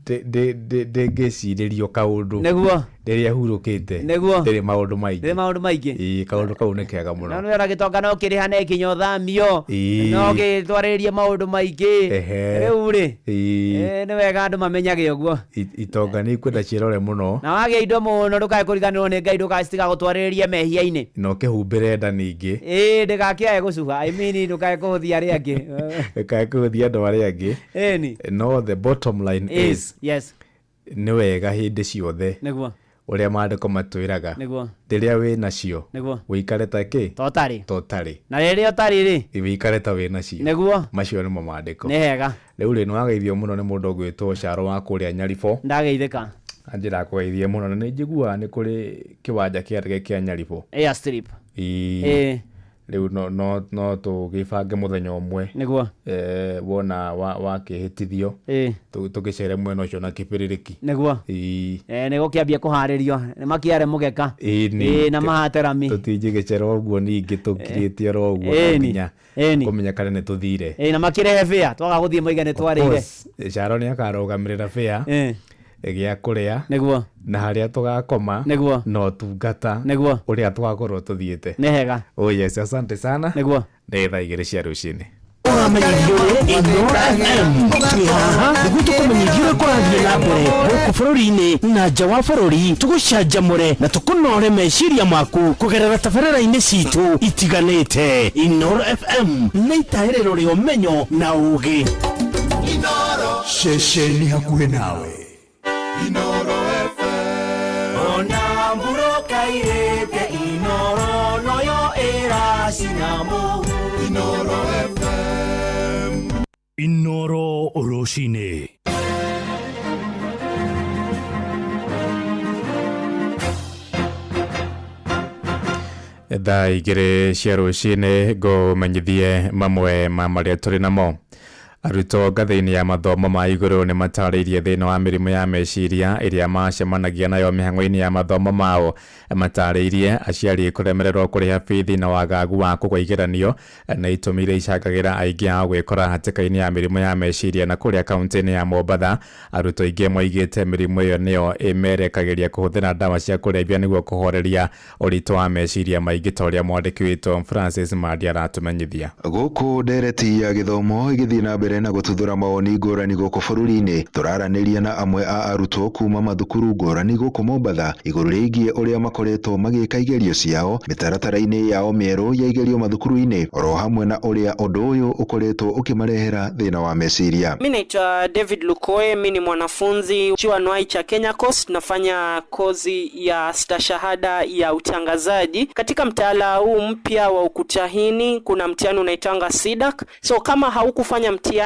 Ndĩngĩcirĩrio kaũndũ. Nĩguo. Rĩrĩa hurũkĩte. Nĩguo. Ndĩrĩ maũndũ maingĩ. Ndĩrĩ maũndũ maingĩ. Ĩĩ, kaũndũ kau nĩ kega mũno. No nĩ gĩtonga no kĩrĩhane nginya ũthamio. Ĩĩ. No gĩtwarĩrie maũndũ maingĩ. Ehe. Rĩu rĩ. Ĩĩ. Nĩ wega andũ mamenyage ũguo. Itonga nĩ ikwenda ciĩrore mũno. Na wagĩa indo mũno ndũkae kũriganĩrwo nĩ Ngai ndũgacitiga gũtwarĩrĩria mehia-inĩ. Na ũkĩhumbĩre nda ningĩ. Ĩĩ, ndĩgakĩae gũcuha. I mean ndũkae kũhũthia arĩa angĩ. Ndũkae kũhũthia andũ arĩa angĩ. Ĩni. No the bottom line is, yes. Nĩ wega hĩndĩ ciothe. Nĩguo. Ũrĩa maandĩko matwĩraga. Nĩguo. Rĩrĩa wĩ nacio. Nĩguo. Wĩikare ta kĩ? Ta ũtarĩ. Ta ũtarĩ. Na rĩrĩa ũtarĩ rĩ? Wĩikare ta wĩ nacio. Nĩguo. Macio nĩmo maandĩko. Nĩ hega. Rĩu rĩ, nĩ wageithio mũno nĩ mũndũ ũgwĩtwo Caro wa kũrĩa Nyaribo. Ndageithĩka. Anjĩra kũgeithie mũno na nĩ njiguaga nĩ kũrĩ kĩwanja kĩa ndege kĩa Nyaribo. Airstrip. Ĩĩ. Rĩu no tũgĩbange mũthenya ũmwe. Nĩguo. Wona wakĩhĩtithio. Tũgĩcere mwena ũcio na kĩbĩrĩrĩki. Nĩguo. Ĩĩ. Nĩ gũkĩambia kũharĩrio. Nĩ makĩare mũgeka. Ĩĩ, Ĩĩ, na mahate rami. Tũtingĩgĩcera ũguo ningĩ tũkirĩte oro ũguo no nginya kũmenya kana nĩ tũthire. Ĩĩ, na makĩrehe bĩa. Twaga gũthiĩ moige nĩ twarĩire. Caro nĩ akarũgamĩrĩra bĩa. Gĩa kũrĩa. Nĩguo. Na harĩa tũgakoma. Nĩguo. Na ũtungata. Nĩguo. Ũrĩa tũgakorwo tũthiĩte. Nĩ hega. Oh yes, asante sana. Nĩguo. Nĩ thaa 2 cia rũcinĩ. Ũramenyithio Inoro FM twĩ haha nĩguo tũkũmenyithie ũrĩa kũrathiĩ na mbere gũkũ bũrũri-inĩ na nja wa bũrũri, tũgũcanjamũre na tũkũnore meciria maku kũgerera tabarĩra-inĩ citũ itiganĩte. Inoro FM nĩ itaĩrĩro rĩa ũmenyo na ũũgĩ. Ceceni hakuhĩ nawe. Inoro FM. Ona mburoka irĩte Inoro noyo ĩracina mũhu. Inoro FM. Inoro rũcinĩ. Thaa 2 cia rũcinĩ ngũmenyithie mamwe ma marĩa tũrĩ namo. Arutwo ngathĩ-inĩ ya mathomo ma igũrũ nĩ matarĩirie thĩna wa mĩrimũ ya meciria ĩrĩa macemanagia nayo mĩhang'o-inĩ ya mathomo mao. Matarĩirie aciari kũremererwo kũrĩha bithi na wagagu wa kũgwa igeranio na itũmi iria icangagĩra aingĩ ao gwĩkora hatĩka-inĩ ya mĩrimũ ya meciria. Na kũrĩa kaunti-inĩ ya Mombatha, arutwo aingĩ moigĩte mĩrimũ ĩyo nĩyo ĩmerekagĩria kũhũthĩra ndawa cia kũrebia nĩguo kũhoreria ũritũ wa meciria maingĩ, ta ũrĩa mwandĩki witũ Francis Mandi aratũmenyithia. Gũkũ ndereti ya gĩthomo ĩgĩthiĩ na mbere na gũtuthũra mawoni ngũrani gũkũ bũrũri-inĩ, tũraranĩria na amwe a arutwo kuma mathukuru ngũrani gũkũ Mombatha igũrũ rĩgiĩ ũrĩa makoretwo magĩka igerio ciao mĩtaratara-inĩ yao mĩerũ ya igerio mathukuru-inĩ, oro hamwe na ũrĩa ũndũ ũyũ ũkoretwo ũkĩmarehera thĩna wa meciria. Mi naitwa David Lukoe, mi ni mwanafunzi chuo anuai cha Kenya Coast, nafanya kozi ya stashahada ya utangazaji. Katika mtaala huu mpya wa ukutahini kuna mtihani unaitanga SIDAC. So kama haukufanya mtihani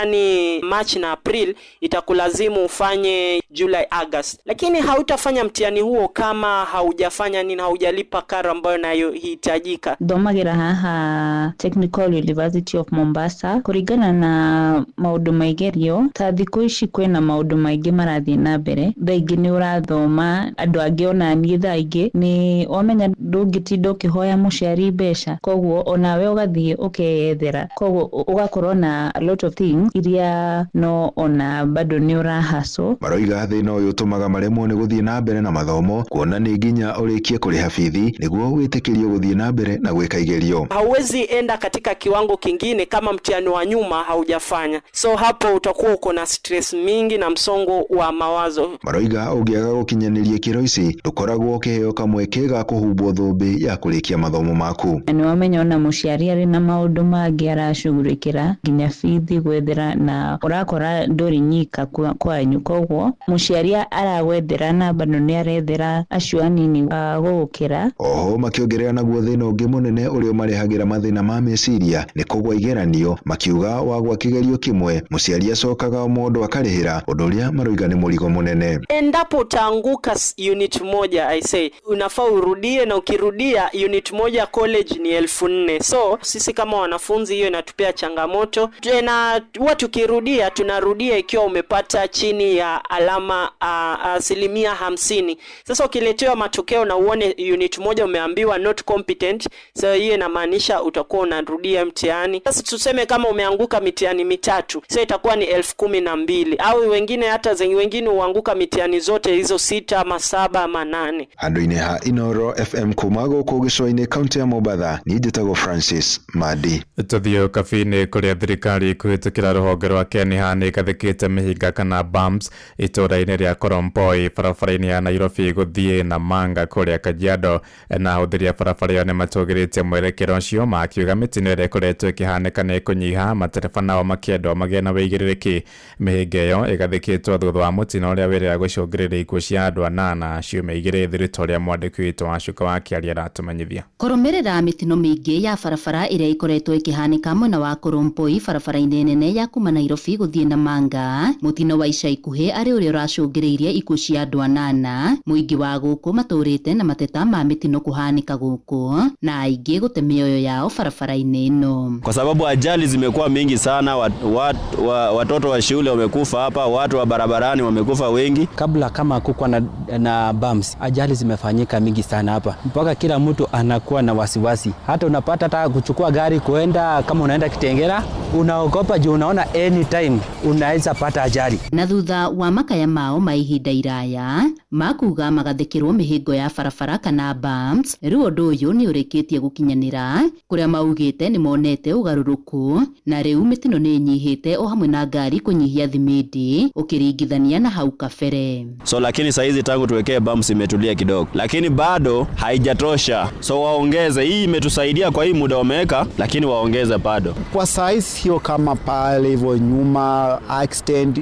March na April, itakulazimu ufanye July, August. Lakini hautafanya mtihani huo kama haujafanya nini, haujalipa karo ambayo nayohitajika. Thomagĩra haha Technical University of Mombasa. Kũringana na maũndũ ma igerio, ta thikũ ici kwĩna maũndũ maingĩ marathiĩ na mbere. Thaa ingĩ nĩ ũrathoma, andũ angĩ ona niĩ thaa ingĩ nĩ wamenya ndũngĩtinda ũkĩhoya mũciari mbeca, koguo onawe ũgathiĩ ũkeyethera, koguo ũgakorwo na a lot of things iria no ona bado nĩ ũrahaco. Maroiga thĩna ũyũ ũtũmaga maremwo nĩ gũthiĩ na mbere na mathomo, kuona nĩ nginya ũrĩkie kũrĩha bithi nĩguo wĩtĩkĩrio gũthiĩ na mbere na gwĩka igerio. Hauwezi enda katika kiwango kingine kama mtihani wa nyuma haujafanya, so hapo utakuwa uko na stress mingi na msongo wa mawazo. Maroiga ũngĩaga gũkinyanĩria ikĩro ici ndũkoragwo ũkĩheo kamweke ga kũhumbwo thũmbĩ ya kũrĩkia mathomo maku. Na nĩwamenya ona mũciari arĩ na maũndũ mangĩ aracugurĩkĩra nginya bithi gwethera, na ũrakora ndũrĩ nyika kwanyu, koguo mũciari aragwethera na bado nĩ arethera acio anini a gũgũkĩra. Oho makĩongerera naguo thĩna ũngĩ mũnene ũrĩa ũmarehagĩra mathĩna ma meciria nĩ kũgwa igeranio, makiuga wagwa kĩgerio kĩmwe mũciari acokaga o mũndũ akarĩhĩra, ũndũ ũrĩa maroiga nĩ mũrigo mũnene. Endapo utaanguka unit moja, I say unafaa urudie, na ukirudia unit moja college ni 4,000. So sisi kama wanafunzi hiyo inatupea changamoto tena. Huwa tukirudia tunarudia ikiwa umepata chini ya alama 50%. Sasa ukiletewa matokeo na uone unit moja umeambiwa not competent, so hiyo inamaanisha utakuwa unarudia mtihani. Sasa tuseme kama umeanguka mitihani mitatu, so itakuwa ni 12,000, au wengine hata wengine huanguka mitihani zote hizo 6 ama 7 ama 8. Handũ-inĩ ha Inoro FM kuma gũkũ gĩcũa-inĩ kaunti ya Mombatha, niĩ njĩtagwo Francis Madi. Tũthiĩ Ũkabi-inĩ kũrĩa thirikari kũhĩtũkĩra rũhonge rwa KENHA nĩ ĩgathĩkĩte mĩhĩnga kana bumps itũũra-inĩ rĩa Korompoi barabara-inĩ ya Nairobi gũthiĩ Namanga kũrĩa Kajiado, na ahũthĩri a barabara ĩyo nĩmatũgĩrĩtie mwerekero ũcio makiuga mĩtino ĩrĩa ĩkoretwo ĩkĩhanĩka nĩ ĩkũnyiha, matereba nao makĩendwo magĩe na wĩigĩrĩrĩki. Mĩhĩnga ĩyo ĩgathĩkĩtwo thutha wa mũtino ũrĩa wĩrĩga gũcũngĩrĩria ikuũ cia andũ 8 ciumia 2 thiru ta ũrĩa mwandĩki witũ wa Cuka wa Kĩaria aratũmenyithia. Kũrũmĩrĩra mĩtino mĩingĩ ya barabara ĩrĩa ĩkoretwo ĩkĩhanĩka mwena wa Korompoi barabara-inĩ nene ya kuma Nairobi gũthiĩ Namanga, mũtino wa ica ikuhĩ arĩ ũrĩa ũracũngĩrĩirie ikuũ cia andũ 8. Mũingĩ wa gũkũ matũrĩte na mateta ma mĩtino kũhanĩka gũkũ na aingĩ gũte mĩoyo yao barabara-inĩ ĩno. Kwa sababu ajali zimekuwa mingi sana, watoto wa shule wamekufa hapa, watu wa barabarani wamekufa wengi. Kabla kama kukua na bumps, ajali zimefanyika mingi sana hapa, mpaka kila mtu anakuwa na wasiwasi. Hata unapata hata kuchukua gari kuenda, kama unaenda Kitengela unaogopa juu unaona anytime unaweza pata ajali. Na thutha wa makaya mao ma ihinda iraya makuga magathĩkĩrwo mĩhĩngo ya barabara kana bumps, rĩu ũndũ ũyũ nĩ ũrĩkĩtie gũkinyanĩra kũrĩa maugĩte nĩ monete ũgarũrũku na rĩu mĩtino nĩ ĩnyihĩte o hamwe na ngari kũnyihia thimindi ũkĩringithania na hau kabere. So lakini saizi tangu tuwekee bumps imetulia kidogo, lakini bado haijatosha, so waongeze. Hii imetusaidia kwa hii muda wameweka, lakini waongeze bado. Kwa size hiyo kama pale hivyo nyuma accident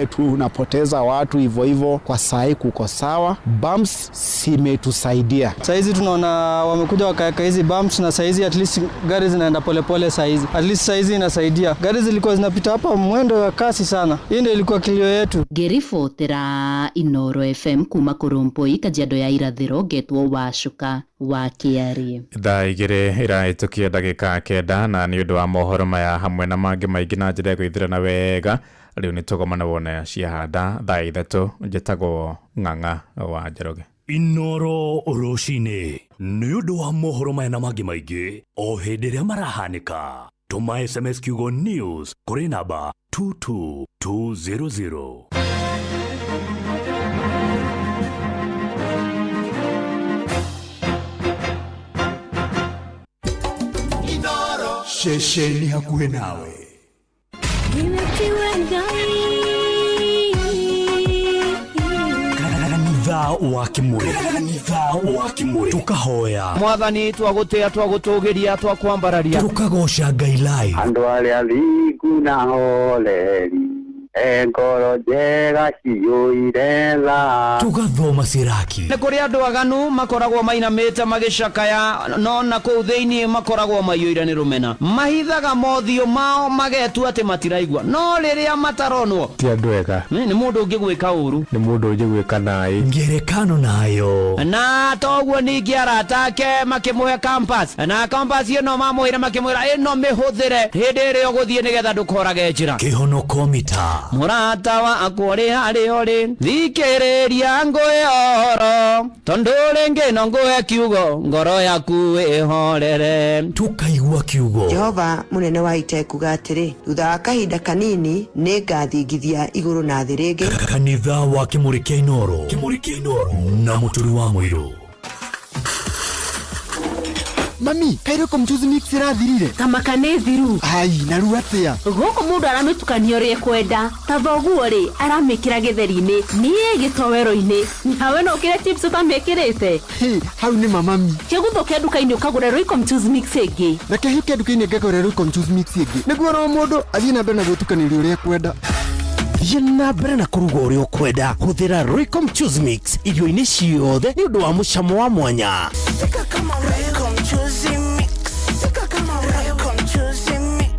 Tunapoteza watu hivyo hivyo. Kwa sahi kuko sawa, bumps zimetusaidia. Saizi tunaona wamekuja wakaweka hizi bumps na saizi at least gari zinaenda polepole saizi. At least saizi inasaidia. Gari zilikuwa zinapita hapa mwendo wa kasi sana. Hii ndio ilikuwa kilio yetu. Ngĩribotera Inoro FM kuma Kũrũmbũi, Kajiado ya Irathĩro, ngetwo Wacuka wa Kĩarie. Thaa 2 ĩrahĩtũkia ndagĩka 9, na nĩ ũndũ wa mohoro maya hamwe na mangĩ maingĩ na njĩra ya gwĩthirana wega, rĩu nĩ tũgomane wone ciahanda thaa 3. Njĩtagwo Ng'ang'a wa Njoroge. Inoro rũcinĩ nĩ ũndũ wa mohoro maya na mangĩ maingĩ o hĩndĩ ĩrĩa marahanĩka, tũma SMS kiugo news kũrĩ namba 22200. Ceceni hakuhĩ nawe. Nimetiwe Ngai. Kanitha wa Kimuri, kanitha wa Kimuri, tukahoya Mwathani, twagũtĩa, twagũtũgĩria, twakwambararia, tukagoca Ngai live. Andũ arĩa thingu na hooreri, e ngoro njega ciyũire tha. Tugathoma siraki. Nĩ kũrĩ andũ aganu makoragwo mainamĩte magĩcakaya, no na kũu thĩinĩ makoragwo maiyũire nĩ rũmena, mahithaga mothiũ mao magetua atĩ matiraigua, no rĩrĩa mataronwo Ti andũ ega. Nĩ mũndũ ũngĩgwĩka ũru, nĩ mũndũ ũngĩgwĩka naĩ. Ngerekano nayo. Na toguo ningĩ arata ake makĩmũhe compass, na compass ĩno mamũheire makĩmwĩra ĩno mĩhũthĩre hĩndĩ ĩrĩa ũgũthiĩ nĩgetha ndũkorage njĩra. Kĩhonoko mita. Mũrata wakwa ũrĩ harĩa ũrĩ, thikĩrĩria ngũhe ũhoro, tondũ rĩngĩ no ngũhe kiugo, ngoro yaku ĩhorere. Tukaigua kiugo. Jehova mũnene wa ita ekuga atĩrĩ, thutha wa kahinda kanini nĩ ngathingithia igũrũ na thĩ rĩngĩ. Kanitha wa Kimuri kĩa Inoro, Kimuri kĩa Inoro na Mũturi wa Mũirũ. Mami, kairĩ mchuzi mix ĩrathirire. Kamaka nĩ thiru. Ai, na rĩu atĩa? Gũkũ mũndũ aramĩtukania ũrĩa ekwenda. Ta thoguo rĩ, aramĩkĩra gĩtheri-inĩ, niĩ gĩtoero-inĩ. Nawe no ũkĩre chips ũtamĩkĩrĩte. Hĩ, hau nĩ mamami. Kĩguthũke nduka-inĩ ũkagũre Royco mchuzi mix ĩngĩ. Reke hĩke nduka-inĩ ngagũre Royco mchuzi mix ĩngĩ. Nĩguo oro mũndũ athiĩ na mbere na gwĩtukanĩria ũrĩa ekwenda. Thiĩ na mbere na kũruga ũrĩa ũkwenda. Hũthĩra Royco mchuzi mix irio-inĩ ciothe nĩ ũndũ wa mũcamo wa mwanya. Royco mchuzi mix. Royco mchuzi mix.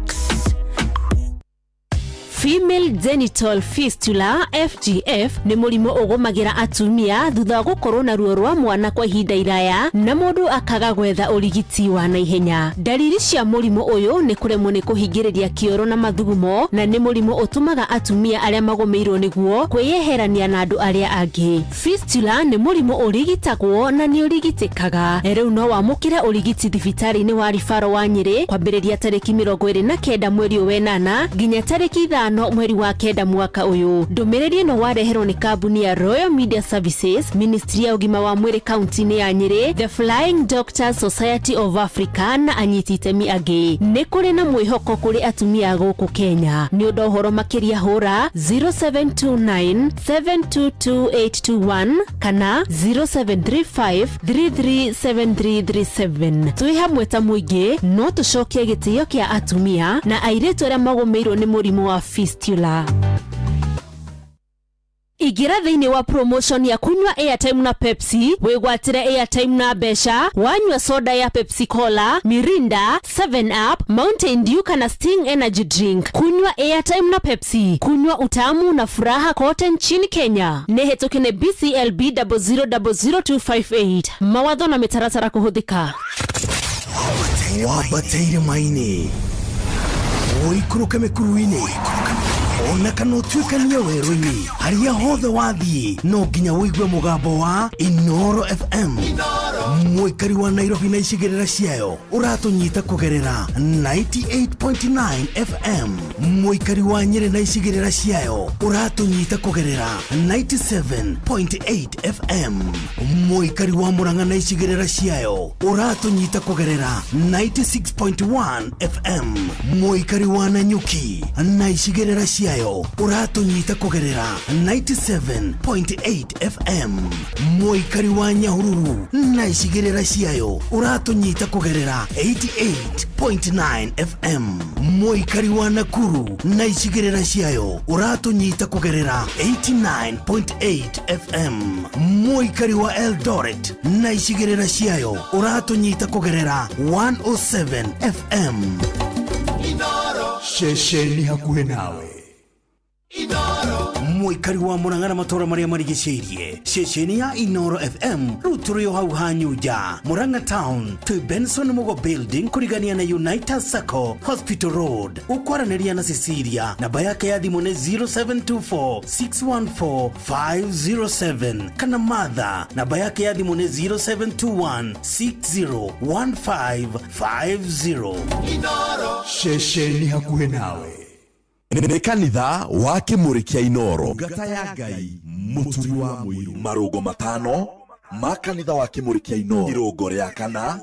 Female genital fistula FGF nĩ mũrimũ ũgũmagĩra atumia thutha wa gũkorwo na ruo rwa mwana kwa ihinda iraya na mũndũ akaga gwetha ũrigiti wa naihenya. Ndariri cia mũrimũ ũyũ nĩ kũremwo nĩ kũhingĩrĩria kĩoro na mathugumo, na nĩ mũrimũ ũtũmaga atumia arĩa magũmĩirwo nĩguo kwĩyeherania na andũ arĩa angĩ. Fistula nĩ mũrimũ ũrigitagwo na nĩ ũrigitĩkaga. Rĩu no wamũkĩre ũrigiti thibitarĩ-inĩ wa Ribaro wa Nyĩrĩ kwambĩrĩria tarĩki 29 mweri ũyũ wenana nginya tarĩki 5 mweri wa 9 mwaka ũyũ. Ndũmĩrĩri ĩno wareherwo nĩ kambuni ya Royal Media Services, Ministry ya ũgima wa mwĩrĩ kaunti-inĩ ya Nyĩrĩ, The Flying Doctors Society of Africa na anyiti itemi angĩ. Nĩ kũrĩ na mwĩhoko kũrĩ atumia gũkũ Kenya. Nĩ ũndũ ũhoro makĩria hũra 0729 722821 kana 0735 337337. Twĩ hamwe ta mũingĩ no tũcokie gĩtĩo kĩa atumia na airĩtu arĩa magũmĩirwo nĩ mũrimũ wa fistula. Ingĩra thĩinĩ wa promotion ya kunywa airtime na Pepsi, wĩgwatĩre airtime na mbeca wanyua soda ya Pepsi Cola, Mirinda, 7 Up, Mountain Dew kana Sting Energy Drink. Kunywa airtime na Pepsi, kunywa utamu na furaha kote nchini Kenya. Nĩ hetũke nĩ BCLB 0000258. Mawatho na mĩtaratara kũhũthĩka. Wambataire maini, ũikũrũke mĩkuru-inĩ, ona kana ũtuĩkanie werũ-inĩ, harĩa hothe wathiĩ no nginya ũigue mũgambo wa Inoro FM. Mũikari wa Nairobi na icigĩrĩra ciayo ũratũnyita kũgerera 98.9 FM. Mũikari wa Nyĩrĩ na icigĩrĩra ciayo ũratũnyita kũgerera 97.8 FM. Mũikari wa Murang'a na icigĩrĩra ciayo ũratũnyita kũgerera 96.1 FM. Mũikari wa Nanyuki na icigĩrĩra ciayo ciayo ũratũnyita kũgerera 97.8 FM. Mũikari wa Nyahururu na icigĩrĩra ciayo ũratũnyita kũgerera 88.9 FM. Mũikari wa Nakuru na icigĩrĩra ciayo ũratũnyita kũgerera 89.8 FM. Mũikari wa Eldoret na icigĩrĩra ciayo ũratũnyita kũgerera 107 FM. Ceceni hakuhĩ nawe. Mũikari wa Murang'a na matũũra marĩa marigicĩirie, ceceni ya Inoro FM rĩu tũrĩ o hau Hanyunja, Murang'a Town, twĩ Benson Mugo Building kũrigania na United Sacco, Hospital Road. Ũkwaranĩria na Cecilia, namba yake ya thimũ nĩ 0724 614 507, kana Martha, namba yake ya thimũ nĩ 0721 601550. Ceceni hakuhĩ nawe nĩ kanitha wa Kĩmũrĩ kĩa Inoro, ngata ya Ngai, mũturi wa mũiru. Marũngo matano ma kanitha wa Kĩmũrĩ kĩa Inoro, irũngo rĩa kana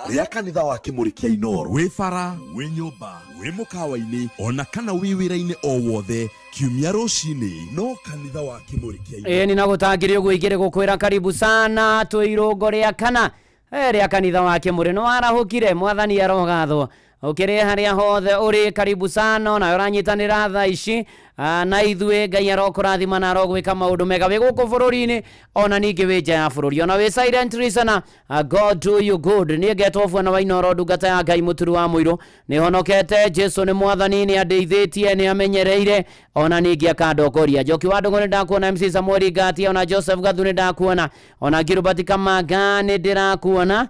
rĩa kanitha wa Kĩmũrĩ kĩa Inoro. Wĩ bara, wĩ nyũmba, wĩ mũkawa-inĩ, ona kana wĩ wĩra-inĩ o wothe, kiumia rũcinĩ no kanitha wa Kĩmũrĩ kĩa Inoro. Ĩĩ, ninagũtangĩrio gwĩingĩrĩ gũkwĩra karibu sana twĩ irũngo rĩa kana rĩa kanitha wa Kĩmũrĩ. Nĩ warahũkire, mwathani arogathwo. Ũkĩrĩ harĩa hothe ũrĩ, karibu sana, ona ũranyitanĩra thaa ici na ithuĩ. Ngai arokũrathima na arogwĩka maũndũ mega wĩ gũkũ bũrũri-inĩ, ona ningĩ wĩ nja ya bũrũri, ona wĩ silent listener, God do you good. Niĩ ngetwo Bwana wa Inoro, ndungata ya Ngai, mũturi wa mũirũ. Nĩ honokete, Jesu nĩ mwathani, nĩ andeithĩtie, nĩ amenyereire, ona ningĩ akandongoria. Njoki wa Ndũng'ũ nĩ ndakuona, MC Samuel Ngati, ona Joseph Gathu nĩ ndakuona, ona Gilbert Kamanga nĩ ndĩrakuona.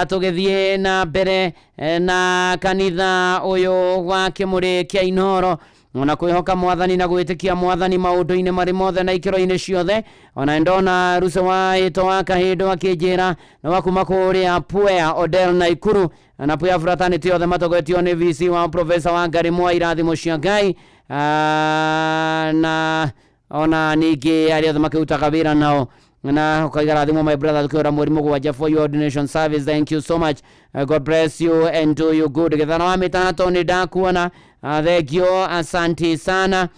Tũgĩthiĩ na mbere na kanitha ũyũ wa Kĩmũrĩ kĩa Inoro, ona kwĩhoka mwathani na gwĩtĩkia mwathani maũndũ-inĩ marĩ mothe na ikĩro-inĩ ciothe. Ona ndona Ruse wa ĩto wa Kahĩndũ akĩnjĩra nĩ wa kuma kũrĩa Puea Odel Naikuru, na Puea fraternity othe matongoretio nĩ VC wa Professor wa Ngarĩ Mwai, irathimo cia Ngai. Na ona ningĩ arĩa othe makĩrutaga wĩra nao, na ũkaiga rathimo my brother, tukiora mweri mũgwanja for your ordination service. Thank you so much. God bless you and do you good. Gĩthana wa mĩtato nĩ ndakuona. Thank you, asante sana,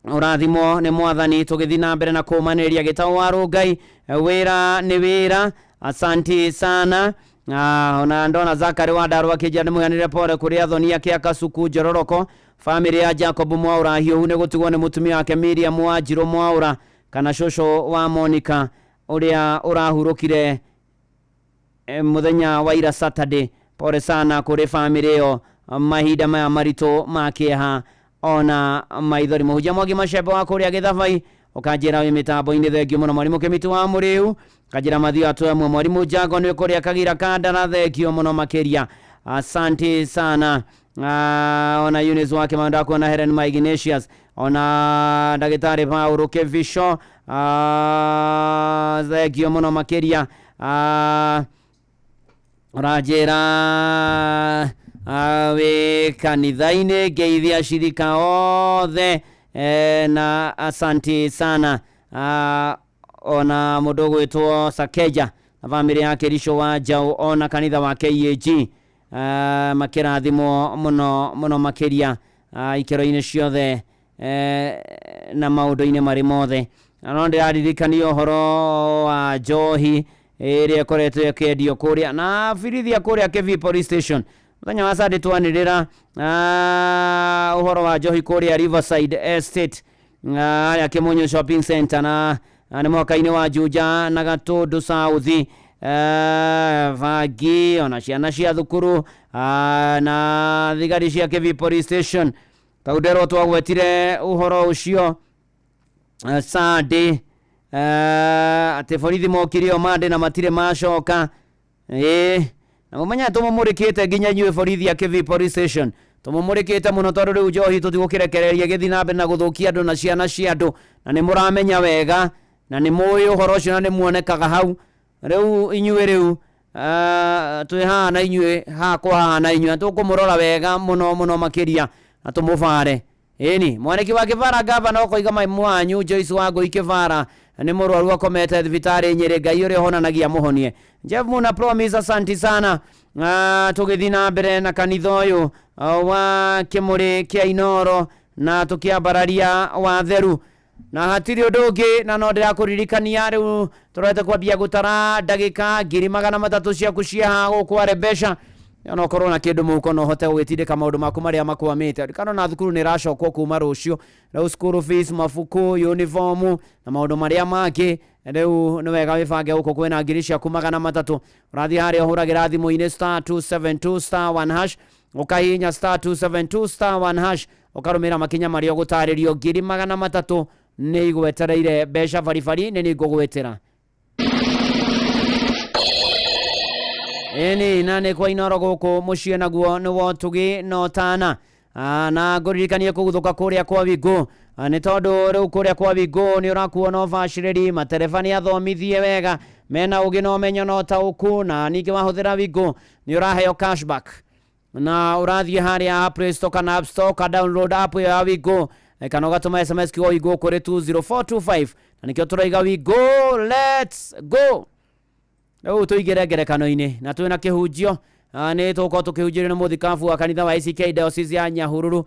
ũrathimwo nĩ mwathani. Tũgĩthiĩ na mbere na kũmanĩrĩria gĩtaũ wa rũngai, wĩra nĩ wĩra, asante sana. Ona ndona Zakari wa Ndarwa akĩnjĩra nĩ mũheanĩre pole kũrĩ athoni ake a Kasuku Njororoko, famĩlĩ ya Jacob Mwaura Hiũhu nĩ gũtigwo nĩ mũtumia wake Miriam Wanjirũ Mwaura, kana cũcũ wa Monica ũrĩa ũrahurũkire mũthenya wa ira Saturday. Pole sana kũrĩ famĩlĩ ĩyo mahinda maya maritũ ma kĩeha ona maithori. Mũhunjia Mwangi Macembe wa kũrĩa Gĩthabai ũkanjĩra wĩ mĩtambo-inĩ, thengio mũno. Mwarimũ Kĩmiti wa Mũrĩu kanjĩra mathio atwemwe. Mwarimũ Njango nĩ kũrĩa Kagira Kandara, thengio mũno makĩria, asante sana. Ona Eunice wake maũndũ akuona, Helen ma Ignatius, ona ndagĩtarĩ Paul Kevisho, thengio mũno makĩria. Ũranjĩra wĩ kanitha-inĩ, ngeithia ashirika othe, na asante sana. Ona mũndũ ũgwĩtwo Sakeja na famĩlĩ yake Rico wa Njaũ, ona kanitha wa KAG, makĩrathimwo mũno mũno makĩria, ikĩro-inĩ ciothe, na maũndũ-inĩ marĩ mothe. Na no ndĩraririkania ũhoro wa njohi ĩrĩa ĩkoretwo ĩkĩendio kũrĩa na birithia kũrĩa Kĩbii Police Station. Mũthenya wa Sunday twanĩrĩra ũhoro wa njohi kũrĩa Riverside Estate, harĩa Kĩmunyu Shopping Center, na nĩ mwaka-inĩ wa Juja na Gatũndũ South, bangi ona ciana cia thukuru, na thigari cia Kĩbii Police Station. Tau nderwo twagwetire ũhoro ũcio Sunday, atĩ borithi mokire o Monday na matirĩ macoka. Ĩĩ, na mũmenye tũmũmũrĩkĩte nginya inyuĩ borithi a Kĩbii Police Station, tũmũmũrĩkĩte mũno tondũ rĩu njohi tũtigũkĩrekereria gĩthiĩ na mbere na gũthũkia andũ na ciana cia andũ, na nĩ mũramenya wega na nĩ mũĩ ũhoro ũcio na nĩ muonekaga hau. Rĩu inyuĩ rĩu twĩ haha na inyuĩ, hakwa haha na inyuĩ, na tũkũmũrora wega mũno mũno makĩria na tũmũbare. Ĩni mwaniki wa Kĩbara, gavana ũkoiga maimu wanyu Joyce Wangũi Kĩbara nĩ mũrwaru akomete thibitarĩ Nyĩrĩ, Ngai ũrĩa ũhonanagia mũhonie. Jeff Muna Promise, asante sana. Tũgĩthiĩ na mbere na kanitha ũyũ wa Kĩmũrĩ kĩa Inoro Na tũkĩambararia watheru na hatirĩ ũndũ ũngĩ, na no ndĩrakũririkania rĩu tũrorete kwambia gũtara ndagĩka 300,000 ciaku cia haha gũkũ mbeca ona ũkorwo na kĩndũ mũhuko no ũhote gũgĩtindĩka maũndũ maku marĩa makwamĩte. Kana na thukuru nĩ ĩracokwo kuma rũciũ, rĩu school fees, mabuku, uniform na maũndũ marĩa mangĩ. Rĩu nĩ wega wĩbange gũkũ kwĩna 300,000. Ũrathiĩ harĩa ũhũragĩra thimũ-inĩ star 272 star 1 hash, ũkahihinya star 272 star 1 hash, ũkarũmĩrĩra makinya marĩa ũgũtarĩrio. 300,000 nĩ igwetereire, mbeca baribari nĩ nĩngũgwĩtĩra. Ĩni na nĩ kwa Inoro gũkũ mũciĩ naguo nĩ wotugi no tana. Na ngũririkanie kũguthũka kũrĩa kwa Wingũ, nĩ tondũ rĩu kũrĩa kwa Wingũ nĩ ũrakuo na ũbacĩrĩri, matereba nĩ athomithie wega, mena ũgĩ na ũmenyo na ũtaũku, na ningĩ wahũthĩra Wingũ nĩ ũraheo cashback, na ũrathiĩ harĩa Play Store kana App Store ka download app ĩyo ya Wingũ, kana ũgatũma SMS kiugo Wingũ kũrĩ 20425, na nĩkĩo tũraiga Wingũ, let's go. Rĩu tũingĩre ngerekano-inĩ na twĩna kĩhunjio, nĩ tũgũkorwo tũkĩhunjĩrio nĩ mũthikabu wa kanitha wa ACK Diocese ya Nyahururu,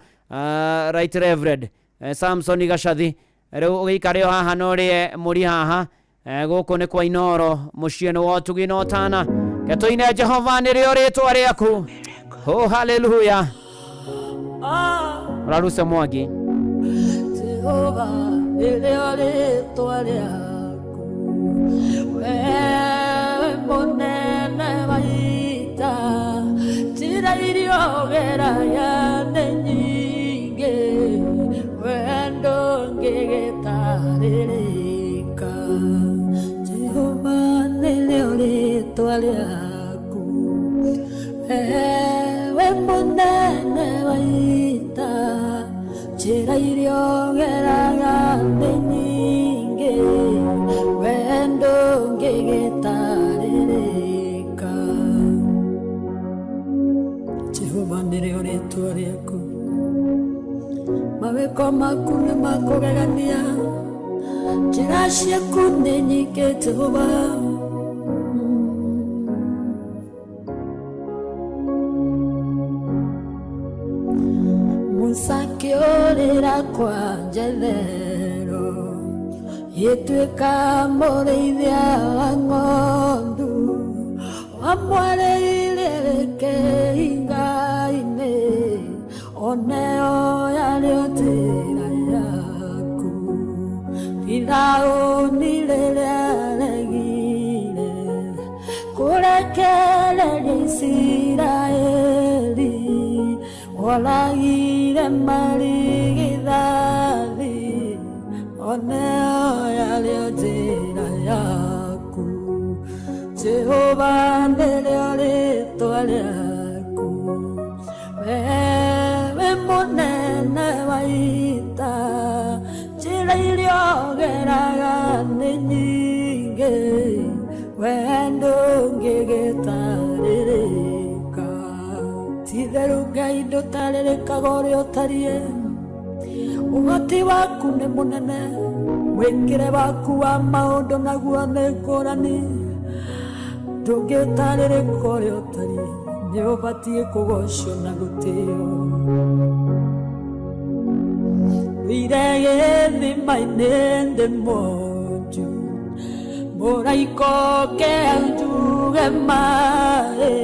Right Reverend Samson Gacathi. Rĩu ũgĩikare o haha na ũrĩe mũri haha, gũkũ nĩ kwa Inoro mũciĩ nĩ wotugi na ũtana. Ketũine Jehova nĩrĩo rĩtwa rĩaku. Oh, haleluya. Ũraruse Mwangi. Jehova nĩrĩo rĩtwa rĩaku, wewe mũnene wa ita, njĩra iria ũgeraga nĩ nyingĩ, we ndũngĩgĩtarĩrĩka. Jehova nĩrĩo rĩtwa rĩaku, wewe mũnene wa ita, njĩra iria ũgeraga nĩ nyingĩ, we ndũngĩgĩtarĩrĩka. Jehova nĩrĩo rĩtwa rĩaku, mawĩko maku nĩ makũgegania, njĩra ciaku nĩ nyingĩ Jehova. Musa akĩũrĩra kwa Jethero, gĩtuĩka mũrĩithia wa ng'ondu, wamwarĩire kĩhinga-inĩ, oneo yarĩo njĩra yaku. Firaũni rĩrĩa aregire kũrekereria Isiraeli, oragire marigithathi, oneo yarĩo njĩra yaku. Jehova nĩrĩo rĩtwa rĩaku, wewe mũnene wa ita, njĩra iria ũgeraga nĩ nyingĩ, we ndũngĩgĩtarĩrĩka. Ti-itherũ Ngai ndũtarĩrĩkaga ũrĩa ũtariĩ, ũhoti waku nĩ mũnene, mwĩkĩre waku wa maũndũ naguo nĩ ngũrani, ndũngĩtarĩrĩka ũrĩa ũtariĩ, nĩ ũbatiĩ kũgocwo na gũtĩo. Thire gĩthima-inĩ ndĩ mwonju, mũraika oke aunjuge maĩ,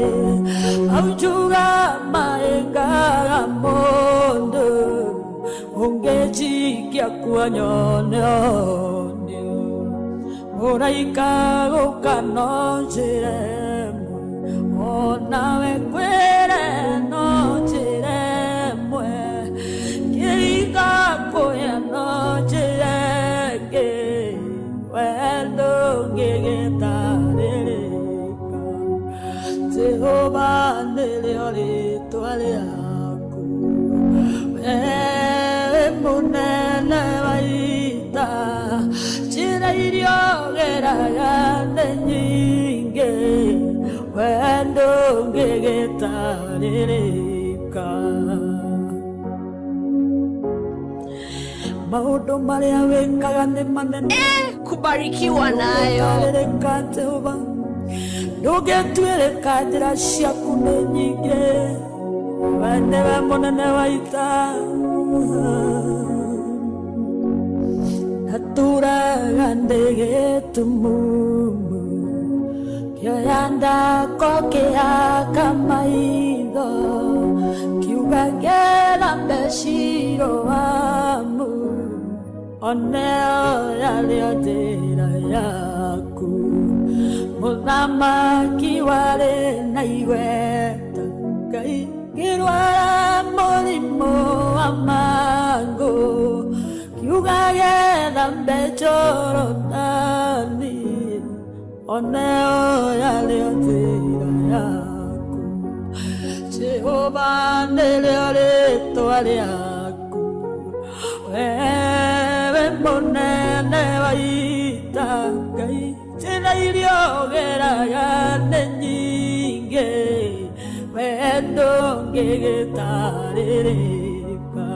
aunjuga maĩ ngaga mũndũ, ũngĩnjikia kuo nyone ũnio. Mũraika gũka no njĩra ĩmwe, onawe ngwĩre no njĩra ĩmwe, kĩhinga kũya no njĩra ĩngĩ, we ndũngĩgĩtarĩrĩka. Jehova nĩrĩo rĩtwa rĩaku, wewe mũnene wa ita, njĩra iria ũgeraga nĩ nyingĩ, we ndũngĩgĩtarĩrĩka. Maũndũ marĩa wĩkaga nĩ manene, kubarikiwa nayo. Ndũngĩtarĩrĩka Jehova, ndũngĩtuĩrĩka, njĩra ciaku nĩ nyingĩ, we nĩwe mũnene wa ita. Natũraga ndĩ gĩtumumu kĩoya ndako kĩhaka maitho kiuga ngĩthambe Shiloamu oneo yarĩo njĩra yaku mũthamaki warĩ na igweta Ngai ngĩrwara mũrimũ wa mangũ kiuga gĩthambe Jorodani oneo yarĩo njĩra yaku Jehova nĩrĩo rĩtwa rĩaku wewe mũnene wa ita Ngai njĩra iria ũgeraga nĩ nyingĩ we ndũngĩgĩtarĩrĩka.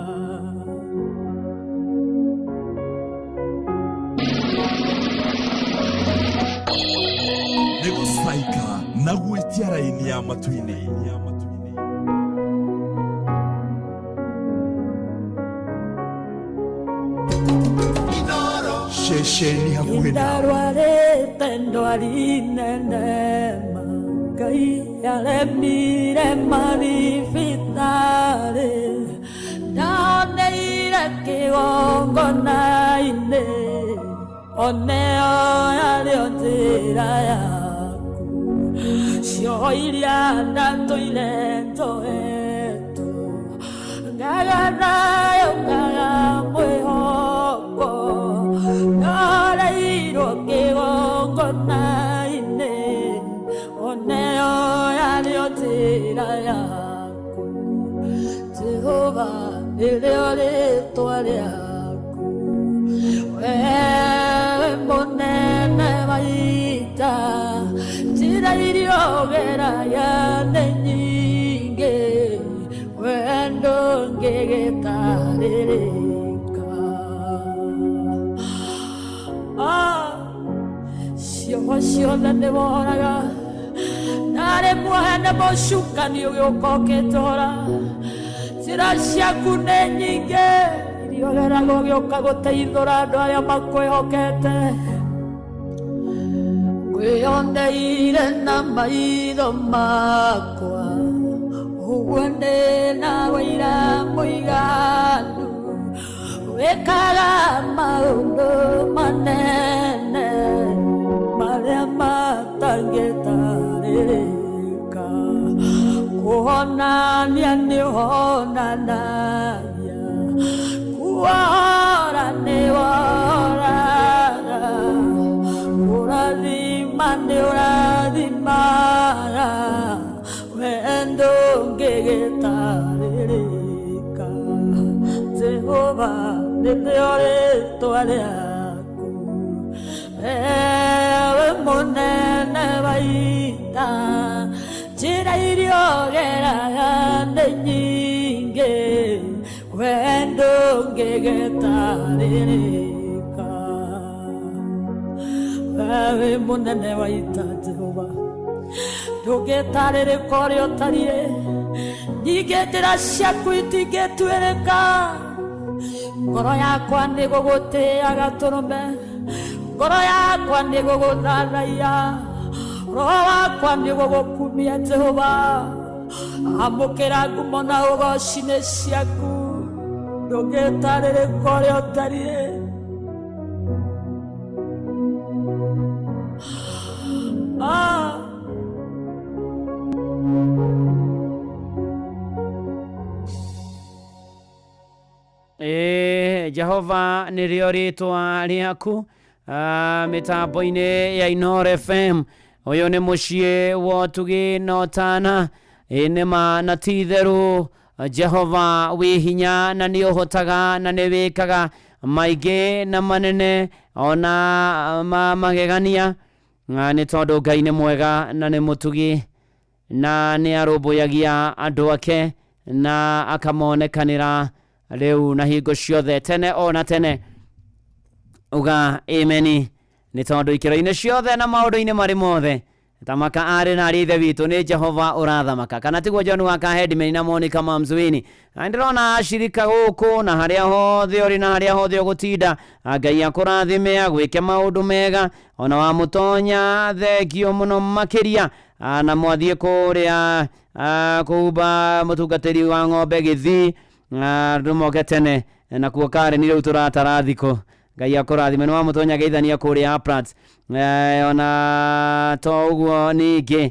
Nĩ gũcaika na gwĩtia raini ya matu-inĩ. Ceceni hakuhĩ nawe. Ndarwarĩte ndwari nene ma Ngai yaremire mathibitarĩ ndaoneire kĩgongona-inĩ oneo yarĩo njĩra yaku cioho iria ndatũire njohetwo ngaga nayo ngaga mwĩhoko ndaoreirwo kĩgongona-inĩ oneo yarĩo njĩra yaku Jehova nĩrĩo rĩtwa rĩaku wewe mũnene wa ita njĩra iria ũgeraga nĩ nyingĩ we ndũngĩgĩtarĩrĩka. Cioho ciothe nĩ woraga ndarĩ muohe nĩ mũcukani ũgĩũka ũkĩnjohora njĩra ciaku nĩ nyingĩ iria ũgeraga ũgĩũka gũteithũra andũ arĩa makwĩhokete ngwĩyoneire na maitho makwa ũguo ndĩ na wĩira mũiganu wĩkaga maũndũ manene marĩa matangĩtarĩrĩka kũhonania nĩ ũhonanagia kuohora nĩ wohoraga kũrathima nĩ ũrathimaga we ndũngĩgĩtarĩrĩka Jehova nĩrĩo rĩtwa rĩaku wewe mũnene wa ita njĩra iria ũgeraga nĩ nyingĩ we ndũngĩgĩtarĩrĩka wewe mũnene wa ita Jehova ndũngĩtarĩrĩka ũrĩa ũtariĩ nyingĩ njĩra ciaku itingĩtuĩrĩka ngoro yakwa nĩ gũgũtĩaga tũrũme ngoro yakwa nĩ gũgũthathaiya roho wakwa nĩ gũgũkumia Jehova amũkĩra ngumo na ũgoci nĩ ciaku ndũngĩtarĩrĩka ũrĩa ũtariĩ. Ĩĩ Jehova nĩrĩo rĩtwa rĩaku mĩtambo-inĩ ya Inooro FM ũyũ nĩ mũciĩ wa ũtugi na ũtana. Ĩĩ nĩma na ti itherũ Jehova wĩ hinya na nĩ ũhotaga na nĩ wĩkaga maingĩ na manene ona ma magegania nĩ tondũ Ngai nĩ mwega na nĩ mũtugi na nĩ arũmbũyagia andũ ake na akamonekanĩra rĩu na hingo ciothe tene ona tene. Uga ameni nĩ tondũ ikĩro-inĩ ciothe na maũndũ-inĩ marĩ mothe Tamaka arĩ na arĩ ithe witũ nĩ Jehova ũrathamaka kana tiguo John wa Kahedimeni na Monica Mamzuini. Na ndĩrona ashirika gũkũ na harĩa hothe ũrĩ na harĩa hothe ũgũtinda, Ngai akũrathime agwĩke maũndũ mega ona wamũtonya thengio mũno makĩria. Na mwathiĩ kũrĩa kũhumba mũtungatĩri wa ng'ombe gĩthii, andũ moke tene nakuo Karen rĩu tũratara thikũ. Ngai akũrathime nĩ wamũtonya geithania kũrĩa Aprats. Ona to ũguo ningĩ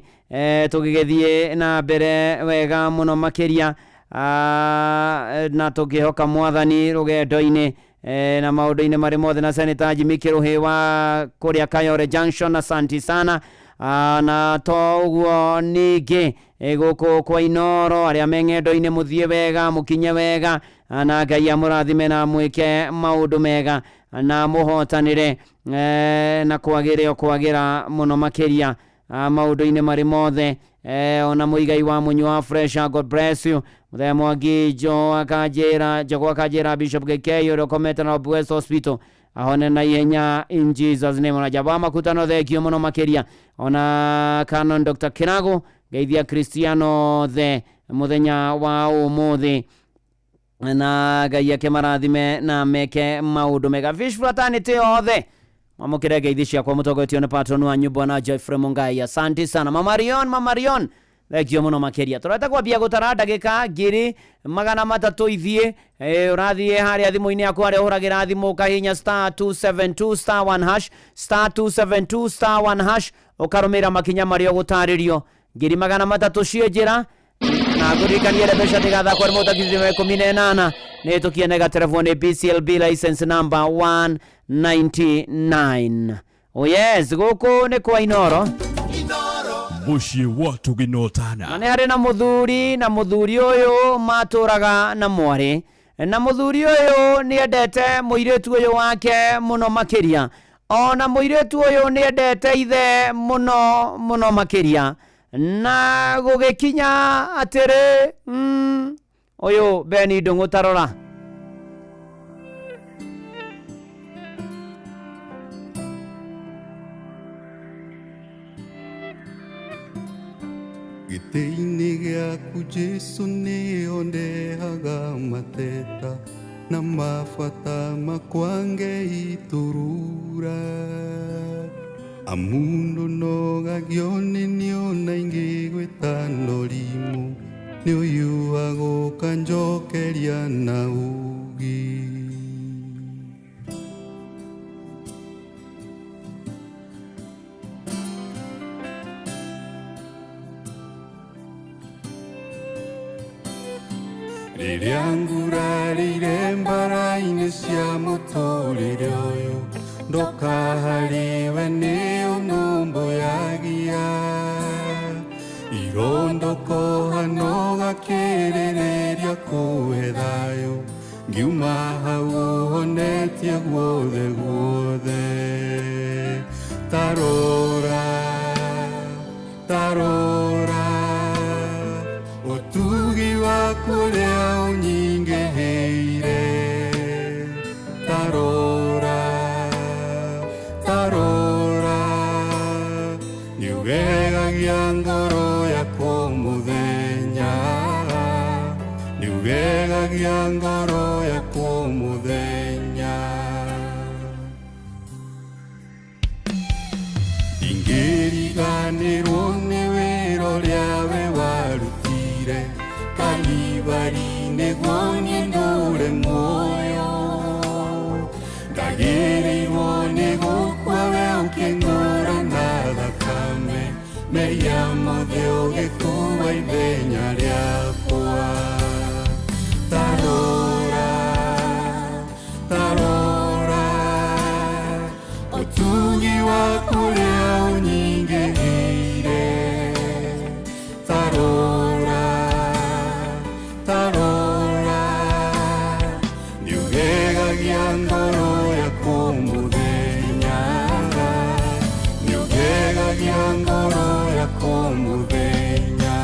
tũgĩgĩthiĩ na mbere wega mũno makĩria, na tũkĩhoka mwathani rũgendo-inĩ na maũndũ-inĩ marĩ mothe na Senator Jimmy Kĩrũhĩ wa kũrĩa Kayore Junction, asanti sana. Na to ũguo ningĩ gũkũ kwa Inoro arĩa me ng'endo-inĩ mũthiĩ wega mũkinye wega, na Ngai amũrathime na mwĩke maũndũ mega na mũhotanĩre na kwagĩre o kwagĩra mũno makĩria maũndũ-inĩ marĩ mothe. Ona mũigai wa mũnyua wa fresh, God bless you. Mũthenya Mwangi Jo akanjĩra Njogu akanjĩra Bishop KK ũrĩa ũkomete na West Hospital ahone na ihenya in Jesus name. Ona Jaba Makutano thengio mũno makĩria. Ona Canon Dr. Kirago ngeithia Cristiano the mũthenya wa ũmũthĩ na Ngai akĩmarathime na meke maũndũ mega. Fish fraternity othe mamũkĩre ngeithi ciakwa mũtongoretio nĩ patron wanyu bwana Jeffrey Mungai, asante sana. Mama Marion thengio mũno makĩria. Tũreta kwambia gũtara ndagĩka 300,000 ithiĩ. Ũrathiĩ harĩa thimũ-inĩ yaku harĩa ũhũragĩra thimũ ũkahihinya star 272 star 1 hash star 272 star 1 hash ũkarũmĩrĩra makinya marĩa ũgũtarĩrio. 300,000 ciĩ njĩra na ngũririkanie rä mbeca ndĩgathakwo nĩ mũtakithio 18 nĩ tũkie nega terefoni BCLB license number 199. Oh yes, gũkũ nĩ kwa Inoro mũciĩ wa tũgĩnotana na nĩ harĩ na mũthuri na mũthuri ũyũ matũraga na mwarĩ na mũthuri ũyũ nĩ endete mũirĩtu ũyũ wake mũno makĩria ona mũirĩtu ũyũ nĩ endete ithe mũno mũno makĩria na gũgĩkinya atĩrĩ ũyũ Beni Ndũng'ũ tarora Gĩtĩ-inĩ gĩaku Jesũ nĩho ndehaga mateta na mabata makwa ngeitũrũra amundu nogagio nĩ niona ingĩgwĩta norimũ nĩ ũyũ agũka njokeria na ũũgĩ. Rĩrĩa ngurarĩire mbara-inĩ cia mũtũrĩre ũyũ ndoka harĩwe nĩ ũnũmbũyagia irondokoha no gakĩrĩrĩria kũhe thayũ ngiuma hau ũhonetie guothe guothe tarora tarora ũtugi waku ũrĩa ũnyingĩhĩire tarora tarora nĩũgegagia ngoro yakwa mũthenya nĩũgegagia ngoro yakwa mũthenya ndingĩriganĩrwo nĩ wĩra ũrĩa we warutire Kalivari nĩguo niĩ ndũre muoyo ndagĩrĩirwo nĩ gũkua we ũkĩngũra na thakame mehia mothe ũgĩkua ithenya rĩakwa tarora tarora ũtugi waku ũrĩa ũnyingĩhĩire tarora tarora nĩũgegagia ngoro yakwa mũthenya nĩũgegagia ngoro yakwa mũthenya.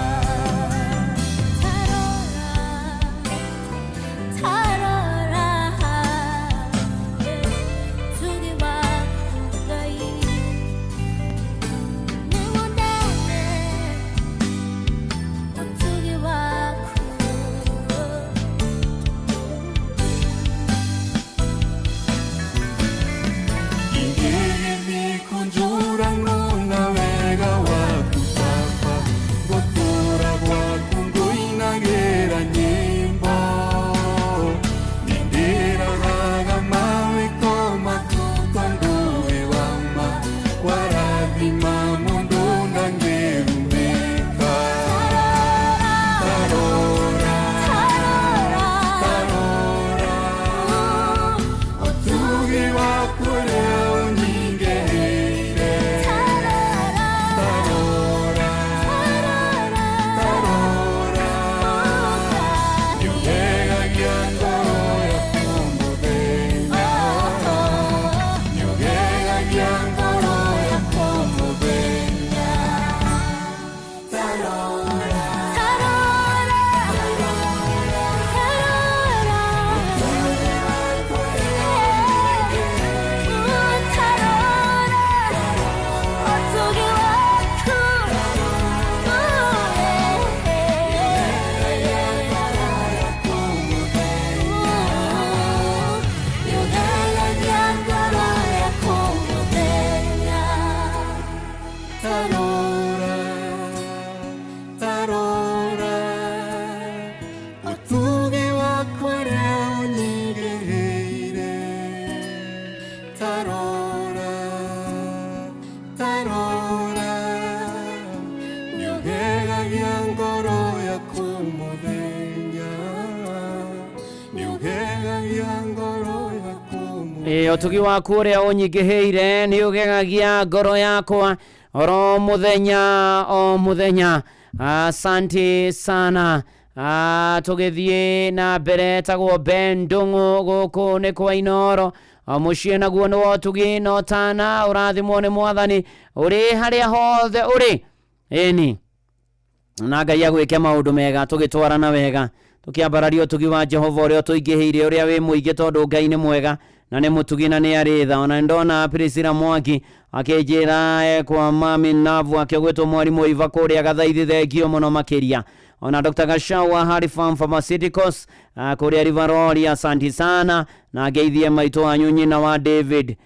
Ĩ, ũtugi waku ũrĩa ũnyingĩhĩire nĩ ũgegagia ngoro yakwa oro mũthenya o mũthenya. Asante sana. Tũgĩthiĩ na mbere tagwo Ben Ndung'u gũkũ nĩ kwa Inoro. O mũciĩ naguo nĩ wa ũtugi na ũtana, ũrathimwo nĩ mwathani ũrĩ harĩa hothe ũrĩ. Ĩni na Ngai agwĩke maũndũ mega, tũgĩtwarana wega, tũkĩambararia ũtugi wa Jehova ũrĩa ũtũingĩhĩire, ũrĩa wĩ mũingĩ, tondũ Ngai nĩ mwega na nĩ mũtugi na nĩ arĩ tha. Ona nĩndona Priscilla Mwangi akĩnjĩra kwa mami Navu akĩgwĩtwo mwarimũ Iva kũrĩa Gathaithi, thengio mũno makĩria. Ona Dr. Gashau wa Harifam Pharmaceuticals kũrĩa Rivaroli, asanti sana. Na ngeithie maitũ wanyu nyina wa David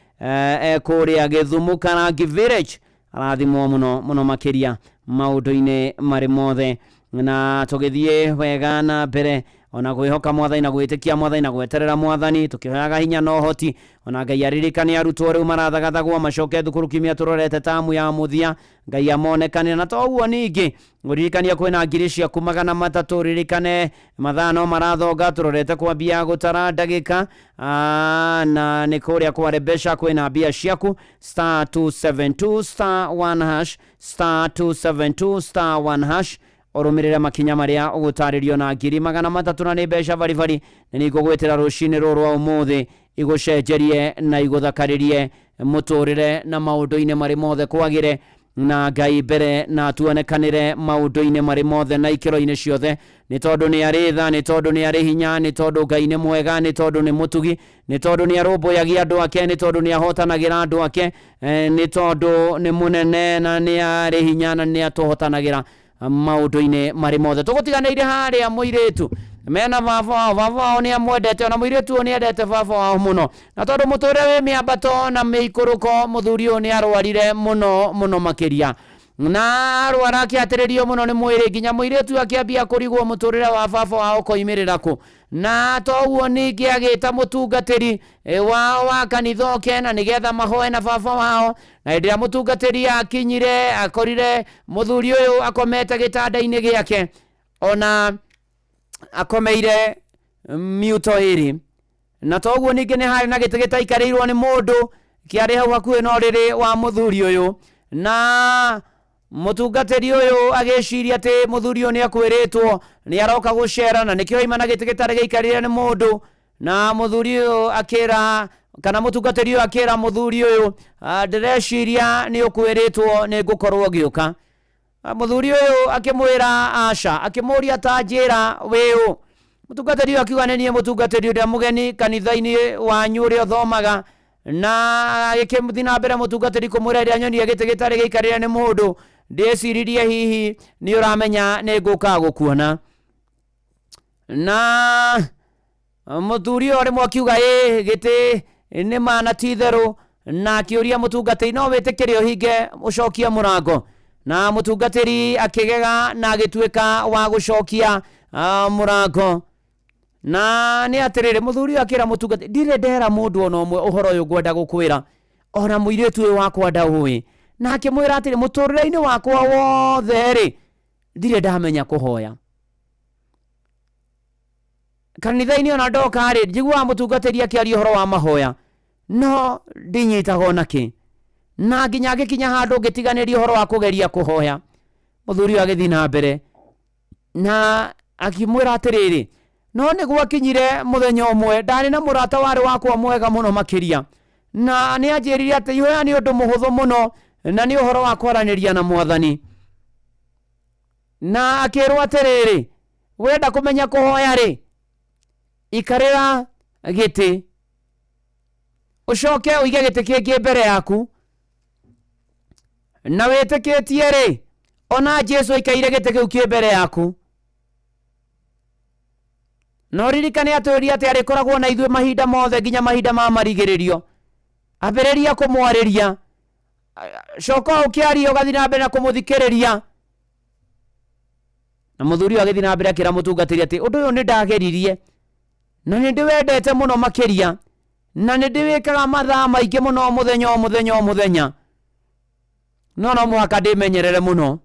kũrĩa Gĩthumo Karangi Village, arathimwo mũno mũno makĩria maũndũ-inĩ marĩ mothe. Na tũgĩthiĩ wega na mbere ona kwĩhoka mwathani na gwĩtĩkia mwathani na gweterera mwathani, tũkĩhoyaga hinya na ũhoti. Ona Ngai aririkane arutwo rĩu marathagathagwo macoke thukuru kiumia tũrorete tamu ya mũthia, Ngai amonekane. Na toguo ningĩ ũririkania kwĩna ngiri ciaku 300, ririkane mathaa no marathonga, tũrorete kwambia gũtara ndagĩka. Na nĩ kũrĩa kwa Rebesha kwĩna mbia ciaku star 272 star 1 hash star 272 star 1 hash, ũrũmĩrĩre makinya marĩa ũgũtarĩrio na ngiri 300, na nĩ mbeca baribari, na nĩ ngũgwĩtĩra rũcinĩ rũrũ rwa ũmũthĩ igũcenjerie na igũthakarĩrie mũtũrĩre na maũndũ-inĩ marĩ mothe kwagĩre na Ngai mbere na tuonekanĩre maũndũ-inĩ marĩ mothe na ikĩro-inĩ ciothe, nĩ tondũ nĩ arĩ tha, nĩ tondũ nĩ arĩ hinya, nĩ tondũ Ngai nĩ mwega, nĩ tondũ nĩ mũtugi, nĩ tondũ nĩ arũmbũyagia andũ ake, nĩ tondũ nĩ ahotanagĩra andũ ake, nĩ tondũ nĩ mũnene na nĩ arĩ hinya na nĩ atũhotanagĩra maũndũ-inĩ marĩ mothe. Tũgũtiganĩire harĩa mũirĩtu mena baba wao, baba wao nĩ amwendete, ona mũirĩtu ũyũ nĩ endete baba wao mũno, na tondũ mũtũrĩre wĩ mĩambato na mĩikũrũko, mũthuri ũyũ nĩ arwarire mũno mũno makĩria, na arwara akĩhatĩrĩrio mũno nĩ mwĩrĩ nginya mũirĩtu akĩambia kũrigwo mũtũrĩre wa baba wao ũkoimĩrĩra kũ. Na toguo ningĩ agĩta mũtungatĩri wao wa kanitha oke na nĩgetha mahoe na baba wao. Na hĩndĩ ĩrĩa mũtungatĩri akinyire, akorire mũthuri ũyũ akomete gĩtanda-inĩ gĩake, ona akomeire miuto ĩrĩ. Na toguo ningĩ nĩ harĩ na gĩtĩ gĩtaikarĩirwo nĩ mũndũ kĩarĩ hau hakuhĩ na ũrĩrĩ wa mũthuri ũyũ, na mũtungatĩri ũyũ agĩciria atĩ mũthuri ũyũ nĩ akwĩrĩtwo nĩ aroka gũcera, na nĩkĩo oima na gĩtĩ gĩtarĩ gĩikarĩre nĩ mũndũ. Na mũthuri ũyũ akĩra, kana mũtungatĩri ũyũ akĩra mũthuri ũyũ, ndĩreciria nĩ ũkwĩrĩtwo nĩ ngũkorwo ngĩũka. Mũthuri ũyũ akĩmwĩra aca, akĩmũria ta njĩra wĩũ. Mũtungatĩri ũyũ akiuga nĩ niĩ mũtungatĩri ũrĩa mũgeni kanitha-inĩ wanyu ũrĩa ũthomaga. Na agĩkĩthiĩ na mbere mũtungatĩri kũmwĩra ĩrĩa nyonire gĩtĩ gĩtarĩ gĩikarĩre nĩ mũndũ, ndĩciririe hihi nĩ ũramenya nĩ ngũka gũkuona. Na mũthuri ũyũ rĩmwe akiuga ĩ gĩtĩ nĩ ma na ti itherũ, na akĩũria mũtungatĩri no wĩtĩkĩre ũhinge ũcokie mũrango. Na mũtungatĩri akĩgega na agĩtuĩka wa gũcokia mũrango. Na nĩ atĩrĩrĩ, mũthuri ũyũ akĩra mũtungatĩri, ndirĩ ndera mũndũ ona ũmwe ũhoro ũyũ ngwenda gũkwĩra, ona mũirĩtu ũyũ wakwa ndaũĩ. Na akĩmwĩra atĩrĩ, mũtũrĩre-inĩ wakwa wothe rĩ, ndirĩ ndamenya kũhoya. Kanitha-inĩ ona ndoka rĩ, njiguaga mũtungatĩri akĩaria ũhoro wa mahoya, no ndinyitaga ona kĩ. Na nginya ngĩkinya handũ ngĩtiganĩria ũhoro wa kũgeria kũhoya. Mũthuri ũyũ agĩthiĩ na mbere na akĩmwĩra atĩrĩrĩ, no nĩ gwakinyire mũthenya ũmwe ndarĩ na mũrata warĩ wakwa mwega mũno makĩria, na nĩ anjĩrire atĩ ihoya nĩ ũndũ mũhũthũ mũno na nĩ ũhoro wa kwaranĩria na mwathani. Na akĩrwo atĩrĩrĩ, wenda kũmenya kũhoya rĩ, ikarĩra gĩtĩ, ũcoke ũige gĩtĩ kĩngĩ mbere yaku, na wĩtĩkĩtie rĩ, ona Jesũ aikaire gĩtĩ kĩu kĩ mbere yaku. Na ũririkane atwĩrire atĩ arĩkoragwo na ithuĩ mahinda mothe nginya mahinda ma marigĩrĩrio. Ambĩrĩria kũmwarĩria, coka ũkĩaria ũgathiĩ na mbere na kũmũthikĩrĩria. Na mũthuri ũyũ agĩthiĩ na mbere akĩra mũtungatĩri atĩ ũndũ ũyũ nĩ ndageririe na nĩ ndĩwendete mũno makĩria, na nĩ ndĩwĩkaga mathaa maingĩ mũno mũthenya o mũthenya o mũthenya, no no mũhaka ndĩmenyerere mũno,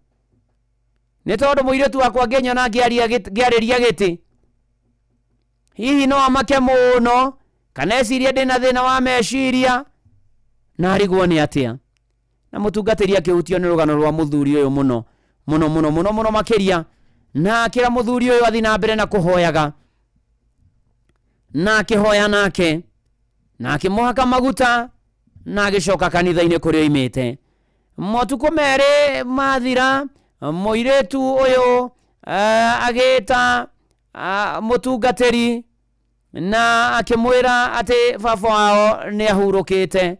nĩ tondũ mũirĩtu wakwa angĩnyona ngĩarĩria gĩtĩ hihi no amake mũno, Kana ecirie ndĩna thĩna wa meciria na arigwo nĩ atĩa. Na mũtungatĩri akĩhutio nĩ rũgano rwa mũthuri ũyũ mũno mũno mũno mũno mũno makĩria, na akĩra mũthuri ũyũ athiĩ na mbere na kũhoyaga, na akĩhoya nake na akĩmũhaka maguta na agĩcoka kanitha-inĩ kũrĩa oimĩte. Motukũ merĩ mathira, mũirĩtu ũyũ agĩta mũtungatĩri na akĩmwĩra atĩ baba wao nĩ ahurũkĩte.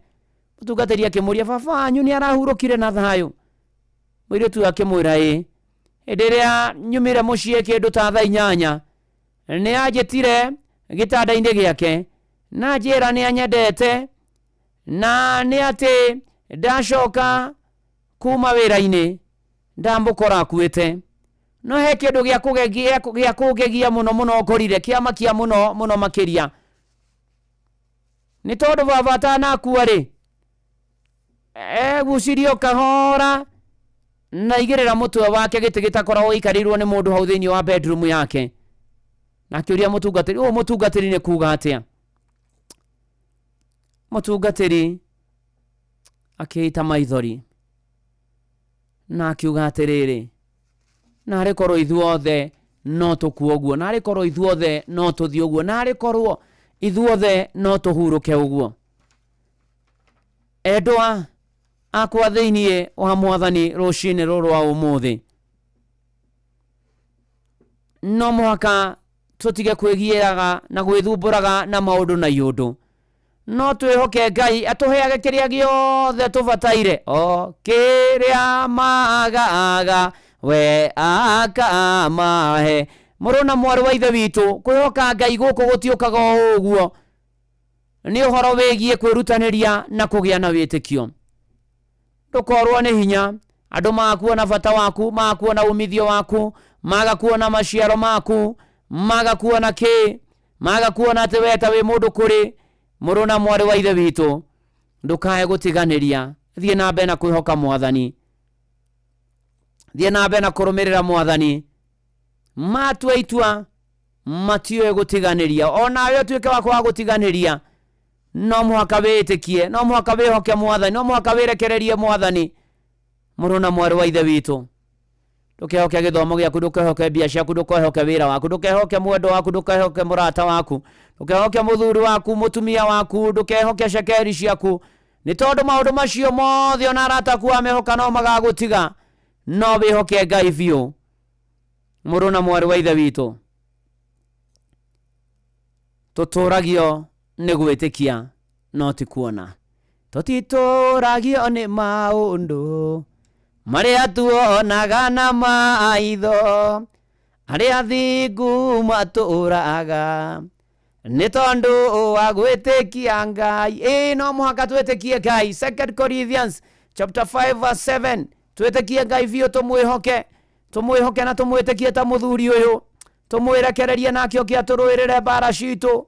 Mũtungatĩri akĩmũria, baba wanyu nĩ arahurũkire na thayũ? Mũirĩtu ũyũ akĩmwĩra, ĩ, hĩndĩ ĩrĩa nyumire mũciĩ kĩndũ ta thaa 8 nĩ anjĩtire gĩtanda-inĩ gĩake na njĩra nĩ anyendete na nĩ atĩ ndacoka kuma wĩra-inĩ ndamũkora akuĩte. No he kĩndũ gĩa kũngegia mũno mũno ngorire, kĩamakia mũno mũno makĩria, nĩ tondũ baba atanakua rĩ, egucirio kahora na igĩrĩra mũtwe wake gĩtĩ gĩtakoragwo gĩikarĩirwo nĩ mũndũ hau thĩinĩ wa bedroom yake. Na akĩũria mũtungatĩri, ũũ mũtungatĩri nĩ kuga atĩa? Mũtungatĩri akĩita maithori na akiuga atĩrĩrĩ, narĩ korwo ithuothe no tũkue ũguo, narĩ korwo ithuothe no tũthiĩ ũguo, narĩ korwo ithuothe no tũhurũke ũguo. Endwa akwa thĩinĩ wa Mwathani, rũcinĩ rũrũ rwa ũmũthĩ no mũhaka tũtige kwĩgiĩraga na gwĩthumbũraga na maũndũ na iũndũ. No twĩhoke Ngai atũheage kĩrĩa gĩothe tũbataire, o kĩrĩa magaga we akamahe. Mũrũ na mwarĩ wa Ithe witũ, kwĩhoka Ngai gũkũ gũtiũkaga o ũguo, nĩ ũhoro wĩgiĩ kwĩrutanĩria na kũgĩa na wĩtĩkio. Ndũkorwo nĩ hinya andũ magakuona bata waku, magakuona umithio waku, magakuona maciaro maku, magakuona kĩ, magakuona atĩ we ta wĩ mũndũ kũrĩ. Mũrũ na mwarĩ wa Ithe witũ, ndũkae gũtiganĩria, thiĩ na mbere na kwĩhoka Mwathani, thiĩ na mbere na kũrũmĩrĩra Mwathani. Matua itua matiũĩ gũtiganĩria, onawe ũtuĩke wa kwaga gũtiganĩria, no mũhaka wĩtĩkie, no mũhaka wĩhoke Mwathani, no mũhaka wĩrekererie Mwathani. Mũrũ na mwarĩ wa Ithe witũ, ndũkehoke gĩthomo gĩaku, ndũkehoke mbia ciaku, ndũkehoke wĩra waku, ndũkehoke mwendo waku, ndũkehoke mũrata waku, ndũkehoke mũthuri waku, mũtumia waku, ndũkehoke cekeri ciaku, nĩ tondũ maũndũ macio mothe ona arata aku wamehoka no magagũtiga. No wĩhoke Ngai biũ. Mũrũ na mwarĩ wa Ithe witũ, tũtũragio nĩ gwĩtĩkia no ti kuona. Tũtitũragio nĩ maũndũ marĩa tuonaga na maitho, arĩa thingu matũraga nĩ tondũ wa gwĩtĩkia Ngai. Ĩ, no mũhaka twĩtĩkie Ngai. 2 Corinthians chapter 5 verse 7, twĩtĩkie Ngai biũ, tũmwĩhoke, tũmwĩhoke na tũmwĩtĩkie ta mũthuri ũyũ, tũmwĩrekererie nake oke atũrũĩrĩre mbara citũ,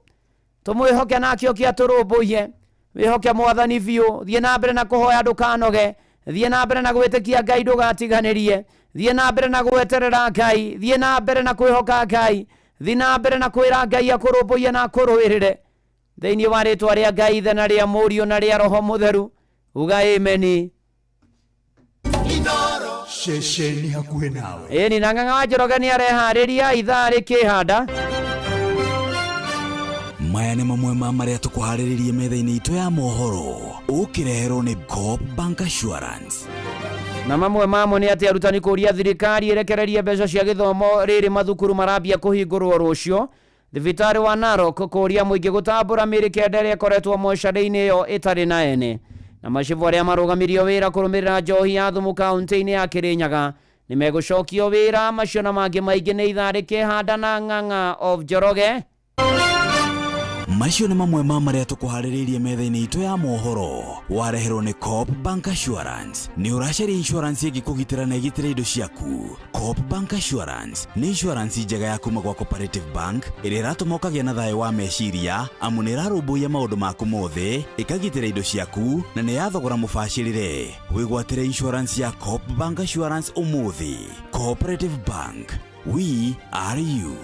tũmwĩhoke nake oke atũrũmbũiye. Wĩhoke Mwathani biũ, thiĩ na mbere na kũhoya ndũkanoge, thiĩ na mbere na gwĩtĩkia Ngai ndũgatiganĩrie, thiĩ na mbere na gweterera Ngai, thiĩ na mbere na kwĩhoka Ngai, thiĩ na mbere na kwĩra Ngai akũrũmbũiye na akũrũĩrĩre. Thĩinĩ wa rĩtwa rĩa Ngai Ithe na rĩa Mũriũ na rĩa Roho Mũtheru, uga ameni. Ceceni hakuhĩ nawe. Ĩni na Ng'ang'a wa Njoroge nĩ areharĩria ithaa rĩkĩhanda. Maya nĩ mamwe ma marĩa tũkũharĩrĩrie metha-inĩ itũ ya mohoro, ũkĩreherwo nĩ Coop Bank Assurance. Na mamwe mamo nĩ atĩ arutani kũria thirikari ĩrekererie mbeca cia gĩthomo rĩrĩ mathukuru marambia kũhingũrwo rũciũ. Thibitarĩ wa Narok kũria mũingĩ gũtambũra mĩrĩ 9 ĩrĩa ĩkoretwo mocarĩ-inĩ ĩyo ĩtarĩ na ene. Na macibũ arĩa marũgamirio wĩra kũrũmĩrĩra njohi ya thumu kaunti-inĩ ya Kĩrĩnyaga nĩ megũcokio wĩra. Macio na mangĩ maingĩ nĩ ithaa rĩkĩhanda na Ng'ang'a of Njoroge. Macio nĩ mamwe ma marĩa tũkũharĩrĩirie metha-inĩ itũ ya mohoro, wareherwo nĩ Coop Bank Assurance. Nĩ ũracaria insurance ĩngĩkũgitĩra na ĩgitĩre indo ciaku? Coop Bank Assurance nĩ insurance njega ya kuma gwa Cooperative Bank ĩrĩa ĩratũma ũkagĩa na thayũ wa meciria, amu nĩ ĩrarũmbũiya maũndũ maku mothe, ĩkagitĩra indo ciaku na nĩ ya thogora mũbacĩrĩre. Wĩgwatĩre insurance ya Coop Bank Assurance ũmũthĩ. Cooperative Bank, we are you.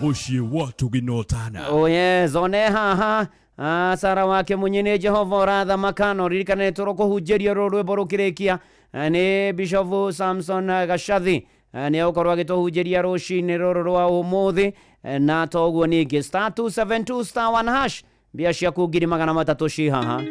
Mũciĩ wa ũtugi na ũtana. Oh yes, one haha. Ah, Sara wake munyi nĩ Jehova ũrathamaka na ũririkane nĩ tũrũkũhunjĩria rũrũ rwĩmbo rũkĩrĩkia. Nĩ Bishop Samson Gacathi. Nĩ egũkorwo agĩtũhunjĩria rũcinĩ rũrũ rwa ũmũthĩ. Na toguo ningĩ star 272 star 1 hash mbia ciaku 300,000 ci haha.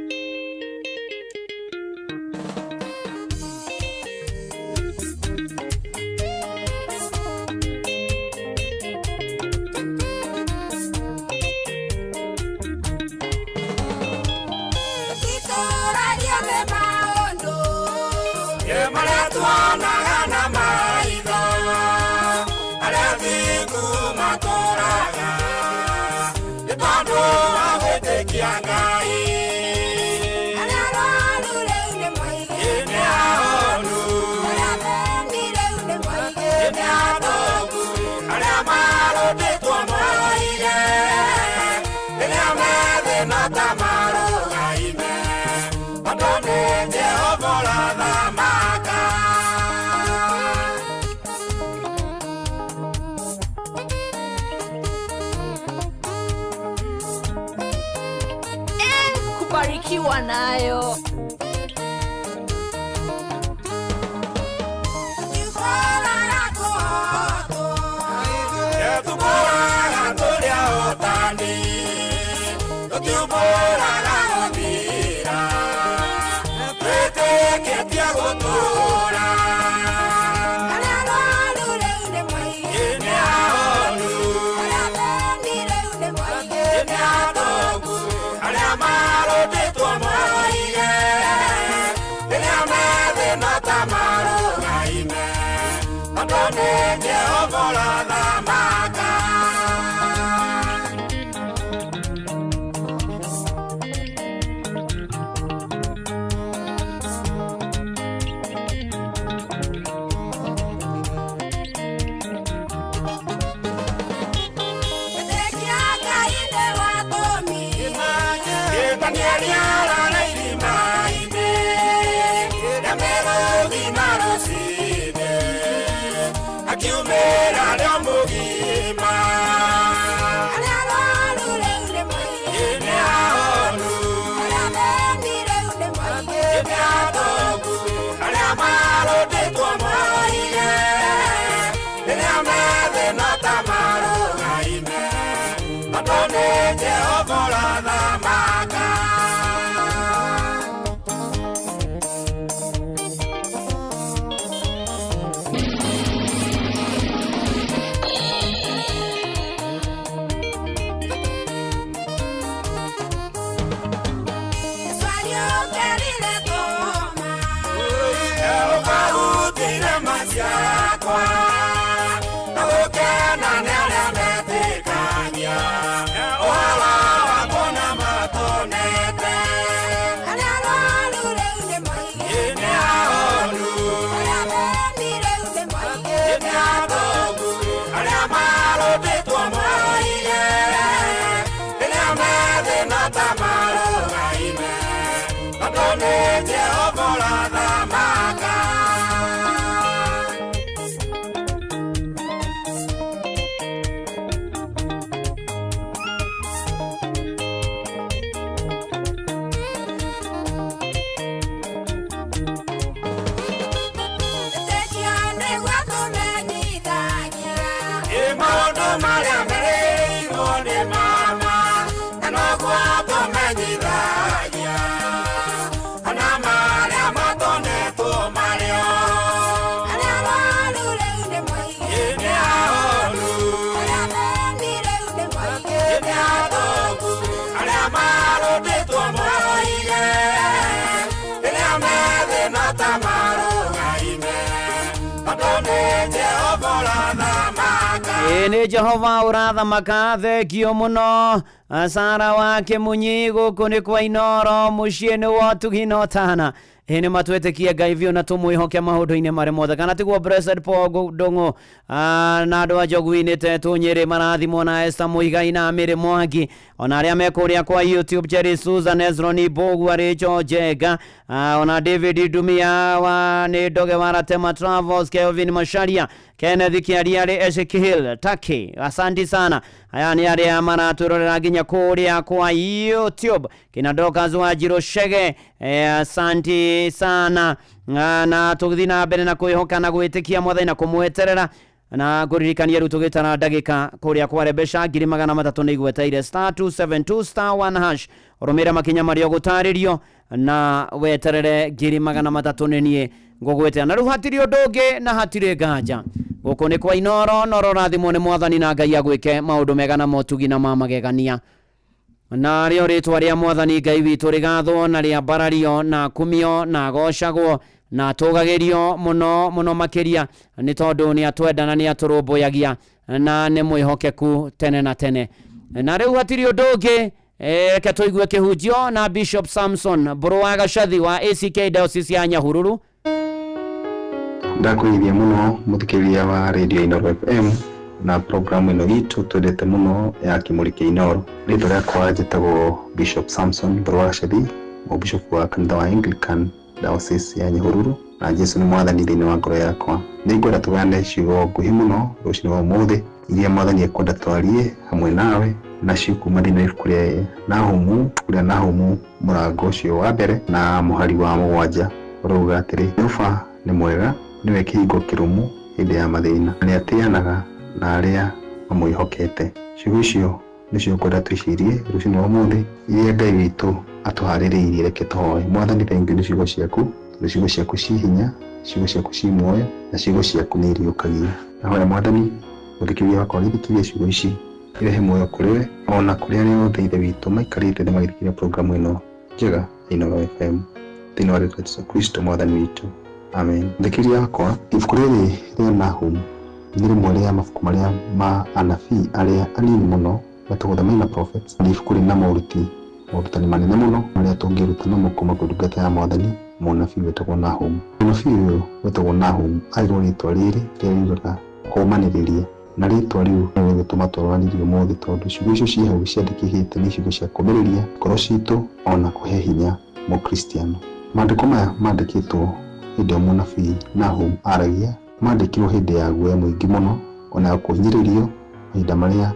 Tũtitũragia nĩ maũndũ marĩa tuonaga na maitho, arĩa thingu matũraga nĩ tondũ wa gwĩtĩkia Ngai. Arĩa arwaru rĩu nĩ moige nĩ ahonu, arĩa athĩni rĩu nĩ moige nĩ atongu, arĩa marũndĩtwo moige rĩrĩa me thĩna ta marũgaime, tondũ nĩ Jehova ũrathamaka. Kubarikiwa nayo. Tũkũraga kũhotwo, tũkũraga tũrĩ ahotani, tũtiumbũraga gũthira, twĩtĩkĩtie gũtũũra. Arĩa arwaru rĩu nĩ moige nĩ ahonu, arĩa athĩni rĩu nĩ moige nĩ atongu, arĩa marũndĩtwo moige rĩrĩa me thĩna ta marũgaime, tondũ nĩ Jehova ũrathamaka. Gwĩtĩkia Ngai nĩ gwatũmire Danieli arara irima-inĩ rĩa mĩrũthi na rũcinĩ, akiumĩra rĩo mũgima. Arĩa arwaru rĩu nĩ moige nĩ ahonu, arĩa athĩni rĩu nĩ moige nĩ atongu, arĩa marũndĩtwo moige rĩrĩa me thĩna ta marũgaime, tondũ nĩ Jehova ũrathamaka. Twariũkĩrire Toma, ũkahutire maciakwa, na gũkena nĩ arĩa metĩkagia ũhoro wakwa na matonete. Arĩa arwaru rĩu nĩ moige nĩ ahonu, arĩa athĩni rĩu nĩ moige nĩ atongu, arĩa marũndĩtwo moige rĩrĩa me thĩna ta marũgaime, tondũ nĩ Jehova ũrathamaka. Gwĩtĩkia nĩguo kũmenyithagia ĩ maũndũ marĩa merĩirwo nĩ mama, na noguo tũmenyithagia ona marĩa matonetwo marĩo. Arĩa arwaru rĩu nĩ moige nĩ ahonu, arĩa athĩni rĩu nĩ moige nĩ atongu, arĩa marũndĩtwo moige rĩrĩa me thĩna ta marũgaime, tondũ nĩ Jehova ũrathamaka. Ĩ nĩ Jehova ũrathamaka, thengio mũno Sara wake munyi gũkũ nĩ kwa Inoro mũciĩ nĩ wa ũtugi na ũtana. Ĩ nĩ matwĩtĩkie Ngai biũ na tũmwĩhoke maũndũ-inĩ marĩ mothe, kana tiguo? Blessed Paul Ndung'u na andũ a Njogu-inĩ Tetũ Nyĩrĩ marathimwo na Esther Muigai na Mary Mwangi, ona arĩa me kũrĩa kwa YouTube, Jerry Susan, Ezroni Mbũgua, Rachel Njenga, ona David Ndumia wa nĩ Ndoge wa Ratema Travels, Kelvin Macharia, Kenneth Kiariarĩ, Ezekiel Taki, asanti sana. Aya nĩ arĩa maratwĩrorera nginya kũrĩa kwa YouTube, kina Dorcas wa Njirũ Chege, asanti sana. Na tũgĩthiĩ na mbere na kwĩhoka na gwĩtĩkia Mwathani na kũmweterera na ngũririkania rĩu tũgĩtara ndagĩka kũrĩa kwa Rebesha 300,000 nĩ igweteire star 272 star 1 hash, ũrũmĩrĩre makinya marĩa ũgũtarĩrio na weterere 300,000 nĩ niĩ ngũgwĩtĩra. Na rĩu hatirĩ ũndũ ũngĩ na hatirĩ nganja, gũkũ nĩ kwa Inoro noro rathimwo nĩ Mwathani na Ngai agwĩke maũndũ mega na motugi na ma magegania, na rĩo rĩtwa rĩa Mwathani Ngai witũ rĩgathwo na rĩambarario na kumio na gocagwo na tũgagĩrio mũno mũno makĩria, nĩ tondũ nĩ atwenda na nĩ atũrũmbũyagia na nĩ mwĩhokeku tene na tene. Na rĩu hatirĩ ũndũ ũngĩ, reke tũigue kĩhunjio na Bishop Samson Mbũrũ wa Gacathi wa ACK Diocese ya Nyahururu. Ndakwĩgeithia mũno mũthikĩrĩria wa Radio Inooro FM na programu ĩno itũ twendete mũno ya Kĩmũrĩ kĩa Inooro. Rĩtwa rĩakwa njĩtagwo Bishop Samson Mbũrũ wa Gacathi, mũbishop wa kanitha wa Anglican Diocese ya Nyahururu, na Jesu nĩ mwathani thĩinĩ wa ngoro yakwa. Nĩ ngwenda tũgayane ciugo nguhĩ mũno rũcinĩ rwa ũmũthĩ iria mwathani ekwenda twarie hamwe nawe, nacio kuma thĩinĩ wa ibuku rĩa Nahumu, ibuku rĩa Nahumu mũrango ũcio wa mbere na mũhari wa 7 ũrauga atĩrĩ, Jehova nĩ mwega, nĩwe kĩhingo kĩrũmu hĩndĩ ya mathĩna, nĩ atĩanaga na arĩa mamwĩhokete. Ciugo icio nĩcio ngwenda twĩcirie rũcinĩ rwa ũmũthĩ iria Ngai witũ atũharĩrĩirie. Reke tũhoe. Mwathani, thengiũ nĩ ciugo ciaku, tondũ ciugo ciaku ci hinya, ciugo ciaku ci muoyo, na ciugo ciaku nĩ iriũkagia. Nahoya Mwathani mũthikĩrĩria wakwa agĩthikĩrĩria ciugo ici irehe muoyo kũrĩ we ona kũrĩ arĩa othe Ithe witũ maikarĩte thĩ magĩthikĩrĩria programu ĩno njega ya Inooro FM thĩinĩ wa rĩĩtwa Jesũ Kristo Mwathani witũ, amen. Mũthikĩrĩria wakwa, ibuku rĩrĩ rĩa Nahum nĩ rĩmwe rĩa mabuku marĩa ma anabii arĩa anini mũno metagwo the minor prophets. Nĩ ibuku rĩna morutani manene mũno marĩa tũngĩruta namo kuma kwĩ ndungata ya Mwathani mũnabii wĩtagwo Nahum. Mũnabii ũyũ wĩtagwo Nahum aheirwo rĩtwa rĩrĩ rĩrĩa riugaga kũũmanĩrĩria, na rĩtwa rĩu nĩ rĩgũtũma twaranĩrie ũmũthĩ, tondũ ciugo icio ciĩ hau ciandĩkĩkĩte nĩ ciugo cia kũũmĩrĩria ngoro citũ ona kũhe hinya mũkristiano. Maandĩko maya mandĩkĩtwo hĩndĩ ĩyo mũnabii Nahum aragia, mandĩkirwo hĩndĩ ya guoya mũingĩ mũno ona ya kũhinyĩrĩrio, mahinda marĩa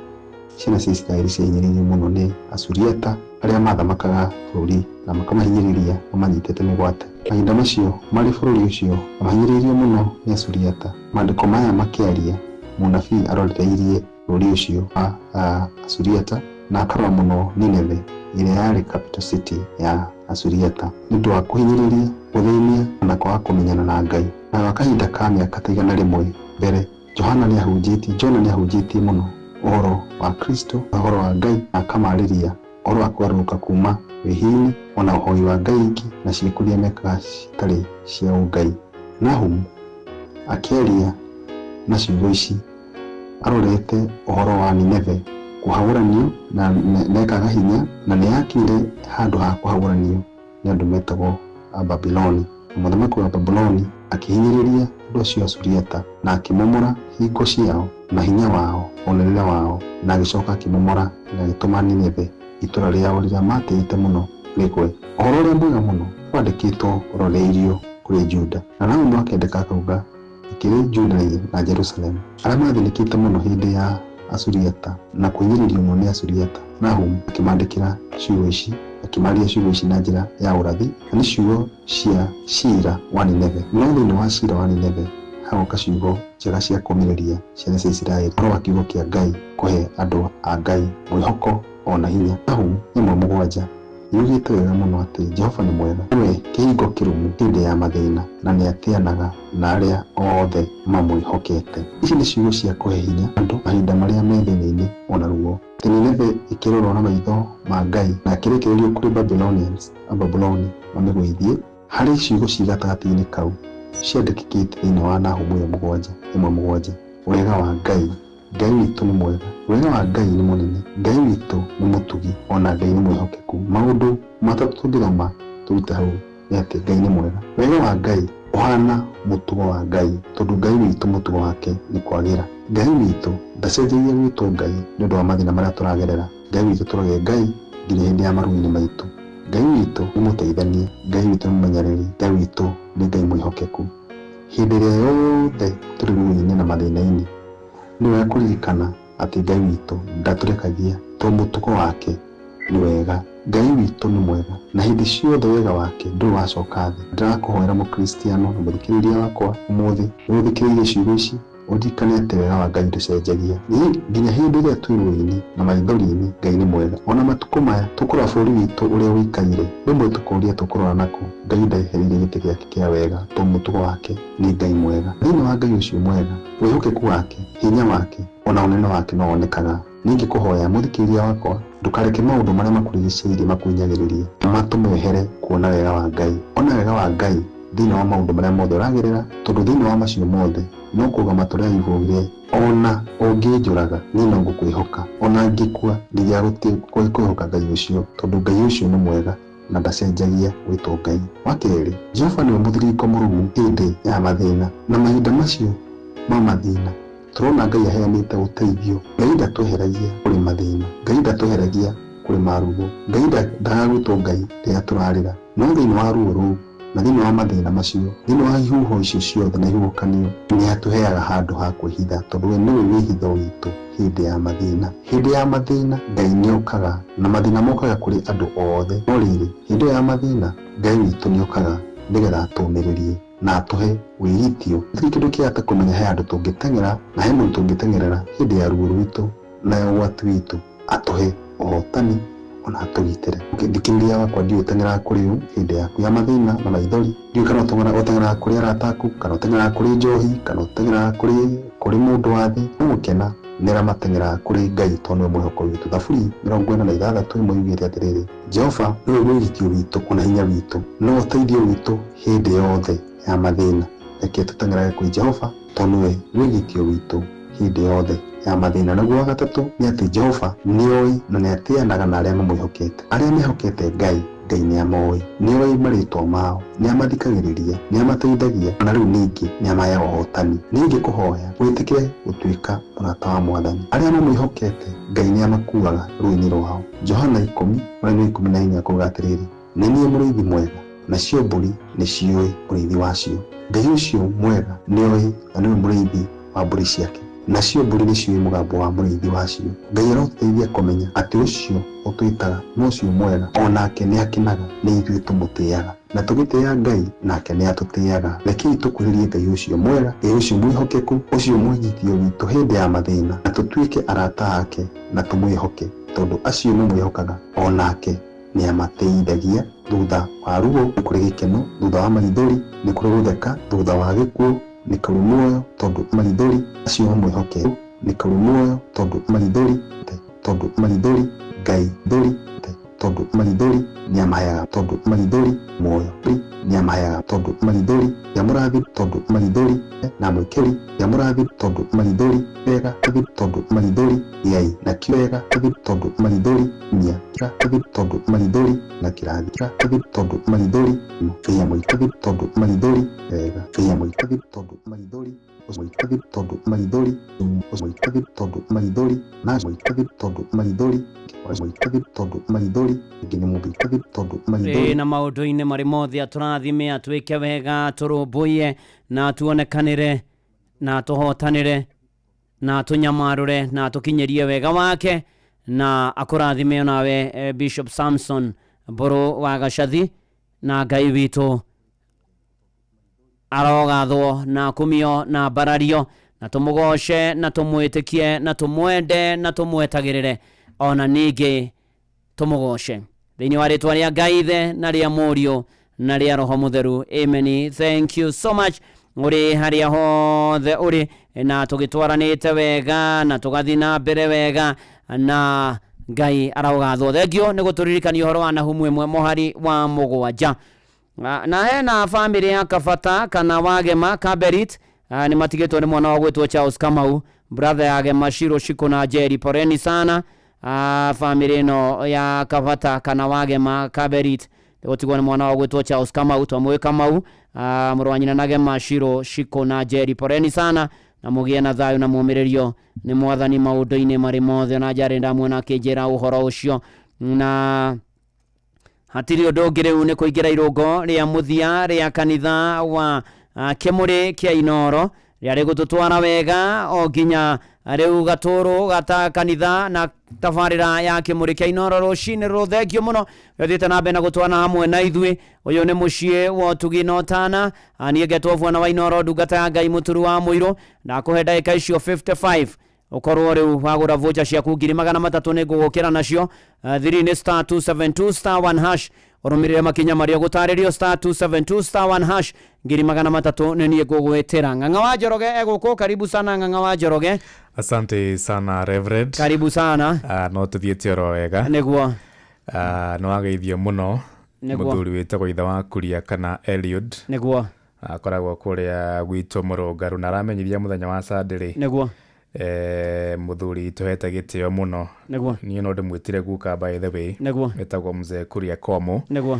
ciana cia Isiraeli ciahinyĩrĩirio mũno nĩ Asuriata arĩa mathamakaga bũrũri na makamahinyĩrĩria mamanyitĩte mĩgwate. Mahinda macio marĩ bũrũri ũcio mahinyĩrĩirio mũno nĩ Asuriata. Maandĩko maya makĩaria, mũnabii arorereirie bũrũri ũcio wa Asuriata na akarora mũno Nineve ĩrĩa yarĩ capital city ya Asuriata nĩ ũndũ wa kũhinyĩrĩria, gũthĩnia na kwaga kũmenyana na Ngai. Na gwa kahinda ka mĩaka ta 100 mbere, Johana nĩ ahunjĩtie, Jona nĩ ahunjĩtie mũno ũhoro wa Kristo, ũhoro wa Ngai, na akamarĩria ũhoro wa kũgarũrũka kuma wĩhia-inĩ ona ũhoi wa Ngai ingĩ na ciĩko iria mekaga citarĩ cia ũngai. Nahum akĩaria na ciugo ici arorete ũhoro wa Nineve kũhagũranio na nekaga hinya, na nĩ yakinyire handũ ha kũhagũranio nĩ andũ metagwo Ababiloni. Mũthamaki wa Babuloni akĩhinyĩrĩria andũ acio a Suriata na akĩmomora hingo ciao na hinya wao ũnene wao, na agĩcoka akĩmomora na agĩtũma Nineve itũra rĩao rĩrĩa matĩĩte mũno rĩgwe. Ũhoro ũrĩa mwega mũno wandĩkĩtwo ũroreirio kũrĩ Juda, na Nahumu akĩandĩka akauga kĩrĩ Juda na Jerusalemu arĩa mathĩnĩkĩte mũno hĩndĩ ya Asuriata na kũhinyĩrĩrio mũno nĩ Asuriata. Nahum akĩmandĩkĩra ciugo ici, akĩmaria ciugo ici na njĩra ya ũrathi, na nĩ ciugo cia cira wa Nineve. No thĩinĩ wa cira wa Nineve hagoka ciugo njega cia kũũmĩrĩria ciana cia Isiraeli, ũhoro wa kiugo kĩa Ngai kũhe andũ a Ngai mwĩhoko ona hinya. Nahum 1:7 yugĩte wega mũno atĩ Jehova nĩ mwega, nĩwe kĩhingo kĩrũmu hĩndĩ ya mathĩna, na nĩ atĩanaga na arĩa othe mamwĩhokete. Ici nĩ ciugo cia kũhe hinya andũ mahinda marĩa me thĩna-inĩ ona ruo. Nineve ĩkĩrorwo na maitho ma Ngai na ĩkĩrekererio kũrĩ Babylonians, Ababuloni mamĩgũithie. Harĩ ciugo ci gatagatĩ-inĩ kau ciandĩkĩkĩte thĩinĩ wa Nahumu 7:1:7. Wega wa Ngai, Ngai witũ nĩ mwega, wega wa Ngai nĩ mũnene, Ngai witũ nĩ mũtugi, ona Ngai nĩ mwĩhokeku. Maũndũ matatũ tũngĩthoma tũrute hau nĩ Nĩ atĩ Ngai nĩ mwega. Wega wa Ngai ũhana mũtugo wa Ngai, tondũ Ngai witũ mũtugo wake nĩ kwagĩra. Ngai witũ ndacenjagia gwĩtwo Ngai nĩ ũndũ wa mathĩna marĩa tũragerera. Ngai witũ tũrage Ngai nginya hĩndĩ ya maruo-inĩ maitũ. Ngai witũ nĩ mũteithania, Ngai witũ nĩ mũmenyereri, Ngai witũ nĩ Ngai mwĩhokeku. Hĩndĩ ĩrĩa yothe tũrĩ ruo-inĩ na mathĩna-inĩ, nĩ wega kũririkana atĩ Ngai witũ ndatũrekagia, tondũ mũtugo wake nĩ wega. Ngai witũ nĩ mwega, na hĩndĩ ciothe wega wake ndũrĩ wacoka thĩ. Ndĩrakũhoera mũkristiano na mũthikĩrĩria wakwa ũmũthĩ, ũthikĩrĩirie ciugo ici, ũririkane atĩ wega wa Ngai ndũcenjagia. Nginya hĩndĩ ĩrĩa twĩ ruo-inĩ na maithori-inĩ, Ngai nĩ mwega. Ona matukũ maya tũkũrora bũrũri witũ ũrĩa ũikaire, rĩmwe tũkoria tũkũrora nakũ. Ngai ndehereirie gĩtĩ gĩake kĩa wega, tondũ mũtugo wake nĩ Ngai mwega. Thĩinĩ wa Ngai ũcio mwega, wĩhokeku wake, hinya wake, ona ũnene wake no wonekaga. Ningĩ kũhoya mũthikĩrĩria wakwa, ndũkareke maũndũ marĩa makũrigicĩirie makuhinyagĩrĩrie, matũme wehere kuona wega wa Ngai. Ona wega wa Ngai thĩinĩ wa maũndũ marĩa mothe ũragerera, tondũ thĩinĩ wa macio mothe no kũrũgama tũrĩa Ayubu augire, ona ũngĩnjũraga niĩ no ngũkwĩhoka, ona ngĩkua ndigĩaga kwĩhoka Ngai ũcio, tondũ Ngai ũcio nĩ mwega na ndacenjagia gwĩtwo Ngai. Wa kerĩ, Jehova nĩwe mũthiringo mũrũmu hĩndĩ ya mathĩna, na mahinda macio ma mathĩna tũrona Ngai aheanĩte ũteithio. Ngai ndatweheragia kũrĩ mathĩna, Ngai ndatweheragia kũrĩ maruo, Ngai ndagaga gwĩtwo Ngai rĩrĩa tũrarĩra, no thĩinĩ wa ruo rũu na thĩinĩ wa mathĩna macio, thĩinĩ wa ihuho icio ciothe na ihuhũkanio, nĩ atũheaga handũ ha kwĩhitha, tondũ we nĩwe wĩhitho witũ hĩndĩ ya mathĩna. Hĩndĩ ya mathĩna Ngai nĩ okaga, na mathĩna mokaga kũrĩ andũ othe, no rĩrĩ, hĩndĩ ĩyo ya mathĩna Ngai witũ nĩ okaga nĩgetha atũũmĩrĩrie na atũhe wĩgitio. Gũtirĩ kĩndũ kĩega ta kũmenya he handũ tũngĩteng'era na he mũndũ tũngĩteng'erera hĩndĩ ya ruo rwitũ na ya ũgwati witũ, atũhe ũhotani ona atũgitĩre. Thikĩrĩria wakwa, ndiũĩ ũteng'eraga kũrĩ ũ hĩndĩ yaku ya mathĩna na maithori. Ndiũĩ kana ũteng'eraga kũrĩ arata aku, kana ũteng'eraga kũrĩ njohi, kana ũteng'eraga kũrĩ mũndũ wa thĩ. No gũkena nĩ arĩa mateng'eraga kũrĩ Ngai, tondũ nĩwe mwĩhoko witũ. Thaburi 46 ĩmwe yugĩte atĩrĩrĩ, Jehova nĩwe mwĩgitio witũ ona hinya witũ, no ũteithio witũ hĩndĩ yothe ya mathĩna. Reke tũteng'erage kwĩ Jehova, tondũ nĩwe mwĩgitio witũ hĩndĩ yothe ya mathĩna. Naguo wa gatatũ nĩ atĩ Jehova nĩoĩ na nĩatĩanaga na arĩa mamwĩhokete. Arĩa mehokete Ngai, Ngai nĩamoĩ, nĩoĩ marĩtwa mao, nĩamathikagĩrĩria, nĩamateithagia, na rĩu ningĩ nĩamaheaga ũhotani. Ningĩ kũhoya wĩtĩkĩre gũtuĩka mũrata wa Mwathani. Arĩa mamwĩhokete Ngai nĩamakuaga ruo-inĩ rwao. Johana 10 mũraini wa 14 kuga atĩrĩrĩ, nĩ niĩ mũrĩithi mwega, nacio mbũri nĩciũĩ mũrĩithi wacio. Ngai ũcio mwega nĩoĩ na nĩwe mũrĩithi wa mbũri ciake, nacio mbũri nĩciũĩ mũgambo wa mũrĩithi wacio. Ngai arotũteithia kũmenya atĩ ũcio ũtwĩtaga no ũcio mwega, onake nĩakenaga nĩ ithuĩ tũmũtĩaga, na tũgĩtĩa Ngai nake nĩatũtĩaga. Rekei tũkuhĩrĩrie Ngai ũcio mwega, Ngai ũcio mwĩhokeku, ũcio mwĩgitio witũ hĩndĩ ya mathĩna, na tũtuĩke arata ake na tũmwĩhoke, tondũ acio mamwĩhokaga onake nĩamateithagia. Thutha wa ruo nĩ kũrĩ gĩkeno, thutha wa maithori nĩ kũrĩ gũtheka, thutha wa gĩkuũ nĩ kũrĩ muoyo, tondũ maithori acio mamwĩhoke nĩ kũrĩ muoyo, tondũ maithori, tondũ maithori Ngai thori, tondũ maithori nĩamaheaga, tondũ maithori muoyo nĩamaheaga, tondũ maithori nĩamũrathi, tondũ maithori na mwĩkĩri nĩamũrathi, tondũ maithori wega, tondũ maithori yai na wega, tondũ maithori nya, tondũ maithori na kĩrathi, tondũ maithori ya mwĩkĩri, tondũ maithori wega ya mwĩkĩri, tondũ maithori mwĩkĩri, tondũ maithori mwĩkĩri, tondũ maithori na mwĩkĩri, tondũ maithori mwĩkĩri, tondũ maithori nginya mũbikĩri, tondũ maithori na maũndũ-inĩ marĩ mothe atũrathime, atwĩke wega, tũrũmbũiye na tuonekanĩre na tũhotanĩre na tũnyamarũre na tũkinyĩrie wega wake, na akũrathime onawe Bishop Samson Mbũrũ wa Gacathi, na Ngai witũ arogathwo na kumio na mbarario, na tũmũgoce na tũmwĩtĩkie na tũmwende na tũmwetagĩrĩre, ona ningĩ tũmũgoce thĩinĩ wa rĩtwa rĩa Ngai Ithe na rĩa Mũriũ na rĩa Roho Mũtheru. Amen. Thank you so much ũrĩ harĩa hothe ũrĩ, na tũgĩtwaranĩte wega na tũgathiĩ na mbere wega, na Ngai arogathwo. Thengio nĩ gũtũririkania ũhoro wa Nahumu 1 mũhari wa 7. Na hena family ya Kabata kana Wagema Kaberit, nĩ matigĩtwo nĩ mwana wa gwĩtwo Charles Kamau, brother ya Gema Shiro Shiko na Jerry, poreni sana. Family ĩno ya Kabata kana Wagema Kaberit, Gũtigwo nĩ mwana wa gwĩtwo Charles Kamau, twamũĩ Kamau, mũrũ wa nyina na Gema, Shiro, Shiko na Jerry. Poreni sana na mũgĩe na thayũ na mũmĩrĩrio nĩ mwathani maũndũ-inĩ marĩ mothe. Ona njarĩ ndamuona akĩnjĩra ũhoro ũcio, na hatirĩ ũndũ ũngĩ rĩu nĩ kũingĩra irũngo rĩa mũthia rĩa kanitha wa Kĩmũrĩ kĩa Inoro rĩarĩ gũtũtwara wega o nginya rĩu gatũrũ gata kanitha na tabarĩra ya Kĩmũrĩ kĩa Inoro rũcinĩ rũrũ. Thengio mũno ũthiĩte na mbere na gũtwana hamwe na ithuĩ. Ũyũ nĩ mũciĩ wa ũtugi na ũtana. Niĩ ngetwo Bwana wa Inoro, ndungata ya Ngai mũturu wa mũirũ. Ndakũhe ndagĩka icio 55 ũkorwo rĩu wagũra voucher ciaku 300,000 nĩ ngũgũkĩra nacio. Thiri nĩ star 272 star 1 hash, ũrũmĩrĩre makinya marĩa ũgũtarĩrio, star 272 star 1 hash, 300,000 nĩ niĩ ngũgwĩtĩra. Ng'ang'a wa Njoroge egũkũ, karibu sana Ng'ang'a wa Njoroge. Asante sana Reverend. Karibu sana. No tuthiĩte oro wega. Nĩguo. Nĩ wageithio mũno. Nĩguo. Mũthuri wĩtagwo ithe wa Kuria kana Eliud. Nĩguo. Akoragwo kũrĩa gwitũ Mũrũngarũ na aramenyithia mũthenya wa Sunday rĩ. Nĩguo. Mũthuri tũhete gĩtĩo mũno. Nĩguo. Niĩ no ndĩmwĩtire guka by the way. Nĩguo. Etagwo Mzee Kuria Komo. Nĩguo.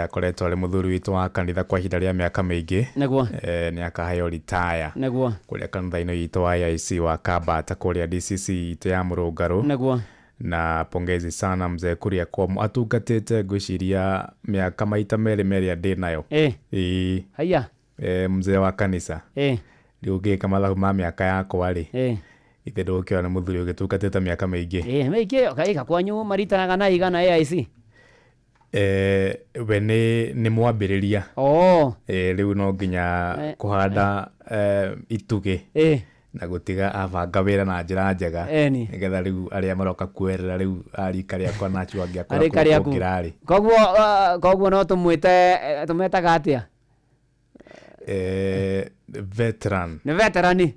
Akoretwo arĩ mũthuri witũ wa kanitha kwa ihinda rĩa mĩaka mĩingĩ. Nĩguo. Nĩ akaheo retire. Nĩguo. Kũrĩa kanitha-inĩ itũ wa AIC wa Kabata kũrĩa DCC itũ ya Mũrũngarũ. Nĩguo. Na pongezi sana Mzee Kuria Komo, atungatĩte ngwĩciria mĩaka maita merĩ merĩa ndĩ nayo. Ĩĩ. Haiya. Mzee wa kanitha. Rĩu ũngĩka mathabu ma mĩaka yakwa rĩ, ithe ndũgũkĩona nĩ mũthuri ũgĩtungatĩte mĩaka mĩingĩ. Mĩingĩ kaĩka kwanyu maritanaga na igana AIC? We nĩ mwambĩrĩria. Rĩu no nginya kũhanda itugĩ na gũtiga abanga wĩra na njĩra njega, nĩgetha rĩu arĩa maroka kuoerera rĩu a rika rĩakwa na acio angĩ akũrũ Arika rĩaku. kũngĩra rĩ. Koguo no tũmwĩte, tũmetaga atĩa? Veteran. Nĩ veterani.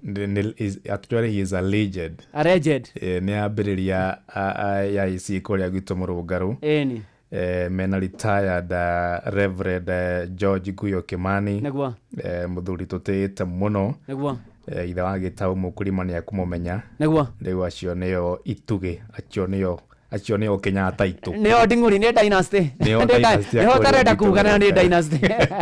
Actually he is a legend. A legend. Nĩ ambĩrĩria AIC kũrĩa gwitũ Mũrũngarũ. Ĩni. Mena retired Reverend George Guyo Kimani. Nĩguo. Mũthuri tũtĩĩte mũno. Nĩguo. Ithe wa Gĩtaũ mũkũrima nĩ ekũmũmenya. Nĩguo. Rĩu acio nĩo itugĩ, acio nĩo Kenyatta itũ. Nĩo nding'ũri, nĩ dynasty. Nĩo dynasty ya Nĩho kũrĩa ũtarenda gwitũ kuga nayo nĩ Mũrũngarũ. dynasty.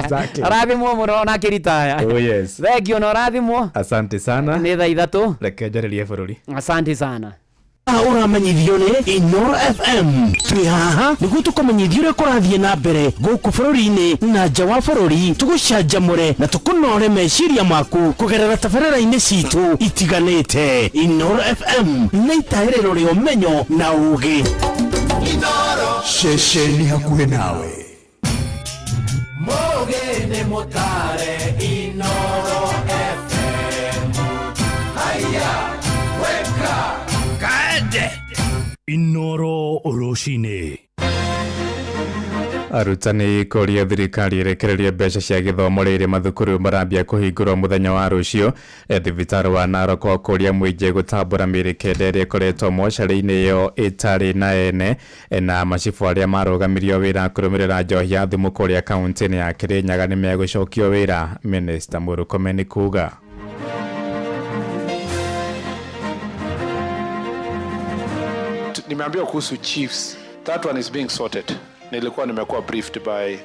Exactly. Arathimwo mũno ona akĩritaya. Oh yes. Thengio na ũrathimwo. Asante sana. Nĩ thaa 3. Reke njarĩrie bũrũri. Asante sana. Ũramenyithio nĩ Inoro FM. Twĩ haha nĩguo tũkũmenyithia ũrĩa kũrathiĩ na mbere gũkũ bũrũri-inĩ na nja wa bũrũri, tũgũcanjamũre na tũkũnore meciria maku kũgerera tabarĩra-inĩ citũ itiganĩte. Inoro FM nĩ itaĩrĩro rĩa ũmenyo na ũgĩ. Ceceni hakuhĩ nawe. Mũgĩ nĩ mũtare Inoro FM. Haiya, weka kaende. Inoro rũcinĩ. Arutani kũria thirikari ĩrekererie mbeca cia gĩthomo rĩrĩ mathukuru marambia kũhingũrwo mũthenya wa rũciũ. Thibitarĩ wa Narok kũria mũingĩ gũtambũra mĩĩrĩ 9 ĩrĩa ĩkoretwo mocarĩ-inĩ ĩyo ĩtarĩ na ene, na macibũ arĩa marũgamirio wĩra kũrũmĩrĩra njohi ya thumu kũrĩa kaunti-inĩ ya Kĩrĩnyaga nĩ megũcokio wĩra, Minista Murkomen kuga. Nimeambiwa kuhusu chiefs. That one is being sorted. Nilikuwa nimekuwa briefed by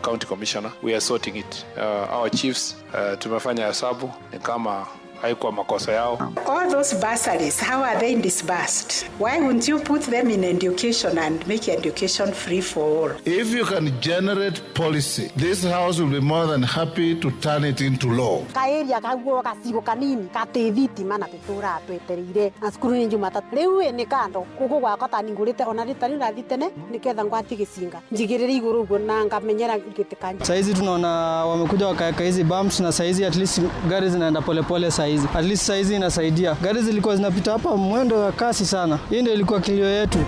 county commissioner. We are sorting it. Our chiefs, tumefanya hesabu ni kama haikuwa makosa yao. All those bursaries, how are they disbursed? Why wouldn't you put them in education and make education free for all? If you can generate policy, this house will be more than happy to turn it into law. Kaeria kaguo gacigo kanini gati thitima na tuturaga twetereire na cukuru ni Jumatatu riu ni kando guku gwakwa ta ningurite ona ritari rathi tene niketha ngwati gicinga njigirire iguru uguo na ngamenyera ngitikanja. Saizi tunaona wamekuja wakaweka hizi bumps na saizi at least gari zinaenda polepole saizi. At least saizi inasaidia. Gari zilikuwa zinapita hapa mwendo wa kasi sana. Hii ndio ilikuwa kilio yetu.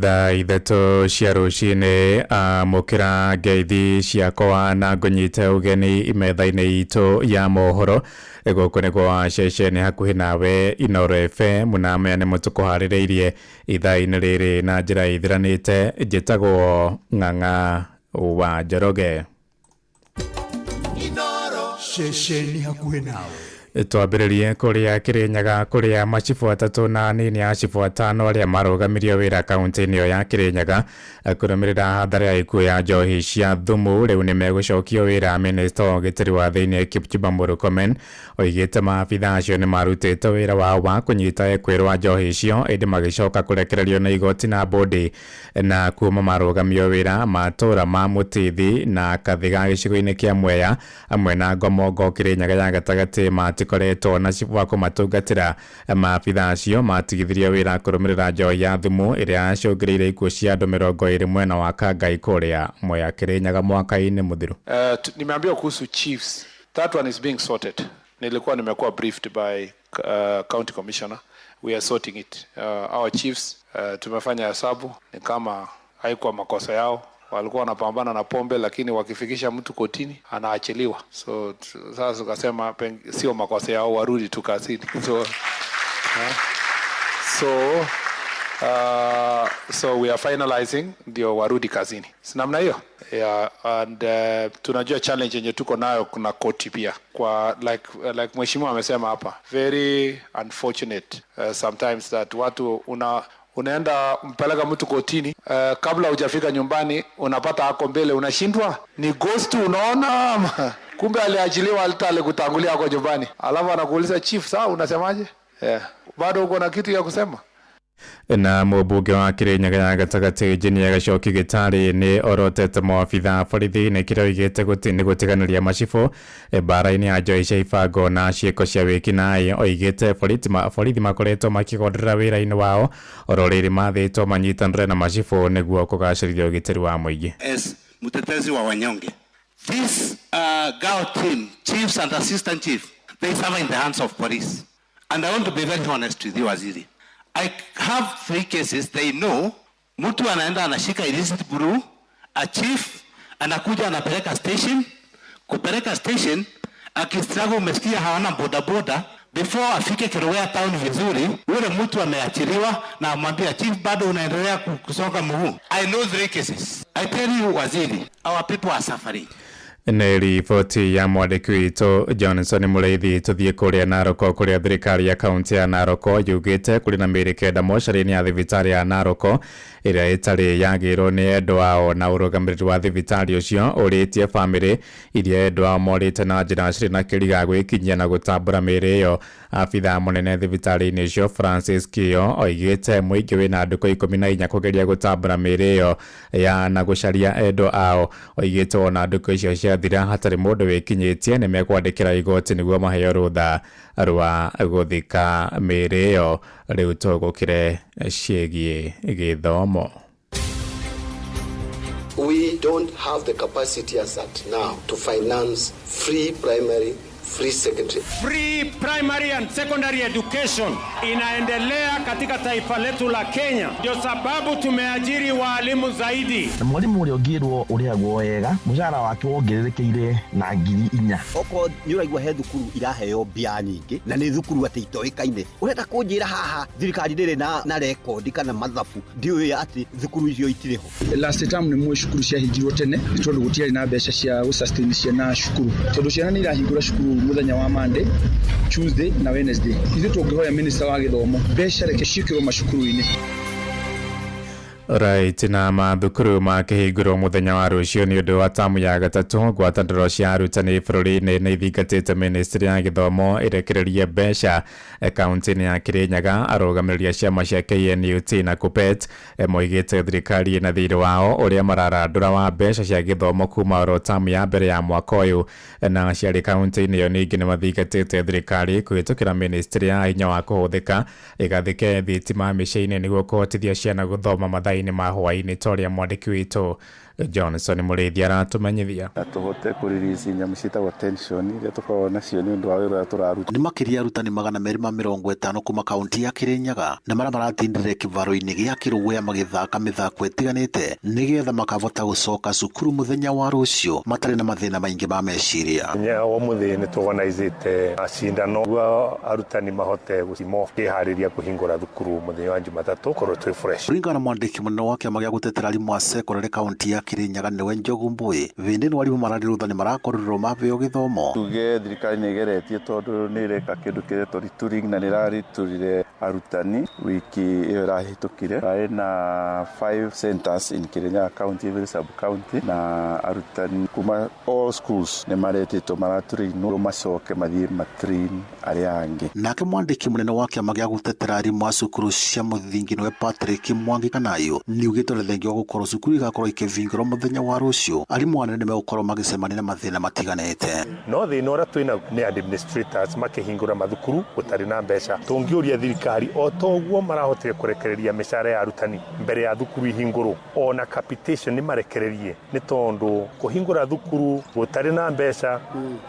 Thaa 3 cia rũcinĩ, amũkĩra ngeithi ciakwa na ngũnyite ũgeni metha-inĩ itũ ya mohoro. Gũkũ nĩ kwa ceceni hakuhĩ nawe Inoro FM, na maya nĩmo tũkũharĩrĩirie ithaa-inĩ rĩrĩ na njĩra ithiranĩte. Njĩtagwo Ng'ang'a wa Njoroge. Ceceni hakuhĩ nawe. Twambĩrĩrie kũrĩa Kĩrĩnyaga, kũrĩa macibũ 3 na anini a cibũ 5 arĩa marũgamirio wĩra kaunti-inĩ ĩyo ya Kĩrĩnyaga kũrũmĩrĩra hathara ya ikuũ ya njohi cia thumu rĩu nĩ megũcokio wĩra. Minista wa ũgitĩri wa thĩinĩ Kipchumba Murkomen oigĩte maabitha acio nĩ marutĩte wĩra wao wa kũnyita ekwĩrwo njohi icio, ĩndĩ magĩcoka kũrekererio na igoti na bodi na kuma marũgamio wĩra matũra ma Mũtithi na Kathiga gĩcigo-inĩ kĩa Mwea hamwe na Ngomongo Kĩrĩnyaga ya gatagatĩ matikoretwo na cibũ wa kũmatungatĩra. Maabitha acio matigithirio wĩra kũrũmĩrĩra njohi ya thumu ĩrĩa yacũngĩrĩirie ikuũ cia andũ 20 mwena wa Kangai kũrĩa Mwea Kĩrĩnyaga mwaka-inĩ mũthiru. Nimeambiwa kuhusu chiefs. That one is being sorted. Nilikuwa nimekuwa briefed by county commissioner. We are sorting it. Our chiefs, tumefanya hesabu, ni kama haikuwa makosa yao. Walikuwa wanapambana na pombe, lakini wakifikisha mtu kotini anaachiliwa. So sasa tukasema sio makosa yao, warudi tu kazini. So we are finalizing ndio warudi kazini. Si namna hiyo? Yeah, and tunajua challenge yenye tuko nayo, kuna koti pia. Kwa like mheshimiwa amesema hapa, very unfortunate sometimes that watu unaenda mpeleka mtu kotini, kabla hujafika nyumbani unapata ako mbele, unashindwa ni ghost unaona, kumbe aliachiliwa hata alikutangulia ako nyumbani, alafu anakuuliza chief, sawa unasemaje? Yeah, bado uko na kitu ya kusema? Na mũmbunge wa Kĩrĩnyaga ya gatagatĩ Engineer Gacoki Gĩtarĩ nĩ orotete maabitha borithi nĩ kĩrĩa oigĩte nĩ gũtiganĩria macibũ mbara-inĩ ya njohi cia ibango na ciĩko cia wĩkinaĩ. Oigĩte borithi makoretwo makĩgonderera wĩra-inĩ wao oro rĩrĩ mathĩtwo manyitanĩre na macibũ nĩguo kũgacĩrithia ũgitĩri wa mũingĩ. As mtetezi wa wanyonge, this girl team, chiefs and assistant chief, they suffer in the hands of police. And I want to be very honest with you, Waziri. I have 3 cases. They know mtu anaenda anashika illicit brew, a chief anakuja anapeleka station, kupeleka station akistruggle, umesikia hawana boda boda, before afike Kerugoya town vizuri, yule mtu ameachiliwa na amwambia chief bado unaendelea kusonga mguu. I know 3 cases. I tell you Waziri, our people are suffering. Nĩ riboti ya mwandĩki witũ Johnson Mũrĩithi. Tũthiĩ kũrĩa Narok, kũrĩa thirikari ya kaunti ya Narok yugĩte kũrĩ na mĩĩrĩ 9 mocarĩ-inĩ ya thibitarĩ ya Narok ĩrĩa ĩtarĩ yagĩrwo nĩ endwa ao, na ũrũgamĩrĩri wa thibitarĩ ũcio ũrĩtie bamĩrĩ iria endwa ao morĩte na njĩra cirĩ na kĩriga gwĩkinyia na gũtambũra mĩĩrĩ ĩyo. Abithaa mũnene thibitarĩ-inĩ ũcio Francis Kio oigĩte mũingĩ wĩna ndukũ 14 kũgeria gũtambũra mĩĩrĩ ĩyo ya na gũcaria endwa ao. Oigĩte ona ndukũ icio ciathira hatarĩ mũndũ wĩkinyĩtie nĩ mekwandĩkĩra igoti nĩguo maheo rũtha rwa gũthika mĩĩrĩ ĩyo. Rĩu tũgũkĩre ciĩgiĩ gĩthomo. We don't have the capacity as at now to finance free primary, free secondary. Free primary and secondary education inaendelea katika taifa letu la Kenya. Ndio sababu tumeajiri walimu zaidi. Na mwalimu ũrĩa ũngĩrwo ũrĩhagwo wega, mũcara wake wongererekeire na 4,000. Okorwo nĩ ũraigua he thukuru iraheo mbia nyingĩ na nĩ thukuru atĩ itoĩkaine, ũrenda kũnjĩra haha thirikari ndĩrĩ na rekondi kana mathabu, ndiũĩ atĩ thukuru icio itirĩ ho. Last term nĩ mwe cukuru ciahingirwo tene nĩ tondũ gũtiarĩ na mbeca cia gũsustain ciana cukuru, tondũ ciana nĩ irahingũra cukuru muthenya wa Monday, Tuesday na Wednesday. Ithuĩ tũngĩhoya minister wa gĩthomo mbeca reke ciĩkĩrwo macukuru-inĩ. Right, na mathukuru makĩhingũrwo mũthenya wa rũciũ nĩ ũndũ wa tamu ya gatatũ. Ngwatanĩro cia arutani bũrũri-inĩ nĩ ithingatĩte ministry ya gĩthomo ĩrekererie mbeca kaunti-inĩ ya Kĩrĩnyaga. Arũgamĩrĩri a ciama cia KNUT na KUPPET moigĩte thirikari ĩna thirĩ wao ũrĩa mararandũra wa mbeca cia gĩthomo kuma oro tamu ya mbere ya mwaka ũyũ. Na aciari kaunti-inĩ ĩyo ningĩ nĩ mathingatĩte thirikari kũhĩtũkĩra ministry ya hinya wa kũhũthĩka ĩgathĩke thitima mĩciĩ-inĩ nĩguo kũhotithia ciana gũthoma mathaa ma hwaĩ-inĩ, ta ũrĩa mwandĩki witũ Johnson Mũrĩithi aratũmenyithia. Na tũhote kũrelease nyamũ ciĩtagwo tension iria tũkoragwo nacio nĩ ũndũ wa wĩra ũrĩa tũraruta. Nĩ makĩria arutani 250 kuma kaunti ya Kĩrĩnyaga na marĩa maratindire kĩvaro-inĩ gĩa Kĩrũgũya magĩthaka mĩthako ĩtiganĩte nĩgetha makavota gũcoka cukuru mũthenya wa rũciũ matarĩ na mathĩna maingĩ ma meciria. Mũthenya wa ũmũthĩ nĩ tũorganizĩte macindano nĩguo arutani mahote gũcimo kwĩharĩria kũhingũra thukuru mũthenya wa Jumatatũ korwo twĩ fresh. Kũringana na mwandĩki mũnene wa kĩama gĩa gũtetera arimũ a cekondarĩ kaunti ya Kirinyaga nĩwe Njogu Mbui vĩndĩ no arimũ mararĩ rũtha nĩ marakorirwo mabeo gĩthomo. Tuge thirikari nĩ ĩgeretie tondũ nĩ ĩreka kĩndũ kĩretwo retooling na nĩ ĩraritũrire arutani wiki ĩyo ĩrahĩtũkire. Harĩ na 5 centers in Kirinyaga County, every sub county, na arutani kuma all schools nĩ maretĩtwo maratũrĩinwo macoke mathiĩ matrain arĩa angĩ. Nake mwandĩki mũnene wa kĩama gĩa gũtetera arimũ a cukuru cia mũthingi nĩwe Patrick Mwangi Kanayo nĩugĩte ona thengia wa gũkorwo cukuru igakorwo ikĩhingũrwo mũthenya wa rũciũ arimũ anene nĩmegũkorwo magĩcemania na mathĩna matiganĩte. No thĩna ũrĩa twĩna nĩ administrators makĩhingũra mathukuru gũtarĩ na mbeca. Tũngĩũria thirikari o toguo marahotire kũrekereria mĩcara ya arutani mbere ya thukuru ihingũrwo, ona capitation nĩ marekererie, nĩ tondũ kũhingũra thukuru gũtarĩ na mbeca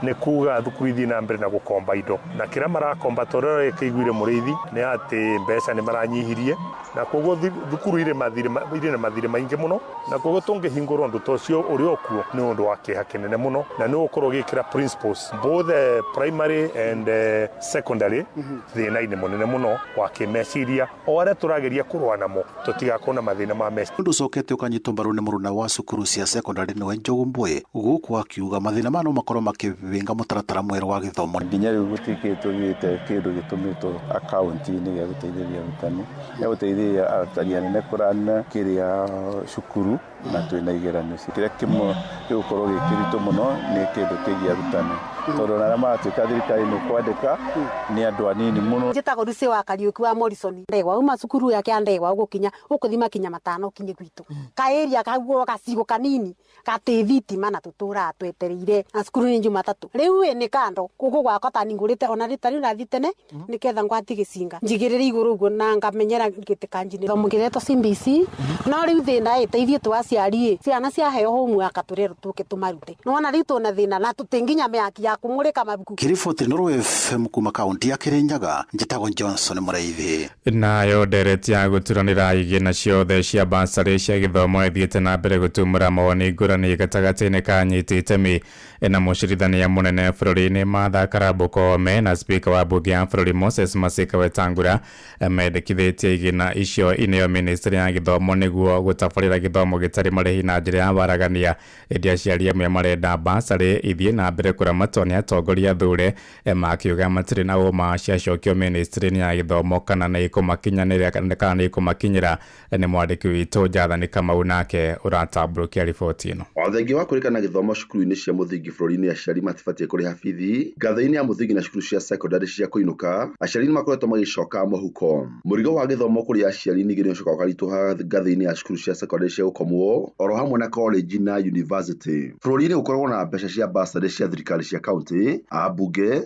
nĩ kuga thukuru ithiĩ na mbere na gũkomba indo, na kĩrĩa marakomba tondũ kĩiguire mũrĩithi nĩ atĩ mbeca nĩ maranyihirie, na koguo thukuru irĩ na mathirĩ maingĩ mũno, na koguo tũngĩhingũra ũndũ ta ũcio ũrĩa ũkuo nĩ ũndũ wa kĩeha kĩnene mũno, na nĩ ũgũkorwo ũgĩkĩra principals both primary and secondary thĩna-inĩ mũnene mũno wa kĩmeciria o arĩa tũrageria kũrũa namo tũtigakorwo na mathĩna ma meciria. Ũndũ ũcokete ũkanyitwo mbaru nĩ mũruna wa cukuru cia secondary nĩwe Njogu Mbui gũkũ akiuga mathĩna maya no makorwo makĩbinga mũtaratara mwerũ wa gĩthomo. Nginya rĩu gũtikĩtwo gĩte kĩndũ gĩtũmĩtwo akaunti-inĩ gĩa gũteithĩrĩria arutani, gĩa gũteithĩrĩria arutani anene kũrana kĩrĩa cukuru na twĩna igeranio. Kĩrĩa kĩmwe gĩgũkorwo gĩ kĩritũ mũno nĩ kĩndũ kĩgiĩ arutani, tondũ ona arĩa maratuĩka thirikari nĩ kwandĩka nĩ andũ anini mũno. Njĩtagwo Lucy wa Kariũki wa Morrison. Ndegwa uma cukuru yake ya Ndegwa ũgũkinya ũkũthi makinya matano ũkinye gwitũ. Ka area kaguo gacigo kanini gatĩ thitima na tũtũraga twetereire na cukuru nĩ Jumatatũ. Rĩu ĩ nĩ kando gũkũ gwakwa ta ningũrĩte ona rita rĩu nathiĩ tene nĩketha ngwatie gĩcinga njigĩrĩre igũrũ ũguo na ngamenyera gĩtĩ kanjinĩ. Gĩthomo kĩretwo CBC no rĩu thĩna ĩ teithie twaciari ĩ ciana ciaheo homework tũrerwo tũke tũmarute. Nĩwona rĩu tũna thĩna na tũtinginya mĩaki ya kũmũrĩka mabuku. Kiriboti Inooro FM kuma kaunti ya Kirinyaga njĩtagwo Johnson Mũraithi. Nayo ndereti ya gũturanĩra igĩna ciothe cia basarĩ cia gĩthomo ĩthiĩte na mbere gũtumũra mawoni ngũrani gatagatĩ-inĩ ka anyiti itemi na mũcirithania mũnene bũrũri-inĩ Martha Karambũ Koome na spika wa mbunge ya bũrũri Moses Masika Wetangula mendekithĩtie igĩna icio ineo ministry ya gĩthomo nĩguo gũtabarĩra gĩthomo gĩtarĩ marĩhi na njĩra ya waragania. Ĩndĩ aciari amwe marenda basarĩ ithiĩ na mbere kũramatwo nĩ atongoria athure makiuga matirĩ na ũma ciacokio ministry-inĩ ya gĩthomo kana nĩ ikũmakinyanĩria kana nĩ ikũmakinyĩra. Nĩ mwandĩki witũ Jathani Kamau nake ũratambũrũkia riboti ĩno. O thengia wa kũrĩkana gĩthomo cukuru-inĩ cia mũthingi bũrũri-inĩ aciari matibatiĩ kũrĩha bithi ngathĩ-inĩ ya mũthingi na cukuru cia secondary cia kũinũka aciari nĩ makoretwo magĩcoka mũhuko. Mũrigo wa gĩthomo kũrĩ aciari ningĩ nĩ ũcokaga ũkaritũha ngathĩ-inĩ ya cukuru cia secondary cia gũkomwo oro hamwe na college na university. Bũrũri-inĩ gũkoragwo na mbeca cia bursary cia thirikari cia county, ambunge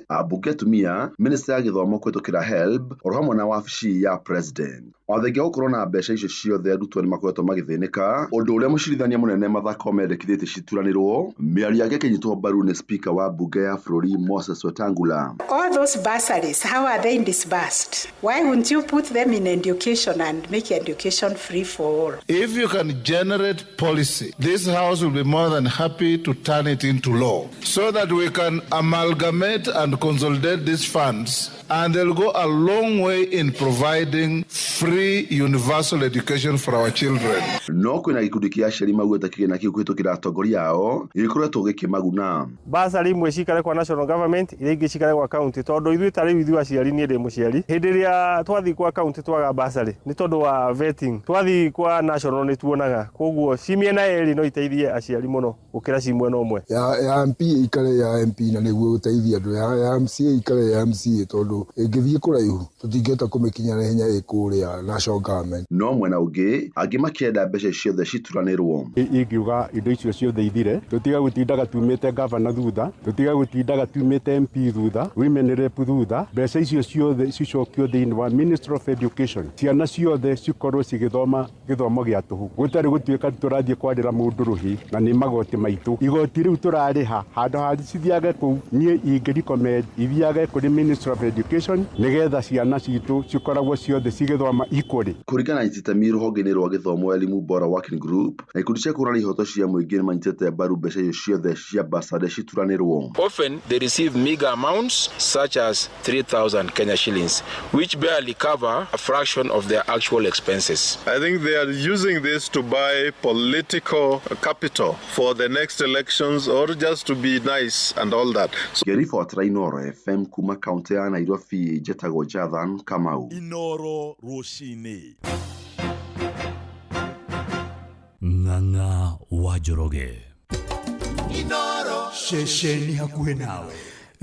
atumia, ministry ya gĩthomo kũhĩtũkĩra HELB oro hamwe na wabici ya president. O thengia gũkorwo na mbeca icio ciothe arutwo nĩ makoretwo magĩthĩnĩka, ũndũ ũrĩa mũcirithania mũnene Martha Koome endekithĩtie cituranĩrwo. Mĩario yake ĩkĩnyitwo mbaru nĩ spika wa mbunge ya bũrũri Moses Wetangula. All those bursaries, how are they disbursed? Why wouldn't you put them in education and make education free for all? If you can generate policy, this house will be more than happy to turn it into law so that we can amalgamate and consolidate these funds, and they'll go a long way in providing free universal education for our children. No kwĩna gĩkundi kĩa aciari maugĩte kĩgĩna kĩu kũhĩtũkĩra atongoria ao gĩkoretwo gĩkĩmaguna. Basarĩ imwe cikare kwa national government, iria ingĩ cikare kwa county, tondũ ithuĩ ta rĩu ithuĩ aciari niĩ ndĩ mũciari, hĩndĩ ĩrĩa twathiĩ kwa county twaga basarĩ nĩ tondũ wa vetting, twathiĩ kwa national nĩ tuonaga, koguo ci mĩena ĩrĩ no iteithie aciari mũno gũkĩra ci mwena ũmwe. Ya MP ikare ya MP na nĩguo gũteithia andũ, ya MCA ikare ya MCA tondũ ĩngĩthiĩ kũraihu tũtingĩhota kũmĩkinya na ihenya ĩ kũrĩa national government. No mwena ũngĩ angĩ makĩenda mbeca ciothe cituranĩrwo. Ingiuga indo icio ciothe ithire, tũtiga gũtindaga tumĩte gavana thutha, tũtiga gũtindaga tumĩte MP thutha, women rep thutha, mbeca icio ciothe cicokio thĩinĩ wa Ministry of Education, ciana ciothe cikorwo cigĩthoma gĩthomo gĩa tũhũ, gũtarĩ gũtuĩka tũrathiĩ kwarĩra mũndũ rũhĩ na nĩ magoti maitũ. Igoti rĩu tũrarĩha handũ ha cithiage kũu, niĩ ingĩ recommend ithiage kũrĩ Ministry of Education. Education nĩgetha ciana citũ cikoragwo ciothe cigĩthoma equally. Kũringana na anyiti itemi rũhonge-inĩ rwa gĩthomo Elimu Bora Working Group na ikundi cia kũhũrana ihoto cia mũingĩ nĩmanyitĩte mbaru mbeca icio ciothe cia bursary cituranĩrwo. Often they receive meager amounts such as 3,000 Kenya shillings, which barely cover a fraction of their actual expenses. I think they are using this to buy political capital for the next elections or just to be nice and all that. So, Ngĩribotera Inooro FM kuma kaunti ya Nairobi njĩtagwo Jathan Kamau. Inooro rũcinĩ. Ng'ang'a wa Njoroge. Inooro ceceni hakuhĩ nawe.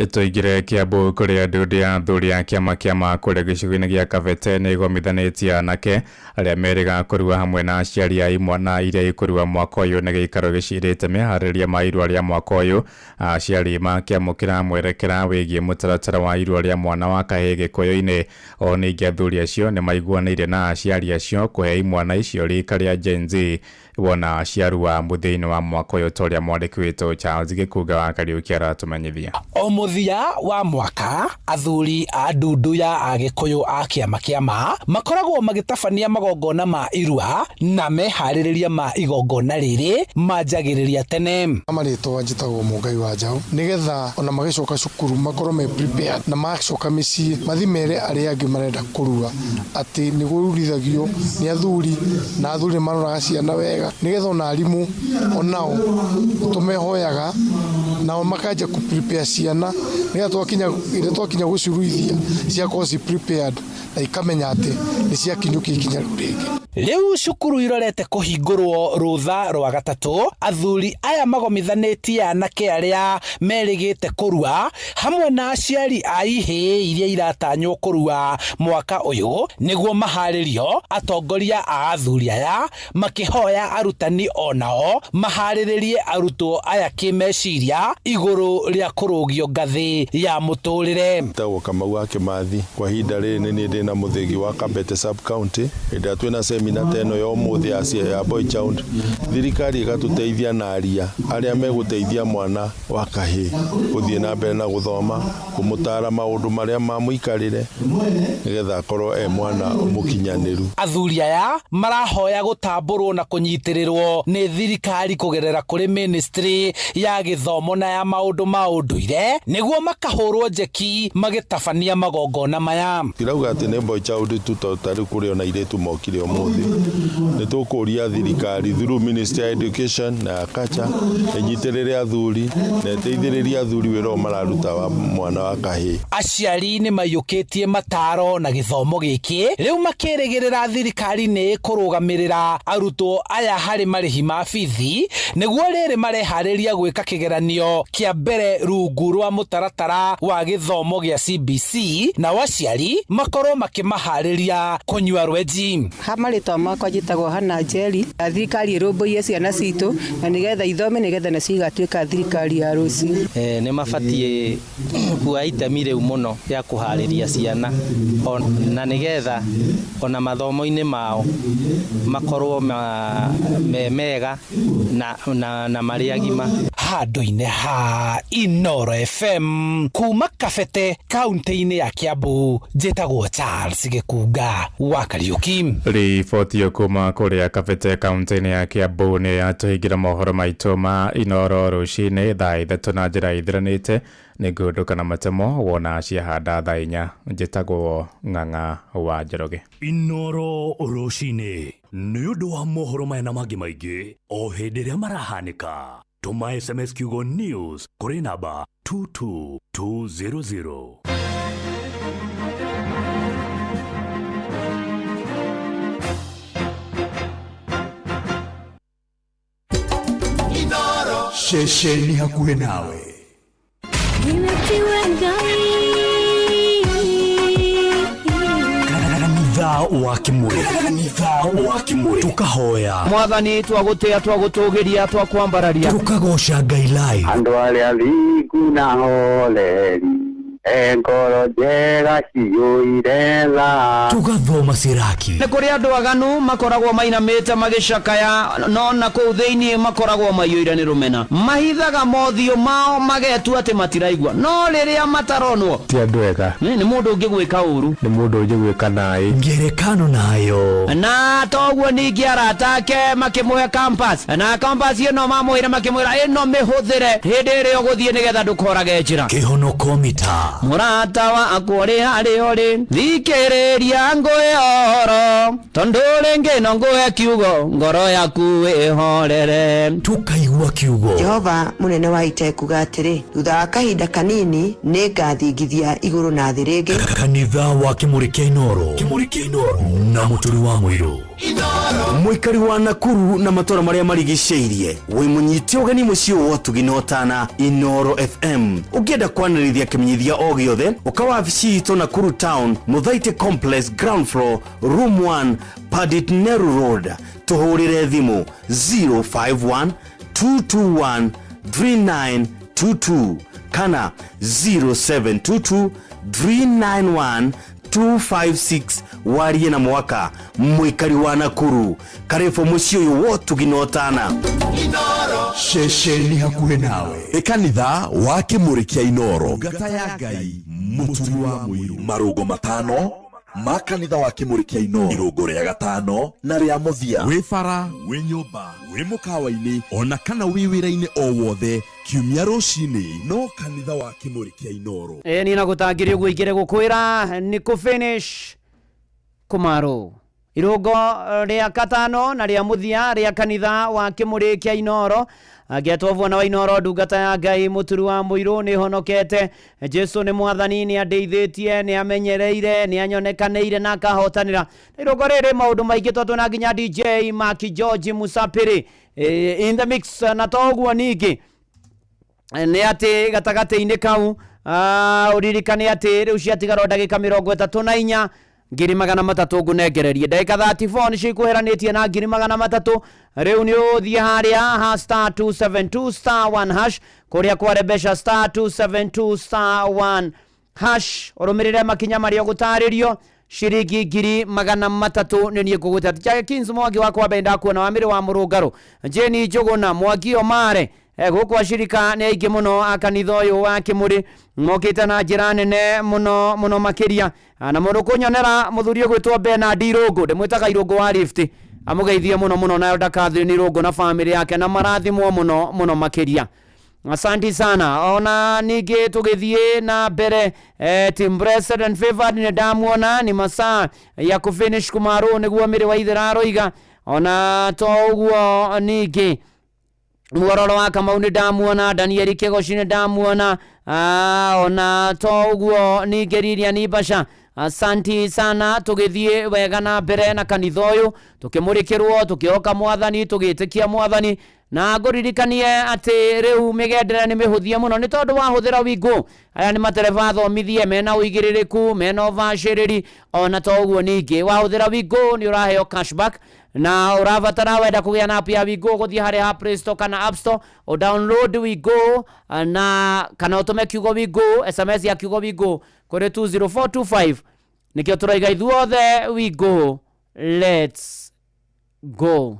Tũingĩre Kiambu kũrĩa ndundu ya athuri a kĩama kĩa kũrĩa gĩcigo-inĩ gĩa Kabete nĩ ĩgomithanĩtie anake arĩa merĩga kũrua hamwe na aciari a imwana iria ikũrua mwaka ũyũ nĩ gĩikaro gĩcirĩte meharĩria ma irua rĩa mwaka ũyũ. Aciari makĩamũkĩra mwerekera wĩgiĩ mũtaratara wa irua rĩa mwana wa kahĩĩ Gĩkũyũ-inĩ. O ningĩ athuri acio nĩ maiguanĩire na aciari acio kũhe imwana icio rika rĩa Gen Z wona ciarua mũthia-inĩ wa mwaka ũyũ ta ũrĩa mwandĩki witũ Charles Gĩkunga wa Kariũki aratũmenyithia. O mũthia wa mwaka athuri a ndundu ya Agĩkũyũ a kĩama kĩa makoragwo magĩtabania magongona ma irua na meharĩrĩria ma igongona rĩrĩ manjagĩrĩria tene. Marĩtwa njĩtagwo Mũngai wa Njaũ nĩgetha ona magĩcoka cukuru makorwo me prepared na macoka mĩciĩ mathi mere arĩa angĩ marenda kũrua atĩ nĩ kũrurithagio nĩ athuri na athuri nĩ maroraga ciana wega nĩgetha ona arimũ onao tũmehoyaga nao makanja kũ prepare ciana nĩgetha twakinya ĩrĩa twakinya gũciruithia ciakorwo ci prepared na ikamenya atĩ nĩ ciakinyũkia ikinya rĩu rĩngĩ. Rĩu cukuru irorete kũhingũrwo rũtha rwa gatatũ athuri aya magomithanĩtie anake arĩa merĩgĩte kũrua hamwe na aciari a ihĩĩ iria iratanywo kũrua mwaka ũyũ nĩguo maharĩrio. Atongoria a athuri aya makĩhoya arutani onao maharĩrĩrie arutwo aya kĩmeciria igũrũ rĩa kũrũgio ngathĩ ya mũtũrĩre. Njĩtagwo Kamau wa Kĩmathi. Kwa ihinda rĩrĩ nĩ niĩ ndĩna mũthĩgi wa Kabete sub county. Hĩndĩ ĩrĩa twĩna semina ta ĩno ya ũmũthĩ ya boy child, thirikari ĩgatũteithia na aria arĩa megũteithia mwana wa kahĩĩ gũthiĩ na mbere na gũthoma, kũmũtara maũndũ marĩa mamũikarĩre nĩgetha akorwo e mwana mũkinyanĩru. Athuri aya marahoya gũtambũrwo na kũnyitĩrĩrwo nĩ thirikari kũgerera kũrĩ ministry ya gĩthomo na ya maũndũ ma ũndũire nĩguo makahũrwo njeki magĩtabania magongona maya. Tirauga atĩ nĩ boy child tu tondũ ta rĩu kũrĩ ona airĩtu mokire ũmũthĩ. Nĩ tũkũria thirikari through Ministry ya Education na ya Culture ĩnyitĩrĩre athuri na ĩteithĩrĩrie athuri wĩra ũyũ mararuta wa mwana wa kahĩĩ. Aciari nĩ maiyũkĩtie mataro na gĩthomo gĩkĩ rĩu makĩrĩgĩrĩra thirikari nĩ ĩkũrũgamĩrĩra arutwo aya harĩ marĩhi ma bithi nĩguo rĩrĩ mareharĩria gwĩka kĩgeranio kĩa mbere rungu rwa mũtaratara wa gĩthomo gĩa CBC nao aciari makorwo makĩmaharĩria kũnyua rwenji. Ha marĩtwa makwa njĩtagwo Hannah Njeri. Thirikari ĩrũmbũiye ciana citũ na nĩgetha ithome nĩgetha nacio igatuĩka thirikari ya rũciũ. Nĩ mabatiĩ kuoya itemi rĩu mũno rĩa kũharĩria ciana na nĩgetha ona mathomo-inĩ mao makorwo me mega na marĩ agima. Handũ-inĩ ha Inooro FM kuma Kabete kaunti-inĩ ya Kiambu njĩtagwo Charles Gĩkunga wa Kariũki. Riboti ĩyo kuma kũrĩa Kabete kaunti-inĩ ya Kiambu nĩ yatũhingĩra mohoro maitũ ma Inooro rũcinĩ thaa 3 na njĩra ithiranĩte. Nĩ ngũhũndũka na matemo wona ciahanda thaa 4. Njĩtagwo Ng'ang'a wa Njoroge. Inooro rũcinĩ nĩ ũndũ wa mohoro maya na mangĩ maingĩ o hĩndĩ ĩrĩa marahanĩka. Tũma SMS kiugo news kũrĩ namba 22200. Ceceni hakuhĩ nawe. Kanitha wa Kimuri, kanitha wa Kimuri, tukahoya Mwathani, twagũtĩa, twagũtũgĩria, twakwambararia, tukagoca Ngai live. Andũ arĩa thingu na holeri Ngoro njega ciyũire tha. Tũgathoma Siraki. Nĩ kũrĩ andũ aganu makoragwo mainamĩte magĩcakaya, no na kũu thĩinĩ makoragwo maiyũire nĩ rũmena. Mahithaga mothiũ mao magetua atĩ matiraigua, no rĩrĩa mataronwo ti andũ ega. Nĩ mũndũ ũngĩgwĩka ũru, nĩ mũndũ ũngĩgwĩka naĩ. Ngerekano nayo. Na toguo ningĩ arata ake makĩmũhe campus, na campus ĩno mamwĩra makĩmwĩra ĩno mĩhũthĩre hĩndĩ ĩrĩa ũgũthiĩ nĩgetha ndũkorage njĩra. Kĩhonoko mita. Mũrata wakwa ũrĩ harĩa ũrĩ, thikĩrĩria ngũhe ũhoro, tondũ rĩngĩ no ngũhe kiugo, ngoro yaku ĩhorere. Tũkaigua kiugo. Jehova mũnene wa ita ekuga atĩrĩ, thutha wa kahinda kanini nĩ ngathingithia igũrũ na thĩ rĩngĩ. Kanitha wa Kĩmũrĩ kĩa Inooro. Kĩmũrĩ kĩa Inooro na Mũturi wa Mũirũ. Mũikari wa Nakuru na matũra marĩa marigicĩirie, wĩ mũnyite ũgeni mũciĩ wa ũtugi na ũtana Inooro FM. Ũngĩenda kwanĩrĩria kĩmenyithia o gĩothe, ũka wabici itũ Nakuru Town, Mũthaitĩ Complex, ground floor, room 1, Pandit Nehru Road. Tũhũrĩre thimũ 051 221 3922 kana 0722 391 256. Warie na mwaka mũikari wa Nakuru, karibu mũciĩ ũyũ wa ũtugi na ũtana. Ceceni hakuhĩ nawe. Ĩ kanitha wa Kĩmũrĩ kĩa Inooro. Ngata ya Ngai, Mũturi wa Mũirũ. Marũngo matano ma kanitha wa Kĩmũrĩ kĩa Inooro. Irũngo rĩa gatano na rĩa mũthia. Wĩ bara, wĩ nyũmba, wĩ mũkawa-inĩ, ona kana wĩ wĩra-inĩ o wothe, kiumia rũcinĩ no kanitha wa Kĩmũrĩ kĩa Inooro. Ĩ ni na gũtangĩrĩ ũguo ingĩrĩ gũkwĩra nĩ kũ finish kũmarũ. Irũngo rĩa katano na rĩa mũthia rĩa kanitha wa Kĩmũrĩ kĩa Inooro. Angetwo bwana wa Inooro, ndungata ya Ngai Mũturi wa Mũirũ, nĩ honokete. Jesu nĩ mwathani, nĩ andeithĩtie, nĩ amenyereire, nĩ anyonekanĩire na akahotanĩra. Irũngo rĩrĩ maũndũ maingĩ tondũ na nginya DJ Maki George Musapiri in the mix. Na toguo ningĩ nĩ atĩ gatagatĩ-inĩ kau ũririkane atĩ rĩu ciatigara ndagĩka 34 300,000 ngũnengererie. Ndagĩka 34 nĩcio ikũheranĩtie na 300,000. Rĩu nĩ ũthiĩ harĩa ha star 272 star 1 hash kũrĩa kware mbeca star 272 star 1 hash, ũrũmĩrĩre makinya marĩa ũgũtarĩrio. Ciringi 300,000 nĩ niĩ ngũgwĩta. Jake Kings Mwangi wakwa mbere ndakuona, wa Mĩrĩ wa Mũrũngarũ, Jeni Njũgũna, Mwangi Omare, gũkũ acirika nĩ aingĩ mũno a kanitha ũyũ wa Kĩmũrĩ, mokĩte na njĩra nene mũno mũno makĩria. Na mũndũ kũnyonera mũthuri ũgwĩtwo Bernard Irũngũ, ndĩmwĩtaga Irũngũ wa Rift, amũgeithie mũno mũno na Catherine Irũngũ na famĩlĩ yake, na marathimwo mũno mũno makĩria. Asante sana. Ona ningĩ tũgĩthiĩ na mbere, team blessed and favored nĩ ndamuona, nĩ masaa ya kũfinish kũmarũ nĩguo Mĩrĩ wa Ithera aroiga. Ona to ũguo ningĩ Muororo wa Kamau nĩ ndamuona, Danieli Kĩgoci nĩ ndamuona, ona to ũguo ningĩ Lilian Basha. Asanti sana. Tũgĩthiĩ wega na mbere na kanitha ũyũ, tũkĩmũrĩkĩrwo, tũkĩhoka mwathani, tũgĩtĩkia mwathani. Na ngũririkanie atĩ rĩu mĩgendere nĩ mĩhũthie mũno nĩ tondũ wahũthĩra Wingo. Aya nĩ matereba athomithie, mena ũigĩrĩrĩku, mena ũbacĩrĩri. Ona to ũguo ningĩ wahũthĩra Wingo nĩ ũraheo cashback, na ũrabatara wenda kũgĩa na app ya Wingo gũthiĩ harĩa ha Play Store kana App Store, o download Wingo na kana ũtũme kiugo Wingo, SMS ya kiugo Wingo kũrĩ 20425. Nĩkĩo tũroiga ithuothe Wingo, let's go.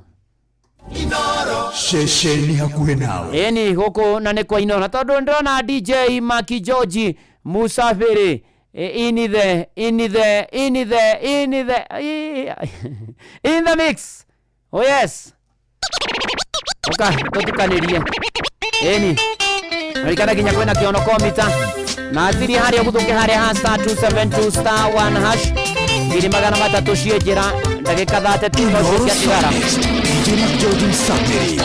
Ceceni hakuhĩ nawe. Ĩni gũkũ na nĩ kwa Inooro, tondũ ndĩrona DJ Maki George Musafiri in the in the in the in the in the mix. Oh yes. Oka tũtukanĩrie. Ĩni Ririkana nginya kwĩna kĩonoko mita na thiri harĩa ũgũthũke harĩa ha star 272 star 1 hash 300,000 ciĩ njĩra ndagĩka 32 nocio ciatigara. DJ Mark George Msafiri.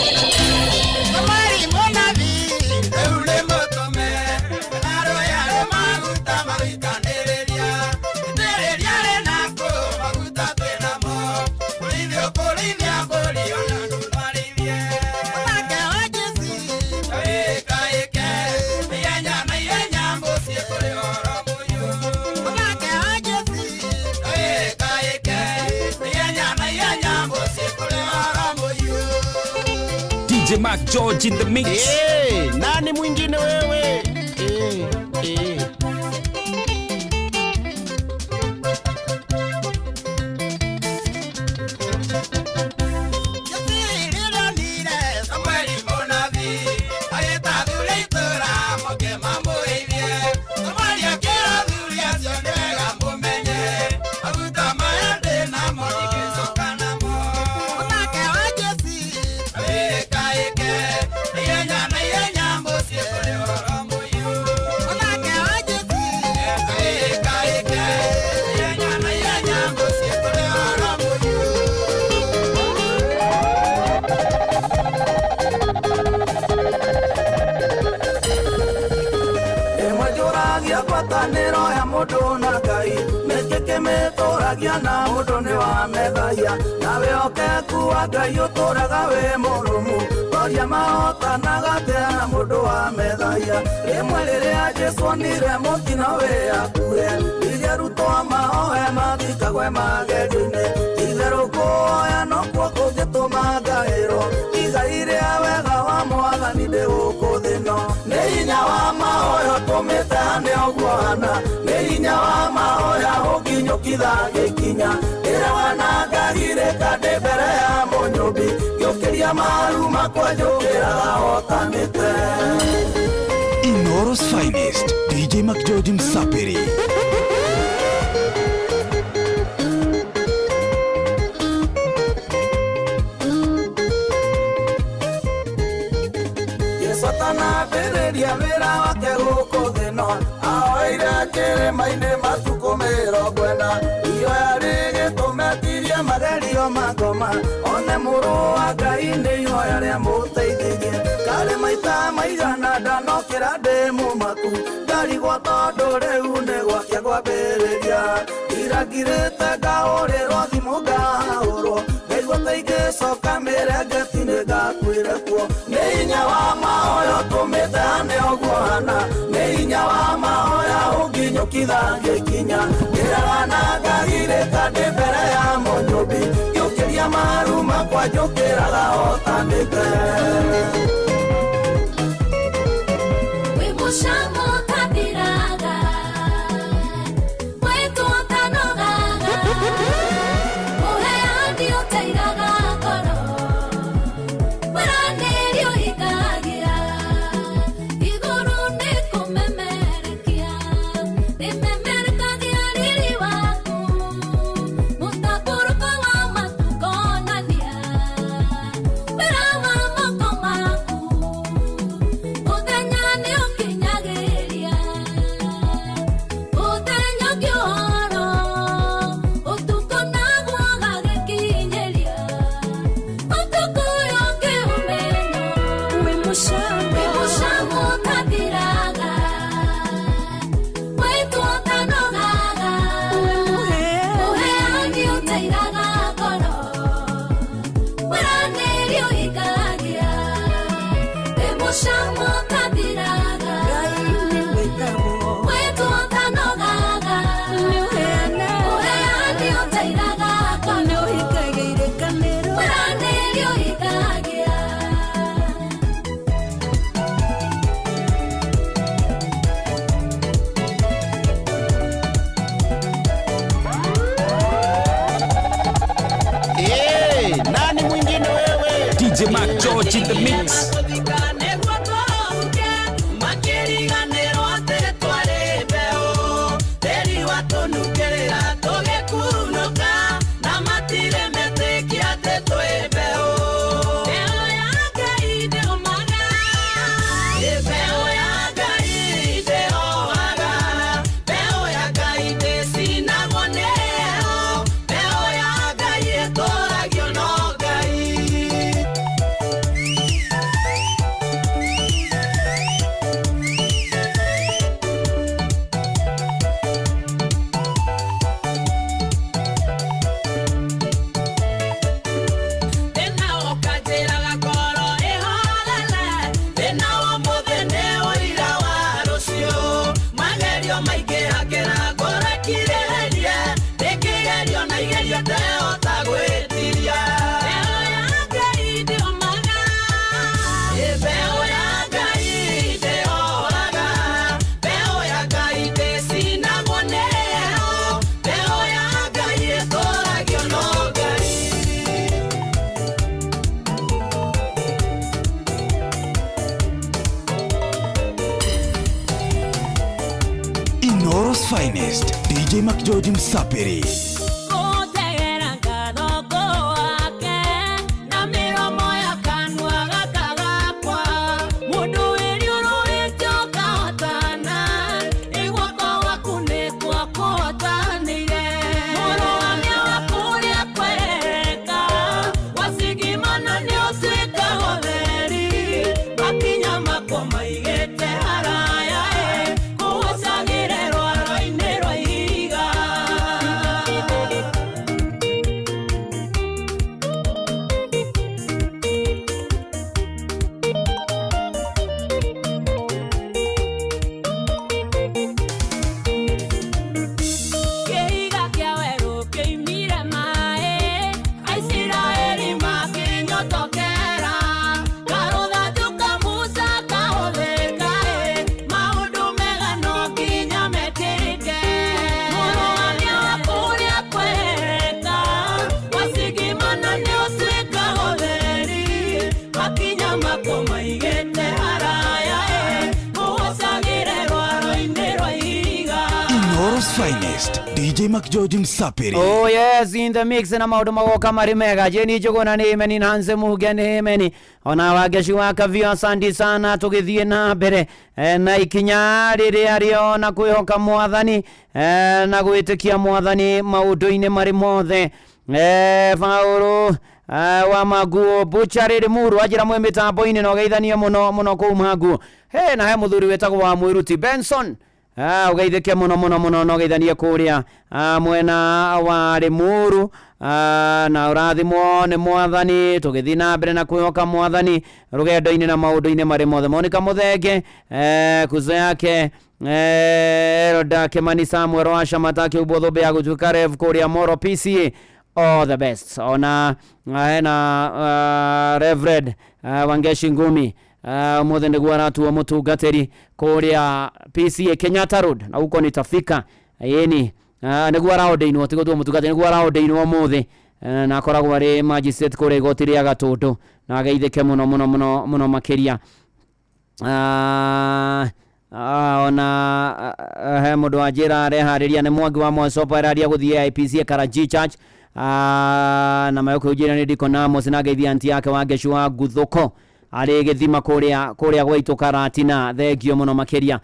DJ Mark George in the mix. Hey, nani mwingine wewe? Hey, hey. Mahotanithagia na mũndũ nĩ wa methaia na wĩhokeku wa Ngai ũtũũraga wĩ mũrũmu toria mahotanaga atĩa na mũndũ wa methaia rĩmwe rĩrĩa Jesũ onire mũtino wĩ hakuhĩ rĩrĩa arutwo mahoe mathikagwe magerio-inĩ itherũ kũhoya nokuo kũngĩtũma ngaĩrwo igai rĩa wega wa mwathani ndĩ gũkũ thĩ ĩno nĩ hinya wa mahoya ũtũmĩte hane ũguo hana nĩ hinya wa mahoya ũnginyũkitha gĩkinya ndĩrewa na ngagirĩka ndĩ mbere ya mũnyũmbi ngĩũkĩria maru makwa njũkĩraga hotanĩte. Inoro's finest, DJ McGeorge Msapiri. Yesu atanambĩrĩria wĩra wake gũkũ thĩ ĩno ahoeire kĩrĩma-inĩ matukũ 40 ihoya rĩgĩtũmetirie magerio ma ngoma one mũrũ wa Ngai nĩ ihoya rĩamũteithirie karĩ maita maigana ndanokĩra ndĩ mũmaku ndarigwo tondũ rĩu nĩ gwake kwambĩrĩria irangirĩte ngahũrĩrwo thimũ ngahũrwo ngaigua ta ingĩcoka mĩrengeti-inĩ ngakuĩre kuo nĩ hinya wa mahoya ũtũmĩte hane ũguo hana nĩ hinya wa mahoya ũnginyũkitha ngĩkinya ndĩraga na ngagirĩka ndĩ mbere ya mũnyũmbi ngĩũkĩria maru makwa njũkĩraga hotanĩte. Wĩ mũcamo ũtathiraga, wĩtwo ũtanogaga, ũheani ũteiraga ngoro, wĩranĩri ũhingagia, igũrũ nĩ kũmemerekia, rĩmemerekagia riri waku, mũtambũrũko wa matu ũkonania, wĩra wa moko maku, mũthenya nĩ ũkinyagĩria, mũthenya ũngĩ ũhoro, ũtukũ naguo ũgagĩkinyĩria, ũtukũ ũyũ ũngĩ ũmenyo, wĩ mũcamo ũtathiraga, wĩtwo ũtanogaga, ũheani ũteiraga ngoro, wĩranĩri ũhingagia, wĩ mũcamo ũtathiraga, wĩtwo ũtanogaga, ũheani ũteiraga ngoro, wĩranĩri ũhingagia. Hey, nani mwingine wewe? DJ McGeorge in the mix. Inoro's finest, DJ McGeorge Msapiri. Gũtegera ngatho wake na mĩromo ya kanua gaka gakwa mũndũ wĩriũrũĩte ũkahotana ĩ guoko gwaku nĩkuo kũhotanĩire mũrũgamia wa kũrĩa kwereka wacigimana nĩ ũtuĩka ũtheri makinya makwa maigĩte haraya ĩ kũgũcagĩre rwaro-inĩ rwa ihiga. McGeorge Msapiri. Oh yes, in the mix na maundu magoka mari mega. Jeni Njuguna ni imeni na Hanse Muge ni imeni ona Wangeci wa Kavio, asante sana. Tugithie na mbere na ikinya riria rio na kwihoka mwathani na gwitikia mwathani maundu-ini mari mothe. Paũlũ wa Maguo Butchery Limuru anjĩra mwĩ mĩtambo-inĩ na ũgeithanie mũno mũno kũu Maguo. He na he mũthuri wĩtagwo wa Mwĩruti Benson. Ũgeithĩke mũno mũno mũno na ũgeithanie kũrĩa mwena wa Limuru na ũrathimwo nĩ mwathani. Tũgĩthiĩ na mbere na kwĩhoka mwathani rũgendo-inĩ na maũndũ-inĩ marĩ mothe. Monica Mũthenge kuzo yake Elda Kimani Samuel wa Shamata kĩumbwo thũmbĩ ya gũtuĩka rev kũrĩa Moro PCA, all the best. Ona hena Reverend Wangeshi Ngumi umuthi nĩguo aratuo mũtungatĩri kũrĩa PCA Kenyatta Road na huko nitafika ĩni nĩguo araordainwo, ti gũtuo mũtungatĩri, nĩguo araordainwo ũmũthĩ na akoragwo arĩ magistrate kũrĩa igoti rĩa Gatũndũ na ageithĩke mũno mũno mũno mũno makĩria. Ona he mũndũ wanjĩra areharĩria nĩ Mwangi wa Mwacopa araria gũthiĩ IPC Karanji Church na mayo kũnjĩra nĩ Deacon Amos na ngeithia anti yake Wangeci wa Nguthũko arĩ gĩthima kũrĩa gwaitũ Karatina, thengio mũno makĩria.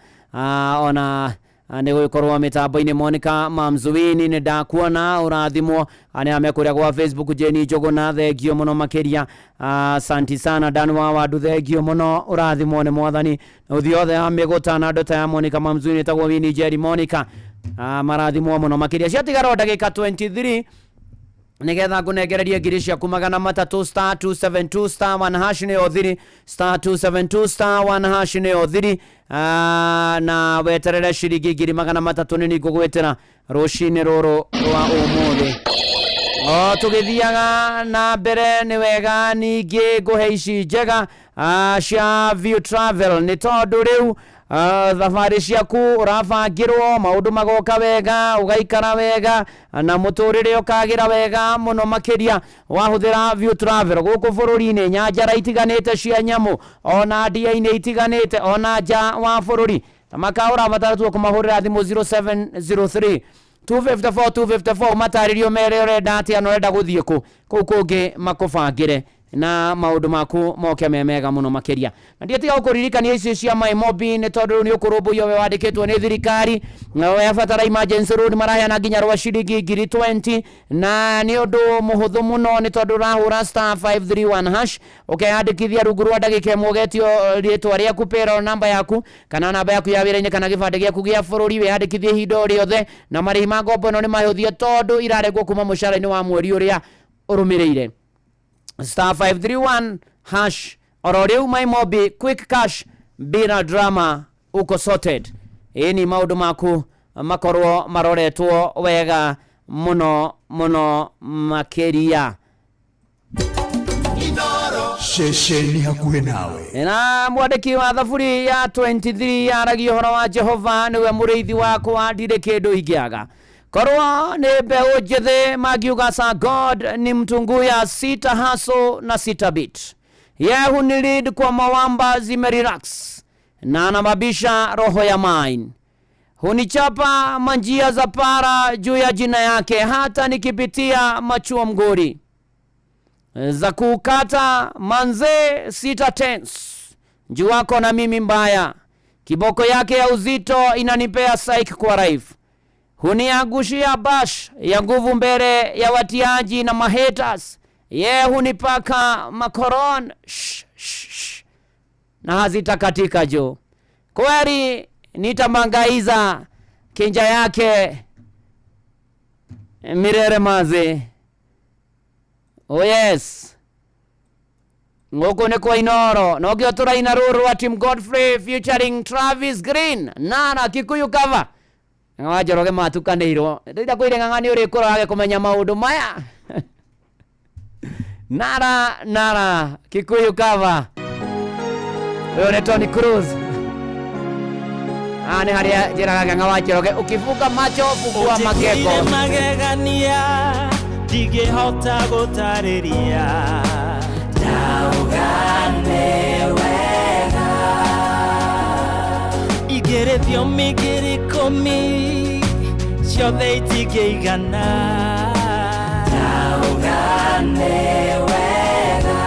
Ona nĩ gũgĩkorwo mĩtambo-inĩ Monica Mamzuini nĩ ndakuona ũrathimwo arĩa me kũrĩa gwa Facebook. Jeni Njuguna thengio mũno makĩria, asanti sana. Dan wa Wandu thengio mũno, ũrathimwo nĩ mwathani. Ũthiĩ othe a mĩgũta na ndota ya Monica Mamzuini ĩtagwo Winnie Jerry Monica marathimwo mũno makĩria. Ciatigara o ndagĩka 23 nigetha ngũnengererie ngiri ciaku 300 star 272 star 1 hash nĩyo thiri, star 272 star 1 hash nĩyo thiri na weterere ciringi 300,000 nĩ ngũgwĩtĩra rũcinĩ rũrũ rwa ũmũthĩ. O tũgĩthiaga na mbere nĩ wega ningĩ ngũhe ici njega cia View Travel nĩ tondũ rĩu thabarĩ ciaku ũrabangĩrwo maũndũ magoka wega, ũgaikara wega na mũtũrĩre ũkagĩra wega mũno makĩria wahũthĩra View Travel gũkũ bũrũri-inĩ, nyanjara itiganĩte cia nyamũ ona ndia-inĩ itiganĩte ona nja wa bũrũri. Na maka ũrabatara tu kũmahũrĩra thimũ 0703 254 254 matarĩrio mere ũrenda atĩa na ũrenda gũthiĩ kũ kũu kũngĩ makũbangĩre na maũndũ maku moke me mega mũno makĩria. Na ndiatiga gũkũririkania icio cia My Mobi nĩ tondũ rĩu nĩ ũkũrũmbũiyo we wandĩkĩtwo nĩ thirikari na webatara emergency road maraheana nginya rwa ciringi 20,000 na nĩ ũndũ mũhũthũ mũno nĩ tondũ ũrahũra star 531 hash ũkeyandĩkithia rungu rwa ndagĩka ĩmwe ũgetio rĩtwa rĩaku, payroll namba yaku kana namba yaku ya wĩra-inĩ kana gĩbandĩ gĩaku gĩa bũrũri, wĩyandĩkithie ihinda o rĩothe na marĩhi ma ngombo ĩno nĩ mahũthie tondũ iraregwo kuma mũcara-inĩ wa mweri ũrĩa ũrũmĩrĩire. Star 531 hash oro rĩu My Mobi quick cash bila drama uko sorted. Ĩni maũndũ maku makorwo maroretwo wega mũno mũno makĩria. Ceceni hakuhĩ nawe. Na mwandĩki wa thaburi ya 23 yaragia ũhoro wa Jehova nĩwe mũrĩithi wakwa ndirĩ kĩndũ ingĩaga. Korwo nĩ mbeũ njĩthĩ mangiuga sa God ni mtunguya sita haso na sita bit. Yehu ni lead kwa mawamba zimerelax na anababisha roho ya mine. Hunichapa manjia za para juu ya jina yake hata nikipitia machuo mgori. Za kukata manze sita tense juu wako na mimi mbaya. Kiboko yake ya uzito inanipea psych kwa life. Huniangushia bash ya nguvu mbele ya watiaji na mahaters. Ye hunipaka makoron sh, sh, sh, na hazitakatika jo. Kweli nitamangaiza kinja yake mirere maze. Oh yes. Ngoko ne kwa Inoro. Nogio turaina ruru wa Tim Godfrey featuring Travis Green. Nana Kikuyu cover. Ng'a Njoroge matukanĩirwo ndĩrenda kwĩre ng'ang'a nĩ ũrĩkũra wage kũmenya maũndũ maya. Nara Nara Kikuyu cover. Ũyũ nĩ Tony Cruz. Nĩ harĩa njĩraga Ng'ang'a wa Njoroge ukifunga macho fungua magego. Ũnjĩkĩire magegania ndingĩhota gũtarĩria ndaugane wega igĩrĩ thiomi ngiri ikũmi Ciothe itingĩigana. Ndauga nĩ wega.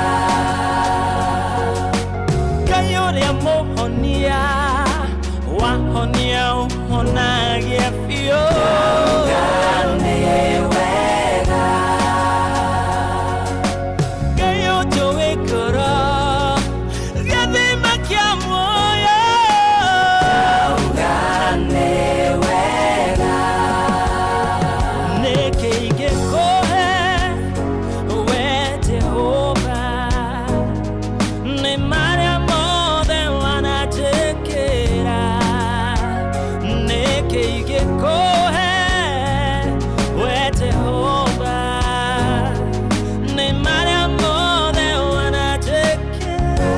Ngai ũrĩa mũhonia, wahonia ũhonagia biũ. Ndauga nĩ wega. Ngai ũnjũĩ ngoro, gĩthima kĩa muoyo. Ndauga nĩ wega. Nĩkĩ ingĩkũhe, we Jehova? Nĩ marĩa mothe wananjĩkĩra. Nĩkĩ ingĩkũhe, we Jehova? Nĩ marĩa mothe wananjĩkĩra.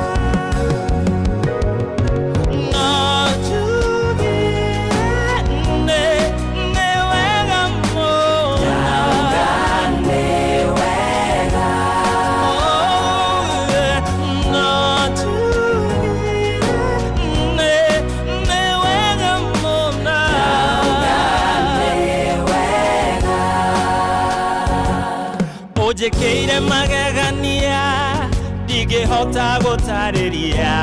No njugire nĩ wega mũno. Ndauga nĩ wega. No njugire nĩ wega mũno. Ndauga nĩ wega. Ũnjĩkĩire magegania ndingĩhota gũtarĩria.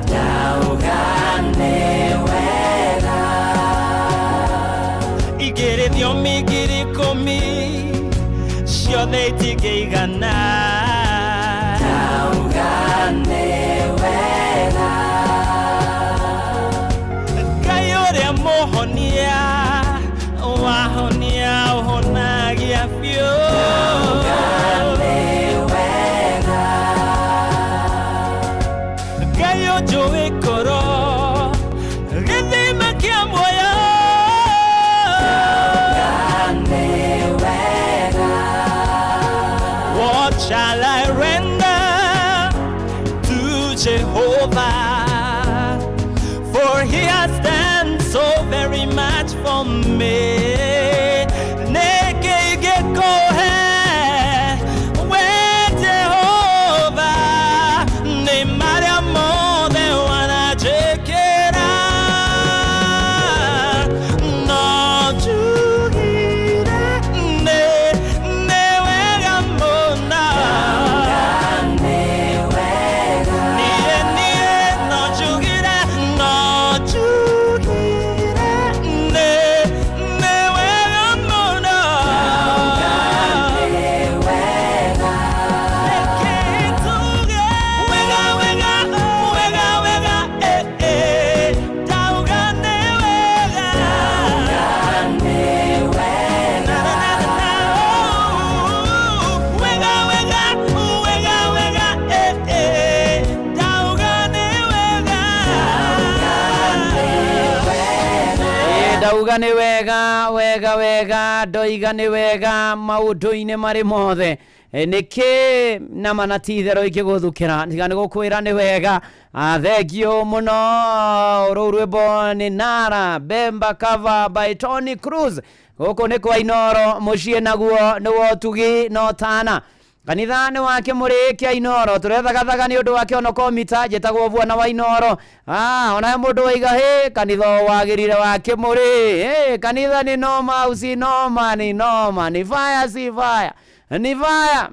Ndauga nĩ wega. Igĩrĩ thiomi 10,000 ciothe itingĩigana. Ndauga nĩ wega. Ngai ũrĩa mũhonia, wahonia ũhonagia biũ. Ndauga nĩ wega. Ngai ũnjũĩ ngoro, gĩthima kĩa muoyo. Ndauga nĩ wega. What shall I render to Jehovah? For he has done so very much for me. Nĩkĩ ingĩkũhe, we Jehova? Nĩ marĩa mothe wananjĩkĩra. No njugire nĩ wega mũno. Niĩ, niĩ, no njugire, no njugire nĩ wega mũno. Reke tuge wega, wega, wega, wega, eh, eh. Ndauga nĩ wega. Na, na, na, na, na, oh. Wega, wega, wega, wega, eh, eh. Ndauga nĩ wega. Ĩ, ndauga nĩ wega wega wega, ndoiga nĩ wega maũndũ-inĩ marĩ mothe. Nĩkĩ nama na ti itherũ ingĩgũthukĩra tiga nĩ gũkwĩra nĩ wega. Thengio mũno. Rũu rwĩmbo nĩ Nara Bemba cover by Tony Cruz. Gũkũ nĩ kwa Inoro mũciĩ, naguo nĩ wotugi no tana kanitha nĩ wa Kĩmũrĩ kĩa Inoro. Tũrethagathaga nĩ ũndũ wa kĩonoko mita. Njĩtagwo Bwana wa Inoro. Ona he mũndũ waiga hĩ kanitha wagĩrire wa Kĩmũrĩ. Hĩ, kanitha nĩ noma, usi noma, ni noma, ni fire, si fire, ni fire.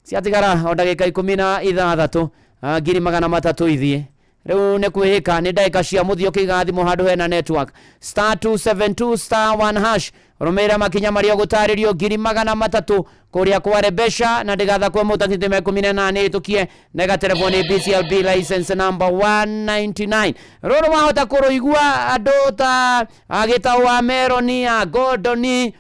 Ciatigara o ndagĩka 16, 300,000 ithiĩ rĩu nĩ kwĩhĩka nĩ ndagĩka cia mũthia. Ũkĩiga thimũ handũ hena network, *272 *1 hash, rũmĩrĩra makinya marĩa ũgũtarĩrio, 300,000 kũrĩa kware mbeca na ndĩgathakwe mũtatitime 18 ĩtũkie nega. Telefoni BCLB license number 199. Rũrũ wahota kũrũigua andũ ta agĩtao wa Meroni a Gordoni,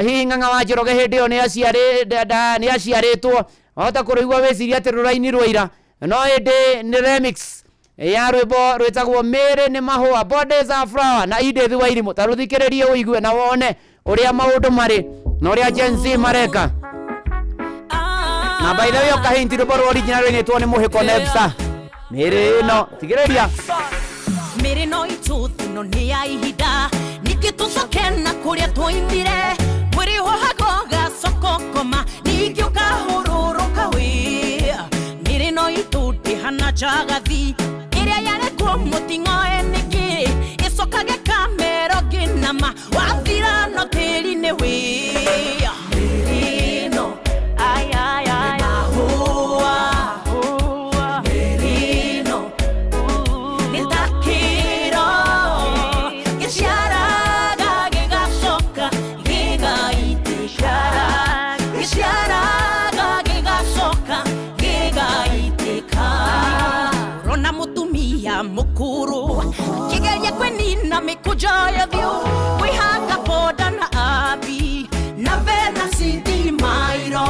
hihi Ng'ang'a wa Njoroge hĩndĩ ĩyo nĩ aciarĩtwo. Wahota kũrũigua wĩcirie atĩ rũraini rwaira, no ĩndĩ nĩ remix ya rwĩmbo rwĩtagwo Mĩrĩ nĩ Mahũa, Bodies are Flower, na Edith Wairimu. Ta rũthikĩrĩrie ũigue na wone ũrĩa maũndũ marĩ na ũrĩa Gen Z mareka. Na by the way, ũkahinti rwĩmbo rwa original rũinĩtwo nĩ Mũhĩko Nebsa. Mĩrĩ ĩno tigĩrĩria. Mĩrĩ no itũ no nĩ ya ihinda, ningĩ tũcoke na kũrĩa twoimire. Mwĩrĩ wohago gacoka ũkoma, ningĩ ũkahũrũrũka wĩ. Mĩrĩ no itũ ndĩhana njagathi ĩrĩa yarekwo mũting'oe, nĩkĩ ĩcokage kamero ngĩnama wathi. nĩ wĩa mĩrĩno nĩ mahũa mĩrĩno nĩ ta kĩro gĩciaraga gĩgacoka gĩgaitĩka gĩciaraga gĩgacoka gĩgaitĩka rona mũtumia mũkũrũ akĩgeria kwĩnina mĩkũnjo ya ũthiũ kwĩhaka boda na abi na vena cindimairo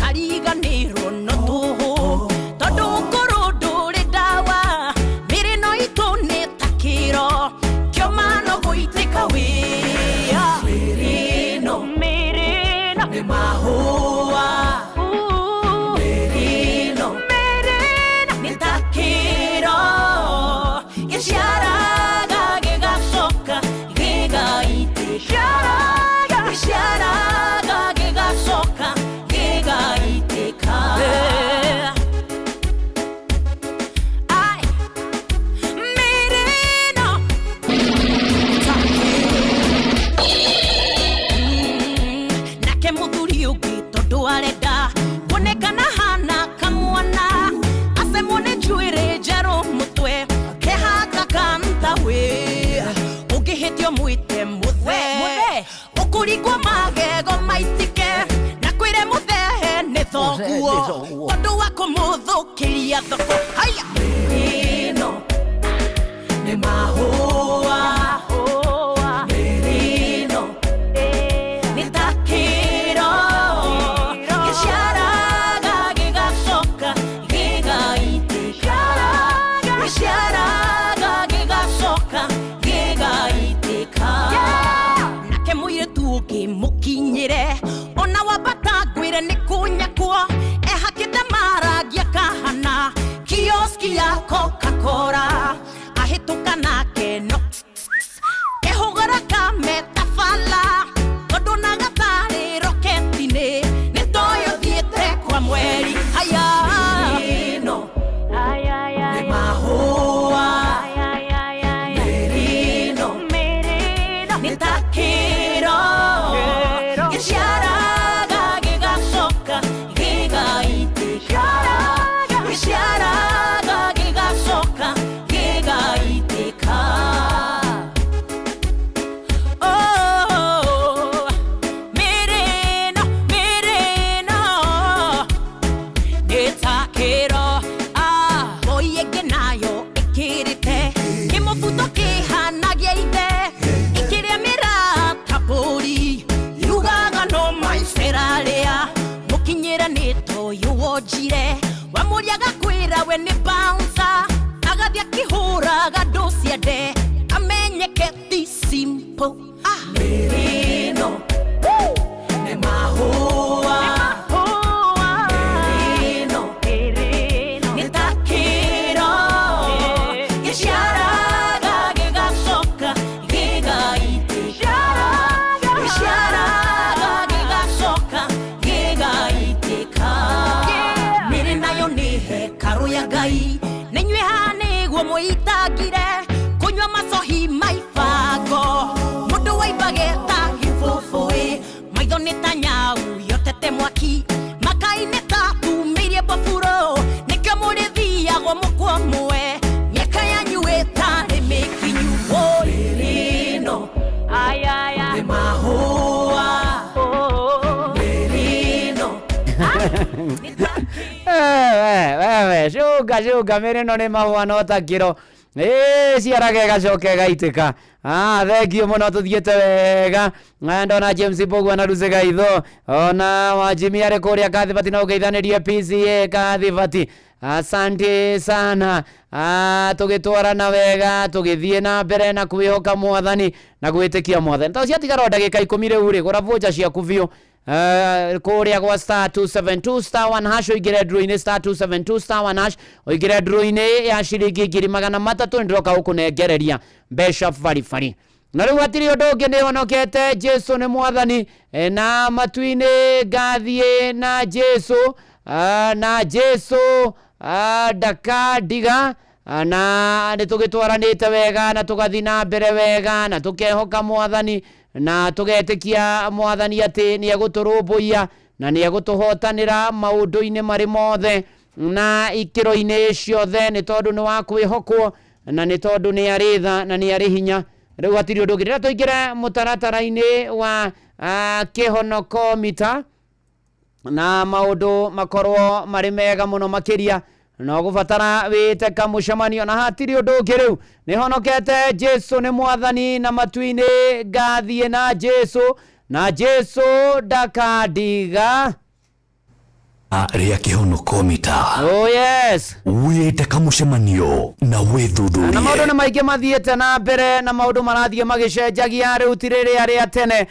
kariganĩrwo no tũhũ tondũ ũkũrũ ndũrĩ ndawa mĩrĩ no itũ nĩ ta kĩro kĩoma no gũitĩka wĩa mĩrĩ no nĩ mahũa mĩrĩ no nĩ ta kĩro gĩciaraga gĩgacoka gĩgaitĩka gĩciaraga gĩgacoka gĩgaitĩka Ai, mĩrĩ no nake mũthuri ũngĩ tondũ arenda kuonekana hana kamwana acemwo nĩ njuĩrĩ njerũ mũtwe kehaka kantawe ũngĩhĩtio mwĩte mũthe ũkũringwo magego maitĩke na kwĩre mũthehe nĩ thoguo tondũ wa kũmũthũkĩria thoko haya mĩrĩ no nĩ mahũa mĩrĩ no nĩ ta kĩro gĩciaraga gĩgacoka gĩgaitĩka gĩciaraga gĩgacoka gĩgaitĩka nake mũirĩtu ũngĩ mũkinyĩre ona wambata ngwĩre nĩ kũnyakwo ehakĩte marangi akahana kioski ya Coca-Cola ahĩtũka nake no kehũgara kametabala tondũ na gatarĩ roketi-inĩ nĩ toyo thiĩte kwa mweri haya no nĩ mahũa mĩrĩ no nĩ ta kĩro gĩciaraga gĩgacoka gĩgaitĩka gĩciaraga gĩgacoka gĩgaitĩka Oh, mĩrĩ no mĩrĩ no nĩ ta kĩro mboi ĩngĩ nayo ĩkĩrĩte kĩmũbuto kĩhana gĩa ithe ĩkĩrĩa mĩrata mbũri yugaga no maicerarĩa mũkinyĩre nĩ toyũ wonjire wamũria agakwĩra we nĩ bouncer agathiĩ akĩhũraga ndũ ciende amenyeke ti simple mĩrĩ no nĩ mahũa mĩrĩ no nĩ ta kĩro gĩciaraga gĩgacoka gĩgaitĩka gĩciaraga gĩgacoka gĩgaitĩka mĩrĩ nayo nĩ hekarũ ya Ngai nĩnyuĩ haha nĩguo mũitangire kũnyua macohi maibango mũndũ waimbage ta gĩbũbũĩ maitho nĩ ta nyau yotete mwaki makai nĩ ta tumĩirie mbaburo nĩkĩo mũrĩthiagwo mũkwa mwe mĩaka yanyu ĩtarĩ mĩkinyu mĩrĩ no nĩ mahũa mĩrĩ no Wewe cuka cuka mĩrĩ no nĩ mahũa no ta kĩro ciaraga ĩgacoka ĩgaitĩka thengio mũno tũthiĩte wega ndona James Mbũgua na Lucy Gaitho ona Wajimi arĩ kũrĩa Kathibati no ũgeithanĩrie PCA Kathibati asante sana tũgĩtwarana wega tũgĩthiĩ na mbere na kwĩhoka mwathani na gwĩtĩkia mwathani to ciatigara o ndagĩka 10 rĩu rĩ gũra voucher ciaku biũ kũrĩa gwa star 272 star 1 hash ũingĩre draw-inĩ star 272 star 1 hash ũingĩre draw-inĩ ya ciringi 300,000 nĩndĩroka gũkũnengereria mbeca baribari na rĩu hatirĩ ũndũ ũngĩ nĩhonokete Jesu nĩ mwathani na matu-inĩ ngathiĩ na Jesu na Jesu ndakandiga na nĩ tũgĩtwaranĩte wega na tũgathiĩ na mbere wega na tũkehoka mwathani Na tũgetĩkia mwathani atĩ nĩ egũtũrũmbũiya na nĩ egũtũhotanĩra maũndũ-inĩ marĩ mothe na ikĩro-inĩ ciothe, nĩ tondũ nĩ wa kwĩhokwo na nĩ tondũ nĩ arĩ tha na nĩ arĩ hinya. Rĩu hatirĩ ũndũ ũngĩ, rĩrĩa tũingĩre mũtaratara-inĩ wa kĩhonoko mita na maũndũ makorwo marĩ mega mũno makĩria, no gũbatara wĩte kamũcemanio na hatirĩ ũndũ ũngĩ. Rĩu nĩ honokete, Jesu nĩ mwathani, na matu-inĩ ngathiĩ na Jesu, na Jesu ndakandiga. Rĩa kĩhonoko mita. Oh yes. Wĩte kamũcemanio na Na maũndũ wĩthuthurie. nĩ maingĩ mathiĩte na mbere na maũndũ marathiĩ magĩcenjagia. Rĩu ti rĩrĩa rĩa tene,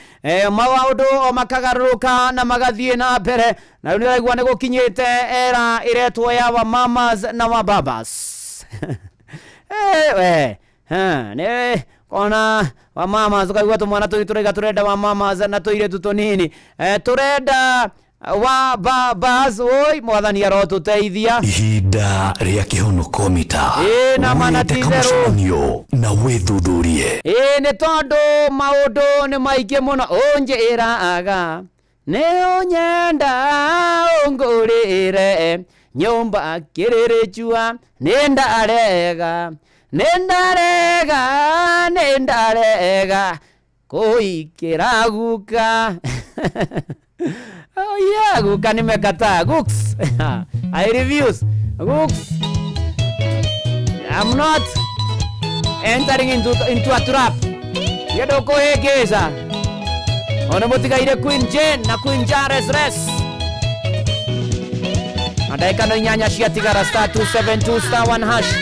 maũndũ o makagarũrũka na magathiĩ na mbere, na rĩu nĩraigua nĩ gũkinyĩte era ĩretwo ya wamamas na wababas. We ha, nĩ kona wamamas ũkaigua tũmwana tũi tũraiga tũrenda wamamas na tũirĩtu tũnini, tũrenda wa babas. Oi, mwathani arotũteithia. Ihinda rĩa kĩhonoko mita. Ĩ, na mana Wĩte ti itherũ. kamũcemanio na wĩthuthurie. Ĩ, nĩ tondũ maũndũ nĩ maingĩ mũno. Ũnjĩraga nĩ ũnyenda, ũngũrĩre nyũmba kĩrĩrĩchua, nĩ ndarega, nĩ ndarega, nĩ ndarega kũikĩra guka. Oh yeah, guka nimekataa. Guks. I refuse. Guks. I'm not entering into a trap. Yendo kuhĩngĩca. Ona mũtigaire Queen Jane na Queen Jares Res. Na ndagĩka no 8 ciatigara, star 272 star 1 hash.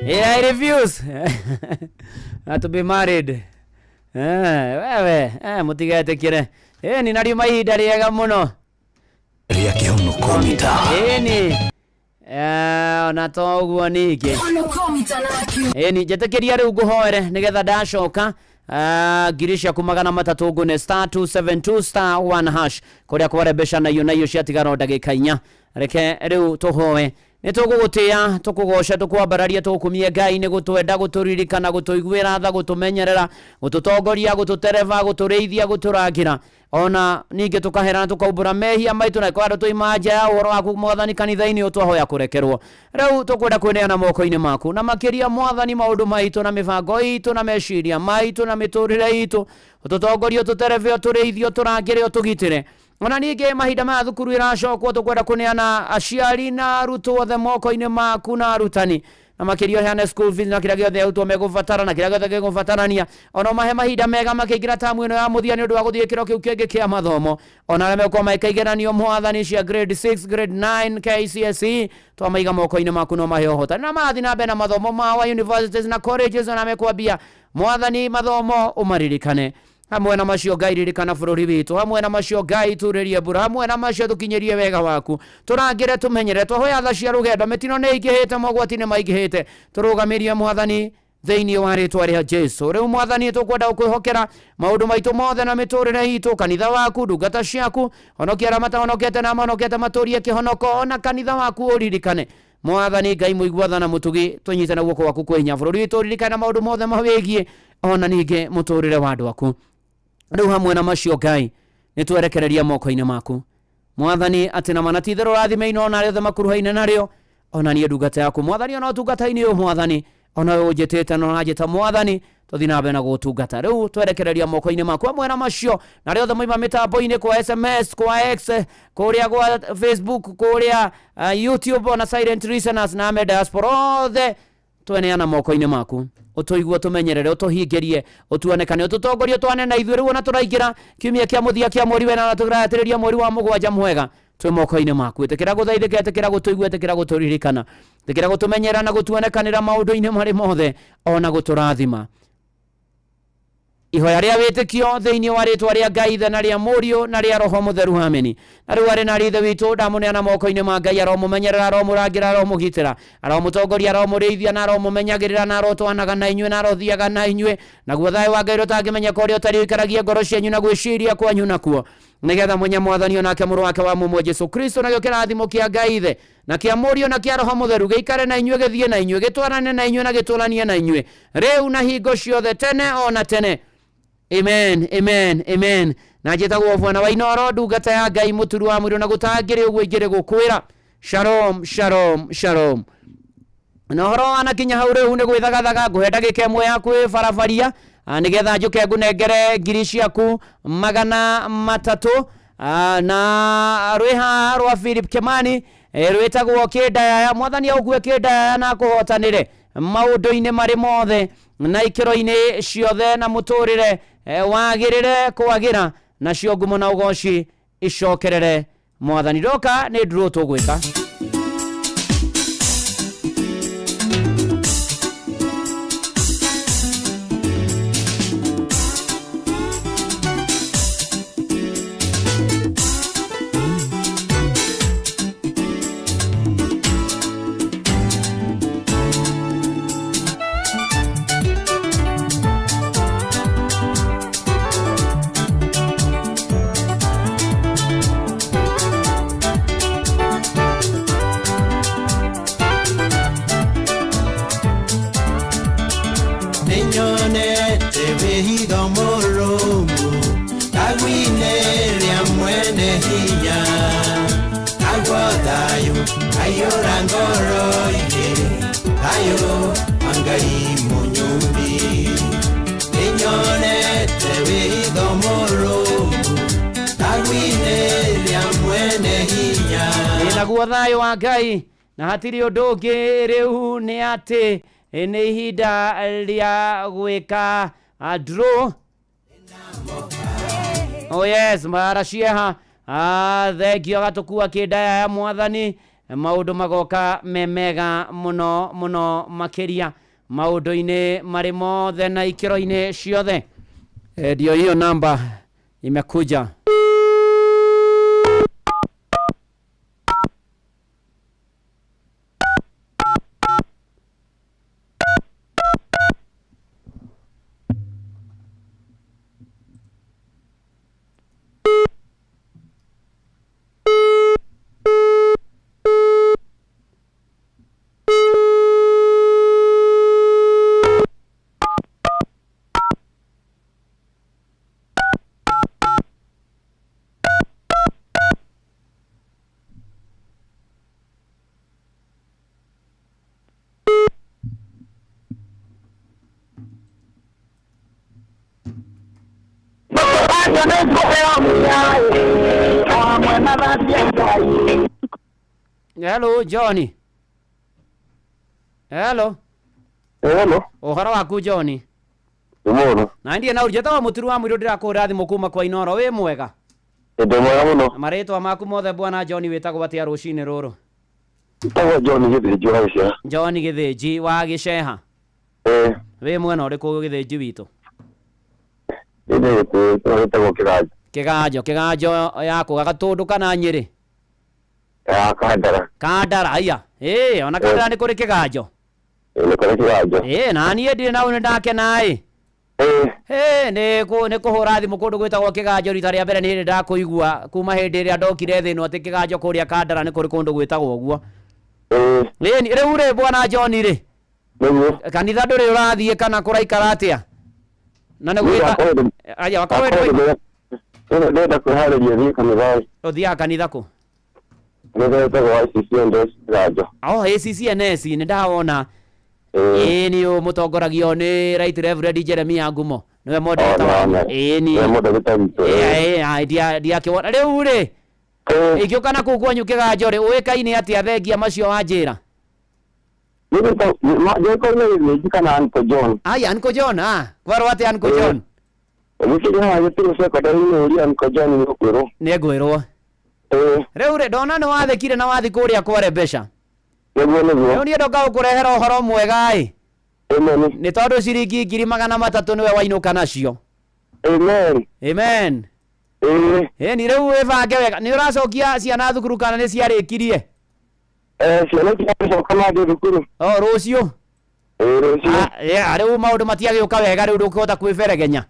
Yeah, I refuse to be married. Wewe, mũtigetĩkĩre. Ĩni na riuma ihinda rĩega mũno. Rĩa kĩhonoko mita. Ĩni. Ona to ũguo ningĩ. Ĩni, njĩtĩkĩria rĩu ngũhoere nĩgetha ndacoka Ngiri ciaku 300 ngune *272 *1 hash kuria kwarembesha naio naio ciatigara ndagika 4. Reke riu tuhoe. Nĩ tũgũgũtĩa, tũkũgoca, tũkwambararia, tũgũkumie Ngai nĩ gũtwenda, gũtũririkana, gũtũiguĩra tha, gũtũmenyerera, gũtũtongoria, gũtũtereba, gũtũrĩithia, gũtũrangĩra. Ona ningĩ tũkaherana tũkaumbũra mehia maitũ na kwandũ tũima nja ya ũhoro waku Mwathani kanitha-inĩ ũyũ twahoya kũrekerwo. Rĩu tũkwenda kwĩneana moko-inĩ maku na makĩria Mwathani maũndũ maitũ na mĩbango itũ na meciria maitũ na mĩtũrĩre itũ, ũtũtongorie, ũtũterebe, ũtũrĩithie, ũtũrangĩre, ũtũgitĩre. Ona ningĩ mahinda maya thukuru iracokwo tũkwenda kũneana aciari na arutwo othe moko-inĩ maku na arutani, na makĩria ũheane school fees na kĩrĩa gĩothe arutwo megũbatara na kĩrĩa gĩothe gĩgũbatarania. Ona ũmahe mahinda mega makĩingĩra tamu ĩno ya mũthia nĩ ũndũ wa gũthiĩ kĩro kĩu kĩngĩ kĩa mathomo. Ona arĩa megũkorwo magĩka igeranio Mwathani cia grade 6, grade 9, KCSE twamaiga moko-inĩ maku no mahe ũhotani na marathiĩ na mbere na mathomo mao universities na colleges ona mekwambia Mwathani mathomo ũmaririkane. Hamwe na macio Ngai ririkana bũrũri witũ, hamwe na macio Ngai turĩrie mbura, hamwe na macio tũkinyĩrie wega waku, tũrangĩre, tũmenyere, twahoya tha cia rũgendo, mĩtino nĩ ĩingĩhĩte, mogwati nĩ maingĩhĩte, tũrũgamĩrie Mwathani thĩinĩ wa rĩtwa rĩa Jesu. Rĩu Mwathani tũkwenda gũkwĩhokera maũndũ maitũ mothe na mĩtũrĩre itũ, kanitha waku, ndungata ciaku, honokia arĩa matahonokete na mahonokete matũrie kĩhonoko, ona kanitha waku ũririkane Mwathani Ngai mũigua tha na mũtugi, tũnyite na guoko gwaku kwĩ hinya bũrũri witũ, ũririkane maũndũ mothe mawĩgiĩ ona ningĩ mũtũrĩre wa andũ aku. Rĩu hamwe na macio Ngai nĩ twerekereria moko-inĩ maku Mwathani, atĩ na mana ti-itherũ ũrathime ino ona arĩa othe makuruhaine narĩo, ona niĩ ndungata yaku Mwathani, ona ũtungata-inĩ ũyũ Mwathani, ona ũyũ ũnjĩtĩte na ũranjĩta Mwathani, tũthiĩ na mbere na gũtungata. Rĩu twerekereria moko-inĩ maku hamwe na macio na arĩa othe moima mĩtambo-inĩ kwa SMS, kwa X, kũrĩa gwa Facebook, kũrĩa YouTube, ona silent listeners na ame diaspora othe tweneana moko-inĩ maku, ũtũigue, ũtũmenyerere, ũtũhingĩrie, ũtuonekane, ũtũtongorie, ũtwane na ithuĩ. Rĩu ona tũraingĩra kiumia kĩa mũthia kĩa mweri wena na tũratĩrĩria mweri wa mũgwanja mwega, twĩ moko-inĩ maku. Ĩtĩkĩra gũthaithĩka, ĩtĩkĩra gũtũigua, ĩtĩkĩra gũtũririkana, ĩtĩkĩra gũtũmenyerera na gũtuonekanĩra maũndũ-inĩ marĩ mothe, ona gũtũrathima. Ihoya rĩa wĩtĩkio thĩinĩ wa rĩtwa rĩa Ngai Ithe na rĩa Mũriũ na rĩa Roho Mũtheru, ameni. Na rĩu arĩ na Ithe witũ ndamũneana moko-inĩ ma Ngai, aromũmenyerera, aromũrangĩra, aromũgitĩra, aromũtongoria, aromũrĩithia na aromũmenyagĩrĩra na arotwanaga na inyuĩ na arothiaga na inyuĩ, naguo thayũ wa Ngai ũrĩa ũtangĩmenyeka ũrĩa ũtarĩ ũikaragie ngoro cianyu na gwĩciria kwanyu nakuo, nĩgetha mwenye Mwathani onake mũrũ wake wa mũmwe Jesu Kristo, nakĩo kĩrathimo kĩa Ngai Ithe na kĩa Mũriũ na kĩa Roho Mũtheru gĩikare na inyuĩ, gĩthiĩ na inyuĩ, gĩtwarane na inyuĩ na gĩtũranie na inyuĩ rĩu na hingo ciothe, tene ona tene. Amen, amen, amen. Na njĩtagwo Bwana wa Inooro, ndungata ya Ngai mũturu wa mwĩrĩ na gũtangĩrĩ ũguo ingĩrĩ gũkwĩra shalom, shalom, shalom. Na ũhoro wanakinya hau rĩu nĩ gwĩthagathaga, ngũhe ndagĩka ĩmwe ya kwĩbarabaria nĩgetha njũke ngũnengere ngiri ciaku 300 na rwĩha rwa Philip Kimani rwĩtagwo Kĩndayaya. Mwathani aũkue Kĩndayaya na akũhotanĩre maũndũ-inĩ marĩ mothe na ikĩro-inĩ ciothe na mũtũrĩre wagĩrĩre kwagĩra, nacio ngumo na ũgoci icokerere Mwathani. Ndoka nĩ ndurũ tũgwĩka. Naguo thayũ wa Ngai na hatirĩ ũndũ ũngĩ rĩu nĩ atĩ nĩ ihinda rĩa gwĩka draw. Oh yes, mara cieha thengio agatũkua Kĩndayaya ya Mwathani, maũndũ magoka me mega mũno mũno makĩria maũndũ-inĩ marĩ mothe na ikĩro-inĩ ciothe. Ndio hiyo namba imekuja. Indo nĩngũheo hinya-ĩ, o hamwe na tha cia Ngai. Hello Johnny. Hello. Hello. Ũhoro waku Johnny? Ũmũthĩ. Na ndiĩ na ũrĩ wa mũturu wa mũirũ ndĩrakũhũrĩra thimũ kuma kwa Inoro wĩ mwega. Ndĩ mwega mũno. Marĩtwa maku mothe bwana John wĩtagwo atĩa rũcinĩ rũrũ? Njĩtagwo John Gĩthĩnji wa Gĩceha. John Gĩthĩnji wa Gĩceha. Ĩĩ. Wĩ mwena ũrĩkũ Gĩthĩnji witũ? Ndĩ gĩtagwo Kĩganjo. Kĩganjo, Kĩganjo ya kũ Gatũndũ kana Nyĩrĩ? Ya Kandara. Kandara, aya. Ĩĩ, ona Kandara nĩ kũrĩ Kĩganjo. Nĩ kũrĩ Kĩganjo. Ĩĩ, na niĩ ndirĩ na ũyũ nĩndakena ĩ. Ĩĩ, nĩ kũhũra thimũ kũndũ gwĩtagwo Kĩganjo rita rĩa mbere nĩ hĩndĩ ndakũigua kuma hĩndĩ ĩrĩa ndokire thĩ ĩno atĩ Kĩganjo kũrĩa Kandara nĩ kũrĩ kũndũ gwĩtagwo ũguo. Ĩĩ, rĩu rĩ bwana John rĩ. Kanitha ndũrĩ ũrathiĩ kana kũraikara atĩa? Na nĩ gwĩta aya wakorwo wĩ Ndĩrenda kwĩharĩria thiĩ kanitha. Ũthiaga kanitha kũ? Kanitha wĩtagwo ICCNS Kĩganjo. Oh, ACCNS nĩ ndawona. Ĩĩ nĩ mũtongoragio nĩ Right Reverend Jeremiah Ngumo. Nĩwe moderator wa. Ĩĩ ni. Nĩwe moderator witũ. Ĩĩ ĩĩ ndiakĩwona. Rĩu rĩ. Ingĩũka na kũu kwanyu Kĩganjo rĩ, ũĩkaine atĩa thengia macio wanjĩra? Njĩkaine Gĩthĩnji kana Uncle John. Aya Uncle John, ah. Kwerwo atĩa Uncle John? Gũkĩria haha gĩtirĩ secondary-inĩ ũria Uncle John nĩ ũkwĩrwo. Nĩ ngwĩrwo. Rĩu rĩ, ndona nĩ wathĩkire na wathi kũrĩa kware mbeca. Nĩguo nĩguo. Rĩu niĩ ndoka gũkũrehera ũhoro mwega ĩ. Nĩ tondũ ciringi 300,000 nĩwe wainũka nacio. Amen. Amen. Ĩĩ. Ĩni rĩu wĩbange wega. Nĩ ũracokia ciana thukuru kana nĩ ciarĩkirie? Ciana ciracoka mangĩ thukuru. O rũciũ? Ĩĩ rũciũ. Yeah, rĩu maũndũ matiagĩũka wega rĩu ndũkũhota kwĩberegenya.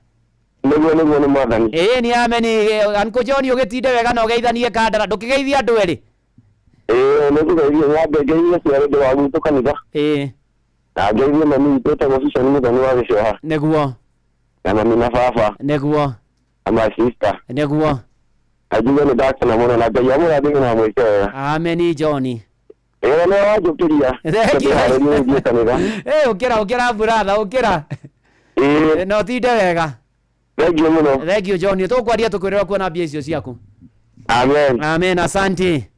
Nĩguo nĩguo nĩ mwathani. Ĩĩ ni ameni. Uncle John ũgĩtinde wega na ũgeithanie Kandara. Ndũkĩgeithie andũ erĩ. Ĩĩ nĩngũgeithia nyambe ngeithie ciana ũndũ wa gwitũ kanitha. Ĩĩ. Na ngeithie mami witũ wĩtagwo Susan Mũthoni wa Gĩcoha. Nĩguo. Na mami na baba. Nĩguo. Na my sister. Nĩguo. Na njuge nĩ ndakena mũno na Ngai amũrathime na amwĩke wega. Ameni John. Ĩĩ nĩwe wanjũkĩria. Thank you. Ndĩharĩrie gũthiĩ kanitha. Ĩĩ ũkĩra ũkĩra brother ũkĩra. Ĩĩ. Na ũtinde wega. Thank you mũno. Thank you John. Tũkwaria tũkwĩrĩra kuona mbia icio ciaku. Amen. Amen, asante.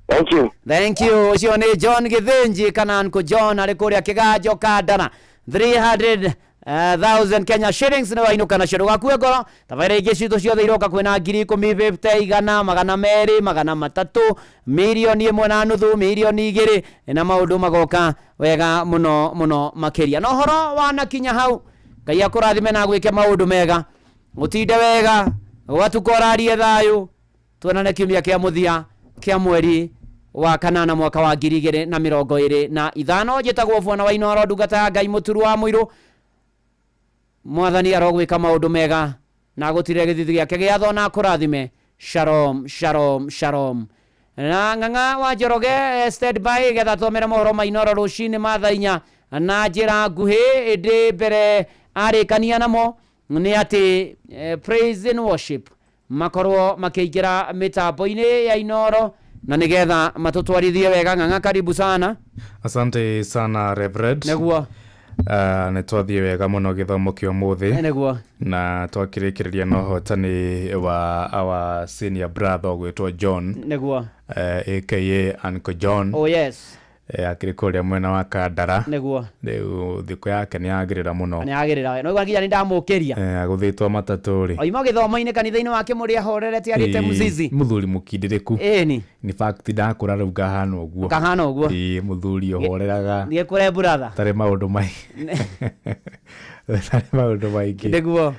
Thank you. Thank you. Ũcio nĩ John Gĩthĩnji kana Uncle John arĩ kũrĩa Kĩganjo Kandara. 300,000 Kenya shillings nĩ wainũka nacio ndũgakue ngoro tabarĩra ingĩ citũ ciothe iroka kwĩna 10,000 50 100 200 300 1.5 million 2 million na maũndũ magoka wega mũno mũno makĩria na ũhoro wanakinya hau Ngai akũrathime na agwĩke maũndũ mega ũtinde wega gwatuka ũrarie thayũ tuonane kiumia kĩa mũthia kĩa mweri wa kanana mwaka wa 2025 njĩtagwo bwana wa Inooro ndungata ya Ngai mũturu wa mũirũ mwathani arogwĩka maũndũ mega na agũtirĩre gĩthithi gĩake gĩatho na akũrathime. Shalom shalom shalom. Na ng'ang'a wa Njoroge stand by getha twomere mohoro ma Inooro rũcinĩ ma thaa inya na njĩra nguhĩ ĩndĩ mbere arĩkania namo nĩ atĩ praise and worship makorwo makĩingĩra mĩtambo-inĩ ya Inooro na nĩgetha matũtwarithie wega. Ng'ang'a karibu sana. Asante sana Reverend. Nĩguo. Nĩ twathiĩ wega mũno gĩthomo kĩa ũmũthĩ. Nĩguo. Na twakĩrĩkĩrĩria na ũhotani wa our senior brother ũgwĩtwo John. Nĩguo. Aka Uncle John. Oh yes. Akĩrĩ kũrĩa mwena wa Kandara. Nĩguo. Rĩu thikũ yake nĩ yagĩrĩra mũno. Nĩ yagĩrĩra. No nginya nĩ ndamũkĩria. Agũthĩtwo matatũ rĩ. Oima gĩthomo-inĩ kanitha-inĩ wake mũrĩa ahorerete arĩte mũzizi. Mũthuri mũkindĩrĩku. Ĩni. In fact ndakũra rĩu ngahana ũguo. Ngahana ũguo. Ĩĩ mũthuri ũhoreraga. Nĩ kũre brother. Tarĩ maũndũ maingĩ. Tarĩ maũndũ maingĩ. Nĩguo.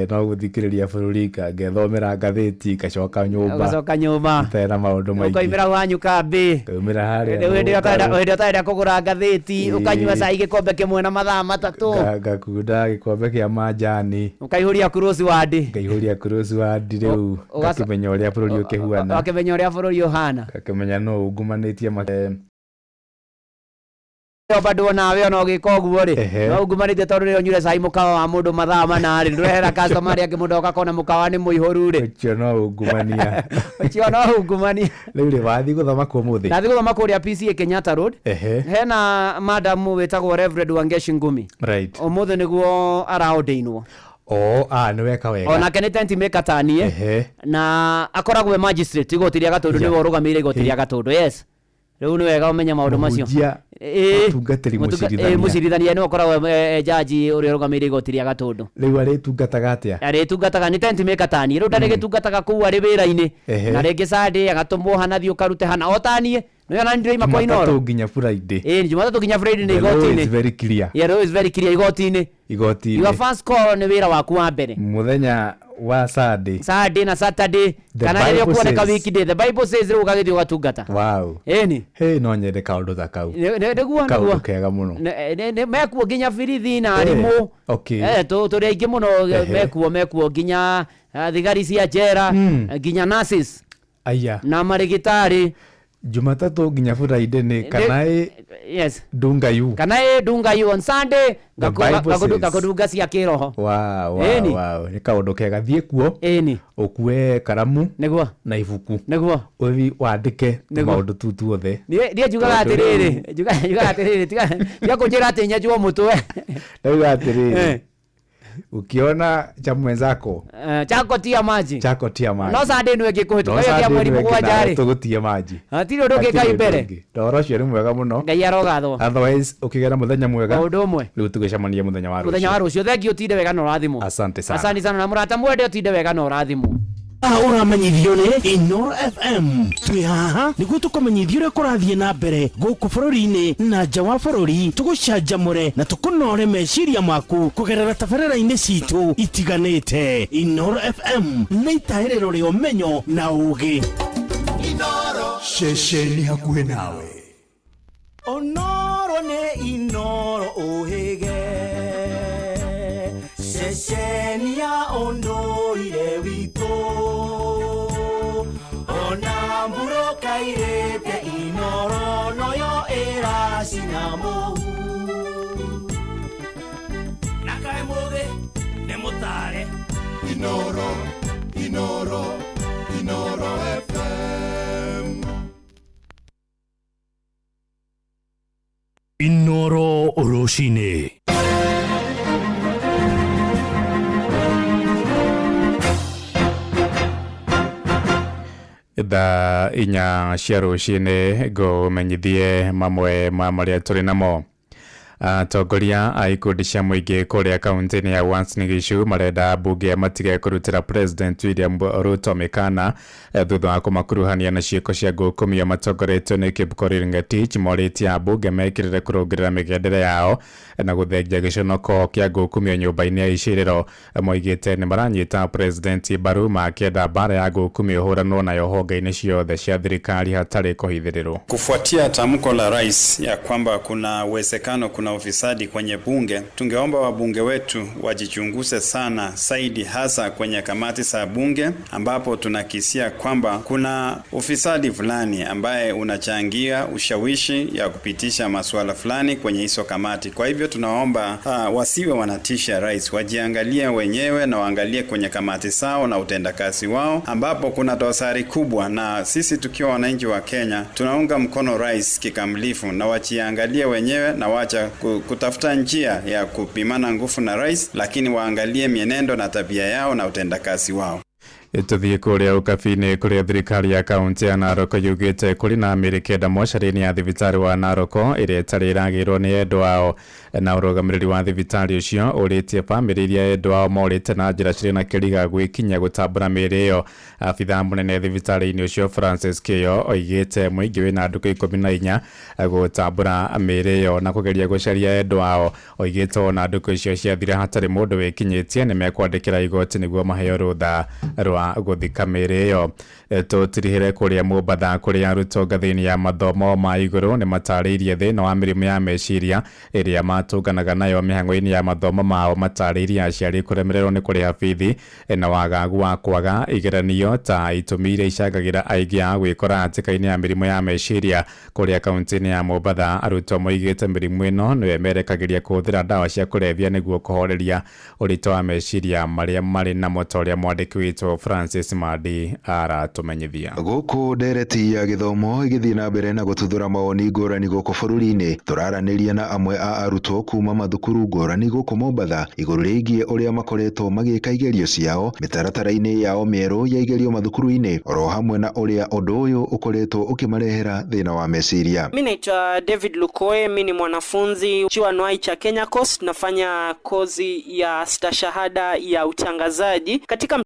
No gũthikĩrĩria bũrũri ngethomera ngathĩti ngacoka nyũmba. Ũgacoka nyũmba. Itarĩ na maũndũ maingĩ. Ũkaumĩra wanyu kambĩ. Ngaumĩra harĩa. Hĩndĩ ĩrĩa ũtarenda kũgũra ngathĩti ũkanyua cai gĩkombe kĩmwe na mathaa matatũ. Ngakunda gĩkombe kĩa manjani. Ũkaihũria crossword. Ngaihũria crossword rĩu. Ngakĩmenya ũrĩa bũrũri ũkĩhuana. Ũgakĩmenya ũrĩa bũrũri ũhana. Ngakĩmenya nũ ungumanĩtie bado nawe ona ũgĩka ũguo rĩ no ungumanĩtie tondũ rĩrĩa ũnyuire cai mũkawa wa mũndũ mathaa mana rĩ ndũrehera customer arĩa angĩ mũndũ oka kona mũkawa nĩ mũihũru rĩ. Ũcio no ungumania. Ũcio no ungumania. Rĩu rĩ wathiĩ gũthoma kũ ũmũthĩ? Ndathiĩ gũthoma kũrĩa PCA Kenyatta Road. Hena madam wĩtagwo Reverend Wangeshi Ngumi. Right. Ũmũthĩ nĩguo araordainwo. Oh, ah, nĩ weka wega. Onake nĩ tent maker tanie. Na akoragwo e magistrate igoti rĩa Gatũndũ, nĩwe ũrũgamĩrĩire igoti rĩa Gatũndũ. Yes, rĩu nĩ wega ũmenye maũndũ macio. Mũhunjia, mũtungatĩri, mũcirithania. Mũcirithania nĩwe ũkoragwo jaji ũrĩa ũrũgamĩrĩire igoti rĩa Gatũndũ. Rĩu arĩtungataga atĩa? Arĩtungataga nĩ tent maker tanie, rĩu ndarĩgĩtungataga kũu arĩ wĩra-inĩ. Na rĩngĩ Sunday agatũmwo hana, thiĩ ũkarute hana, o tanie nĩwe nani ndĩroima kwa Inoro. Jumatatũ nginya Friday. Ĩĩ, Jumatatũ nginya Friday nĩ The law is igoti-inĩ. very clear. Yeah, law is very clear igoti-inĩ. Igoti-inĩ. Your first call nĩ wĩra waku wa mbere. Mũthenya wa Sunday. Sunday na Saturday The kana rĩrĩa Bible ũkuoneka says- weekday, the Bible says rĩu ũgagĩthiĩ ũgatungata. Wow. Ĩni. Hey, no nyende kaũndũ ta kau. Nĩguo. Kaũndũ Nĩguo. kega mũno. Mekuo nginya birithi na arimũ. Okay. Tũrĩ aingĩ mũno. Mekuo nginya thigari cia njera, nginya nurses Aya. na marĩgĩtarĩ. Jumatatũ nginya Friday nĩ kana ĩ Yes. Dunga yu. Kana ĩ dunga you on Sunday. The Bible says- Ngakũdunga cia kĩroho. Wow, wow, Ĩni. wow. Nĩ kaũndũ kega, thiĩ kuo. Ĩni. Ũkue karamu. Nĩguo. Na ibuku. Nĩguo. Ũthiĩ wandĩke Nĩguo. maũndũ tu tuothe. Niĩ njugaga Tondũ atĩrĩrĩ, njugaga atĩrĩrĩ, tiga kũnjĩra atĩ nyenjwo mũtwe. Ndauga atĩrĩrĩ, ukiona cha mwenzako Chako tia maji. Chako tia maji. No Sunday nĩwe ĩngĩkũhĩtũka No ĩyo kĩa Sunday mweri nĩwe 7 ĩngĩ rĩ. tũgũtie maji. Hatirĩ ũndũ ũngĩ Hatirĩ kai ũndũ mbere. ũngĩ. Na ũhoro ũcio nĩ mwega mũno. Ngai arogathwo. Otherwise ũkĩgĩa na mũthenya mwega. O ũndũ ũmwe. Rĩu tũgĩcemania mũthenya wa rũciũ. Mũthenya wa rũciũ. Thengiũ, ũtinde wega na ũrathimwo. Asante sana. Asante sana, na mũrata mwende, ũtinde wega na ũrathimwo. Ũramenyithio nĩ Inoro FM. Twĩ haha nĩguo tũkũmenyithia ũrĩa kũrathiĩ na mbere gũkũ bũrũri-inĩ na nja wa bũrũri, tũgũcanjamũre na tũkũnore meciria maku kũgerera tabarĩra-inĩ citũ itiganĩte. Inoro FM nĩ itahĩrĩro rĩa ũmenyo na ũũgĩ. Ceceni hakuhĩ nawe. Onoro nĩ Inoro ũhĩge, ceceni ya ũndũire witũ, ona mburũka irĩte Inoro noyo ĩracina mũhu. Na kaĩ mũgĩ nĩ mũtare. Inoro, Inoro, Inoro FM. Inoro rũcinĩ. Thaa 4 cia rũcinĩ, ngũmenyithie mamwe ma marĩa tũrĩ namo. Atongoria a ikundi cia mũingĩ kũrĩa kaunti-inĩ ya Uasin Gishu marenda mbunge matige kũrutĩra President William Ruto mĩkana thutha wa kũmakuruhania na ciĩko cia ngũkũmio matongoretio nĩ Kipkorir Ngetich. Morĩtie ambunge mekĩrĩre kũrũngĩrĩra mĩgendere yao na gũthengia gĩconoko kĩa ngũkũmio nyũmba-inĩ ya icirĩro. Moigĩte nĩ maranyita President mbaru makĩenda mbara ya ngũkũmio ĩhũranwo nayo honge-inĩ ciothe cia thirikari hatarĩ kũhithĩrĩrwo. Kufuatia tamko la rais ya kwamba kuna uwezekano kuna ufisadi kwenye bunge, tungeomba wabunge wetu wajichunguze sana zaidi, hasa kwenye kamati za bunge ambapo tunakisia kwamba kuna ufisadi fulani ambaye unachangia ushawishi ya kupitisha masuala fulani kwenye hizo kamati. Kwa hivyo tunaomba wasiwe wanatisha rais, wajiangalie wenyewe na waangalie kwenye kamati zao na utendakazi wao ambapo kuna dosari kubwa, na sisi tukiwa wananchi wa Kenya tunaunga mkono rais kikamilifu, na wajiangalie wenyewe na wacha kutafuta njia ya kupimana nguvu na rais, lakini waangalie mienendo na tabia yao na utendakazi wao. Tũthiĩ kũrĩa ũkabi-inĩ kũrĩa thirikari ya kaunti ya Narok yugĩte kũrĩ na mĩrĩ 9 mocarĩ-inĩ ya thibitarĩ wa Narok ĩrĩa ĩtarĩ ĩragĩrwo nĩ endwa ao, na ũrũgamĩrĩri wa thibitarĩ ũcio ũrĩtie bamĩrĩ iria endwa ao morĩte na njĩra cirĩ na kĩriga gwĩkinya gũtambũra mĩrĩ ĩyo. Abithaa mũnene thibitarĩ-inĩ ũcio Francis Kĩo oigĩte mũingĩ wĩna ndukũ 14 gũtambũra mĩrĩ ĩyo na kũgeria gũcaria endwa ao. Oigĩte ona ndukũ icio ciathira hatarĩ mũndũ wĩkinyĩtie nĩ mekwandĩkĩra igoti nĩguo maheo rũtha rwa gũthika mĩrĩ ĩyo. Tũtirihĩre kũrĩa Mombatha kũrĩa arutwo ngathĩinĩ ya mathomo ma igũrũ nĩ matarĩirie thĩna wa mĩrimũ ya meciria ĩrĩa matũnganaga nayo mĩhang'o-inĩ ya mathomo mao. Matarĩirie aciari kũremererwo nĩ kũrĩha bithi na wagagu wa kwaga igeranio ta itũmi iria icangagĩra aingĩ a gwĩkora hatĩka-inĩ ya mĩrimũ ya meciria. Kũrĩa kaunti-inĩ ya Mombatha arutwo moigĩte mĩrimũ ĩno nĩyo ĩmerekagĩria kũhũthĩra ndawa cia kũrebia nĩguo kũhoreria ũritũ wa meciria marĩa marĩ namo, ta ũrĩa mwandĩki witũ Francis Madi aratumenyithia. Gũkũ ndereti ya gĩthomo ĩgĩthiĩ na mbere na gũtuthũra mawoni ngũrani gũkũ bũrũri-inĩ, tũraranĩria na amwe a arutwo kuma mathukuru ngũrani gũkũ Mombatha igũrũ rĩgiĩ ũrĩa makoretwo magĩka igerio ciao mĩtaratara-inĩ yao mĩerũ ya igerio mathukuru-inĩ, oro hamwe na ũrĩa ũndũ ũyũ ũkoretwo ũkĩmarehera thĩna wa meciria. Mi naitwa David Lukoe, mi ni mwanafunzi chuo anuai cha Kenya Coast, nafanya kozi ya stashahada ya utangazaji katika